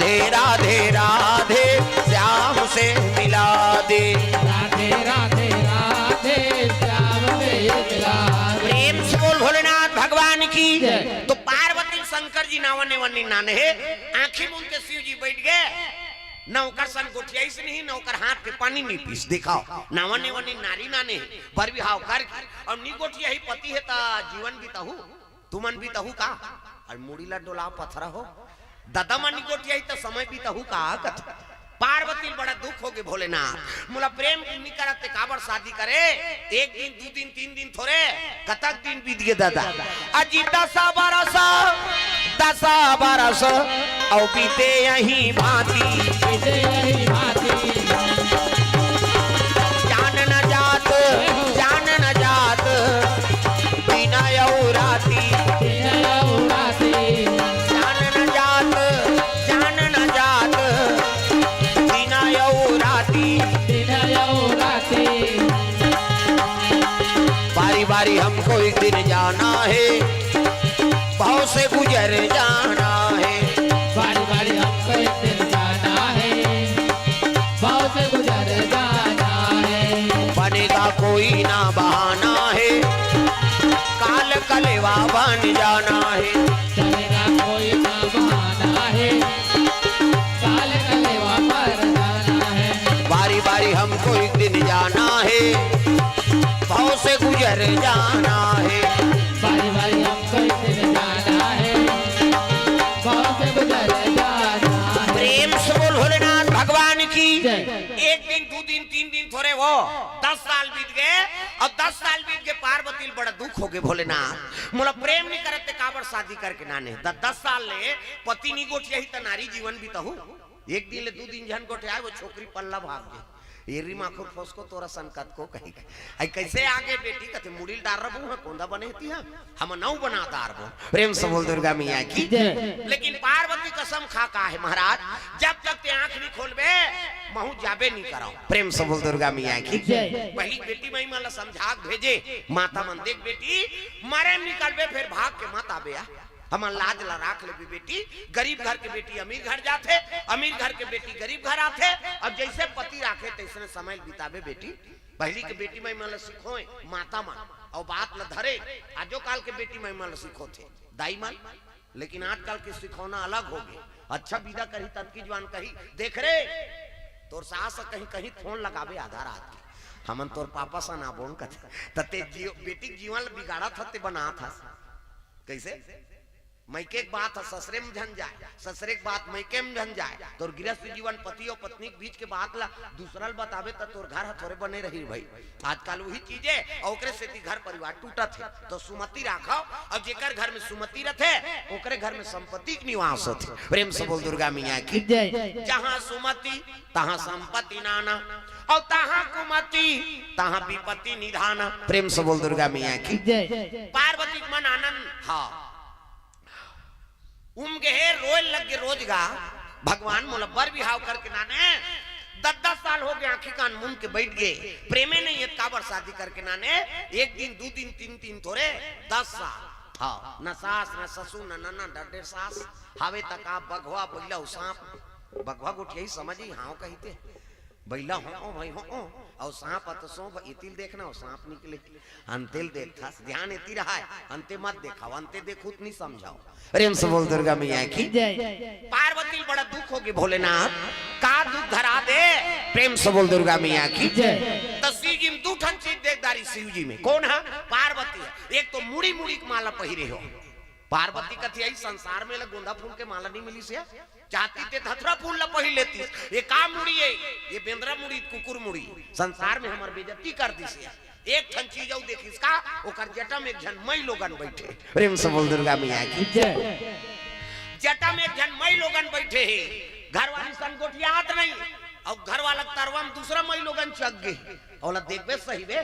राधे राधे राधे, श्याम से मिला दे। राधे राधे राधे, श्याम से मिला दे। प्रेम से बोल भोलेनाथ भगवान की। जय। तो पार्वती शंकर जी नावा नेवा नी नाने हे, आंखी मूंद के शिव जी बैठ गए। न ओकर सन गोठियाइस नहीं, न ओकर हाथ के पानी नहीं पीस। दिखाओ, नावा नेवा नी नारी नाने हे, बर बिहाव करके, अउ नी गोठियाही पति हे त जीवन बिताहू। तुमन बिताहू का? अरे मुड़ी ला डोलाव पथरा हो। ददा मन नी गोठियाही त समय बिताहू का? कथे। पार्वती ल बड़ा दुख होगे भोलेनाथ। मोला प्रेम नी करत ते काबर शादी करे? एक दिन, दू दिन, तीन दिन थोरे, कतक दिन बीत गे ददा। अजी दसा बरस, दसा बरस, अउ बीते यही भांति। बीते यही भांति। जान न जात, जान न जात, दिन अउ राती। दिन अउ राती। जान न जात, जान न जात, दिन अउ राती। दिन अउ राती। बारी बारी हमको एक दिन जाना है, भव से गुजर जाना है। बारी बारी हमको एक दिन जाना है, भव से गुजर जाना है। बनेगा कोई ना बहाना है, काल कलेवा बन जाना है। चलेगा कोई ना बहाना है, काल कलेवा बन जाना है। बारी बारी हमको एक दिन जाना है, भव से गुजर जाना है। बारी बारी हमको एक दिन जाना है, भव से गुजर जाना है। प्रेम से बोल भोलेनाथ भगवान की। जय। एक दिन, दू दिन, तीन दिन थोरे हो, दस साल बीत गए, अउ दस साल बीत गए, पार्वती ल बड़ा दुख होगे भोलेनाथ। मोला प्रेम नी करत ते काबर शादी करके नाने? द-, दस साल ले पति नी गोठियाही त नारी जीवन बिताहू। एक दिन ले दू दिन झन गोठियाय, वो छोकरी पल्ला भाग गे। एरी माखुर फोसको तोरा सन कतको कही। आई कैसे आगे बेटी? कथे मुड़ी ल डार रबू हा, कोंदा बने हती हा। हम नौ बना डारबो। प्रेम से बोल दुर्गा मैया की। जय। लेकिन पार्वती कसम खा का हे महाराज, जब तक ते आंख नी खोलबे, महू जाबे नी करव। प्रेम से बोल दुर्गा मैया की। जय। पहली बेटी माई मन ला समझा के भेजे, माता मन, देख बेटी, मरे निकलबे, फिर भाग के मत आबे आ। हमन लाज ला राख लेबे बेटी। गरीब घर के बेटी अमीर घर जाथे, अमीर घर के बेटी गरीब घर आथे। अब जैसे पति राखे तैसने समय ल बिताबे बेटी। पहली के बेटी माई मन ला सिखोए माता मन, अउ बात ला धरे। आजो काल के बेटी माई मन ला सिखोथे दाई मन, लेकिन आजकल के सिखौना अलग होगे। अच्छा विदा करही तब की जवान कही, देख रे, तोर सास ह कहीं कहीं फोन लगाबे आधा रात के, हमन तोर पापा सन आबोन कथे। त ते जियो, बेटी के जीवन ल बिगाड़त हस, ते बनात हस। कैसे? मइके के बात ह ससरे में झन जाय, ससरे के बात मइके में झन जाय। तोर गृहस्थ जीवन, पति अउ पत्नी के बीच के बात ला दूसरा ल बताबे त तोर घर ह थोरे बने रही भाई। आजकल वही चीज हे, अउ ओकरे सेती घर परिवार टूटत हे। तो सुमति राखव, अउ जेकर घर में सुमति रथे, ओकरे घर में संपत्ति के निवास होथे। प्रेम से बोल दुर्गा मैया की। जय। जहाँ सुमति, तहाँ संपत्ति नाना, अउ तहाँ कुमति, तहाँ विपत्ति निधाना। प्रेम से बोल दुर्गा मैया की। जय। पार्वती के मन आनंद, हाँ, उम गे हे, रोए लग गे रोज गा, भगवान मोला बर बिहाव करके नाने, दस दस साल हो गे, आंखी कान मुन के बैठ गे, प्रेमे नहीं हे, काबर शादी करके नाने, एक दिन, दू दिन, तीन दिन थोरे, दस साल। हाँ, न सास, न ससुर, न ननद, न डेढ़ सास, हावे तक आप बघवा, बैला, अउ सांप, बघवा गोठियाही समझ ही, हाँ कहिते। बैला हो, ओ भाई हो, ओ, अउ सांप अत सो, भाई, एतिल देखना, अउ सांप निकले। अंतेल देखथस, ध्यान एती रहाय, अंते मत देखाव, अंते देखू त नी समझाव। प्रेम से बोल दुर्गा मैया की। जय। पार्वती ल बड़ा दुख होगे भोलेनाथ, का दुख धरा दे, प्रेम से बोल दुर्गा मैया की। जय। त शिव जी में दू ठन चीज देख डारिस शिव जी में, कौन हे? पार्वती हे। एक तो मुड़ी, मुड़ी के माला पहिरे हो, पार्वती कथे, "अई संसार में ले गोंदा फूल के माला नहीं मिलिस हे, चाहती ते धतुरा फूल ला पहिर लेतिस। ये का मुड़ी हे? ये बेंदरा मुड़ी, कुकुर मुड़ी। संसार में हमर बेइज्जती कर दिस हे।" एक ठन चीज अउ देखिस का, ओकर जटा में एक झन मई लोगन बैठे। प्रेम से बोल दुर्गा मैया की। जय। जटा में एक झन मई लोगन बैठे हे, घरवाली सन गोठियात नहीं, अउ घरवाला के तरवा में दूसरा मई लोगन चघ गे। ओला देखबे सही बे,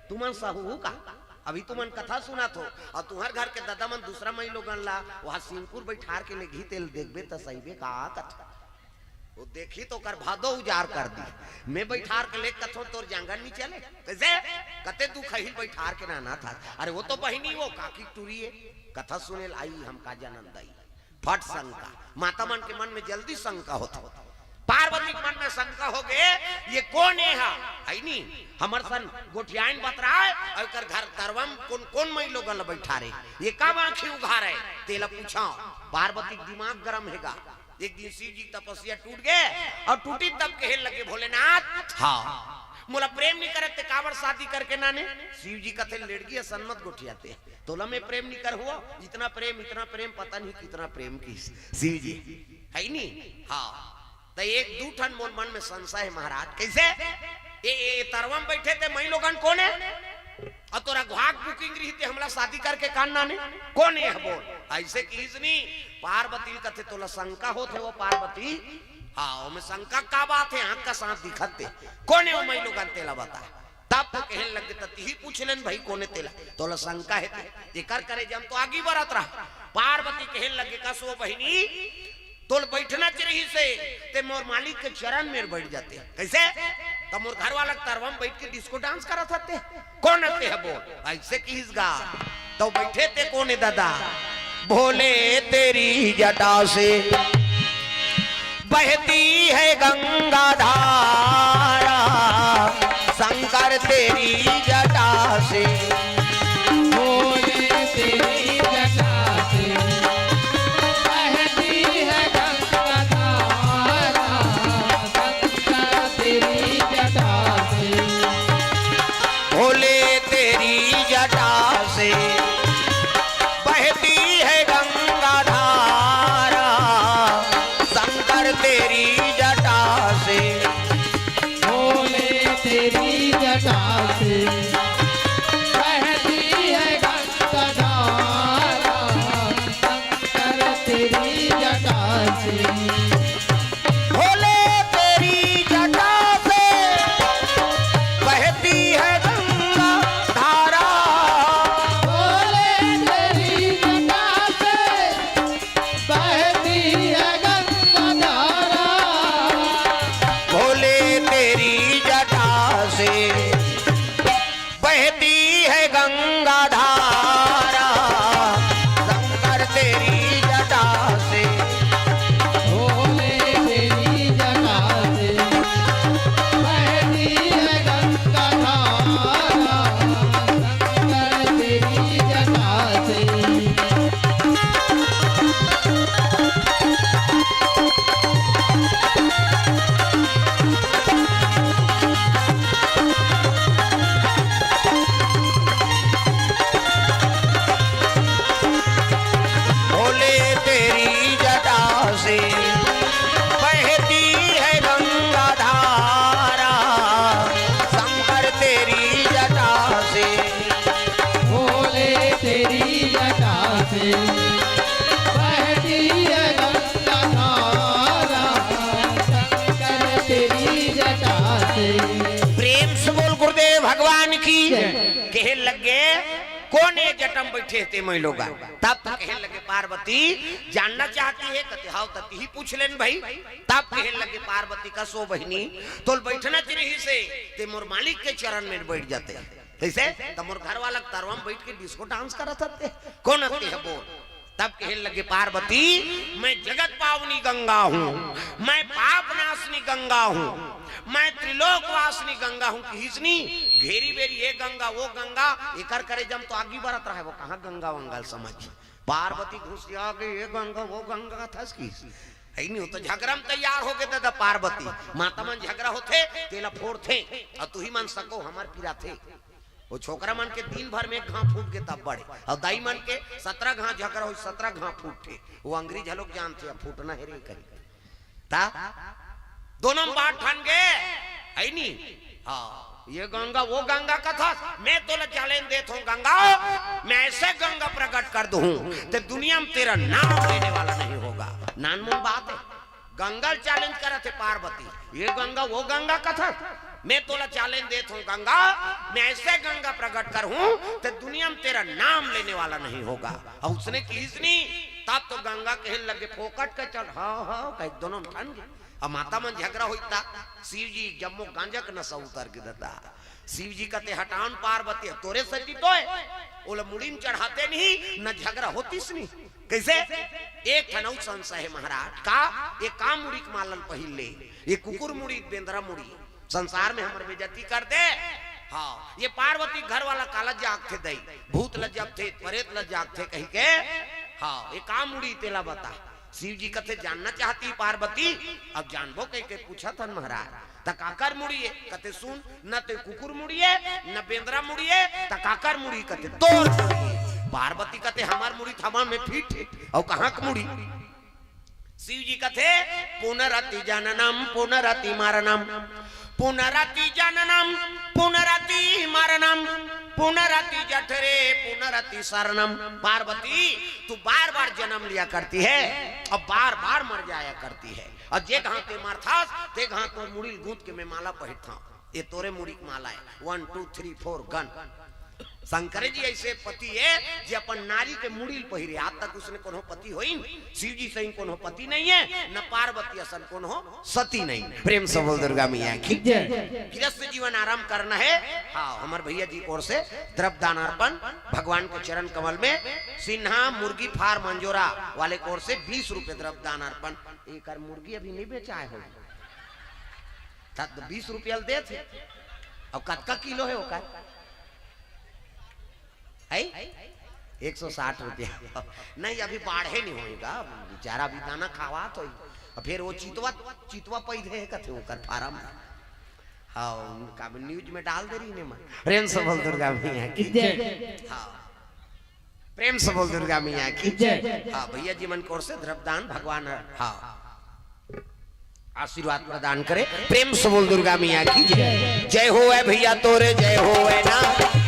तुमन सहू का? अभी तुमन कथा सुनत हो, अउ तुंहर घर के ददा मन दूसरा मई लोगन ला वहाँ सिंगपुर बैठार के लेगही, तेल देखबे त सही बे का कथा। वो देखी त ओकर भादो उजार कर दी। मैं बैठार के लेग कथों, तोर जांगर नी चले। कैसे? कते दुख हिल बैठार के नाना था। अरे वो तो बहिनी, वो काकी टूरी हे। कथा सुने ला आई, हम का जानन दाई। फट शंका। माता मन के मन में जल्दी शंका होथे। पार्वती के मन में शंका हो गे, ये कोन ए हा? है नी, हमर सन गोठियाइन बतराय, अउ एकर घर तरवा म कोन कोन मई लोगन ल बैठारे, ये का आँखी उघारे, तेला पूछव। पार्वती के दिमाग गरम हे गा। एक दिन शिव जी के तपस्या टूट गे अउ टूटी तब कहे लगे, भोलेनाथ, हाँ, मोला प्रेम नी करत ते काबर शादी करके नाने? शिव जी कथे, लेड़गी असन मत गोठियाते, तोला मैं प्रेम नी करहूँ। इतना प्रेम, इतना प्रेम, पता नहीं कितना प्रेम किहिस शिव जी, है नी? हाँ, त एक दू ठन मोर मन में संशय हे महाराज। कइसे? ए, ए, ए तरवा म बइठे ते मई लोगन कोन ए? अउ तोर अघवा के booking रहिस ते हमला शादी करके कान नाने? कोन ए ह बोल? अइसे किहिस नी। पार्वती ल कथे, तोला शंका होत हे वो पार्वती? हाँ, ओमे शंका का बात हे? आँख का साथ दिखत ते। कोन ए वो मई लोगन, तेला बता। तब तो कहे लगे, त तिही पूछ लेन भई, कोन ए तेला? तोला शंका हे ते, एकर करे जम तो आगी बरत रहा। पार्वती कहे लगे, कस वो बहिनी, तोल बैठना च रहिस हे, ते मोर मालिक के चरण में बइठ जाते। कइसे? त मोर घर वाला के तरवा म बइठ के disco dance करत हते। कोन ए ते ह बोल? अइसे किहिस गा। त बइठे ते कोन ए ददा? भोले तेरी जटा से बहती है गंगा धारा, शंकर तेरी जटा से। भोले तेरी जटा से बहती है गंगा धारा, शंकर तेरी जटा से। भोले तेरी जटा से बहती है गंगा धारा, शंकर तेरी जटा से। भोले तेरी जटा से बहती है गंगा धारा, शंकर तेरी जटा से। भोले तेरी जटा से बहती है गंगा धारा। भोले तेरी जटा से बहती है गंगा धारा। भोले तेरी जटा से बहती है गंगा धारा, शंकर तेरी जटा से। भोले तेरी जटा से बहती है गंगा धारा, शंकर तेरी जटा से। भोले तेरी जटा से बहती है गंगा धारा, शंकर तेरी जटा से। भोले तेरी जटा से बहती है गंगा धारा, शंकर तेरी जटा से। प्रेम से बोल गुरुदेव भगवान की। जय। कहे लगे, कोन ए जटा म बइठे ते मई लोगन? तब तो कहे लगे पार्वती, जानना चाहती है? कथे, हव, त तिही पूछ लेन भई। तब कहे लगे पार्वती, कस वो बहिनी, तोल बैठना च रहिस हे, ते मोर मालिक के चरण में बइठ जाते। कइसे? त मोर घर वाला के तरवा म बइठ के disco dance करत हते। कोन ए ते ह बोल? तब कहे लगे पार्वती, मैं जगत पावनी गंगा हूँ, मैं पाप नाशनी गंगा हूँ, मैं त्रिलोक वासिनी गंगा हूँ। किहिस नी, घेरी बेरी ये गंगा, वो गंगा, एकर करे जम तो आगी बरत रहा हे, वो कहाँ गंगा वंगा ल समझ। पार्वती घुसिया गे, ये गंगा, वो गंगा कथस किहिस। है नी, वो तो झगरा म तैयार हो गे ददा पार्वती। माता मन झगरा होथे, तेला फोड़थे, अउ तुही मन सको हमर पिराथे। वो छोकरा मन के दिन भर में एक घांव फूट गे तब बड़े, अउ दाई मन के सतरा घांव झगरा हो, सतरा घांव फूटथे। वो अंग्रेज लोग जानथे, अब फूटना हे रे कहीं। ता दोनों म बात ठन गे, है नी? हाँ, ये गंगा, वो गंगा कथस, मैं तोला challenge देत हूँ गंगा, मैं ऐसे गंगा प्रकट कर दूँ, ते दुनिया में तेरा नाम लेने वाला नहीं होगा। नानमुन बात है। गंगा ल challenge करत हे पार्वती, ये गंगा, वो गंगा कथस, मैं तोला challenge देत हूँ गंगा, मैं ऐसे गंगा प्रकट करहूँ, ते दुनिया में तेरा नाम लेने वाला नहीं होगा। अउ उसने किहिस नी, तब तो गंगा कहे लगे, "फोकट के चल।" "हाँ, हाँ," कहि दोनों ठन गे। अब माता मन झगरा होइता, शिव जी जम्मो गांजा के नशा उतर गे ददा। शिव जी कथे, "हटाओ न पार्वती, तोरे सेती तो हे।" ओला मुड़ी म चढ़ाते नहीं, न झगरा होतिस नहीं। कइसे? एक ठन अउ संशय हे महाराज, का ये का मुड़ी के माला ल पहिर ले, ये कुकुर मुड़ी, बेंदरा मुड़ी, संसार में हमर बेइज्जती कर दे। हाँ, ये पार्वती घर वाला काला जागथे दई, भूत ल जगथे, परेत ल जगथे कहि के। हाँ, ये का मुड़ी तेला बता। शिव जी कथे, "जानना चाहती पार्वती?" अब जानबो कहि के पूछत हन महाराज। "त काकर मुड़ी हे?" कथे, "सुन, न ते कुकुर मुड़ी हे, न बेंदरा मुड़ी हे, त काकर मुड़ी?" कथे, "तोर मुड़ी हे।" पार्वती कथे, "हमर मुड़ी थमा में फिट हे, अउ कहाँ के मुड़ी?" शिव जी कथे, "पुनरति जननम पुनरति मरणम, पुनरति जननम पुनरति मरणम, पुनरति जठरे पुनरति शरणम।" पार्वती, तू बार बार जन्म लिया करती है और बार बार मर जाया करती है, और जे घाव ते मरथस ते घाव तोर मुड़ी ल गूंथ के मैं माला पहिरथंव। ये तोरे मुड़ी के माला हे। One, two, three, four, gun। Shankar ji ऐसे पति हे जे अपन नारी के मुड़ी ल पहिरे। आज तक उसने कोनो पति होइन? शिव जी सही कोनो पति नहीं हे, न पार्वती असन कोनो सती नहीं। प्रेम से बोल दुर्गा मैया की। जय। गृहस्थ जीवन आरंभ करना हे। हाँ, हमर भैया जी की ओर से द्रव्य दान अर्पण भगवान के चरण कमल में। सिन्हा मुर्गी फार्म अंजोरा वाले की ओर से बीस रुपये द्रव्य दान अर्पण। एकर मुर्गी अभी नहीं बेचाय हो, त बीस रुपया ल देथे। अब कतका किलो हे ओकर? है एक सौ साठ रुपया। नहीं, अभी बाढ़े नहीं होएगा, बेचारा अभी दाना खावात होई। अब फिर वो चितवा, चितवा पैदे हे कथे ओकर फार्म। हाँ, उनका भी news में डाल दे रही ने माँ। प्रेम से बोल दुर्गा मैया की। जय। हाँ, प्रेम से बोल दुर्गा मैया की। जय। हाँ, भैया जी मन की ओर से द्रव्य दान भगवान, हाँ, आशीर्वाद प्रदान करे। प्रेम से बोल दुर्गा मैया की जय। जय होवै भैया तोरे जय होवै ना,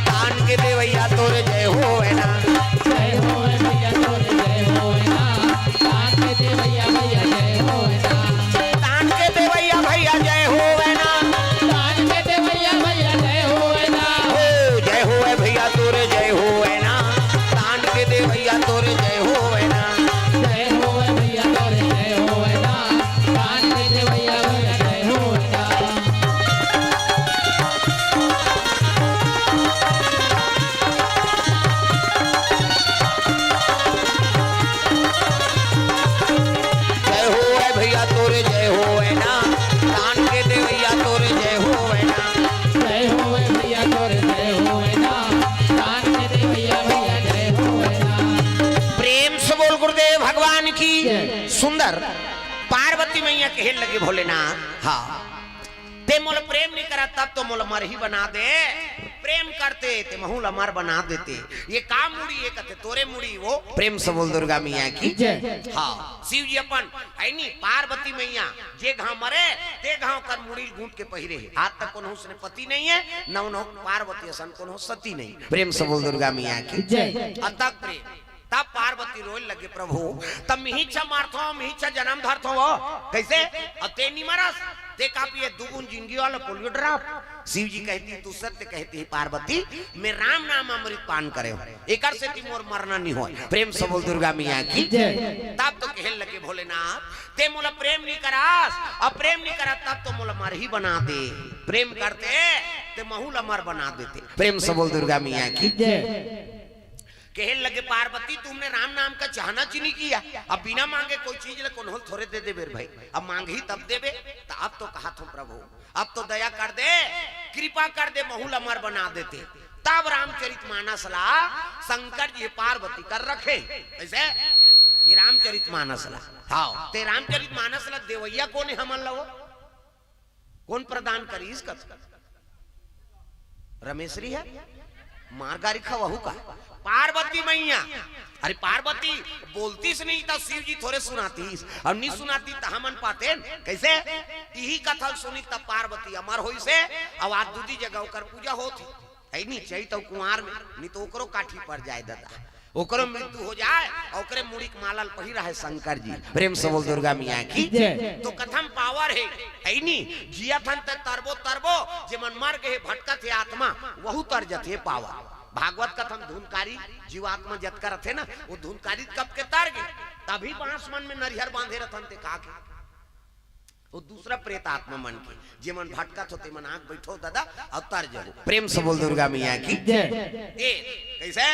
दान के देवैया तोरे जय होवै ना। जय होवै भैया तोरे जय होवै ना, दान के देवैया भैया जय होवै ना। दान के देवैया भैया जय होवै ना। दान के देवैया भैया जय होवै ना। हो जय होवै भैया तोरे जय होवै ना, दान के देवैया तोरे जय होवै ना। जय होवै भैया तोरे जय होवै ना, दान के देवैया भैया जय होवै ना। जय होवै भैया तोरे जय होवै ना, दान के देवैया तोरे जय होवै ना। जय होवै भैया तोरे जय होवै ना, दान के देवैया भैया जय होवै ना। प्रेम से बोल गुरुदेव भगवान की। जय। सुंदर पार्वती मैया कहे लगे भोलेनाथ, हाँ, ते मोला प्रेम नहीं करा तब तो मोला मरही बना दे, प्रेम करते ते महू ला मर बना देते। ये का मुड़ी, ये कथे तोरे मुड़ी वो। प्रेम से बोल दुर्गा मैया की। जय। हाँ, शिव जी अपन है नी, पार्वती मैया जे घाव मरे ते घाव कर मुड़ी ल गूंथ के पहिरे हे। आज तक कोनो उसने पति नहीं हे, न उन्हों पार्वती असन कोनो सती नहीं। प्रेम से बोल दुर्गा मैया की। जय। अतक प्रेम। तब पार्वती रोए लगे, "प्रभु, तब मिहिच्छा मारथो, मिहिच्छा जन्म धरथो हो, कैसे? अब ते नहीं मरस, ते का पिए दू बूंद जिंदगी वाला पोलियो ड्रॉप।" शिव जी कहती, "तू सत्य कहती है पार्वती, मैं राम नाम अमृत पान करे हूँ, एकर सेती मोर मरना नहीं होय।" प्रेम से बोल दुर्गा मैया की। जय। तब तो कहे लगे भोलेनाथ, "ते मोला प्रेम नहीं करास, अब प्रेम नहीं करा तब तो मोला मरही बना दे, प्रेम करते ते महू ला मर बना देते।" प्रेम से बोल दुर्गा मैया की। जय। कहे लगे, "पार्वती, तुमने राम नाम का चाहना ची नहीं किया। अब बिना मांगे कोई चीज ले कोनो ल थोरे दे देबे रे भाई, अब मांगही तब देबे।" तो अब तो कहा थो, "प्रभु, अब तो दया कर दे, कृपा कर दे, महू ल अमर बना देते।" तब रामचरित मानस ला शंकर जी पार्वती कर रखे। ऐसे ये रामचरित मानस ला, हाँ, ते रामचरित मानस ला देवैया कोन हे हमन ला वो? कोन प्रदान करिस कस? रमेशरी हे? मार गारी खवहू का? पार्वती मैया। अरे पार्वती बोलतीस नहीं त शिव जी थोरे सुनातीस, अउ नहीं सुनाती त हमन पातेन कैसे? इही कथा सुनी तब पार्वती अमर होइसे, अउ आज दूदी जगह ओकर पूजा होत हे। है नी, चैत अउ कुंवार में, नहीं तो ओकरो काठी पड़ जाए दादा, ओकरो मृत्यु हो जाए, अउ ओकरे मुड़ी के माला ल पहिरा हे शंकर जी। प्रेम से बोल दुर्गा मैया की। जय। तो कथम पावर हे, है नी, जियत हन त तरबो तरबो, जे मन मर गए भटकत हे आत्मा, वहू तर जथे पावर। भागवत कथा म धुनकारी जीवात्मा जतका रथे ना, वो धुनकारी कब के तर गे, तभी बांस मन में नरिहर बांधे रथन ते का के। वो दूसरा प्रेत आत्मा मन के, जेमन भटकत हो, तेमन आंख बैठो दादा, अउ तर जहू। प्रेम से बोल दुर्गा मैया की। जय। ए, कैसे?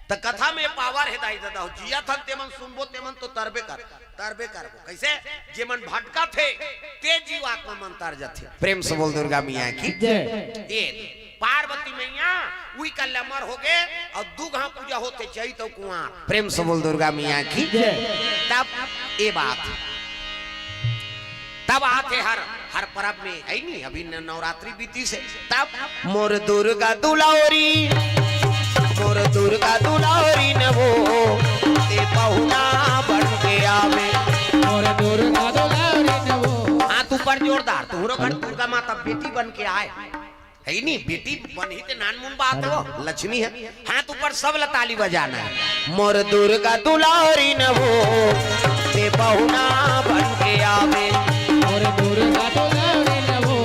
त कथा में पावर हे दाई दादा हो, जियत हन तेमन सुनबो, तेमन तो तरबे कर, तरबे करबो। कैसे? जेमन भटकत हे, ते जीवात्मा मन तर जथे। प्रेम से बोल दुर्गा मैया की। जय। ए, पार्वती मैया उही का लमर हो गे, अउ दू घां पूजा होथे, चैत अउ कुंवार। प्रेम से बोल दुर्गा मैया की। जय। तब ए बात, तब आथे हर, हर परब में, है नी, अभी न-, नवरात्रि बीती से, तब मोर दुर्गा दुलारी, मोर दुर्गा दुलारी न वो, ते पहुना बन के आवे। मोर दुर्गा दुलारी न वो। हाथ ऊपर जोरदार, तुहरो घर दुर्गा माता बेटी बन के आए। है नी, बेटी बनही ते नानमुन बात हो, लक्ष्मी है। हाथ ऊपर, सब ला ताली बजाना है। मोर दुर्गा दुलारी न वो, ते पहुना बन के आवे। मोर दुर्गा दुलारी न वो,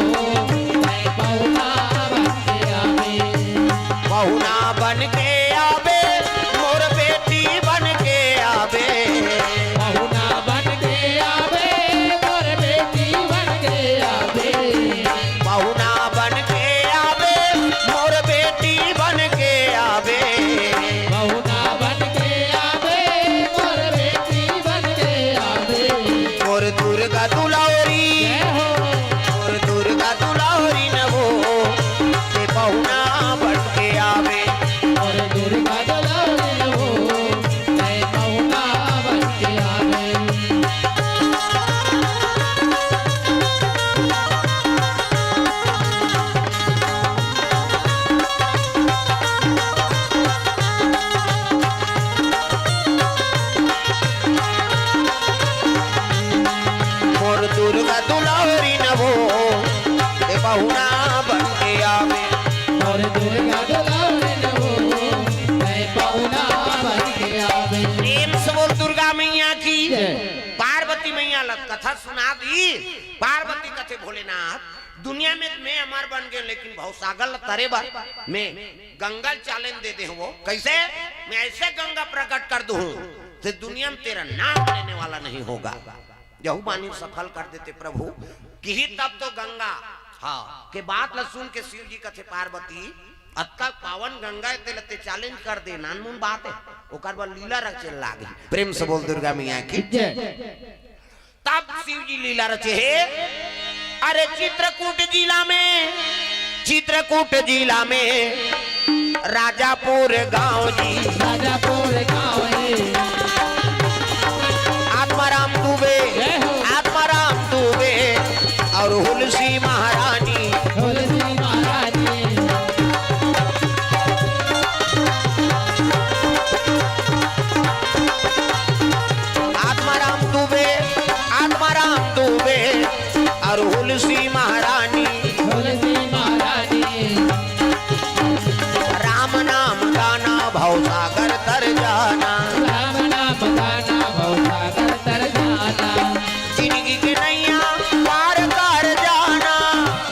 ते पहुना बन के आवे। पहुना बन के आवे, मोर बेटी बन के आवे। पहुना बन के आवे, मोर बेटी बन के आवे। पहुना बन के आवे, मोर बेटी बन के आवे। पहुना बन के आवे, मोर बेटी बन के आवे। मोर दुर्गा दुलारी, जय हो। मोर दुर्गा दुलारी न वो, ते पहुना बन के आवे। मोर दुर्गा दुलारी न वो, ते पहुना बन के आवे। मोर दुर्गा दुलारी न वो, ते पहुना बन के आवे। मोर दुर्गा दुलारी न वो, ते पहुना बन के आवे। प्रेम से बोल दुर्गा मैया की। जय। पार्वती मैया ला कथा सुना दी। पार्वती कथे, भोलेनाथ, दुनिया में मैं अमर बन गेंव, लेकिन भवसागर ला तरे बर मैं गंगा ल challenge दे दे हवं। कैसे? मैं ऐसे गंगा प्रकट कर दूं, ते दुनिया में तेरा नाम लेने वाला नहीं होगा। यहू बानी सफल कर देते प्रभु। किही तब तो गंगा, हाँ, के बात ला सुन के शिव जी कथे, पार्वती, अतका पावन गंगा हे, तेला ते challenge कर दे, नानमुन बात हे। ओकर बर लीला रचे लागे। प्रेम से बोल दुर्गा मैया की। जय। तब शिव जी लीला रचे हे। अरे चित्रकूट जिला में, चित्रकूट जिला में राजापुर गांव जी। राजापुर गांव जी। आत्माराम दुबे, जय हो। आत्माराम दुबे और हुलसी महारानी। हुलसी महारानी। आत्माराम दुबे, आत्माराम दुबे और हुलसी महारानी। हुलसी महारानी। राम नाम गाना भवसागर तर जाना। राम नाम गाना भवसागर तर जाना। जिंदगी के नैया पार कर जाना।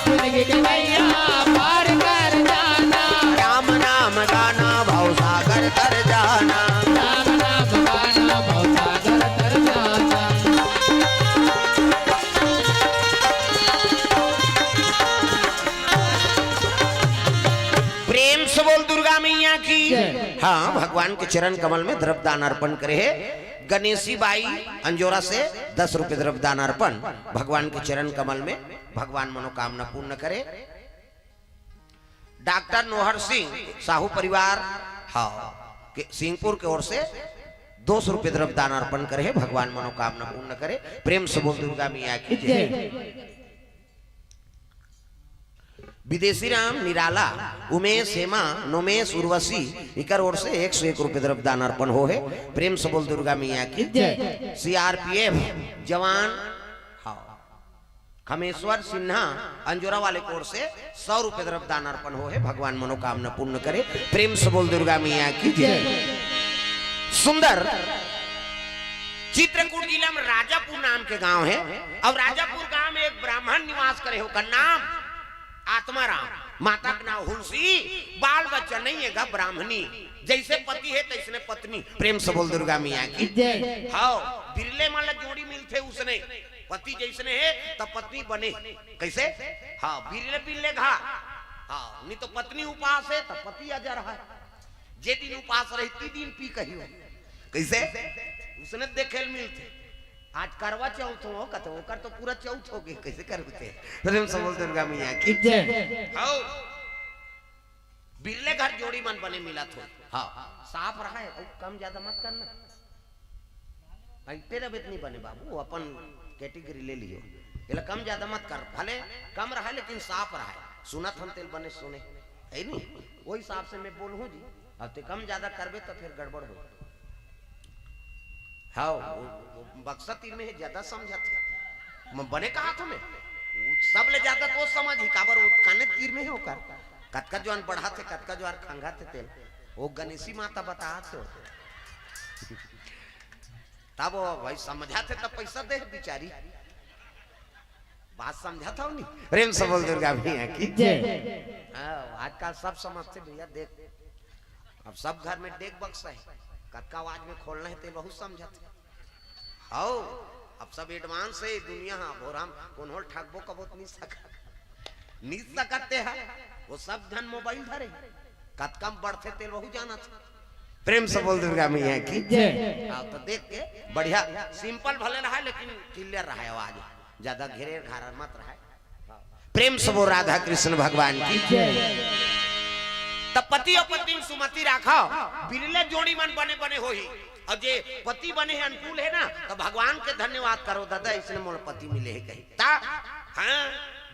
जिंदगी के नैया पार कर जाना। राम नाम गाना भवसागर तर जाना। राम नाम गाना भवसागर तर जाना। प्रेम से बोल दुर्गा मैया की। जय। हाँ, भगवान के चरण कमल में द्रव्य दान अर्पण करे हे गणेशी बाई अंजोरा से दस रुपए द्रव्य दान अर्पण भगवान के चरण कमल में, भगवान मनोकामना पूर्ण करे। डॉक्टर नोहर सिंह साहू परिवार, हाँ, के सिंहपुर के ओर से दो सौ रुपए द्रव्य दान अर्पण करे हे, भगवान मनोकामना पूर्ण करे। प्रेम से बोल दुर्गा मैया की जय। जय। विदेशी राम निराला, उमेश हेमा, नोमेश उर्वशी, इकर ओर से एक सौ एक रुपए द्रव्य दान अर्पण हो हे। प्रेम से बोल दुर्गा मैया की। जय। सीआरपीएफ जवान, हाँ, खमेश्वर सिन्हा अंजोरा वाले के ओर से सौ रुपए द्रव्य दान अर्पण हो हे। भगवान मनोकामना पूर्ण करे। प्रेम से बोल दुर्गा मैया की जय। जय। सुंदर चित्रकूट जिला में राजापुर नाम के गांव हे। अब राजापुर गांव में एक ब्राह्मण निवास करे हे, ओकर नाम आत्माराम। माता के नाव हुलसी, बाल बच्चा नहीं हे गा ब्राह्मणी। जैसे पति हे तैसने पत्नी। प्रेम से बोल दुर्गा मैया की। जय। हाँ, बिरले मन ला जोड़ी मिलथे उसने। पति जैसने हे त पत्नी बने। कैसे? हाँ, बिरले बिरले घा। हाँ, नहीं तो पत्नी उपास हे त पति अजर हे। जे दिन उपास रही ती दिन पी कहियो। कैसे? उसने देखे ल मिलथे। आज करवा चौथ हो कथे, ओकर तो पूरा चौथ हो गए, कैसे करबते? प्रेम से बोल दुर्गा मैया की। जय। हाँ, बिरले घर जोड़ी मन बने मिलत हो। हाँ, साफ रहे अउ कम ज्यादा मत करना। ऐंठे रहिबे त नहीं बने बाबू, अपन कैटेगरी ले लियो। एला कम ज्यादा मत कर, भले कम रहे लेकिन साफ रहे। सुनत हन तेल बने सुने, हे नहीं? वही हिसाब से मैं बोलहूँ जी। अब ते कम ज्यादा करबे त फिर गड़बड़ हो। हाँ, वो, वो बक्सा तीर में हे, ज्यादा समझत हे। मैं बने कहा था मैं, वो सब ले ज्यादा तो समझ ही काबर वो काने तीर में हे ओकर। कतका जुआर बढ़त हे, कतका जुआर खंगत हे तेल। वो गणेशी माता बतात हे। तब वो भाई समझत हे तब पैसा दे बिचारी। बात समझत हो नहीं? प्रेम से बोल दुर्गा मैया की। जय। हाँ, आजकल सब समझते भैया, देख, अब सब घर में डेग बक्सा हे, कतका आवाज में खोलना हे ते बहुत समझत हे। हौ, अब सब एडवांस हे दुनिया। हाँ, भोराम कोनो ल ठगबो कबो त नहीं सकत, नहीं सकत हे। वो सब झन मोबाइल धरे, कतका म बढ़थे तेल वहू जानत हे। प्रेम से बोल दुर्गा मैया की। जय। हाँ, तो देख के बढ़िया, सिंपल भले रहे लेकिन क्लियर रहे आवाज, ज्यादा घेरे घारा मत रहे। प्रेम से बोल राधा कृष्ण भगवान की। जय। तब पति अउ पत्नी म सुमति राखव, बिरले जोड़ी मन बने बने होही। अउ जे पति बने हे, अनुकूल हे ना, त भगवान के धन्यवाद करो, दादा, इसने मोला पति मिले हे कही। त हाँ,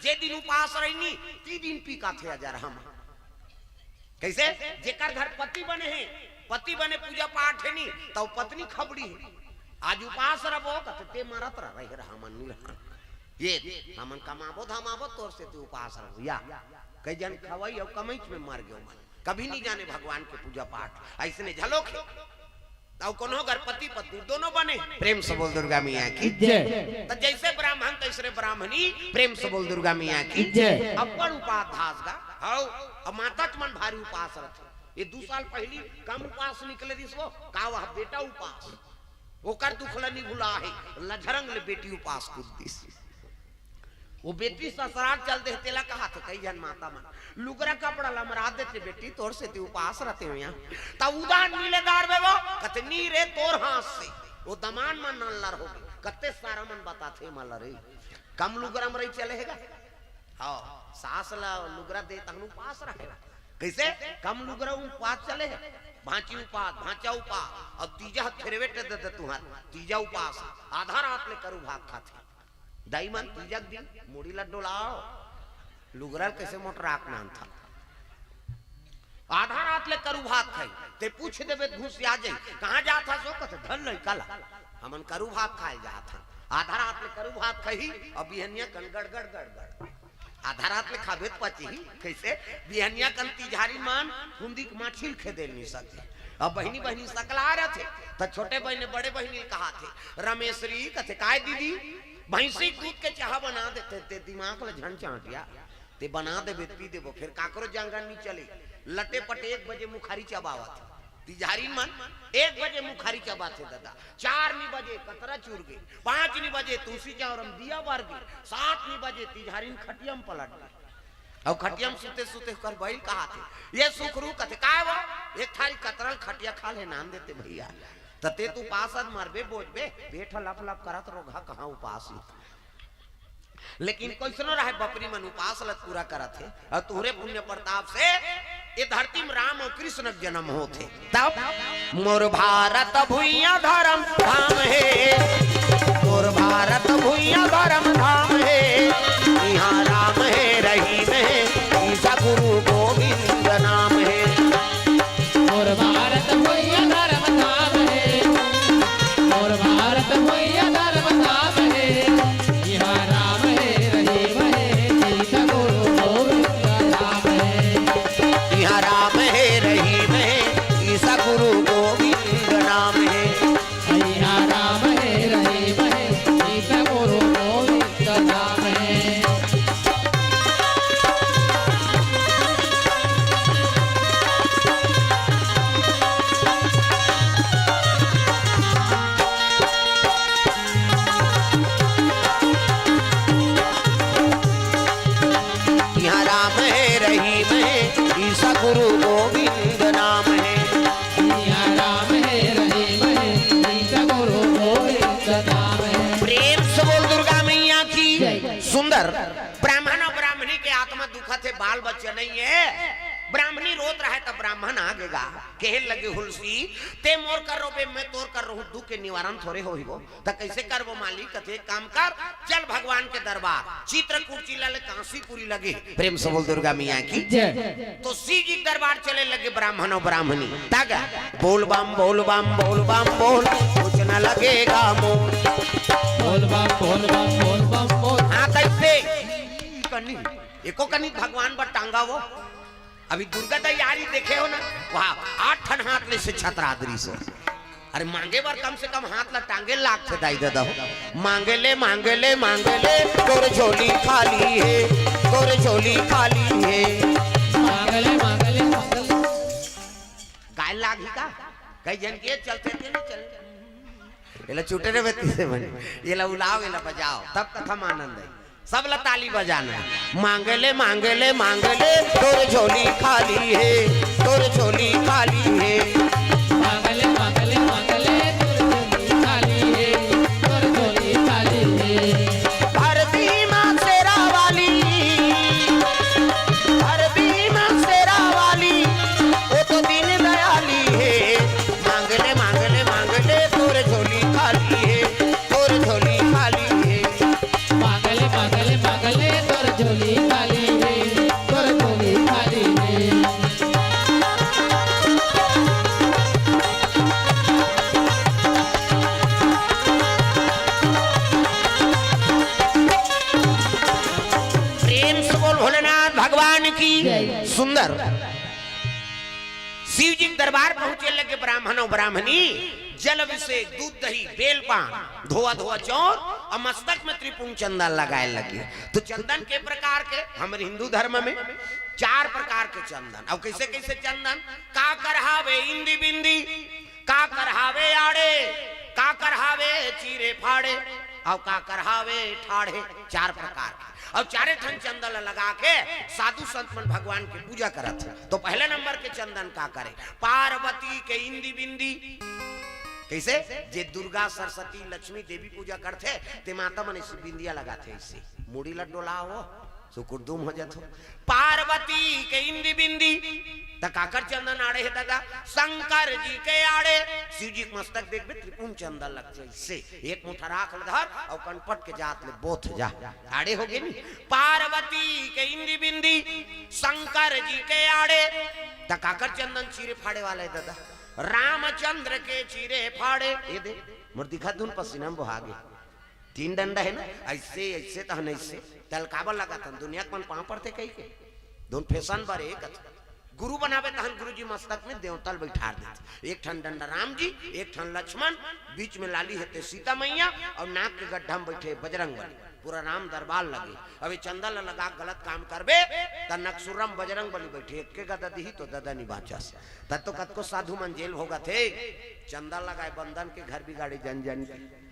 जे दिन उपास रही नी, ती दिन पी काथे अजर हम। कैसे? जेकर घर पति बने हे, पति बने पूजा पाठ हे नी, त पत्नी खबड़ी हे। आज उपास रहिबो, कथे ते मरत रह, रहे रहा, हमन नहीं रहा। ये, हमन कमाबो धमाबो, तोर सेती उपास रहिबो। या, कई झन खवई अउ कमईच में मर गयो मन। कभी नहीं जाने भगवान के पूजा पाठ, ऐसने झलोक हे। अउ कोनो घर पति पत्नी दोनों बने, प्रेम से बोल दुर्गा मैया की। जय। त जैसे ब्राह्मण तैसने ब्राह्मणी, प्रेम से बोल दुर्गा मैया की। जय। अपन उपास धास गा, हौ, अब माता के मन भारी उपास रथे। ये दू साल पहली कम उपास निकले रिहिस वो, का वह बेटा उपास। ओकर दुख ल नी भुला हे, लझरंग ले बेटी उपास कूद दिस। वो बेटी ससुराल चल दे, तेला कहाथे कई झन माता मन, लुगरा कपड़ा ल मरा देते बेटी, तोर सेती उपास रहितेंव। त उदान मिले दार बे वो, कथे नी रे तोर हाथ से। वो दमान मन नल्लर होगे, कते सारा मन बताथे मला रे। कम लुगरा म रही चले हे गा। हाँ, सास ला लुगरा दे तहन उपास रहे। कैसे? कम लुगरा उपास चले हे। भांची उपास, भांचा उपास, अब तीजा ह फेरवेट दे दे तुहर, तीजा उपास, आधा रात ले करू भात खाथे। दाई मन तीजा के दिन मुड़ी ला डोलाव, लुगरा ल कैसे मोटराक नानथा। आधा रात ले करू भात खाही, ते पूछ देबे त घुसिया जाही, "कहाँ जात हस ओ?" कथे, "धन लइका ला, हमन करू भात खाए जात हन।" आधा रात ले करू भात खाही, अब बिहनिया कन गड़गड़ गड़गड़। आधा रात ले खाबे त पचही, कैसे? बिहनिया कन तिजहारी मन हुंदी के माछी ल खेदे ल नी सके। अब बहिनी बहिनी सकला रथे, त छोटे बहिनी बड़े बहिनी ल कहाथे, "रमेश्वरी," कथे, "काय दीदी?" "भैंसी के दूध के चाहा बना देते, ते दिमाग ल झन चांटिया।" ते बना देबे, पी देबो, फिर काकरो जंगन नी चले। लटे पटे एक बजे मुखारी चबावत। तिजहारी मन एक बजे मुखारी चबाथे दादा। चार नी बजे कतरा चुर गे, पाँच नी बजे तुलसी चौरम दिया बर गे, सात नी बजे तिजहारी खटियम पलट गे। अउ खटियम सुते सुते कर बैल कहाथे, "ये सुखरू," कथे, "काय वो?" "एक थारी कतरल खटिया खा ले नान देते भैया।" त ते तू पासत मरबे बोझबे, पेट ह लप लप करत रोगहा कहाँ उपास ही। लेकिन कैसनो रहे बपरी मन उपास लत पूरा करत हे, अउ तुहरे पुण्य प्रताप से ये धरती में राम अउ कृष्ण के जन्म होत हे। तब मोर भारत भुइयां धर्म धाम हे, मोर भारत भुइयां धर्म धाम हे, इहाँ राम हे रहीम हे, ईसा गुरु गोविंद नाम हे। मोर भारत भुइयां धर्म धाम हे, मोर भारत भुइयां धर्म धाम हे। इहाँ राम हे रहीम हे, ईसा गुरु गोविंद नाम हे। इहाँ राम हे रहीम हे, ईसा गुरु गोविंद नाम हे। इहाँ राम हे रहीम हे, ईसा ब्राह्मण अउ ब्राह्मणी के आत्मा दुखत हे, बाल बच्चा नइ हे। ब्राह्मणी रोत रहय त ब्राह्मण आगे गा, कहे लगे, हुलसी, ते मोर कर रोबे, मैं तोर कर रोहूं, दुख के निवारण थोरे होही वो। त कइसे करबो मालिक? कथे, एक काम कर, चल भगवान के दरबार, चित्रकूट जिला ले कांसीपुरी लगे। प्रेम से बोल दुर्गा मैया की। जय। तो शिव जी के दरबार चले लगे ब्राह्मण अउ ब्राह्मणी। तग बोल बम, बोल बम, बोल बम, बोल, कुछ न लगेगा मोल। बोल बम, बोल बम, बोल बम, बोल। हाँ, कइसे? कनी, एको कनी भगवान बर टांगा वो। अभी दुर्गा तैयारी देखे हो ना, वहाँ आठ ठन हाथ ले से छतरा दरी से। अरे मांगे बर कम से कम हाथ ला टांगे लागथे दाई ददा हो। मांगे ले, मांगे ले, मांगे ले, तोर झोली खाली हे, तोर झोली खाली हे। मांगे ले, मांगे ले, मांगे ले। गाय लागही का? कई झन के चलथे के नइ चल। एला चुटे रे बेटी से बने। एला उलाव, एला बजाव, तब कथा म आनंद आई। सब ला ताली बजाना हे। मांगे ले, मांगे ले, मांगे ले, तोर झोली खाली हे, तोर झोली खाली हे। मांगे ले, मांगे ले, मांगे ले, तोर झोली खाली हे, तोर झोली खाली हे। भर दीही मां शेरा वाली, भर दीही मां शेरा वाली, वो तो दीन दयाली हे। मांगे ले, मांगे ले, मांगे ले, तोर झोली खाली हे, तोर झोली खाली हे। मांगे ले, मांगे ले, मांगे ले, तोर झोली खाली हे, तोर झोली खाली हे। प्रेम से बोल भोलेनाथ भगवान की। जय। सुंदर। शिव जी के दरबार पहुंचे लगे ब्राह्मण अउ ब्राह्मणी, जल अभिषेक, दूध दही, बेल पान, धोआ धोआ चौर अउ मस्तक में त्रिपुंड चंदन लगाए लगे। तो चंदन के प्रकार के हमर हिंदू धर्म में चार प्रकार के चंदन। अउ कइसे कइसे चंदन? काकर हावे इंदी बिंदी, काकर हावे आड़े, काकर हावे चीरे फाड़े, अउ काकर हावे ठाढ़े। चार प्रकार के। अउ चारे ठन चंदन ल लगा के साधु संत मन भगवान के पूजा करत हे। तो पहले नंबर के चंदन काकर हे? पार्वती के इंदी बिंदी। कइसे? जे दुर्गा, सरस्वती, लक्ष्मी, देवी पूजा करथे, ते माता मन अइसे बिंदिया लगाथे, अइसे मुड़ी ल डोलाव, सुकुरदुम हो जाथो। पार्वती के इंदी बिंदी, त काकर चंदन आड़े हे ददा? शंकर जी के आड़े। शिव जी के मस्तक देखबे, त्रिपुंड चंदन लगथे, अइसे एक मुठा राख ल धर अउ कनपट के जात ले बोथ जा, आड़े होगे नी। पार्वती के इंदी बिंदी, शंकर जी के आड़े, त काकर चंदन चीरे फाड़े वाला हे ददा? रामचंद्र के चीरे फाड़े। ए दे, मोर दिखा दुन पसीना म बोहा गे। तीन डंडा हे ना, अइसे, अइसे तहन अइसे। तैं ल काबर लगाथन? दुनिया के मन पांव पड़थे कहिके। दुन फैशन बर हे कथे। गुरु बनाबे तहन गुरुजी मस्तक में देवता ल बइठार देथे। एक ठन डंडा राम जी, एक ठन लक्ष्मण, बीच में लाली हे ते सीता मैया अउ नाक के गड्ढा में बइठे बजरंग बली। पूरा राम दरबार लगे। अब ये चंदन ल लगा के गलत काम करबे त नकसुरम बजरंग बली बइठे, एके गदा दिही तो ददा नी बांचस। त तो कतको साधु मन जेल भोगत हे, चंदन लगाए बंदन के घर बिगाड़े जन जन के।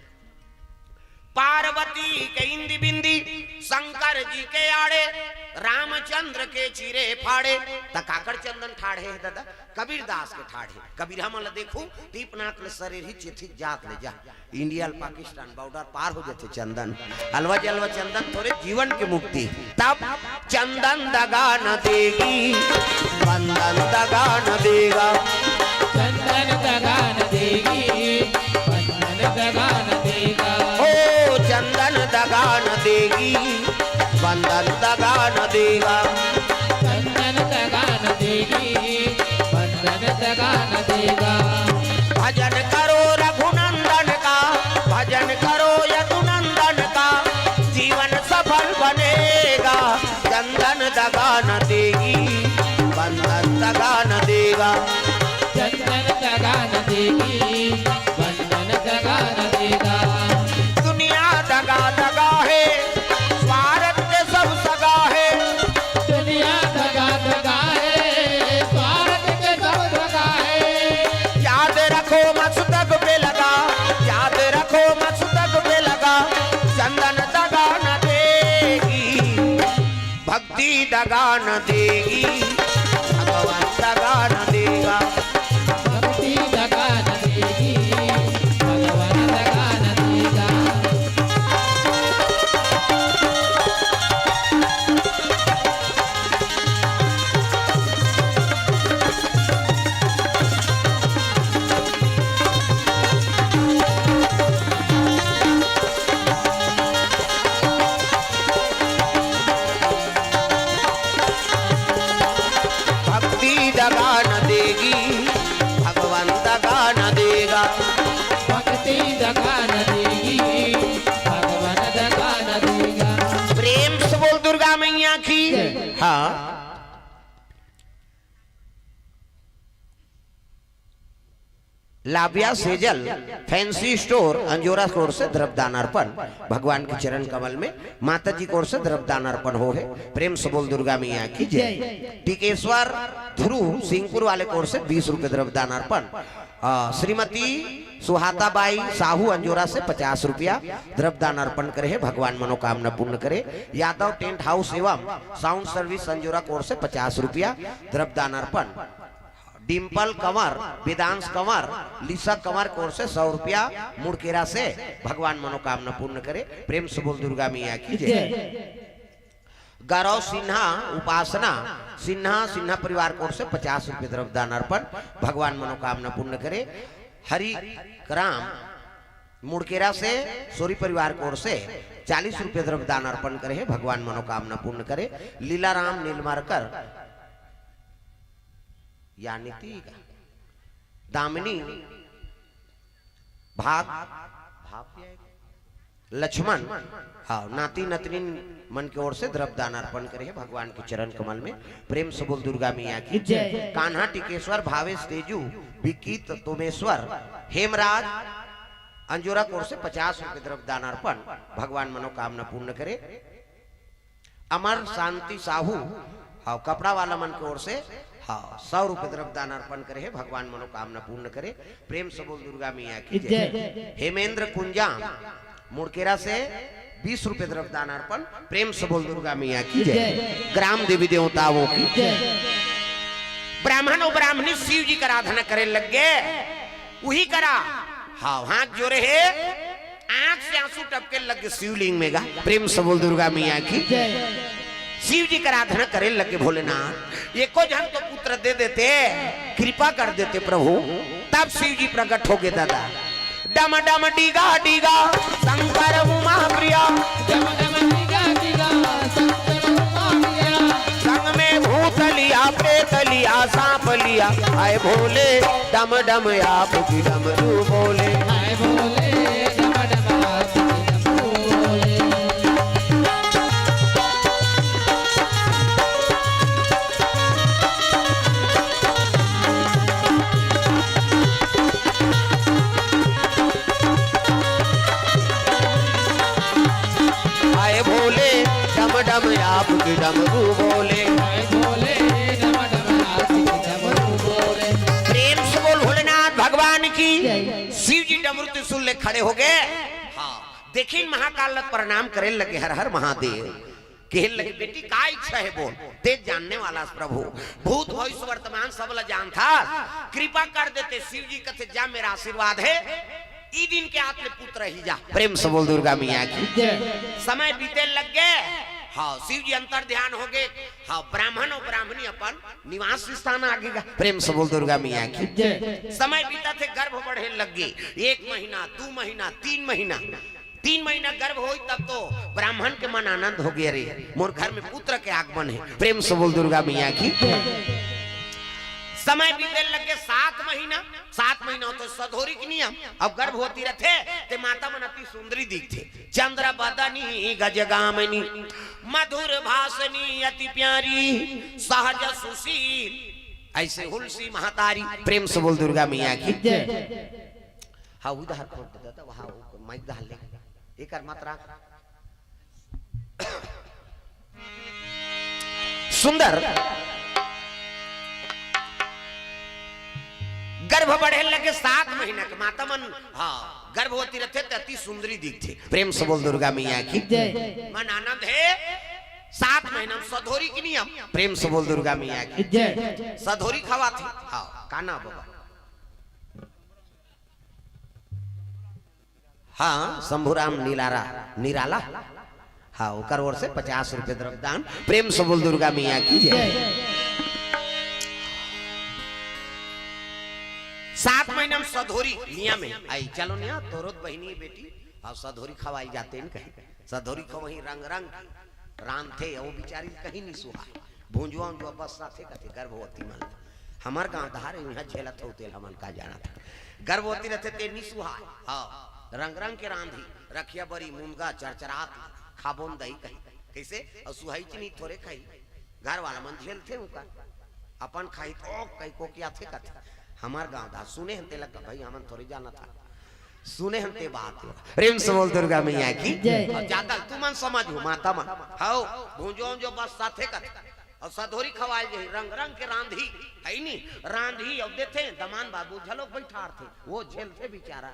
पार्वती के इंदी बिंदी, शंकर जी के आड़े, रामचंद्र के चीरे फाड़े। त काकर चंदन ठाढ़े हे ददा? कबीरदास के ठाढ़े। कबीर हमन ल देखू, टीप नाक ले सरेर ही चिथिक जात ले जा। इंडिया ल पाकिस्तान बॉर्डर पार हो जाथे चंदन। अलवा जलवा चंदन थोरे जीवन के मुक्ति। तब चंदन दगा न देगी, बंदन दगा न देगा। चंदन दगा न देगी, बंदन दगा न देगा। ओ चंदन दगा न देगी, बंदन दगा न देगा। चंदन दगा न देगी, बंदन दगा न देगा। भजन करो रघुनंदन का, भजन करो यदुनंदन का, जीवन सफल बनेगा। चंदन दगा न देगी, बंदन दगा न देगा। चंदन दगा न देगी, बंदन दगा न देगा। दुनिया दगा दगा हे, स्वार्थ के सब सगा हे। दुनिया दगा दगा हे, स्वार्थ के सब सगा हे। याद रखो मस्तक पे लगा, याद रखो मस्तक पे लगा, चंदन दगा न देगी। भक्ति दगा न देगी, भगवान दगा न देगा। भक्ति दगा न देगी, भगवान दगा न देगा। लाबिया सेजल फैंसी स्टोर अंजोरा की ओर से द्रव्य दान अर्पण भगवान के चरण कमल में, माता जी की ओर से द्रव्य दान अर्पण हो है। प्रेम से बोल दुर्गा मैया की जय। टिकेश्वर ध्रुव सिंहपुर वाले की ओर से बीस रुपए द्रव्य दान अर्पण। अ, श्रीमती सुहाता बाई साहू अंजोरा से पचास रुपया द्रव्य दान अर्पण करे है, भगवान मनोकामना पूर्ण करे। यादव टेंट हाउस एवं साउंड सर्विस अंजोरा की ओर से पचास रुपया द्रव्य दान अर्पण। डिम्पल कंवर, वेदांश कंवर, लिसा कंवर की ओर से सौ रुपया मुड़केरा से, भगवान मनोकामना पूर्ण करे। प्रेम से बोल दुर्गा मैया की जय। जय। गौरव सिन्हा, उपासना सिन्हा, सिन्हा परिवार की ओर से पचास रुपये द्रव्य दान अर्पण, भगवान मनोकामना पूर्ण करे। हरि राम मुड़केरा से सोरी परिवार की ओर से चालीस रुपये द्रव्य दान अर्पण करे है, भगवान मनोकामना पूर्ण करे। लीला राम नीलमारकर, या नीति का दामिनी भाग, भाग क्या है? लक्ष्मण, हाँ, नाती नतनी मन की ओर से द्रव्य दान अर्पण करे है भगवान के चरण कमल में। प्रेम से बोल दुर्गा मैया की जय। कान्हा टिकेश्वर भावेश तेजू विक्की तोमेश्वर हेमराज अंजोरा की ओर से पचास रुपये द्रव्य दान अर्पण, भगवान मनोकामना पूर्ण करे। अमर शांति साहू, हाँ, कपड़ा वाला मन की ओर से, हाँ, सौ रुपये द्रव्य दान अर्पण करे है, भगवान मनोकामना पूर्ण करे। प्रेम से बोल दुर्गा मैया की जय। जय। हेमेंद्र कुंजाम मुड़केरा से बीस रुपये द्रव्य दान अर्पण। प्रेम से बोल दुर्गा मैया की जय। जय। ग्राम देवी देवताओं की जय। ब्राह्मण और ब्राह्मणी शिव जी की आराधना करे लग गए, वही करा, हाँ, हाथ जोड़े है, आंख से आंसू टपके लग गए शिवलिंग में गा। प्रेम से बोल दुर्गा मैया की जय। शिव जी की आराधना करे लगे भोलेनाथ, एको जन तो पुत्र दे देते, कृपा कर देते प्रभु, तब शिव जी प्रकट हो गए दादा। डम डम डीगा डीगा शंकर उमा प्रिया। डम डम डीगा डीगा शंकर उमा प्रिया। संग में भूत लिया, प्रेत लिया, सांप लिया, आए भोले। डम डम आपकी डमरू बोले। हाय भोले, डम डम आपकी डमरू बोले। हाय भोले, डम डम आपकी डमरू बोले। हाय भोले, डम डम आपकी डमरू बोले। प्रेम से बोल भोलेनाथ भगवान की। जय। शिव जी डमरू त्रिशूल ले खड़े हो गए। हाँ, देखिन महाकाल ल प्रणाम करे लगे, हर हर महादेव। कहे लगे, "बेटी, का इच्छा है बोल, ते जानने वाला प्रभु, भूत भविष्य वर्तमान सब ला जानथस, कृपा कर देते।" शिव जी कथे, "जा, मेरा आशीर्वाद है, ई दिन के आत ले पुत्र ही जा।" प्रेम से बोल दुर्गा मैया की। जय। समय बीते लग गए, हाँ, शिव जी अंतर ध्यान हो गए, हाँ, ब्राह्मण और ब्राह्मणी अपन निवास स्थान आ गए गा। प्रेम से बोल दुर्गा मैया की। जय। समय बीतत हे, गर्भ बढ़े लग गए, एक महीना, दो महीना, तीन महीना, तीन महीना गर्भ होई तब तो ब्राह्मण के मन आनंद हो गया, "रे, मोर घर में पुत्र के आगमन है।" प्रेम से बोल दुर्गा मैया की। समय बीते लग गए सात महीना, सात महीना होथे सधौरी के नियम। अब गर्भवती रथे ते माता मन अति सुंदरी दिखथे, चंद्र बदनी गजगामिनी, मधुर भाषणी अति प्यारी, सहज सुशील ऐसे हुलसी महतारी। प्रेम से बोल दुर्गा मैया की। जय। हाँ, उधर खोल दे दादा, वहाँ वो माइक डाल ले। एकर मात्रा सुंदर। गर्भ बढ़े लगे सात महीना के माता मन, हाँ, गर्भवती रथे त अति सुंदरी दिखथे। प्रेम से बोल दुर्गा मैया की। जय। मन आनंद है, सात महीना में सधौरी के नियम। प्रेम से बोल दुर्गा मैया की। जय। सधौरी खवाथे। हाँ, काना बाबा। हाँ, शंभुराम निलारा, निराला। हाँ, ओकर ओर से पचास रुपये द्रव्य दान। प्रेम से बोल दुर्गा मैया की जय। जय। सात महीना में सधौरी नियम है। आई, चलो निया, तोरो त बहिनी बेटी, अउ सधौरी खवाई जाते न कहीं। सधौरी खवही रंग रंग रांधथे, वो बिचारी कहीं नहीं सुहा। भुंजुआ उंजुआ बस साथे कथे गर्भवती मन। हमर गांव धार इहाँ झेलत हो तेल हमन का जाना था। गर्भवती रहते ते नहीं सुहा। हाँ, रंग रंग के रांधी, रखिया बरी, मुनगा, चरचरात, खाबोन दही कही। कैसे? और सुहाई चीनी थोड़े खाई। घर वाला मन झेलथे उनका, अपन खाही तो कई कोकियाथे कथे। हमर गांव दा सुने हन तेला का भाई, हमन थोड़ी जाना था, सुने हन ते बात। प्रेम से बोल दुर्गा मैया की। जय। अउ जादा तुमन समझ हो माता मन, हव भूंजो जो बस साथे कथे। अउ सधोरी खवाल जे रंग रंग के रांधी, है नी, रांधी अउ देथे दमान बाबू झलोक बैठारथे, वो झेलथे बेचारा।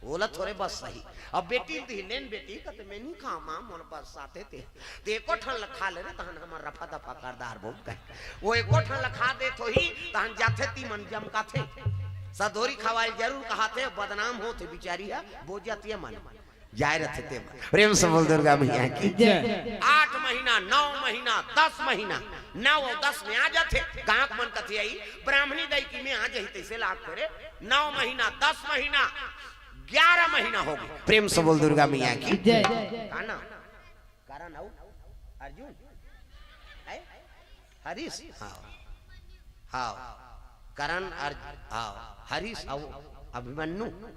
ओला थोरे बस सही। अब बेटी ल दिही, "लेन बेटी," कथे, "मैं नहीं खाऊं मां, मोर बस साथे ते।" ते एको ठन ल खा ले रे, तहन हमर रफा दफा कर दार बोम कहे। वो एको ठन ल खा देत होही, तहन जाथे ती मन जमकाथे। सधोरी खवाल जरूर कहाथे, बदनाम होथे बिचारी ह, बोजतिया मन। जाय रथे ते मन। प्रेम से बोल दुर्गा मैया की। जय। आठ महीना, नौ महीना, दस महीना, नौ अउ दस में आ जाथे। गांव के मन कथे आई, ब्राह्मणी दाई की में आ जाही, तैसे लाग करे। नौ महीना, दस महीना, ग्यारह महीना हो गए। प्रेम से बोल दुर्गा मैया की। जय। का ना? करण अउ अर्जुन? है? हरीश? हाँ। हाँ। करण, अर्ज-, हाँ। हरीश अउ अभिमन्यु?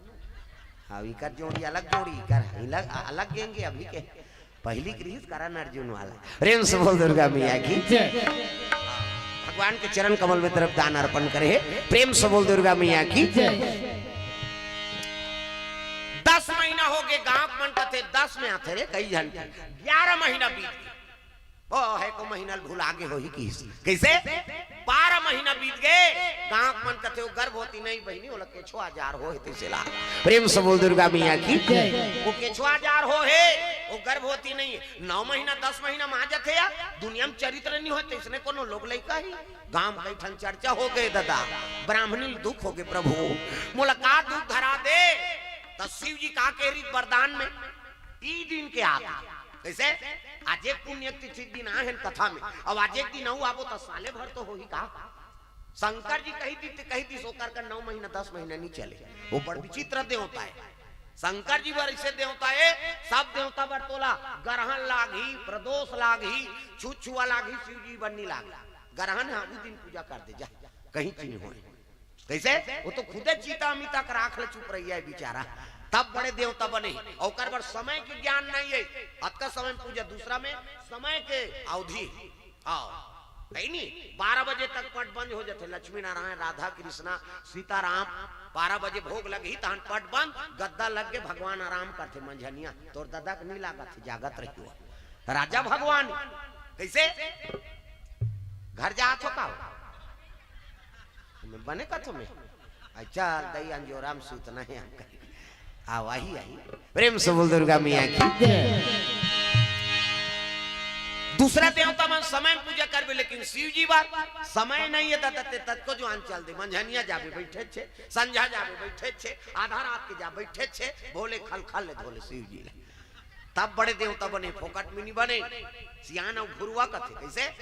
हाँ, इकर जोड़ी अलग जोड़ी, इकर अलग, अलग गेंगे अभी के। पहली के रिहिस करण अर्जुन वाला। प्रेम से बोल दुर्गा मैया की। जय। भगवान के चरण कमल में तरफ दान अर्पण करे हे। प्रेम से बोल दुर्गा मैया की। जय। दस महीना हो गए, गांव के मन कथे, "दस में आथे रे, कई झन के।" ग्यारह महीना बीत गए। ओ, हे को महीना ल भुला गे होही किस। कैसे? बारह महीना बीत गए, गांव के मन कथे, "वो गर्भवती नहीं बहिनी, ओला केछुआ जार हो हे, तैसे ला।" प्रेम से बोल दुर्गा मैया की। जय। वो केछुआ जार हो हे, वो गर्भवती नहीं है। नौ महीना, दस महीना में आ जाथे या, दुनिया में चरित्र नहीं होय, तैसने कोनो लोग लइका ही। गांव में कई ठन चर्चा हो गए दादा, ब्राह्मणी ल दुख हो गए, "प्रभु, मोला का दुख धरा दे?" त शिव जी का के रित वरदान में, ई दिन के आत। कैसे? आज एक पुण्य तिथि दिन आहे न कथा में, अब आज एक दिन अउ आबो त साले भर तो होही का? शंकर जी कही दी, कही दी, ओकर का नौ महीना, दस महीना नहीं चले। वो बड़ विचित्र देवता है। शंकर जी बर ऐसे देवता है, सब देवता बर तोला ग्रहण लागही, प्रदोष लागही, छुछुआ लागही, शिव जी बर नहीं लागही। ग्रहण है, उस दिन पूजा कर दे जा, कहीं चीज नहीं होए। कैसे? वो तो खुदे चीता अमिता कर आंख ले चुप रही है बेचारा, तब बड़े देवता बने। ओकर बर समय के ज्ञान नहीं है, अतका समय में पूजा, दूसरा में समय के अवधि। हाँ, नहीं, नहीं, बारह बजे तक पट बंद हो जाथे। लक्ष्मी नारायण, राधा कृष्णा, सीताराम, बारह बजे भोग लगही, तहन पट बंद, गद्दा लग के भगवान आराम करथे। मंझनिया तोर दादा के नहीं लागत हे, जागत रहियो। राजा भगवान कैसे घर जात हो का हो? मैं बने कथो में। अच्छा, दई अंजोरा में सूतना है हमका। आ, वही आई। प्रेम से बोल दुर्गा मैया की। दूसरा देवता मन समय में पूजा करबे, लेकिन शिव जी बार समय नहीं है दादा, ते ततको जो आन चल दे। मंझनिया जाबे बैठे छे, संझा जाबे बैठे छे, आधा रात के जा बैठे छे, भोले खल खल ले धोले शिव जी ले। तब बड़े देवता बने, फोकट में नहीं बने। सियान अउ घुरुआ कथे, कैसे?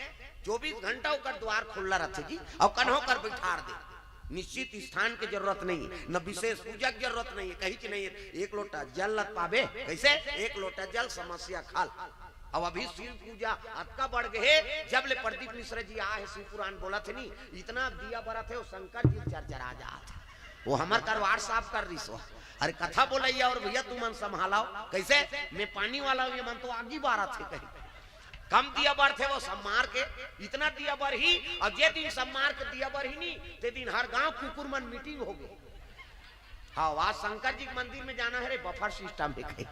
चौबीस घंटा ओकर द्वार खुल्ला रथे जी, अउ कन्हो कर बैठार दे। निश्चित स्थान के जरूरत नहीं है, न विशेष पूजा के जरूरत नहीं है, कहीं की नहीं है। एक लोटा जल लत पाबे, कैसे? एक लोटा जल समस्या खाल। अब अभी शिव पूजा अतका बढ़ गए, जब ले प्रदीप मिश्र जी आए हैं, शिव पुराण बोलत हे नहीं, इतना दिया बरत है, वो शंकर जी चरचरा जात है। वो हमर करवार साफ कर रही सो। अरे कथा बोलैया और भैया तुमन संभालाओ, कैसे? मैं पानी वाला हूँ, ये मन तो आगी बारत है कहीं। कम दिया बरथे वो सम्मार के, इतना दिया बरही, अउ जे दिन सम्मार के दिया बरही नी, ते दिन हर गांव कुकुर मन मीटिंग हो गई। हाँ, आज शंकर जी के मंदिर में जाना है रे, बफर सिस्टम है कहीं।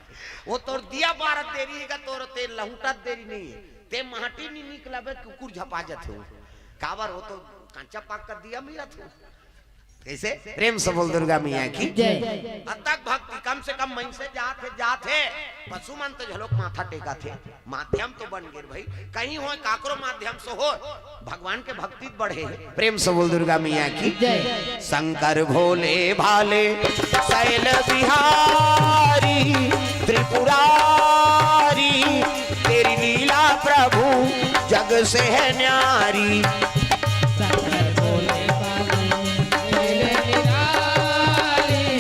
वो तोर दिया बारत देरी है, तोर ते लहुटत देरी नहीं है, ते माटी नहीं निकलाबे, कुकुर झपा जाते हो। काबर वो तो कांचा पाक कर दिया मिला था। कैसे? प्रेम से बोल दुर्गा मैया की। जय। अतक भक्ति कम से कम मन से जात है, जात है। पशु मन तो झलोक माथा टेका थे, माध्यम तो बन गे भाई, कहीं होय काकरो माध्यम से होय, भगवान के भक्ति बढ़े। प्रेम से बोल दुर्गा मैया की। जय। शंकर भोले भाले शैल बिहारी त्रिपुरारी, तेरी लीला प्रभु जग से है न्यारी। शंकर भोले भाले तेरे निराली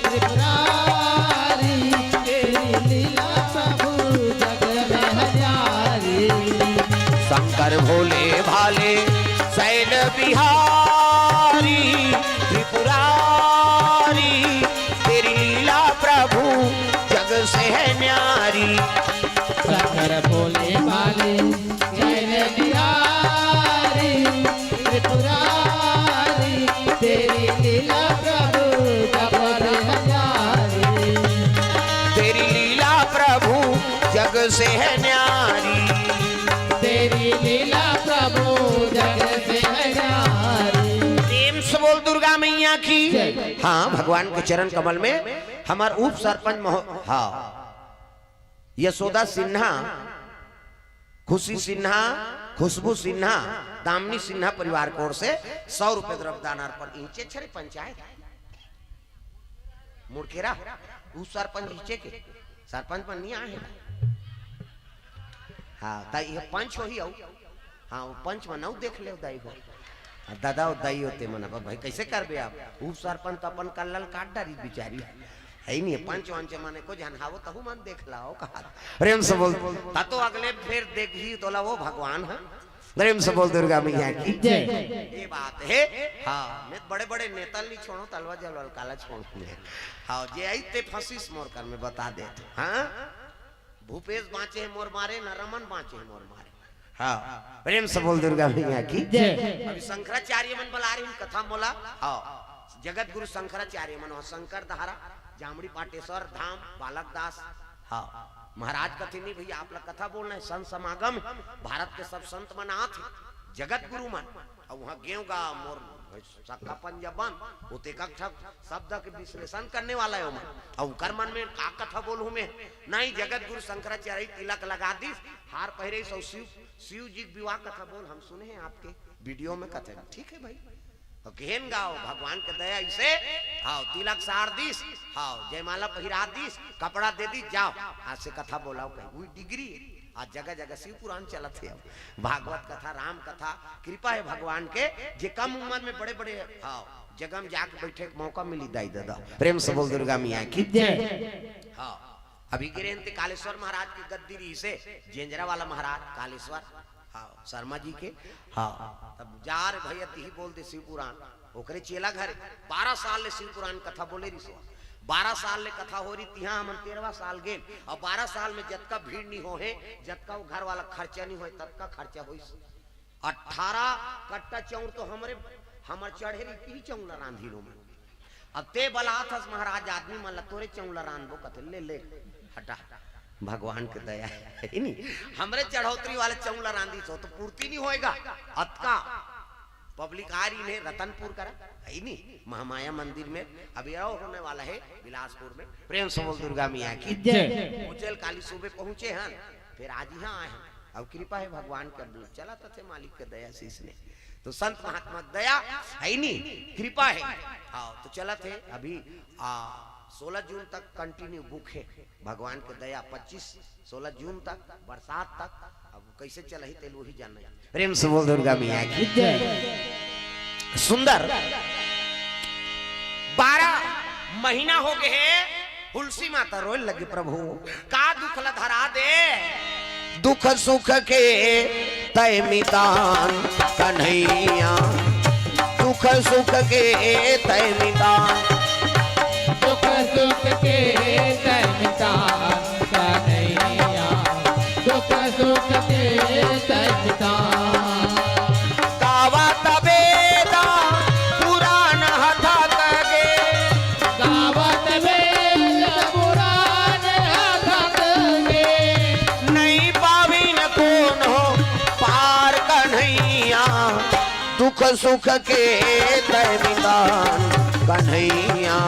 त्रिपुरारी, तेरी लीला प्रभु जग में है न्यारी। शंकर भोले भाले शैल बिहारी त्रिपुरारी, तेरी लीला प्रभु जग से है न्यारी। शंकर भोले भाले शैल बिहारी जग से है न्यारी। तेरी लीला प्रभु जग से है न्यारी। प्रेम से बोल दुर्गा मैया की। जय। हाँ, भगवान के चरण कमल में हमर उप सरपंच महो-, हाँ, यशोदा सिन्हा, खुशी सिन्हा, खुशबू सिन्हा, दामिनी सिन्हा परिवार की ओर से सौ रुपये द्रव्य दान अर्पण। इहिंचे छरे पंचायत मुड़केरा, उ सरपंच इहिंचे के, सरपंच मन नहीं आए हे। हाँ, त ये पंच होही अउ, हाँ, वो पंच मन अउ देख ले दाई हो। आ दादा हो, दाई हो, ते मन, अब भाई कैसे करबे आप? उप सरपंच तो अपन कल्लल काट डारी बिचारी, है नहीं, पंच वंच मन को झन हावो तहु मन देख लाओ कहा। प्रेम से बोल, ता तो अगले फेर देखही तोला वो भगवान है। प्रेम से बोल दुर्गा मैया की। जय। ये बात है। हाँ, मैं बड़े बड़े नेता नहीं छोड़ो, तलवा जलवा काला छोड़ो मैं। हाँ, जे आई ते फंसिस मोर कर में बता दे। हाँ, भूपेश बाँचे हे मोर मारे, न रमन बाँचे हे मोर मारे। हाँ, प्रेम से बोल दुर्गा मैया की। जय। अभी शंकराचार्य मन बला रहे हैं कथा मोला। हाँ, जगत गुरु शंकराचार्य मन, वहाँ शंकर धारा, जामड़ी पाटेश्वर धाम, बालक दास। हाँ, महाराज कथे नहीं भैया, आप लोग कथा बोलना है, संत समागम है, भारत के सब संत मन आत हे, जगत गुरु मन। अब वहाँ गेव गा मोर सक्का पंजा बंद, वो तो एक ठक शब्द के विश्लेषण करने वाला है ओमन। अब उकर मन में का कथा बोलूँ मैं? नहीं, जगत गुरु शंकराचार्य तिलक लगा दिस, हार पहिरे सौ शिव, शिव जी के विवाह कथा बोल, हम सुने हैं आपके वीडियो में कथे, ठीक है भाई। तो केहन गाओ, भगवान के दया इसे, हाँ, तिलक सार दिस, हाँ, जयमाला पहिरा दिस, कपड़ा दे दिस, जाओ, आज से कथा बोलाओ कहीं, वही डिग्री है। आज जगह जगह शिव पुराण चलत है, अब भागवत कथा, राम कथा, कृपा है भगवान के, जे कम उम्र में बड़े बड़े, हाँ, जगह में जाके बैठे के मौका मिली दाई दादा। प्रेम से बोल दुर्गा मैया की। जय। हाँ, अभी गिरे हन ते कालेश्वर महाराज के गद्दी रही से, जेंजरा वाला महाराज कालेश्वर, हाँ, शर्मा जी के, हाँ, तब जा रे भैया तिही बोल दे शिव पुराण, ओकरे चेला घरे बारह साल ले शिव पुराण कथा बोले रिसो। बारह साल ले कथा हो रही, तिहा हमन तेरहवाँ साल गेन, और बारह साल में जतका भीड़ नहीं हो है, जतका वो घर वाला खर्चा नहीं होए, ततका खर्चा होइस। अठारह कट्टा चाउर तो हमरे, हमर चढ़े रही, तिही चाउर ला रांधी लो मैं। अब ते बलात हस महाराज आदमी मन ला, तोरे चाउर ला रांधबो कथे, ले, ले, हटा। भगवान के दया है, है नी? हमरे चढ़ोतरी वाले चाउर ला रांधी सो तो पूर्ति नहीं होएगा। अतका पब्लिक आ रही ने रतनपुर करा, है नी? महामाया मंदिर में अभी आओ होने वाला है बिलासपुर में। प्रेम से बोल दुर्गा मैया की। जय। पहुँचेल काली सुबह पहुँचे हन, फिर आज यहाँ आए हैं। अब कृपा है भगवान के, अब चला तो थे मालिक के दया से इसने। तो संत महात्मा के दया है नी, कृपा है। हाँ, तो चला थे अभी, आ, सोलह जून तक कंटिन्यू बुक है। भगवान के दया पच्चीस, सोलह जून तक, बरसात तक, अब कैसे चलही तेल वही जाने। प्रेम से बोल दुर्गा मैया की। जय। सुंदर। बारह महीना हो गए हे, हुलसी माता रोए लगे, प्रभु का दुख ला धरा दे। दुख सुख के तय मितान कन्हैया, दुख सुख के तय मितान। दुख सुख के तय मितान कन्हैया, दुख सुख के तय मितान। गावत वेद पुराण हथक गे। गावत वेद पुराण हथक गे। नहीं पाविन कोनो पार कन्हैया, दुख सुख के तय मितान कन्हैया,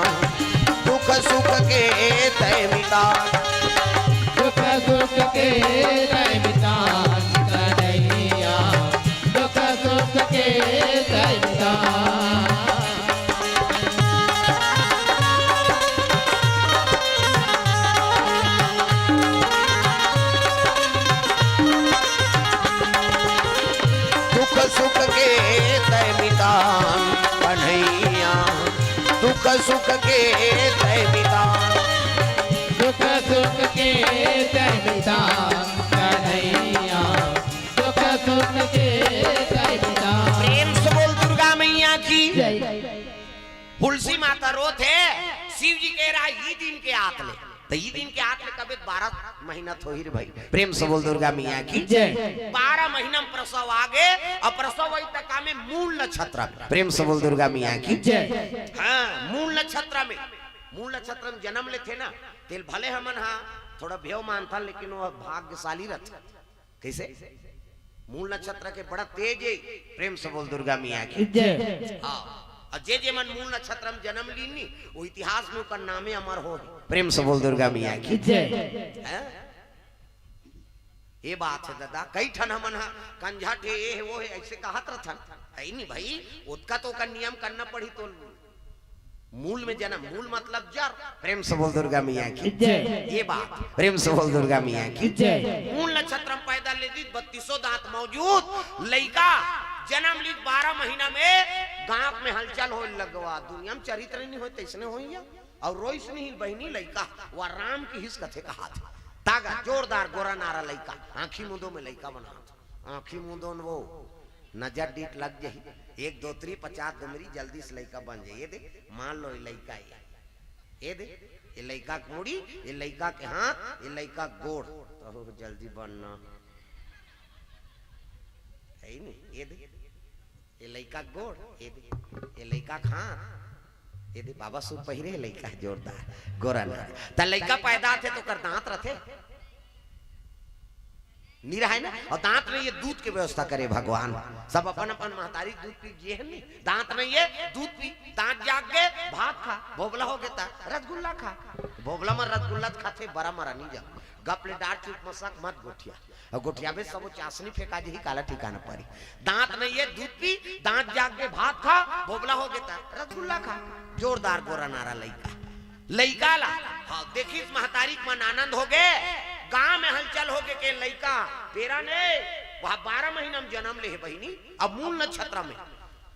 दुख सुख के तय मितान। दुख सुख के तय मितान कन्हैया, दुख सुख के तय मितान। दुख सुख के तय मितान कन्हैया, दुख सुख के तय मितान। दुख सुख के तय मितान कन्हैया, दुख सुख के तय मितान। प्रेम से बोल दुर्गा मैया की। जय। हुलसी माता रोत हे, शिव जी कह रहा है, "ई दिन के आत ले।" तो ई दिन के आत ले कबे? बारह महीना थोही रे भाई। प्रेम से बोल दुर्गा मैया की। जय। बारह महीना में प्रसव आ गे, और प्रसव वही तक में मूल नक्षत्र में। प्रेम से बोल दुर्गा मैया की। जय। हाँ, मूल नक्षत्र में, मूल नक्षत्र में जन्म लेथे ना, तेल भले हमन हा थोड़ा भेव मानथन, लेकिन वो भाग्यशाली रथे। कइसे? मूल नक्षत्र के बड़ा तेज हे। प्रेम से बोल दुर्गा मैया की। जय। हाँ, अउ जे जे मन मूल नक्षत्र में जन्म लीन नी, वो इतिहास में ओकर नामे अमर हो। प्रेम से बोल दुर्गा मैया की। जय। हैं? ये बात हे दादा, कई ठन हमन ह कंझट हे, ये हे, वो हे, अइसे कहत रथन। हे नी भई, ओतका तो ओकर नियम करना पड़ही तो। मूल में जन्म, मूल मतलब जड़। प्रेम से बोल दुर्गा मैया की। जय। ये बात, प्रेम से बोल दुर्गा मैया की। जय। मूल नक्षत्र में पैदा ले दी, बत्तीसों दांत मौजूद, लइका जन्म ली, बारह महीना में गांव में हलचल होए लगवा। दुनिया में चरित्र नहीं होए, तइसने होइया। अउ रोइस नहीं बहिनी लइका, वा राम किहिस कथे कहाथे। तागा जोरदार गोरा नारा लइका, आंखी मुंदो में लइका बनात। आंखी मुंदो न वो, नजर डीठ लग जाही। एक दो त्री पचास दुमरी जल्दी से लइका बन जाही। ये दे, मान लो ये लइका हे। ये दे, ये लइका के मुड़ी, ये लइका के हाथ, ये लइका के गोड़। तो जल्दी बनना। हे नी, ये दे। ये लइका के गोड़, ये दे, ये लइका के हाथ, ये दे, बाबा सूट पहिरे हे लइका, जोरदार, गोरा ना। त लइका पैदा होथे त ओकर दांत रथे? नी रहय ना? अउ दांत नहीं हे, दूध के व्यवस्था करे भगवान। सब अपन अपन महतारी के दूध पी जिए हे नी। दांत नहीं हे, दूध पी, दांत जाग गे, भात खा, भोभला हो गे त रसगुल्ला खा। भोभला म रसगुल्ला त खाथे, बरा मरा नी जा। गप ले डार चुप मसक मत गोठिया। अउ गोठियाबे सबो चासनी फेंका जही, काला ठिकाना परी। दांत नहीं हे, दूध पी, दांत जाग गे, भात खा, भोभला हो गे त रसगुल्ला खा। जोरदार गोरा नारा लइका। लइका ला, हाँ, देखिस महतारी के मन आनंद हो गे, गांव में हलचल हो गे के लइका, पेरा नहीं, वह बारह महीना में जन्म ले हे बहिनी, अउ मूल नक्षत्र में,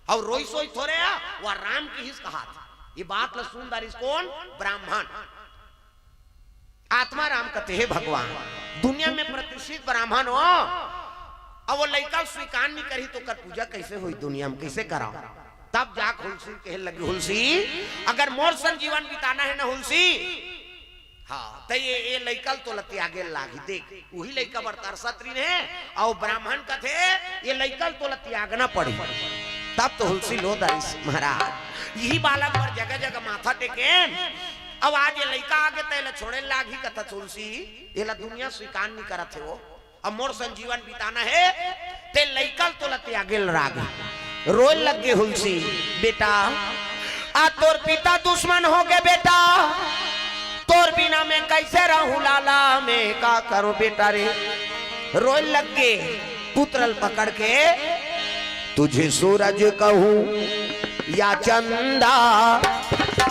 अउ रोइस होइस थोरे आ, वह राम किहिस कहाथे। ये बात ला सुन डारिस कोन? ब्राह्मण। आत्माराम कथे, "हे भगवान, दुनिया में प्रतिष्ठित ब्राह्मण हो, अउ वो लइका स्वीकार नहीं करही, त ओकर पूजा कइसे होही दुनिया में, कइसे कराओ?" तब जाके हुलसी कहे लगे, "हुलसी, अगर मोर सन जीवन बिताना हे ना हुलसी, हाँ, त ये, ये लइका ल तोला त्यागे ल लागही।" देख, उही लइका बर तरसत रहिन हे, अउ ब्राह्मण कथे, "ये लइका ल तोला त्यागना पड़ही।" तब तो हुलसी लो डारिस महाराज। इही बालक बर जगह जगह माथा टेकेन, अउ आज ये लइका आगे, त एला छोड़े ल लागही, कथस हुलसी, एला दुनिया स्वीकार नहीं करत हे वो। अब मोर सन जीवन बिताना हे, त ए लइका ल तोला त्यागे ल लागही। रोए लग गे हुलसी, "बेटा, आ तोर पिता दुश्मन हो गे बेटा, तोर बिना मैं कइसे रहूं लाला, मैं का करूं बेटा रे।" रोए लग गे पुत्र ल पकड़ के, "तुझे सूरज कहूं या चंदा,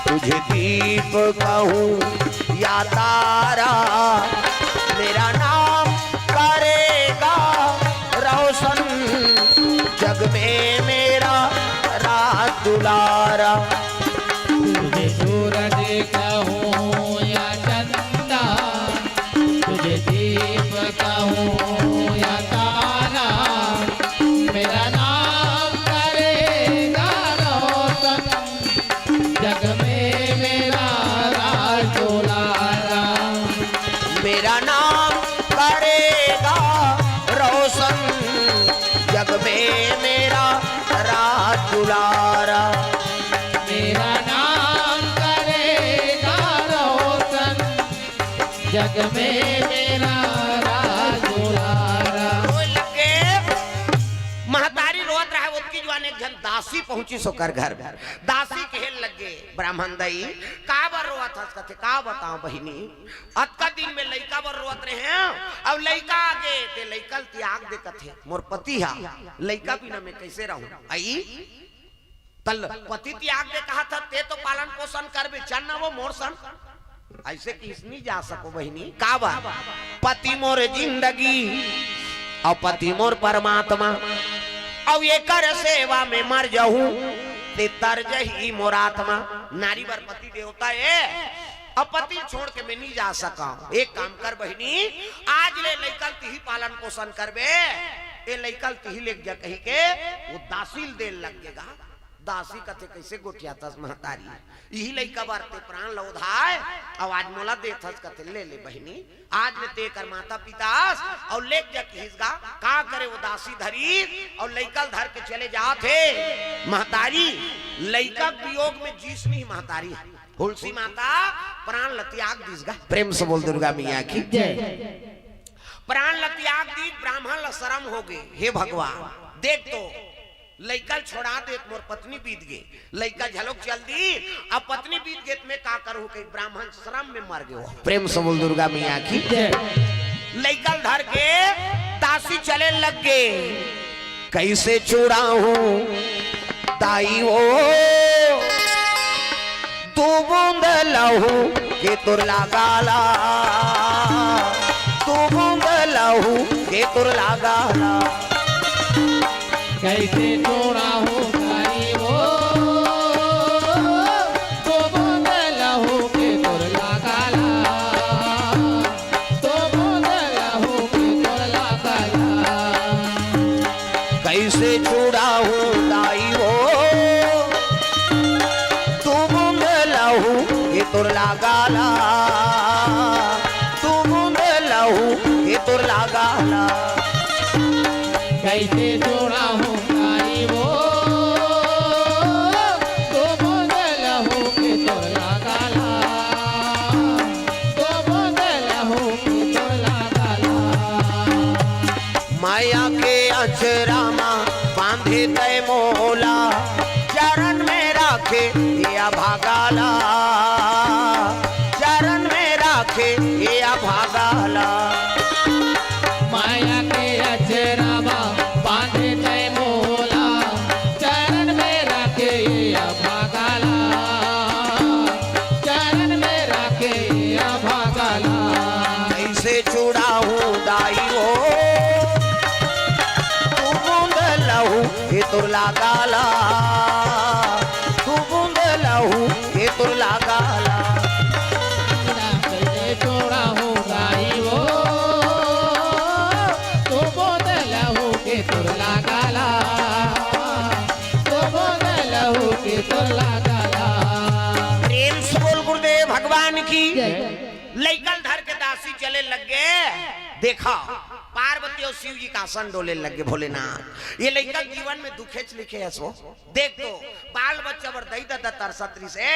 तुझे दीप कहूं या तारा, मेरा नाम करेगा रोशन जग में मेरा राज दुलारा।" तुझे सूरज कहूं या चंदा, तुझे दीप कहूं या तारा, मेरा नाम करेगा रोशन जग में मेरा राज दुलारा। मेरा नाम करेगा रोशन जग में मेरा राज दुलारा। मेरा नाम करेगा रोशन जग में मेरा राज दुलारा। रोए लग गे। महतारी रोवत रहय, ओतकी जुवार एक झन दासी पहुंचिस ओकर घर में। दासी कहे लग गे, "ब्राह्मण दई, काबर रोवत हस?" कथे, "का बतांव बहिनी, अतका दिन में लइका बर रोवत रहेंव, अउ लइका आगे, ते लइका ल त्याग दे," कथे, "मोर पति हा, लइका बिना मैं कइसे रहूं?" अई, त ल पति त्याग दे कहत हस, ते तो पालन पोषण करबे, चल ना वो मोर सन। अइसे किहिस, "नी जा सकंव बहिनी।" "काबर?" "पति मोर जिंदगी अउ पति मोर परमात्मा, अउ एकर सेवा में मर जहूं, ते तर जही मोर आत्मा।" नारी बर पति देवता ए, अउ पति छोड़ के मैं नी जा सकंव। एक काम कर बहिनी, आज ले लइका ल तिही पालन पोषण करबे, ए लइका ल तिही लेग जा कहिके वो दासी ल दे लग गे गा। दासी कथे, "कइसे गोठियाथस महतारी, इही लइका बर ते प्राण ल ओधाय, अउ आज मोला देथस?" कथे, "ले ले बहिनी, आज ले ते एकर माता पिता अस, अउ लेग जा किहिस गा।" का करे, वो दासी धरिस, अउ लइका ल धर के चले जात हे। महतारी लइका के वियोग में जीस नहीं महतारी। तुलसी माता प्राण ल त्याग दीस गा। प्रेम से बोल दुर्गा मैया की। जय। प्राण ल त्याग दीस, ब्राह्मण ल शरम होगे। हे भगवान, देख तो, लइका ल छोड़ा देत, मोर पत्नी बीत गे, लइका घलोक चल दीस, अब पत्नी बीत गे त मैं का करहूं कहिके ब्राह्मण शरम में मर गे। प्रेम से बोल दुर्गा मैया की। जय। लइका ल धर के दासी चले लग गे। कैसे छुड़ाहूं दाई वो, दू बूंद लहू के तोर लागा ला, दू बूंद लहू के तोर लागा ला। कैसे छुड़ाहूं दाई वो, दू बूंद लहू के तोर लागा ला, दू बूंद लहू के तोर लागा ला। कैसे छुड़ाहूं दाई वो, दू बूंद लहू के तोर लागा ला, दू बूंद लहू के तोर लागा ला। कैसे छुड़ाहूं दाई वो, दू बूंद लहू के तोर लागा ला, दू बूंद लहू के तोर लागा ला। माया के अचरा मा बांधे तय मोला, चरण में राखे या भागा ला, चरण में राखे या भागा ला। माया के अचरा मा बांधे तय मोला, चरण में राखे या भागा ला, चरण में राखे या भागा ला। कैसे छुड़ाहूं दाई वो, दू बूंद लहू के तोर लागा ला, दू बूंद लहू के तोर लागा ला। कैसे छुड़ाहूं दाई वो, दू बूंद लहू के तोर लागा ला, दू बूंद लहू के तोर लागा ला। प्रेम से बोल गुरुदेव भगवान की। जय। लइका ल धर के दासी चले लग गे। देखा, पार्वती अउ शिव जी के आसन डोले लग गे। भोलेनाथ, ये लइका के जीवन में दुखेच लिखे हस वो। देख तो, बाल बच्चा बर दई ददा तरसत रिहिसे,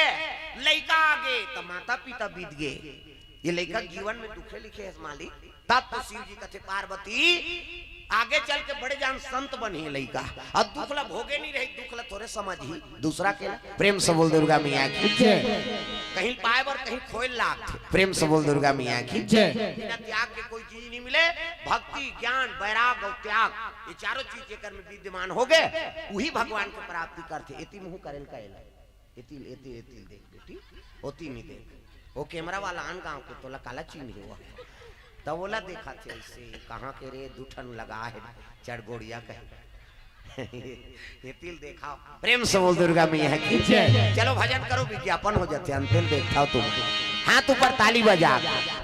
लइका आगे त माता पिता बीत गे। ये लइका के जीवन में दुखे लिखे हस मालिक। तब तो शिव जी कथे, पार्वती, आगे चल के बड़े जान संत बनही लइका, अउ दुख ला भोगे नहीं रही, दुख ला थोरे समझही, दूसरा के ला। प्रेम से बोल दुर्गा मैया की। जय। कहीं पाए बर कहीं खोए लागथे। प्रेम से बोल दुर्गा मैया की। जय। बिना त्याग के कोई चीज नहीं मिले। भक्ति, ज्ञान, वैराग अउ त्याग, ये चारों चीज जेकर में विद्यमान होगे, उही भगवान के प्राप्ति करथे। एती मुंह करेल का एला। एतिल, एतिल, एतिल देख बेटी, ओती नहीं देख। वो कैमरा वाला आन गांव के, तोला काला चीन्ही वो। तब ओला देखथे ऐसे, कहाँ के रे, दू ठन लगा हे, चढ़गोड़िया कहे। एतिल देखा। प्रेम से बोल दुर्गा मैया की। जय। चलो भजन करो, विज्ञापन हो जाथे, अंतिल देखा तुम। हाथ ऊपर ताली बजा।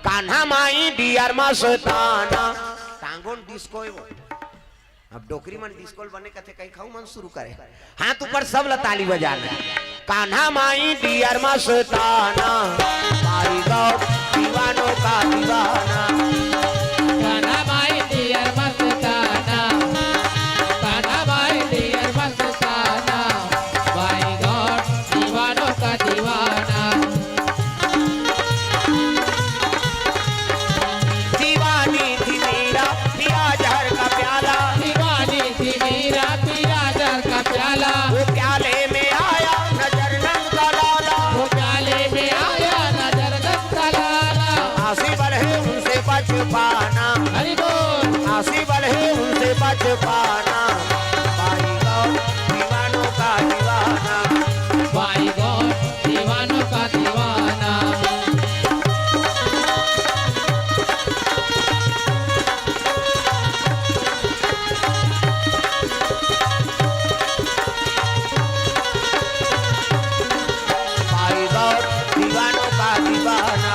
कान्हा माई डियर मस्ताना। टांगोन डिस्को है वो। अब डोकरी मन डिस्को ल बने कथे, कहीं खाऊ मन शुरू करे। हाथ ऊपर सब ल ताली बजाना। कान्हा माई डियर मस्ताना, माई गौर दीवानों का दीवाना। कान्हा माई डियर मस्ताना, कान्हा माई डियर मस्ताना, माई गौर दीवानों का दीवाना। दीवानी थी मीरा, पिया जहर का प्याला। दीवानी थी मीरा, पिया जहर का प्याला। वो प्याले में आया नजर नंद का लाला। वो प्याले में आया नजर नंद का लाला। आसी बल है उनसे बच पाना। हरि बोल। आसी बल है उनसे बच पाना। भाई गौर दीवानों का दीवाना। भाई गौर दीवानों का दीवाना। भाई गौर दीवानों का दीवाना।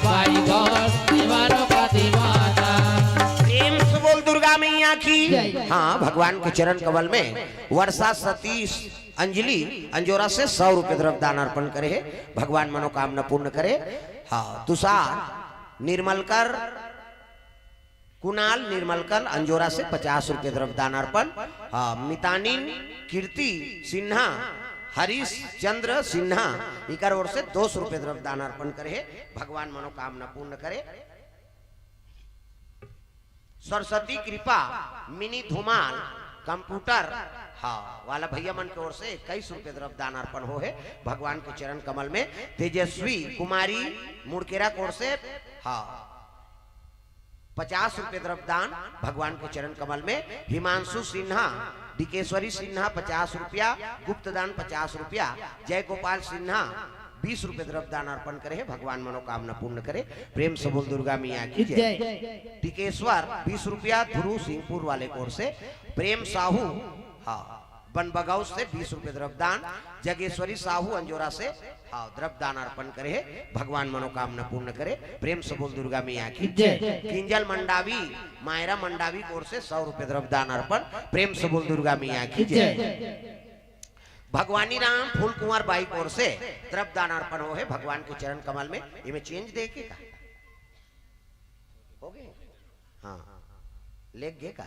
भाई गौर दीवानों का दीवाना। प्रेम से बोल दुर्गा मैया की। जय। हाँ, भगवान के चरण कमल में वर्षा सतीश अंजलि अंजोरा से सौ रुपये द्रव्य दान अर्पण करे हे। भगवान मनोकामना पूर्ण करे। हाँ, तुषार निर्मलकर, कुणाल निर्मलकर अंजोरा से पचास रुपये द्रव्य दान अर्पण। हाँ, मितानिन कीर्ति सिन्हा हरीश चंद्र सिन्हा इकर ओर से दो सौ रुपये द्रव्य दान अर्पण करे हे, भगवान मनोकामना पूर्ण करे। सरस्वती कृपा मिनी धुमाल कंप्यूटर, हाँ, वाला भैया मन के ओर से इक्कीस रुपये द्रव्य दान अर्पण हो हे भगवान के चरण कमल में। तेजस्वी कुमारी मुड़केरा के ओर से, हाँ, पचास रुपये द्रव्य दान भगवान के चरण कमल में। हिमांशु सिन्हा, डिकेश्वरी सिन्हा पचास रुपया, गुप्त दान पचास रुपया। जय गोपाल सिन्हा बीस रुपये द्रव्य दान अर्पण करे हे, भगवान मनोकामना पूर्ण करे। प्रेम से बोल दुर्गा मैया की जय। टिकेश्वर बीस रुपया, ध्रुव सिंहपुर वाले के ओर से। प्रेम साहू, हाँ, बनबगौस से बीस रुपये द्रव्य दान। जगेश्वरी साहू अंजोरा से, हाँ, द्रव्य दान अर्पण करे हे, भगवान मनोकामना पूर्ण करे। प्रेम से बोल दुर्गा मैया की जय। किंजल मंडावी, मायरा मंडावी के ओर से सौ रुपये द्रव्य दान अर्पण। प्रेम से बोल दुर्गा मैया की जय। भगवानी राम फूल कुंवर बाई के ओर से द्रव्य दान अर्पण हो हे भगवान के चरण कमल में। इमे चेंज दे के का? हो गए? हाँ, लेग गे का?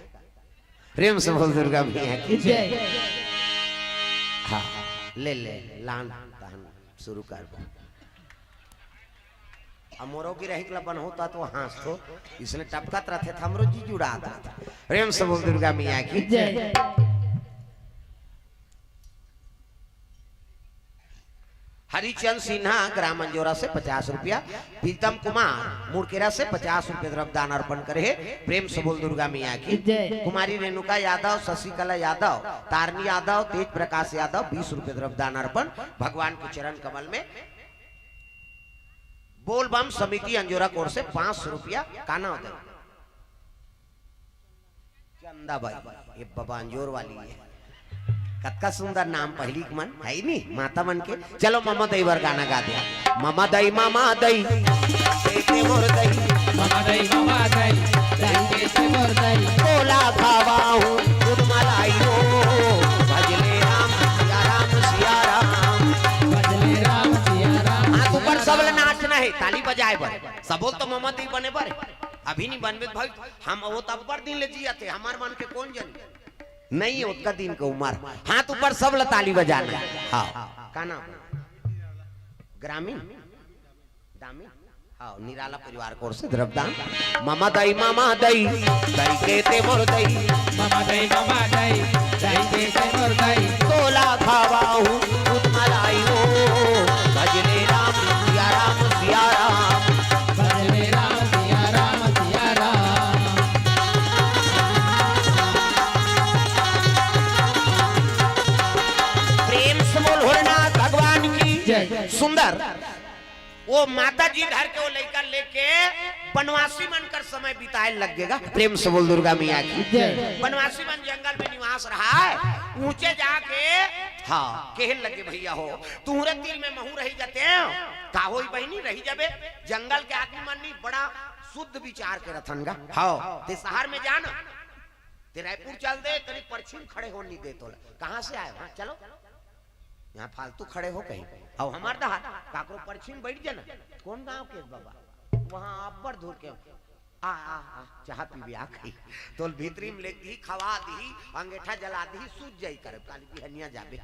प्रेम से बोल दुर्गा मैया की जय। हाँ, ले ले, लान तहन शुरू कर दो। अब मोरो की रहिक ला बन होता तो हाँस तो, इसलिए टपकत रहते था, हमरो जी जुड़ात रहता। प्रेम से बोल दुर्गा मैया की जय। हरिचंद सिन्हा ग्राम अंजोरा से पचास रुपया, प्रीतम कुमार मुड़केरा से पचास रुपये द्रव्य दान अर्पण करे हे। प्रेम से बोल दुर्गा मैया की जय। कुमारी रेणुका यादव, शशिकला यादव, तारनी यादव, तेज प्रकाश यादव बीस रुपये द्रव्य दान अर्पण भगवान के चरण कमल में। बोलबम समिति अंजोरा के ओर से पाँच सौ रुपया। का नाम दे? चंदा बाई, ये बबांजोर वाली है। कतका सुंदर नाम पहली के मन है नी, माता मन के। चलो ममा दई बर गाना गा दे। ममा दई, ममा दई, देते मोर दई। ममा दई, ममा दई, देते मोर दई। तोला खावा हूँ दूध मलाई हो, भजले राम सिया राम सिया राम। भजले राम सिया राम। हाथ ऊपर, सब ला नाचना है, ताली बजाए बर। सबो तो ममा दई बने बर। अभी नहीं बनबे भाई, हम वो तो अब्बड़ दिन ले जिया थे, हमार मन के कौन जानी। नहीं, ओतका दिन के उमर। हाथ ऊपर, सब ला ताली बजाना। हाँ, का नाम? ग्रामीण? दामी? हाँ, निराला परिवार के ओर से द्रव्यदान। ममा दई, ममा दई, दई के ते मोर दई। ममा दई, ममा दई, दई के ते मोर दई। तोला खावा हूँ दूध मलाई हो, भजले राम सिया राम सिया राम। भजले राम सिया राम सिया राम। प्रेम से बोल भोलेनाथ भगवान की जय। सुंदर। वो माता जी घर के वो लइका लेके बनवासी मन कर समय बिताए लग गेगा। प्रेम से बोल दुर्गा मैया की जय। बनवासी मन जंगल में निवास रहा है, ऊंचे जाके, हाँ, कहन लगे, भैया हो, तुहरे तिल में महू रही जाते हैं, का होई बहिनी, रही जाबे। जंगल के आदमी मन नहीं, बड़ा शुद्ध विचार के रथन गा। हाँ, ते शहर में जाना, ते रायपुर चल दे, कहीं परछी म खड़े होन नहीं दे तोला। कहाँ से आए हो? हाँ, चलो। यहाँ फालतू खड़े हो कहीं। अब हमार दहा, काकरो परछी म बैठ जाना। कौन गांव के बाबा? वहाँ अब्बड़ दूर के। आ, आ, आ, चाह पीबे, आ खाई। तोल भीतरी में लेके ही खवा दी, अंगेठा जला दी, सूझ जाई करे, काली बिहनिया जाबे।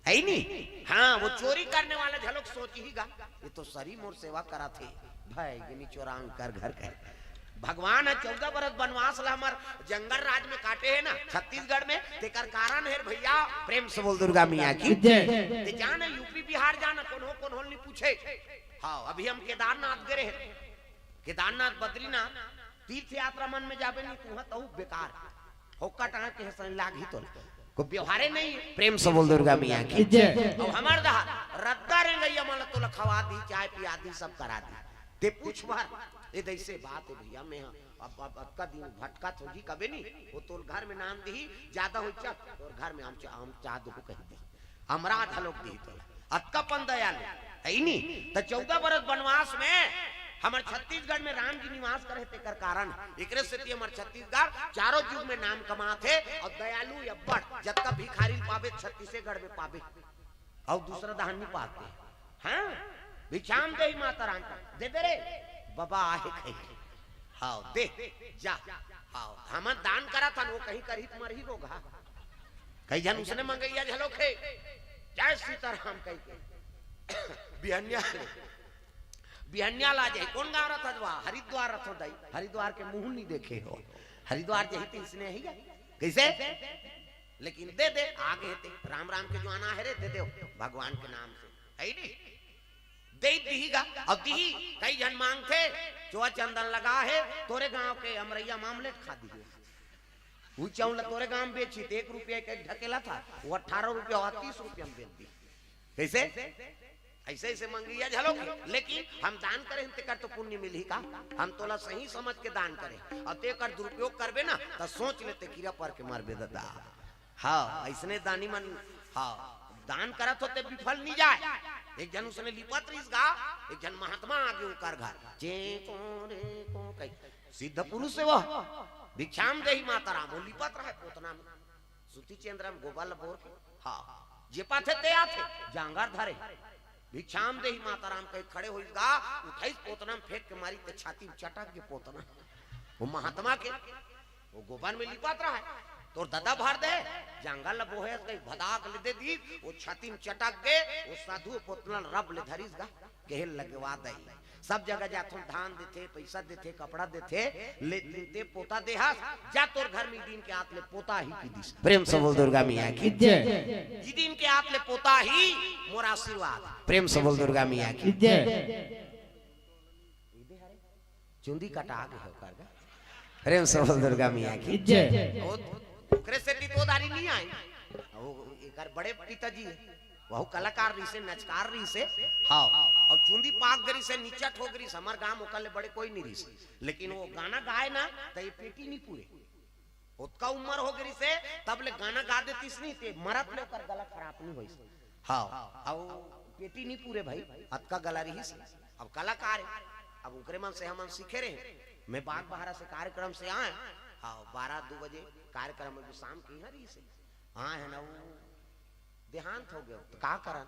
है ही नहीं? हाँ, वो चोरी करने वाला झलक सोच ही गा, ये तो सरी मोर सेवा करा थे, भाई गिनी चोरांग कर घर कर। भगवान है चौदह बरस बनवास ला हमर जंगल राज में काटे है ना, छत्तीसगढ़ में, तेकर कारण है भैया। प्रेम से बोल दुर्गा मैया की जय। ते जाना यूपी बिहार जाना, कोनो कोनो नहीं पूछे। हाँ, अभी हम केदारनाथ गए रहे, केदारनाथ बद्रीनाथ तीर्थ यात्रा मन में जाबे नहीं, तुहा तहु बेकार। होक्का टांग के हंसन लाग ही तो को व्यवहारे नहीं है। प्रेम से बोल दुर्गा मैया की जय। अब हमार दहा रद्दा रेंगैया मन तोला खवा दी, चाय पिया दी, सब करा दी। ते पूछ भर, ए दैसे बात है भैया, मैं हाँ, अब, अब अतका दिन भटका थोड़ी कबे नहीं, वो तोल घर में नाम दी, ज्यादा हो चल, और घर में हम चा-, हम चाह दो कह दी। हमरा घलोक दिही तोला। अतका पन दयालु, है नी? त चौदह बरस बनवास में हमर छत्तीसगढ़ में राम जी निवास करे तेकर कारण, एकरे सेती हमर छत्तीसगढ़ चारों युग में नाम कमात हे। और दयालु अब्बड़, जतका भिखारी ल पाबे छत्तीसगढ़ में पाबे, और दूसरा दहान नहीं पाते। हाँ, भिक्षाम देही माता राम का, दे दे रे बाबा, आहे कही। हाँ, दे, जा। हाँ, हमन दान करत हन, वो कहीं करही त मरही रोगहा। कई झन उसने मंगइया झलोक हे, जय सीताराम कहिके। बिहनिया ले, बिहनिया ला जाही। कोन गाँव रथस वा? हरिद्वार रथों दाई। हरिद्वार के मुँह नहीं देखे हो। हरिद्वार जाही त इसने ही गा। कइसे? लेकिन दे दे, आगे हे ते। राम राम के जो आना हे रे, दे दे भगवान के नाम से। हे नहीं? दे दिही गा। अउ दिही, कई झन मांगथे, चोआ चंदन लगा हे, तोरे गांव के अमरैया म आमलेट खा दिही। वो चाउर ला तोरे गांव में बेची, त एक रुपया के एक ढकेला था, वो अठारह रुपया हुआ, तीस रुपया में बेच दी। कइसे? अइसे, अइसे मंगइया झलोक हे। लेकिन हम दान करे हन, तेकर तो पुण्य मिलही का? हम तोला सही समझ के दान करे, अउ तेकर दुरुपयोग करबे ना, त सोच ले ते कीरा पर के मरबे ददा। हाँ, अइसने दानी मन, हाँ, दान करत होते विफल नहीं जाए। एक झन उसने लिपत रहिस गा, एक झन महात्मा आगे ओकर घर, जे को रे को कही, सिद्ध पुरुष हे वो, भिक्षाम देही माता राम, वो लिपत रहे पोतना में, सूती चेंदरा में गोबर ल बोर के, हाँ, जे पाथे ते आथे, जांगर धरे, भिक्षाम देही माता राम कही खड़े होइस गा, उठाइस पोतना में फेंक के मारिस ते छाती में चटक गे पोतना। वो महात्मा के, वो गोबर में लिपत रहे, तोर ददा भर दे, जंगल ल बोहे कही भदाक ले दे दिस, वो छाती में चटक गे, वो साधु पोतना ल रब ले धरिस गा, कहे लगे वा दाई। सब जगह जाथों, धान देथे, पैसा देथे, कपड़ा देथे, लेकिन ते पोता देहस, जा तोर घर में दिन के आत ले पोता ही कहि दिस। प्रेम से बोल दुर्गा मैया की। जय। ई दिन के आत ले पोता ही मोर आशीर्वाद। प्रेम से बोल दुर्गा मैया की। जय। चुंदी कटा गे हे ओकर गा। प्रेम से बोल दुर्गा मैया की। जय। ओ, ओकरे सेती तो दारी नहीं आए। वो एकर बड़े पिताजी हे, वहू कलाकार रहिसे, नचकार रहिसे। हाँ, अउ चुंदी पाक गे रहिसे, निचट हो गे रहिसे, हमर गांव ओकर ले बड़े कोई नहीं रहिसे, लेकिन वो गाना गाए ना, त ये पेटी नहीं पूरे। ओतका उम्र हो गे रहिसे, तब ले गाना गा देतिस नहीं, ते मरत ले ओकर गला खराब नहीं होइस। हाँ, अउ पेटी नहीं पूरे भाई, अतका गला रहिस। अब कलाकार हे, अब ओकरे मन से हमन सीखे रहे। मैं बागबाहरा से कार्यक्रम से आए, हाँ, बारह दो बजे कार्यक्रम में, जो शाम के यहाँ रहिसे, आए हे ना, वो देहांत हो गयो, त का करन?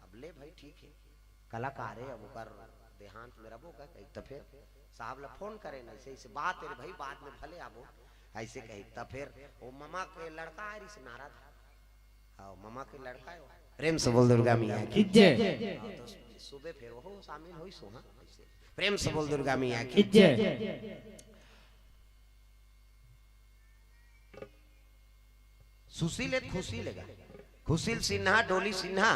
अब ले भाई, ठीक हे, कलाकार हे, अब ओकर देहांत में रबो का कही, त फेर साहब ला फोन करेन, अइसे, अइसे बात हे रे भाई, बाद में भले आबो, अइसे कही। त फेर वो ममा के लड़का आए रहिसे, नारद। हाँ, ममा के लड़का हे वो। प्रेम से बोल दुर्गा मैया की। जय। हाँ, तो सुबह फेर वो शामिल होइस, हाँ, अइसे। प्रेम से बोल दुर्गा मैया की। जय। सुशील हे, खुशी लेगा। खुशील सिन्हा, डोली सिन्हा,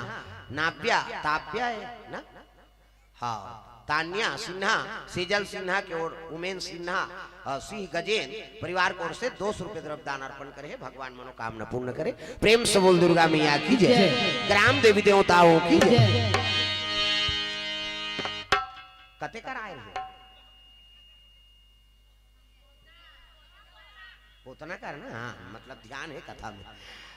नाव्या, ताव्या हे ना? हाँ, तान्या सिन्हा, सेजल सिन्हा के ओर, उमेन सिन्हा, अ, सिंह गजेन परिवार के ओर से दो सौ रुपये द्रव्य दान अर्पण करे हे। भगवान मनोकामना पूर्ण करे। प्रेम से बोल दुर्गा मैया की जय। जय। ग्राम देवी देवताओं की जय। जय। कते कर आए हे? पोतना कर ना, हाँ, मतलब ध्यान हे कथा में।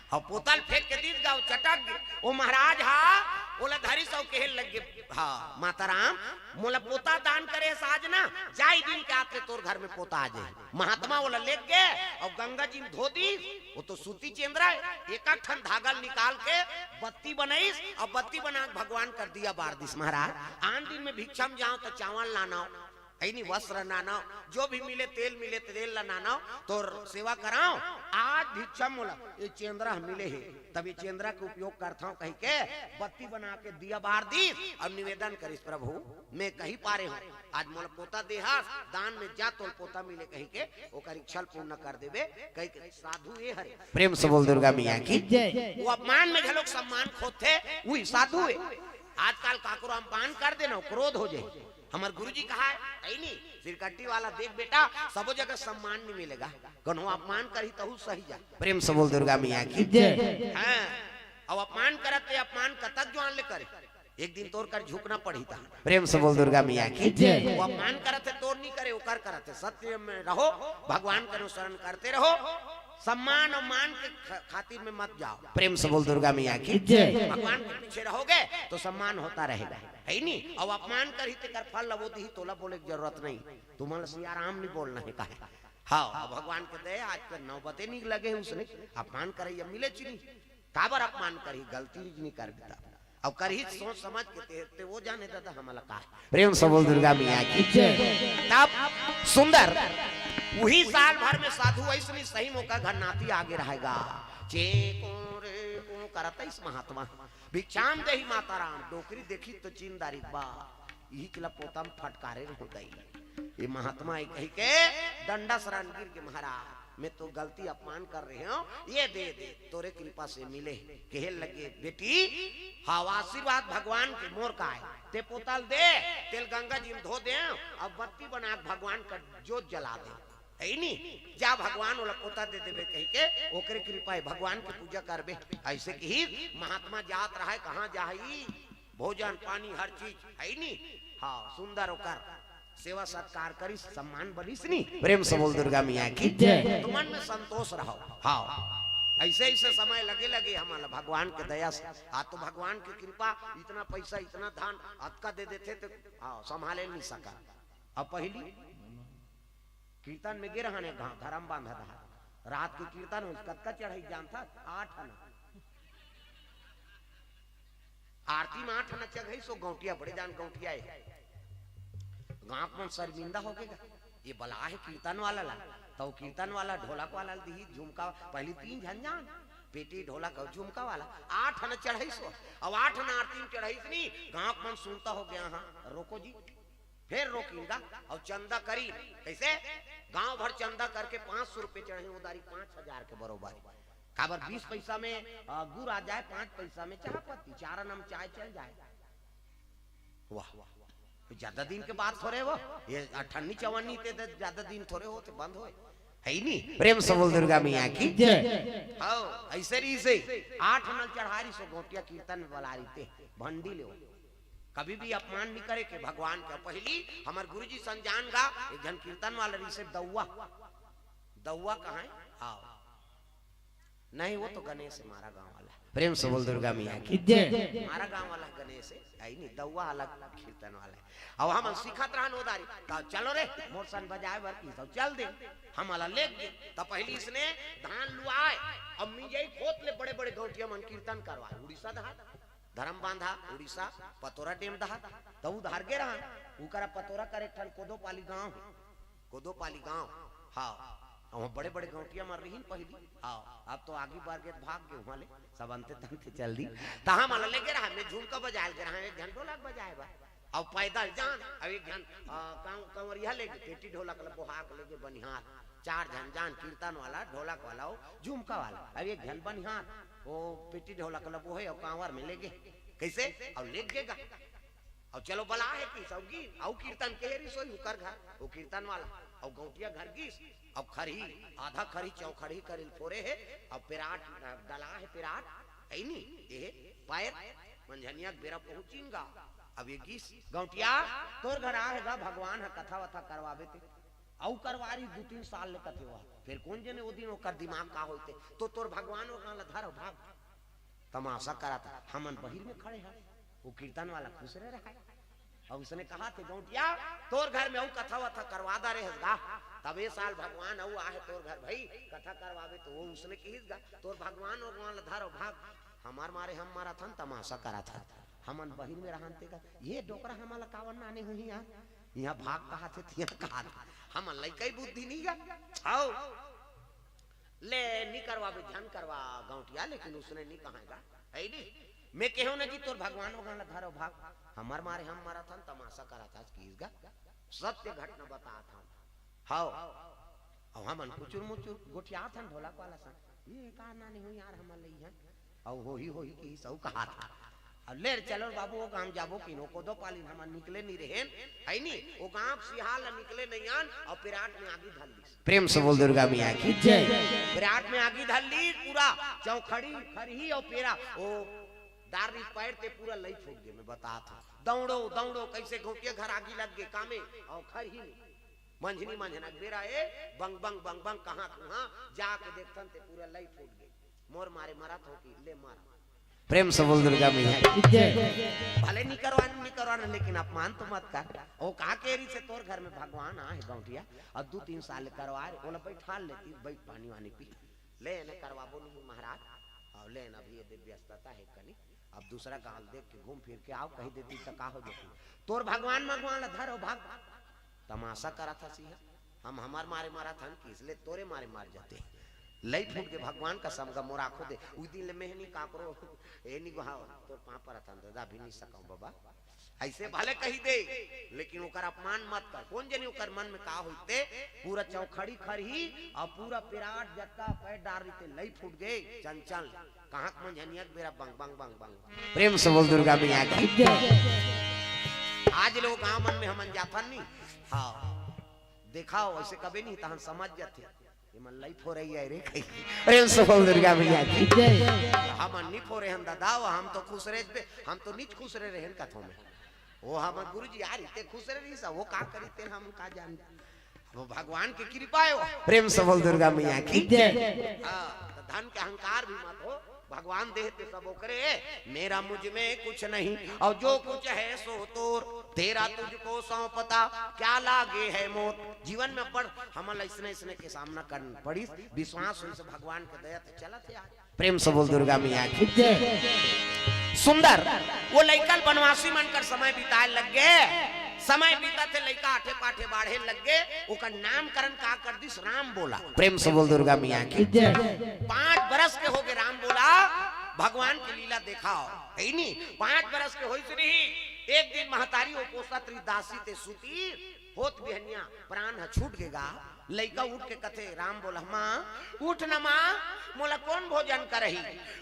अउ पोता ल फेंक के दिस गा, वो चटक गे। वो महाराज हा, ओला धरिस अउ कहे लग गे, हाँ, माता राम, मोला पोता दान करे हस आज ना, जा ई दिन के आत ले तोर घर में पोता आ जाही। महात्मा ओला लेग गे अउ गंगा जी में धो दिस। वो तो सूती चेंदरा हे, एक एक ठन धागा ल निकाल के बत्ती बनाइस अउ बत्ती बना के भगवान कर दिया बार दिस। महाराज, आन दिन में भिक्षा में जाओ त चावल लानव, हे नहीं, वस्त्र लानव, जो भी मिले, तेल मिले, तेल ला लानव, तोर सेवा करव। आज भिक्षा मोला ये चेंदरा मिले हे, तब ये चेंदरा के उपयोग करथव कहिके बत्ती बना के दिया बार दिस अउ निवेदन करिस, प्रभु, मैं कही पारे हंव, आज मोला पोता देहस, दान में जा तोला पोता मिले कहिके ओकर इच्छा ल पूर्ण कर देबे, कहिके साधु ए हरे। प्रेम से बोल दुर्गा मैया की। जय। वो अपमान में घलोक सम्मान खोजथे, उही साधु ए। आजकल काकरो अपमान कर देना, क्रोध हो जाही। हमर गुरुजी कहाय, हे नहीं, सिरकट्टी वाला देख बेटा, सबो जगह सम्मान नहीं मिलेगा, कोनो अपमान करही तहू सही जा। प्रेम से बोल दुर्गा मैया की। जय। हाँ, अब अपमान करत ते अपमान कतक जुआन ले करे, एक दिन तोर कर झुकना पड़ही ता। प्रेम से बोल दुर्गा मैया की। जय। वो अपमान करत हे तोर नहीं करे, ओकर करत हे। सत्य में रहो, भगवान के अनुसरण करते रहो, सम्मान अउ मान के ख-, खातिर में मत जाओ। प्रेम से बोल दुर्गा मैया की। जय। भगवान के पीछे रहोगे तो सम्मान होता रहेगा, हे नहीं? अउ अपमान करही तेकर फल ल वो दिही, तोला बोले के जरूरत नहीं। तुमन ल सियाराम नहीं बोलना हे, कहे। हाँ, अब भगवान के दया, आज के नौबते नहीं लगे हे उसने। अपमान करइया मिले चिन्ही, काबर अपमान करही, गलती नहीं कर देता। अब करही सोच समझ के ते, ते वो जाने दादा हमला का हे। प्रेम से बोल दुर्गा मैया की। जय। तब सुंदर, उही साल भर में साधु अइसने सही मौका घर नाती आगे रहेगा। चें कों रे कों करत अइस महात्मा। भिक्षाम देहि माता राम, डोकरी देखिस तो चिन्ह डारिस बा। इही चला पोता म फटकारे रहो दई। ये महात्मा ए कहिके डंडा सरान गिर गे महाराज। मैं तो गलती अपमान कर रहे हूँ, ये दे दे, तोरे कृपा से मिले। कहे लगे, बेटी, हाव आशीर्वाद भगवान के, मोर काय। तें पोता ल दे, तेला गंगा जी म धो दे, अउ बत्ती बना के भगवान का जोत जला दे। हे नी, जा भगवान ओला पोता दे देबे कहिके, ओकरे कृपा हे, भगवान के पूजा करबे। अइसे किहिस महात्मा जात रहय, कहाँ जाही, भोजन पानी हर चीज, हे नी। हाँ, सुंदर ओकर सेवा सत्कार करिस, सम्मान बनिस नी। प्रेम से बोल दुर्गा मैया की जय। तो मन में संतोष रहो। हाँ, अइसे अइसे समय लगे लगे हमन ला भगवान के दया से। आज तो भगवान की कृपा, इतना पैसा, इतना धन, अतका दे देथे तो, हाँ, संभाले नहीं सका। अब पहिली कीर्तन में गे रहन एक घांव धरम बांधा डहर। रात के कीर्तन होइस, कतका चढ़ाइस जानथस? आठ आना। आरती में आठ आना चघाइस, ओ गौंटिया, बड़े जान गौंटिया हे। गांव के मन शर्मिंदा हो गे गा। ये बलाय हे कीर्तन वाला ला, त ओ कीर्तन वाला ढोलक वाला ल दिही झुमका, पहिली तीन झन जान, पेटी ढोलक अउ झुमका वाला, आठ आना चढ़ाइस ओ। अब आठ आना आरती में चढ़ाइस नी, गांव के मन सुनता हो गे, हाँ, रोको जी, फेर रोकिन गा, अउ चंदा करिन। कइसे? गांव भर चंदा करके पाँच सौ रुपये चढ़ाइन, ओ दारी पाँच हजार के बरोबर। काबर बीस पैसा में, अ, गुर आ जाए, पाँच पैसा में चाय पत्ती, चार आना म चाय चल जाए। वाह, जादा दिन के बात थोरे वो, ये अठन्नी चवन्नी ते, ते जादा दिन थोरे होथे, बंद होय। हे नी? प्रेम से बोल दुर्गा मैया की जय। हाँ, अइसे रहिस हे, आठ आना ल चढ़ारिस ओ गौंटिया कीर्तन में बलाय रहिस ते, भंडी ले ओ। कभी भी अपमान नहीं करे के भगवान के। पहिली हमर गुरुजी संजान गा, एक झन कीर्तन वाला रहिस हे दउवा। दउवा कहाँ हे? हाँ। नहीं, वो तो गणेश हे, मारा गांव वाला। प्रेम से बोल दुर्गा मैया की जय। मारा गांव वाला गणेश हे, हे नी, दउवा अलग कीर्तन वाला हे। अब हमन सीखत रहन ओ दारी, त चलो रे, मोर सन बजाए बर की, त चल दे। हमन ला लेग गे, त पहिली इसने धान लुआय, अब मिंजई खोत ले बड़े-बड़े गौंटिया मन कीर्तन करवाय, उड़ीसा डहर। धरम बांधा, उड़ीसा, पतोरा डेम डहर, त उधर गे रहन, उकरा पतोरा कर एक ठन कोदो पाली गांव हे, कोदो पाली गांव, हाँ, वहाँ बड़े-बड़े गौंटिया मन रहिन पहिली, हाँ, अब तो आगी बर गे त भाग गे उहाँ ले, सब अंते तंते चल दी, तहाँ मला लेगे रहा, मैं झुमका बजाय ल गे रहा, एक झन ढोलक बजाय बर, अब पैदल जान, अब एक झन, अ, कां-, कांवरिया लेगे, पेटी ढोलक ल बोहा के लेगे बनिहार, चार झन जान, कीर्तन वाला, ढोलक वाला, अउ झुमका वाला, अब एक झन बनिहार, ओ पेटी ढोलक ल बोहे अउ कांवर में लेगे, कइसे? अउ लेग गे गा। अउ चलो बलाय हे कि सब गिस, अउ कीर्तन के हे रिसोई उकर घर, ओ कीर्तन वाला, अउ गौंटिया घर गिस, अब खरही, आधा खरही चौखड़ही करिल फोरे हे, अब पेराट, अ, डलाय हे पेराट, हे नी, ये हे, पैर, मंझनिया के बेरा पहुँचिन गा। अब ये गिस, गौंटिया, तोर घर आय हे गा, भगवान ह कथा वथा करवाबे ते। अउ करवारी दू तीन साल ले कथे वह। फेर कोन जने ओ दिन ओकर दिमाग का होइस ते, तो तोर भगवान ओ गांव ल धर अउ भाग। तमाशा करत हे, हमन बहिर में खड़े हन, ओ कीर्तन वाला खुसरे रहय। अउ उसने कहत हे, गौंटिया, तोर घर में अउ कथा वथा करवा डारे हस गा, तब ए साल भगवान अउ आहे तोर घर भई, कथा करवाबे त ओ उसने किहिस गा, तोर भगवान ओ गांव ल धर अउ भाग, हमर मारे हम मरत हन, तमाशा करत हन, हमन बहिर में रहन ते गा, ये डोकरा हमन ला काबर नाने होही यार, इहाँ भाग कहत हे, तिहाँ कहत हे, हमन लइका ही बुद्धि नहीं गा, हव। ले, नी करवाबे, झन करवा गौंटिया, लेकिन उसने नी कहय गा, हे नी? मैं केहेंव ना कि तोर भगवान ओ गांव ल धर अउ भाग, हमर मारे हम मरत हन, तमाशा करत हस किहिस गा, सत्य घटना बतात हन। हव, अउ हमन कुचुर मुचुर गोठियात हन ढोलक वाला सन, ये का नाने होही यार, हमन ले इहाँ अउ होही, होही किहिस अउ कहत हे। अब ले रे चलो रे बाबू, ओ गांव जाबो किन, ओ कोदो पालिन हमन निकले नहीं रहेन, हे नी? ओ गांव सिहाल ल निकले नहीं आन, अउ पेराट में आगी धर लिस। प्रेम से बोल दुर्गा मैया की जय। पेराट में आगी धर लिस, पूरा चौखड़ी, खरही अउ पेरा, ओ डार रिहिस पैर ते पूरा लई फूट गे, मैं बतात हंव। दउड़ो, दउड़ो, कइसे गौंटिया घर आगी लग गे, कामे, अउ खरही में। मंझनी मंझना के बेरा ए, बंग बंग बंग बंग, कहाँ कुहाँ जाके देखथन ते पूरा लई फूट गे। मोर मारे मरत हंव कि ले मर। प्रेम से बोल दुर्गा मैया की जय। भले नी करवान, नी करवान, लेकिन अपमान तो मत कर। ओ का केहे रिहिसे तोर घर में भगवान आहे गौंटिया, अउ दू तीन साल करवा रे, ओला बइठाल लेतिस, बइठ पानी वानी पी। ले न करवाबो नहीं महाराज, अउ ले न अभी ये दे व्यस्तता हे कनी, अब दूसरा गांव देख के घूम फिर के आव, कहि देतिस त का हो जातिस। तोर भगवान मगवान ल धर अउ भाग। तमाशा करत हस इहाँ, हम हमर मारे मरत हन किहिस ले तोरे मारे मर जाते। लई फूट के भगवान का समगा मोर आँखों दे। उस दिन ले मैं नहीं काकरो, ए नहीं गुहाओ, तोर पाँव परत हन दादा, अभी नहीं सकूं बाबा। ऐसे भले कही दे, लेकिन ओकर अपमान मत कर। कोन जनी ओकर मन में का होइते, पूरा चौखड़ी खरही अउ पूरा पिराट जतका पैर डार रहिते, लई फूट गए, चंचल। कहाँ के मंझनिया के बेरा बंग, बंग, बंग, बंग। प्रेम से बोल दुर्गा मैया की। जय। आज लोग गांव मन में हमन जाथन नी, हाँ, देखाओ, ऐसे कबे नहीं तहन समझ जाथे। ये मन लई फोरई आए रे कही। प्रेम से बोल दुर्गा मैया की। जय। हमन नहीं फोरे हन दादा, वो हम तो खुसरे बे, हम तो नीच खुसरे रहेन कथों में। वो हमर गुरुजी यार इतने खुसरे रही सा, वो का करी तेन हम का जान। वो भगवान की कृपा है वो। प्रेम से बोल दुर्गा मैया की। जय। हाँ, तो धन के अहंकार भी मत हो, भगवान देहते सब ओकरे, मेरा मुझ में कुछ नहीं, और जो कुछ है सो तोर, तेरा तुझको सौंपता, क्या लागे है मोर। जीवन में बड़ हमन ला इसने, इसने के सामना करना पड़िस, विश्वास होइस भगवान के दया से चलत हे आज। प्रेम से बोल दुर्गा मैया की। जय। सुंदर, वो लइका ल बनवासी मन कर समय बिताए लग गे। समय बीतत हे, लइका आठे पाठे बाढ़े लग गे, ओकर नामकरण का कर दिस, राम बोला। प्रेम से बोल दुर्गा मैया की। जय। पाँच बरस के हो गे राम बोला, भगवान की लीला देखाओ, है नी? पाँच बरस के होइस रही, एक दिन महतारी वो पोसत रही दासी ते सूती, होत बिहनिया प्राण ह छूट गे गा। लइका उठ के कथे, राम बोला, माँ, उठ न माँ, मोला कोन भोजन करही,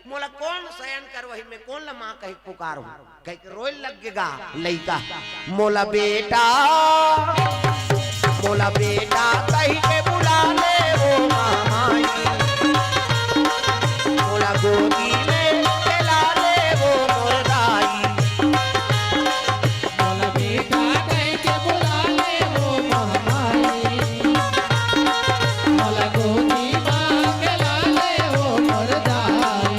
मोला कोन शयन करवही, मैं कोन ल माँ कहि के पुकारहूँ, कहि के रोए लग गे गा लइका। मोला बेटा, मोला बेटा कहि के बुला ले वो महामाई, मोला गोदी में खेला ले वो मोर दाई। मोला बेटा कहि के बुला ले वो महामाई, मोला गोदी मा खेला ले वो मोर दाई।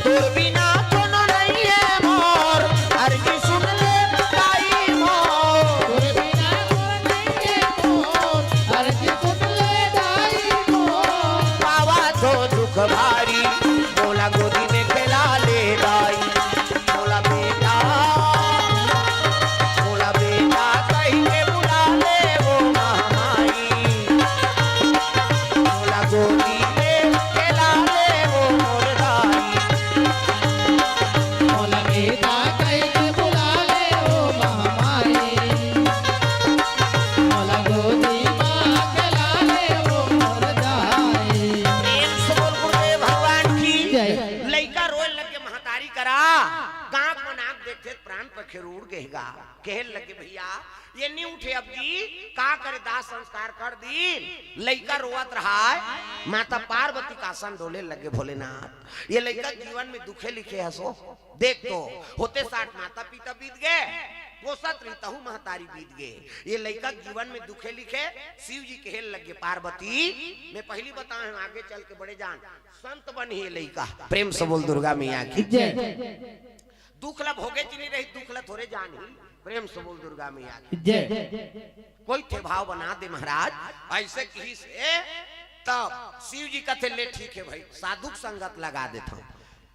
तोर बिना कोनो नइ हे मोर, अरजी सुन ले दाई मोर। तोर बिना कोनो नइ हे मोर, अरजी सुन ले दाई मोर। पावा तो दुख भारी, मोला गोदी में खेला ले दाई। मोला बेटा, मोला बेटा कहि के बुला ले वो महामाई, मोला गोदी में खेला ले वो मोर दाई। मोला बेटा कहि के बुला ले वो महामाई, मोला गोदी मा खेला ले वो मोर दाई। प्रेम से बोल गुरुदेव भगवान की। जय। लइका रोए लग गे महतारी करा, गाँव मन आके देखथे त प्राण पखेरु उड़ गे गा। कहे लगे, भैया, ये नहीं उठे अब जी, का करे, दाह संस्कार कर दीन। लइका रोवत रहा है, माता पार्वती का आसन डोले लगे, भोलेनाथ, ये लइका जीवन में दुखे लिखे हसो। देख तो, होते साठ माता पिता बीत गे, पोसत रही तहू महतारी बीत गे, ये लइका जीवन में दुखे लिखे। शिव जी कहे लगे, पार्वती, मैं पहली बताए हूँ, आगे चल के बड़े जान संत बनही ये लइका। प्रेम से बोल दुर्गा मैया की। जय। दुख ला भोगे च नहीं रही, दुख ला थोरे जानही। प्रेम से बोल दुर्गा मैया की। जय। कोई थे भाव बना दे महाराज, ऐसे कहिस हे। तब शिव जी कथे, ले ठीक है भाई, साधु के संगत लगा देथंव।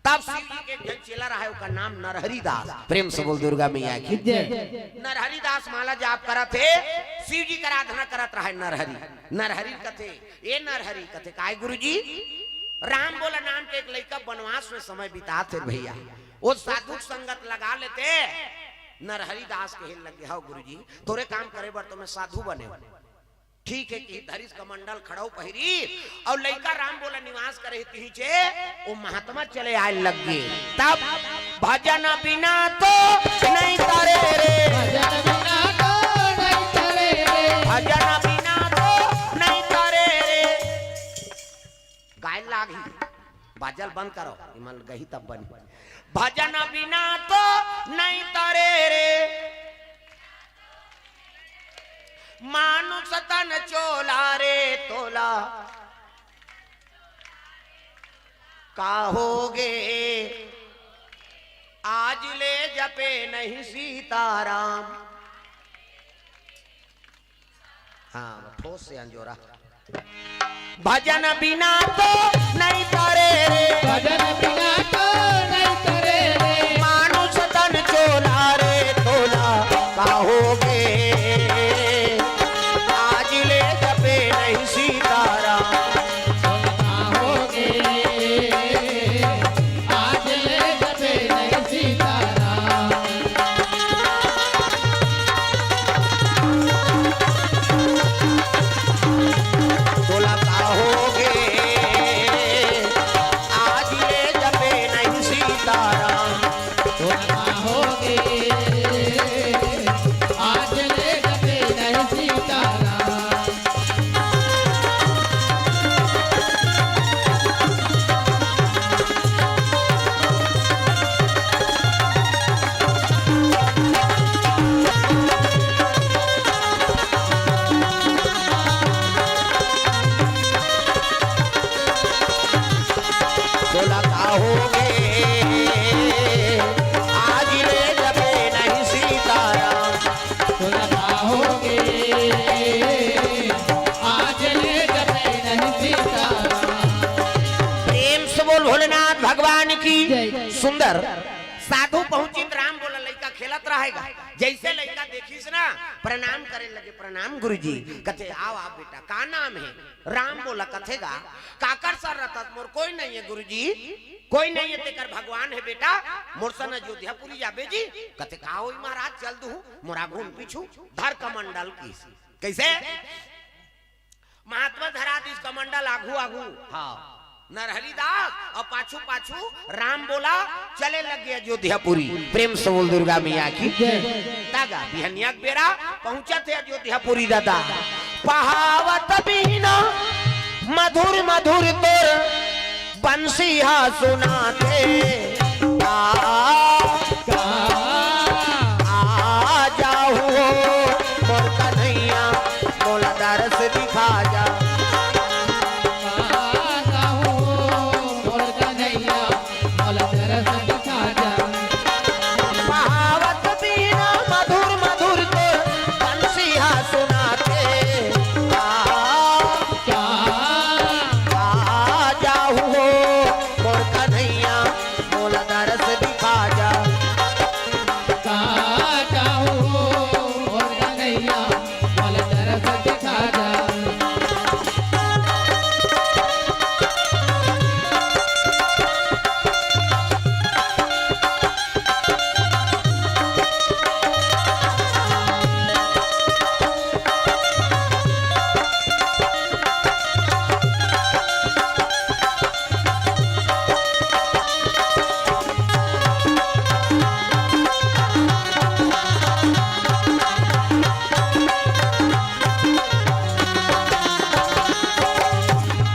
तब शिव जी के एक झन चेला रहा है, ओकर नाम नरहरि दास। प्रेम से बोल दुर्गा मैया की। जय। नरहरि दास माला जाप करत हे, शिव जी के आराधना करत रहा है नरहरि। नरहरि कथे, ए नरहरि, कथे, काय गुरुजी? राम बोला नाम के एक लइका बनवास में समय बितात हे भैया, वो साधु के संगत लगा लेते। नरहरि दास कहे लगे, हव गुरुजी, तोरे काम करे बर तो मैं साधु बने हूँ। ठीक है कि धरिस कमंडल खड़ाऊ पहिरी, अउ लइका राम बोला निवास करे तिही चे, वो महात्मा चले आए लग गे। तब भजन बिना तो नहीं तरे रे, भजन बिना तो नहीं तरे रे, भजन बिना तो नहीं तरे रे। गाय लागही, बाजल बंद करो, इमन गही तब बनी। भजन बिना तो नहीं तरे रे, मानुष तन चोला रे तोला। का होगे आज ले जपे नहीं सीताराम। हाँ, ठोस से अंजोरा। भजन बिना तो नहीं तरे रे, भजन बिना तो नहीं तरे रे, मानुष तन चोला रे तोला। का होगे आज ले जपे नहीं सीताराम। सुंदर। साधु पहुंचिस त राम बोला, लइका खेलत रहेगा। जइसे लइका देखिस ना, प्रणाम करे लगे, "प्रणाम गुरुजी।" कथे, "आव, आव बेटा, का नाम हे?" राम बोला, कथे गा, "काकर संग रथस?" "मोर कोई नइ हे गुरुजी।" "कोई नइ हे, तेकर भगवान हे बेटा, मोर संग अयोध्यापुरी जाबे जी।" कथे, "का होही महाराज, चल दुहूं, मोर आघू म पीछू धर कमंडल" किहिस। कइसे? महात्मा धरा दिस कमंडल आघू आघू। हाँ। नरहरि दास अउ पाछू पाछू राम बोला चले लगे अयोध्यापुरी। प्रेम से बोल दुर्गा मैया की। जय। त गा बिहनिया के बेरा पहुंचत हे अयोध्यापुरी दादा। पहावत बीना मधुर मधुर तोर बंसी हा सुनाथे। आ, आ जाहू मोर कन्हैया, मोला दरस दिखा जा। आ जाहू मोर कन्हैया, मोला दरस दिखा जा। पहावत बीना मधुर मधुर तोर बंसी हा सुनाथे। आ, आ जाहू मोर कन्हैया, मोला दरस दिखा जा। आ जाहू मोर कन्हैया, मोला दरस दिखा जा।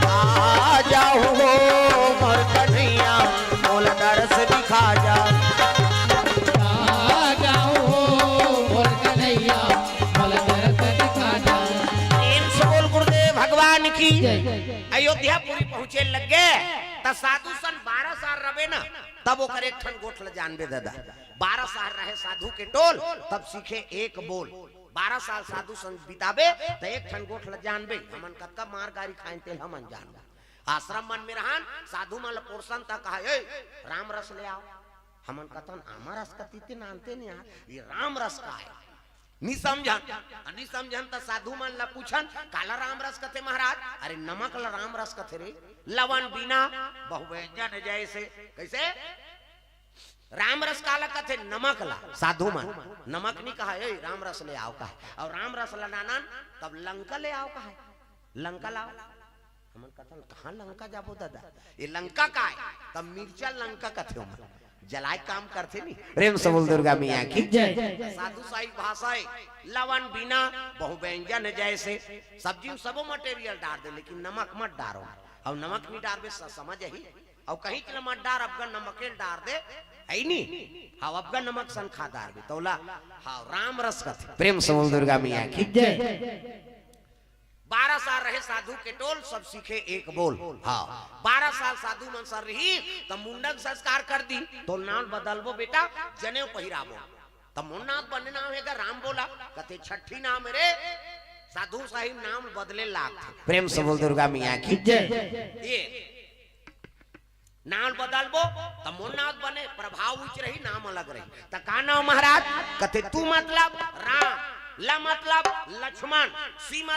आ जाहू मोर कन्हैया, मोला दरस दिखा जा। आ जाहू मोर कन्हैया, मोला दरस दिखा जा। प्रेम से बोल गुरुदेव भगवान की। जय। अयोध्यापुरी पहुंचे लगे, त साधु संग बारह साल रबे ना, तब ओकर एक ठन गोठ ल जानबे दादा। बारह साल रहे साधु के टोल, तब सीखे एक बोल। बारह साल साधु संग बिताबे, त एक ठन गोठ ल जानबे। हमन कतका मार गारी खाएन, तेला हमन जानबो। आश्रम मन में रहन, साधु मन ल पोरसन त कहा, "ए, राम रस ले आव।" हमन कथन, "आमा रस कथे ते नानते नहीं यार, ये राम रस का हे?" नी समझन, अ, नी समझन त साधु मन ल पूछन, "काला राम रस कथे महाराज?" "अरे नमक ल राम रस कथे रे, लवन बिना बहुव्यंजन जैसे।" कइसे? राम रस काला कथे? नमक ला। साधु मन नमक नी कहा, "ए, राम रस ले आव" कहा, अउ राम रस ला नानन, तब लंका ले आव कहा, "लंका लाव।" हमन कथन, "कहाँ लंका जाबो दादा? ये लंका का हे?" तब मिर्चा लंका कथे ओमन, जलाए काम करथे नी। प्रेम से बोल दुर्गा मैया की। जय। साधु साई भाषा हे, लवन बिना बहुव्यंजन जैसे। सब्जी में सबो material डार दे, लेकिन नमक मत डारो। अउ नमक नी डारबे, स-, समझ आही। अउ कहीं के मत डार, अबगा नमके डार दे, हे नी? हाँ, अबगा नमक सन खा डारबे, तोला, हाँ, राम रस कथे। प्रेम से बोल दुर्गा मैया की। जय। बारह साल रहे साधु के टोल, सब सीखे एक बोल। हाँ, बारह साल साधु मन संग रही, त मुंडन संस्कार कर दी, तोर नाम बदलबो बेटा, जनेऊ पहिराबो। त मोर नाम बने नाम हे गा राम बोला, कथे छट्ठी नाम रे, साधु साहिब नाम बदले लागथे। प्रेम से बोल दुर्गा मैया की। जय। ये नाम बदलबो, त मोर नाम बने, प्रभाव उच्च रही, नाम अलग रही। त का नाम महाराज? कथे तू मतलब राम, ल मतलब लक्ष्मण, सी मतलब